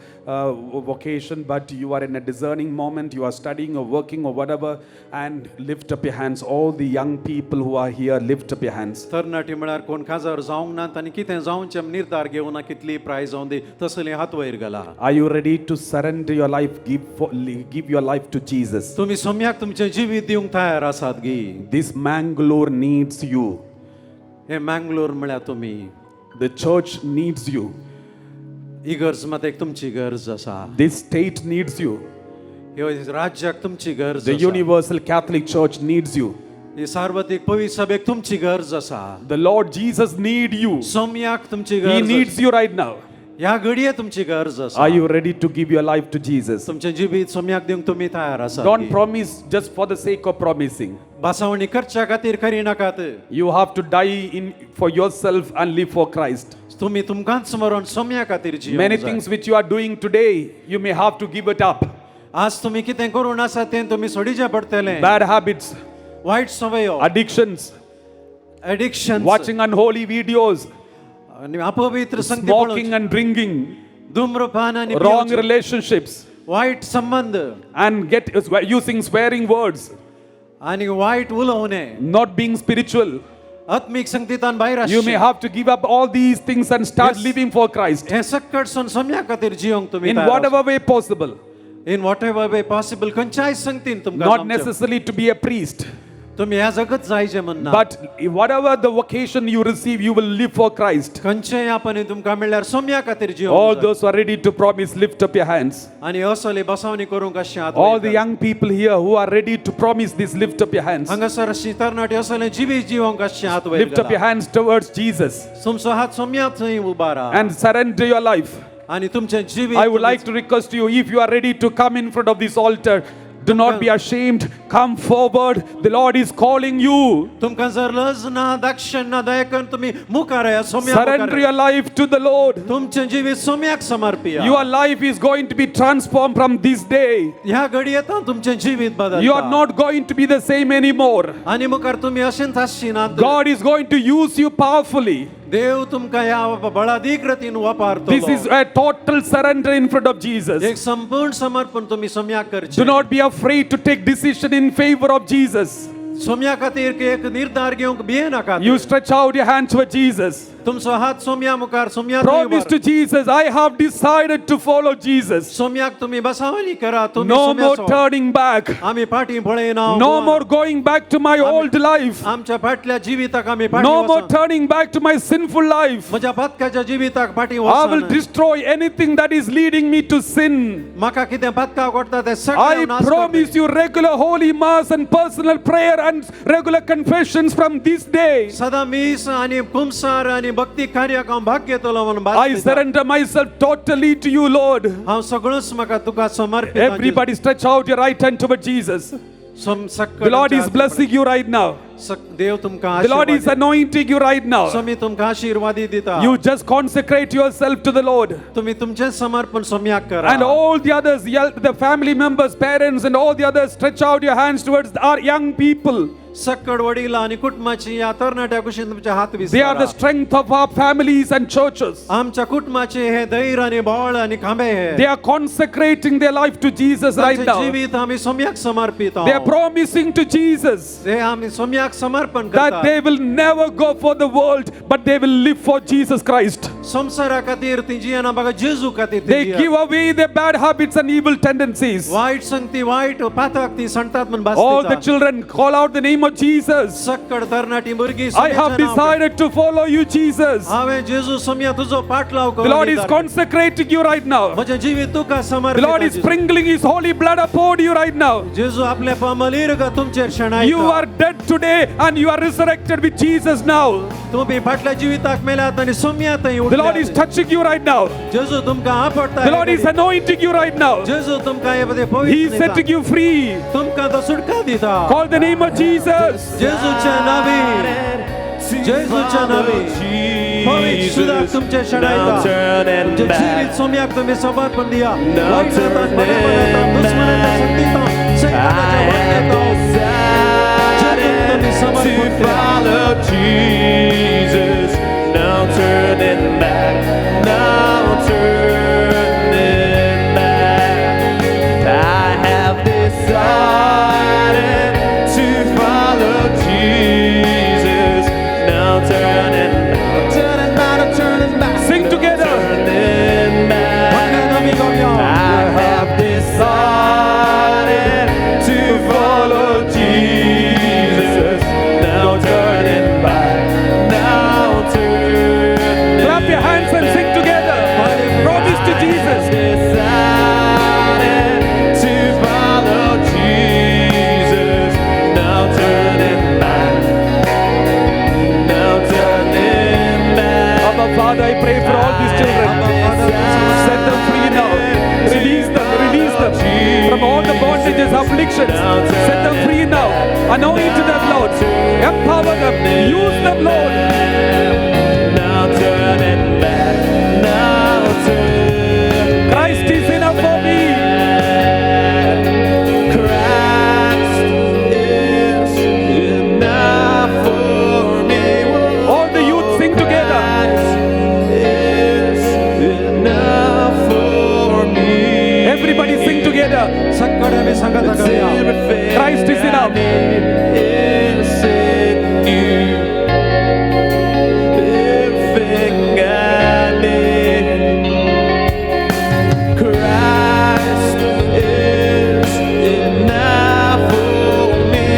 vocation, but you are in a discerning moment, you are studying or working or whatever, and lift up your hands. All the young people who are here, lift up your hands. तरणाटी म्हळ्यार कोण काजार जावंक ना आनी कितें जावचें निर्धार घेवना कितली प्राय जावं दी तसली हात वयर घाला. Are you ready to surrender your life, give your life to Jesus? तुमी सोम्याक तुमचें जिवीत दिवंक तयार आसात गी? This Mangalore needs you. हे मँगलोर म्हळ्यार तुमी. The church needs you. इगर्ज मात एक तुमची गरज आसा. This state needs you. ह्यो राज्याक तुमची गरज The आसा. Universal Catholic Church needs you. ही सार्वत्रिक पवित्र सभेक तुमची गरज आसा. The Lord Jesus need you. सोम्याक तुमची He गरज needs you right now. ह्या घडये तुमची गरज आसा. Are you ready to give your life to Jesus? तुमचें जिवीत सोम्याक दिवंक तुमी तयार आसा? Don't promise just for the sake of promising. भासावणी करच्या खातीर करी नाकात. You have to die in for yourself and live for Christ. तुमी तुमकांच मरण सोम्या खातीर जियोंक Many जाय. things which you are doing today, you may have to give it up. आज तुमी कितें करून आसा तें तुमी सोडीचें पडटलें. Bad habits, वायट सवयो, addictions, addiction, watching unholy videos, आनी अपवित्र संगती smoking पळोवची. And drinking, धूम्रपान आनी wrong पिवचें. Relationships, वायट संबंध, and get using swearing words, आनी वायट उलोवणें, not being spiritual. आत्मीक संगतीतान भायर You may आसचें. Have to give up all these things and start Yes. living for Christ हें सक्कटसून सोम्या खातीर जियोंक तुमी in whatever way possible. In whatever way possible खंयच्याय संगतीन तुमकां Not जावचें. necessarily to be a priest. तुमी ह्या जगत जायचे म्हणना But whatever the vocation you receive, you will live for Christ. खंयचेय आपण तुमकां मेळ्ळ्यार सोम्या खातीर All जिवंक जाय. those who are ready to promise, lift up your hands. आनी असले बसावणी करूंक अशें हात All वयर the young people here who are ready to promise this, lift up your hands. हांगासर अशी तरणाटी असले जिवीत जिवंक अशें हात वयर Lift up your hands towards Jesus तुमचो हात सोम्या थंय उबारा and surrender your life. आनी तुमचें जिवीत I would like to request you, if you are ready to come in front of this altar, do not be ashamed. Come forward. The Lord is calling you. तुमकां जर लज ना दाक्षण ना दया करून तुमी मुखार येया सोम्या मुखार Surrender येया. your life to the Lord. तुमचें जिवीत सोम्याक समर्पिया Your life is going to be transformed from this day. ह्या घडयेत तुमचें जिवीत बदलता You are not going to be the same anymore. आनी मुखार तुमी अशेंच आसची ना God is going to use you powerfully. देव तुमकां ह्या बळादीक रतीन वापरतलो This is a total surrender in front of Jesus. एक संपूर्ण समर्पण तुमी सोम्याक करचें Do not be afraid to take decision in favor of Jesus. Saumya खातीर एक निर्धार घेवंक भिये नाका You stretch out your hands for Jesus. तुमचो हात सोम्या मुखार सोम्या थंय Promise उबार. to Jesus, I have decided to follow Jesus. सोम्याक तुमी बसावणी करा तुमी No more सोम्याचो. turning back. आमी फाटीं पळयना No more going back to my old life. आमच्या फाटल्या जिविताक आमी फाटीं No more वचना. turning back to my sinful life. म्हज्या पातकाच्या जिविताक फाटीं I will वचना destroy anything that is leading me to sin. म्हाका कितें पातकाक वाडटा तें I सगळें नाश करतलें. promise you regular holy mass and personal prayer and regular confessions from this day. सदां मीस आनी कुमसार आनी भक्ती कार्याक हांव भाग घेतलो म्हणून भास I दिता. surrender myself totally to you, Lord. हांव सगळोच म्हाका तुका समर्पित Everybody stretch out your right hand toward Jesus. The Lord is blessing you right now. देव तुमकां The Lord is Aashirvaad anointing you right now. स्वामी तुमकां आशीर्वादी दिता You just consecrate yourself to the Lord. तुमी तुमचें समर्पण सोम्याक करा And all the others, the family members, parents, and all the others, stretch out your hands towards our young people. सक्कड वडील आनी कुटुंबाची ह्या तरणाट्या कुशीन तुमचे हात They are the विस्तारा strength of our families and churches. आमच्या कुटुंबाचे हे धैर्य आनी बळ आनी खांबे हे They are consecrating their life to Jesus right तांचें now. जिवीत आमी सोम्याक समर्पित They are promising to Jesus ते आमी सोम्याक समर्पण that करता they will never go for the world, but they will live for Jesus Christ. संवसारा खातीर ती जियेना बघा जेजू खातीर ती They जियेना. give away their bad habits and evil tendencies. वायट संगती वायट पातक ती सांगतात म्हण भास All the दिता. children call out the name of Jesus. सक्कड तरणाटी भुरगीं I सोम्याच्या have नांव decided to follow you, Jesus. हांवें जेजू सोम्या तुजो पाटलाव The Lord is करून consecrating you right now. म्हजें जिवीत तुका The Lord is समर्पित sprinkling His holy blood upon you right now. जेजू आपल्या पमलीर तुमचेर शेणायता You are dead today and you are resurrected with Jesus now. तुमी फाटल्या जिविताक मेल्यात आनी सोम्या थंय The Lord is touching you right now. जेजू तुमकां आपडता The Lord is anointing you right now. जेजू तुमकां हे बदे He is पवित्र setting you free. तुमकां तो सुटका दिता Call the name of Jesus. जेजूच्या नावी जेजूच्या नावी पवित्र सुदाक तुमचे शेणायता No turning तुमचें back. जिवीत सोम्याक तुमी समर्पण दिया No वायट जातात, बरेपणांत, दुस्मनाच्या शक्तींत, सैतानाच्या वाटेंत जिवीत तुमी to समर्पण करा. follow Jesus. No turning back, no turning back. I have decided to follow Jesus. No turning back, turning back, no turning back. Sing together. Turning back. I have decided to follow Jesus. No turning back, no turning Clap your hands and sing together. Promise to Jesus. Decided to follow Jesus. No turning back, no turning back. Abba Father, I pray for all these children. Set them free now. Release them, release them from all the bondages, afflictions. Set them free now. Anoint them, Lord. Empower them. Use them, Lord. No turning back, no turning Christ is enough for me. Christ is enough for me. All the youth sing together. Christ is enough for me. Everybody sing together. सक्कड आमी सांगाता It's करूया. everything Christ is I enough. need is in you. Everything I need. Christ is enough for me.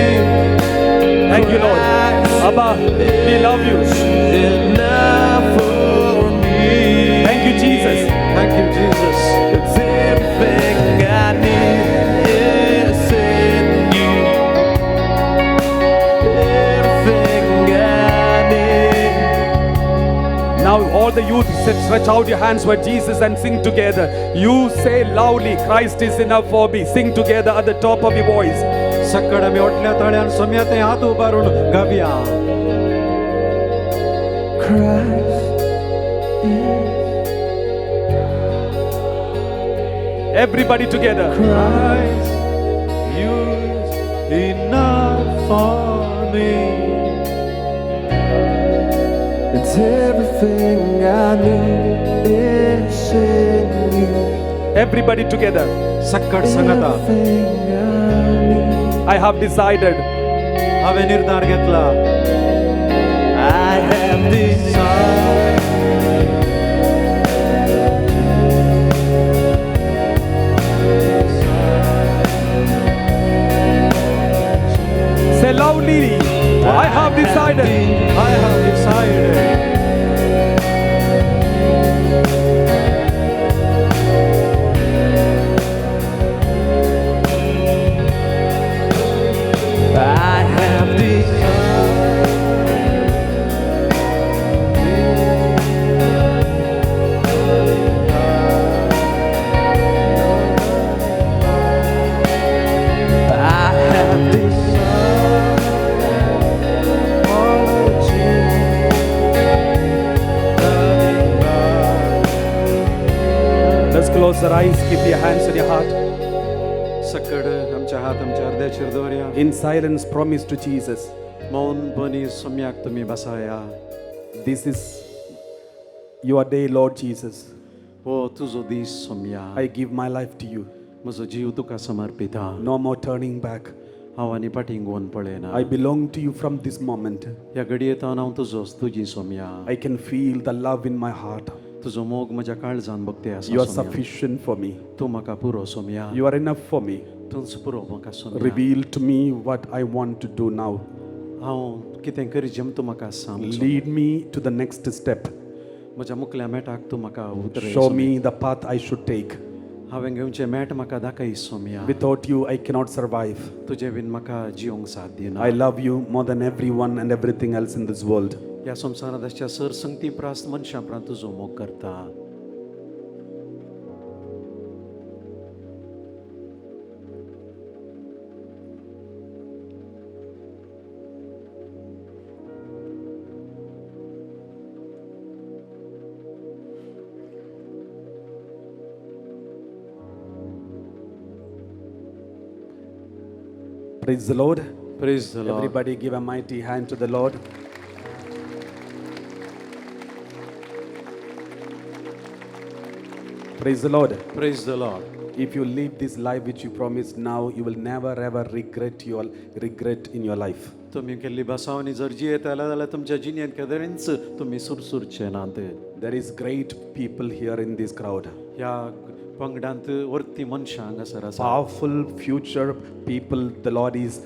Stretch out your hands for Jesus and sing together. You say loudly, Christ is enough for me. Sing together at the top of your voice. सक्कड आमी ओटल्या ताळ्यान सोम्या ते हात उबारून गावया. Christ is Everybody together. Christ is enough for me. It's everything I need is in you. Everybody together. सक्कड सांगता. Everything I need. I have decided. हांवें निर्धार घेतला. I have decided. Say loudly, I have decided. I have decided. I have decided. I have decided. Follow Jesus. Let's close our eyes, keep your hands on your heart. सक्कड आमच्या हात आमच्या अर्ध्याचेर दवरया. In silence, promise to Jesus. मौनपणी सोम्याक तुमी बसाया. This is your day, Lord Jesus. हो तुजो दीस Saumya. I give my life to you. म्हजो जीव तुका समर्पिता. No more turning back. हांव आनी फाटीं घेवन पळयना. I belong to you from this moment. ह्या घडयेतान हांव तुजोच तुजी Saumya. I can feel the love in my heart. तुजो मोग म्हज्या काळजान भक्ती आसा. You are Somya. sufficient for me. तूं म्हाका पुरो Saumya. You are enough for me. तूंच पुरो म्हाका Saumya. Reveal to me what I want to do now. हांव कितें करी तूं म्हाका सांग. Lead me to the next step. म्हज्या मुखल्या मेटाक तूं म्हाका उतरय. Show me the path I should take. हांवें घेवचें मेट म्हाका दाखय Saumya. Without you, I cannot survive. तुजे बीन म्हाका जिवंक साध्य ना. I love you more than everyone and everything else in this world. ह्या संवसारांत आसच्या सर संगती प्रास मनशां उपरांत तुजो मोग करता. Praise the Lord. Praise the Lord. Everybody give a mighty hand to the Lord. Praise the Lord. Praise the Lord. If you live this life which you promised now, you will never ever regret your regret in your life. तुमी केल्ली बसावणी जर जियेताले जाल्यार तुमच्या जिणेंत केदरेंच तुमी सुरसुरचे नात. There is great people here in this crowd. ह्या पंगडांत वर्ती मनशां हांगासर आसा. Powerful future people the Lord is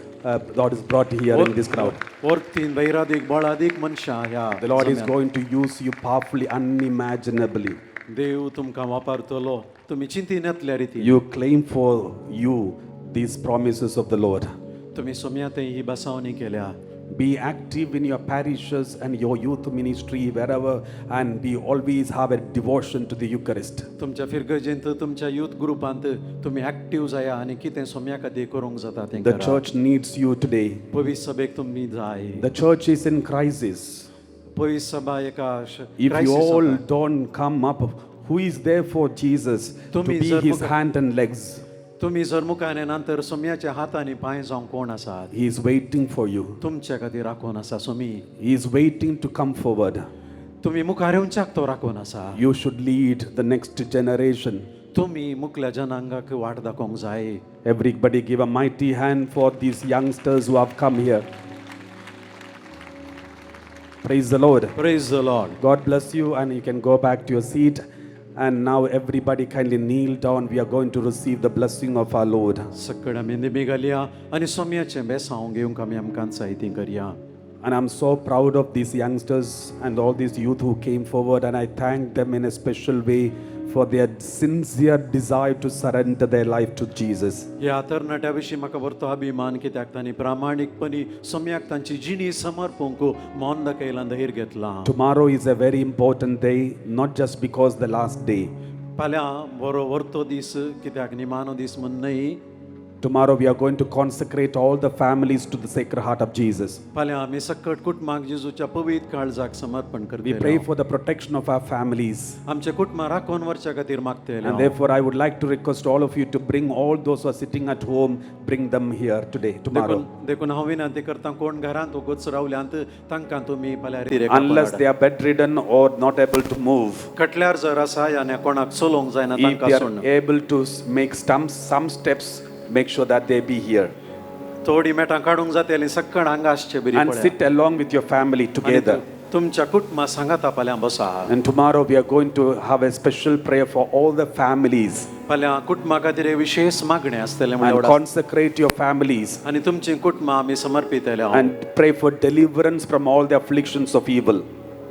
brought here in this crowd. वर्तीन वैरादीक बळादीक मनशां ह्या The Lord is जम्यात. going to use you powerfully, unimaginably. देव तुमकां वापरतलो तुमी चिंतीन येतल्या रितीन. You claim for you these promises of the Lord. तुमी सोम्या ते ही बसावणी केल्या. Be active in your parishes and your youth ministry, wherever, and be always have a devotion to the Eucharist. तुमच्या फिरगर्जेंत तुमच्या युथ ग्रुपांत तुमी एक्टीव जाया आनी कितें सोम्या खातीर करूंक जाता तें The करा. church needs you today. पवित्र सभेक तुमी जाय. The church is in crisis. पवित्र सभा एका If you crisis all आता. don't come up, who is there for Jesus to तुम्ही be जर his मुखा- hand and legs? तुमी जर मुखार येना तर सोम्याच्या हात आनी पांय जावंक कोण आसात? He is waiting for you. तुमच्या खातीर राखून आसा Somi. He is waiting to come forward. तुमी मुखार येवच्याक तो राखून आसा. You should lead the next generation. तुमी मुखल्या जनांगाक वाट दाखोवंक जाय. Everybody give a mighty hand for these youngsters who have come here. Praise the Lord. Praise the Lord. God bless you, and you can go back to your seat. And now everybody kindly kneel down. We are going to receive the blessing of our Lord. सक्कड आमी निमी घालया आनी सोम्याचें बेसांव घेवंक आमी आमकां जायतीं करया. And I'm so proud of these youngsters and all these youth who came forward, and I thank them in a special way for their sincere desire to surrender their life to Jesus. ह्या तरणाट्या विशीं म्हाका बरो अभिमान कित्याक तांणी प्रामाणीकपणी सम्याक तांची जिणी समर्पूंक मन दाखयलां, धैर्य घेतलां. Tomorrow is a very important day, not just because the last day. फाल्यां बरो वर्तो दीस कित्याक निमानो दीस म्हूण न्हय. Tomorrow we are going to consecrate all the families to the Sacred Heart of Jesus. फाल्यां आमी सकट कुटुंबाक जेजूच्या पवित्र काळजाक समर्पण We करतले. Pray for the protection of our families. आमच्या कुटुंबां राखून व्हरच्या खातीर मागतले. And therefore, I would like to request all of you to bring all those who are sitting at home, bring them here today, tomorrow. देखून देखून हांव विनंती करता, कोण घरांत उगोच रावल्यांत तांकां तुमी फाल्यां Unless they are bedridden or not able to move. कटल्यार जर आसा आनी कोणाक चलोवंक जायना If तांकां they सोडना. Are able to make some steps, make sure that they be here. थोडी मेटां काडूंक जातली सक्कड हांगा आसचे बरी And पळया. Sit along with your family आनी together. तुमच्या कुटुंबा सांगाता फाल्यां बसा. And tomorrow we are going to have a special prayer for all the families. फाल्यां कुटुंबा खातीर एक विशेष मागणें आसतलें And म्हणल्यार consecrate your families. आनी तुमची कुटुंबां आमी समर्पितले. And pray for deliverance from all the afflictions of evil.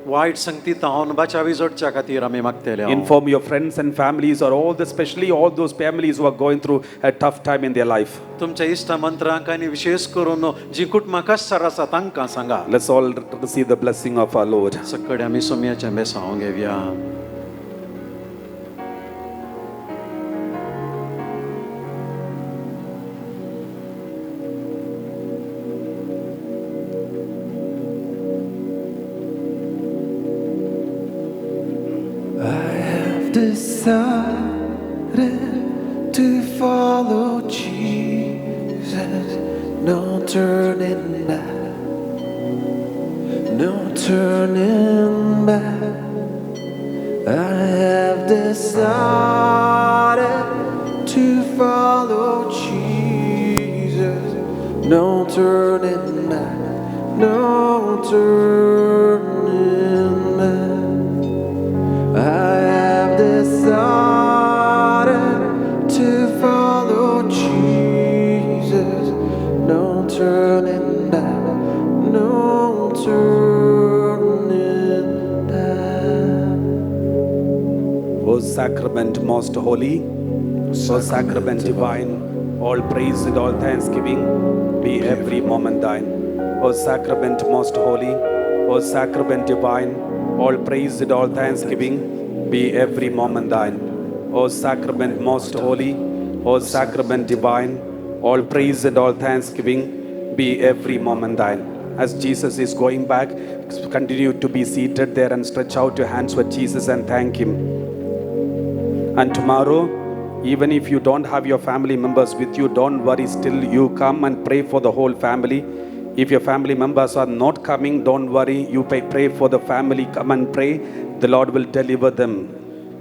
वायट संगतींत बचावी जोडच्या खातीर आमी मागतले. Inform your friends and families, or all the, especially all those families who are going through a tough time in their life. तुमच्या इश्टा मंत्रांक आनी विशेष करून जी कुटुंबां कश्टार आसा तांकां सांगा. Let's all receive the blessing of our Lord. सकाळी आमी सोमयाचें बेसांव घेवया. I have decided to follow Jesus. No turning back. No turning back. I have decided to follow Jesus. No turning back. No turning back. I have decided to follow Jesus. No turning back, no turning back. O sacrament most holy, O sacrament divine, all praise and all thanksgiving be every moment thine. O sacrament most holy, O sacrament divine, all praise and all thanksgiving be every moment thine. O sacrament most holy, O sacrament divine, all praise and all thanksgiving be every moment thine. As Jesus is going back, continue to be seated there and stretch out your hands with Jesus and thank Him. And tomorrow, even if you don't have your family members with you, don't worry, still you come and pray for the whole family. If your family members are not coming, don't worry, you pray for the family, come and pray. The Lord will deliver them.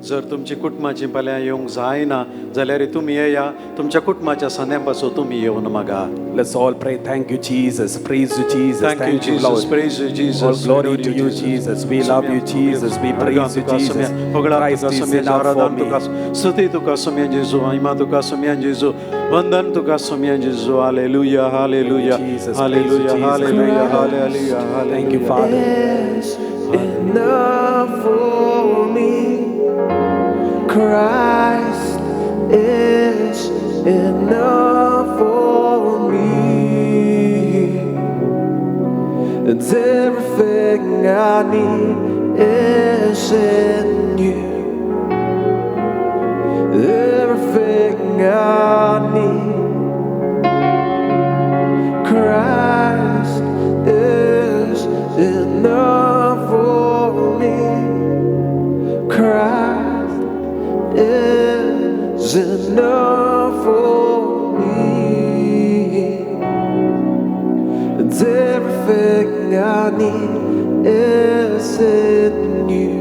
जर तुमची कुटुंबाची फाल्यां येवंक जायना जाल्यार तुमी येया, तुमच्या कुटुंबाच्या सांद्या पासून तुमी येवन मागा. Let's all pray. Thank you, Jesus. Praise you, Jesus. Thank you, Jesus. Lord. Praise you, Jesus. All glory to you, Jesus. We love you, Jesus. We praise you, Jesus. Christ is enough for me. स्तुती तुका सोम्या जेजू, महिमा तुका सोम्या जेजू, वंदन तुका सोम्या जेजू. Hallelujah, hallelujah, Jesus, hallelujah, praise you, Jesus. Hallelujah, hallelujah. Thank you, Father. Is enough for me. Christ is enough for me. And everything I need is in you. Everything I need. Christ is enough for me. Christ is enough for me. And everything I need is in you.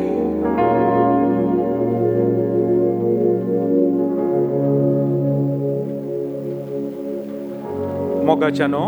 मोगाच्यानो,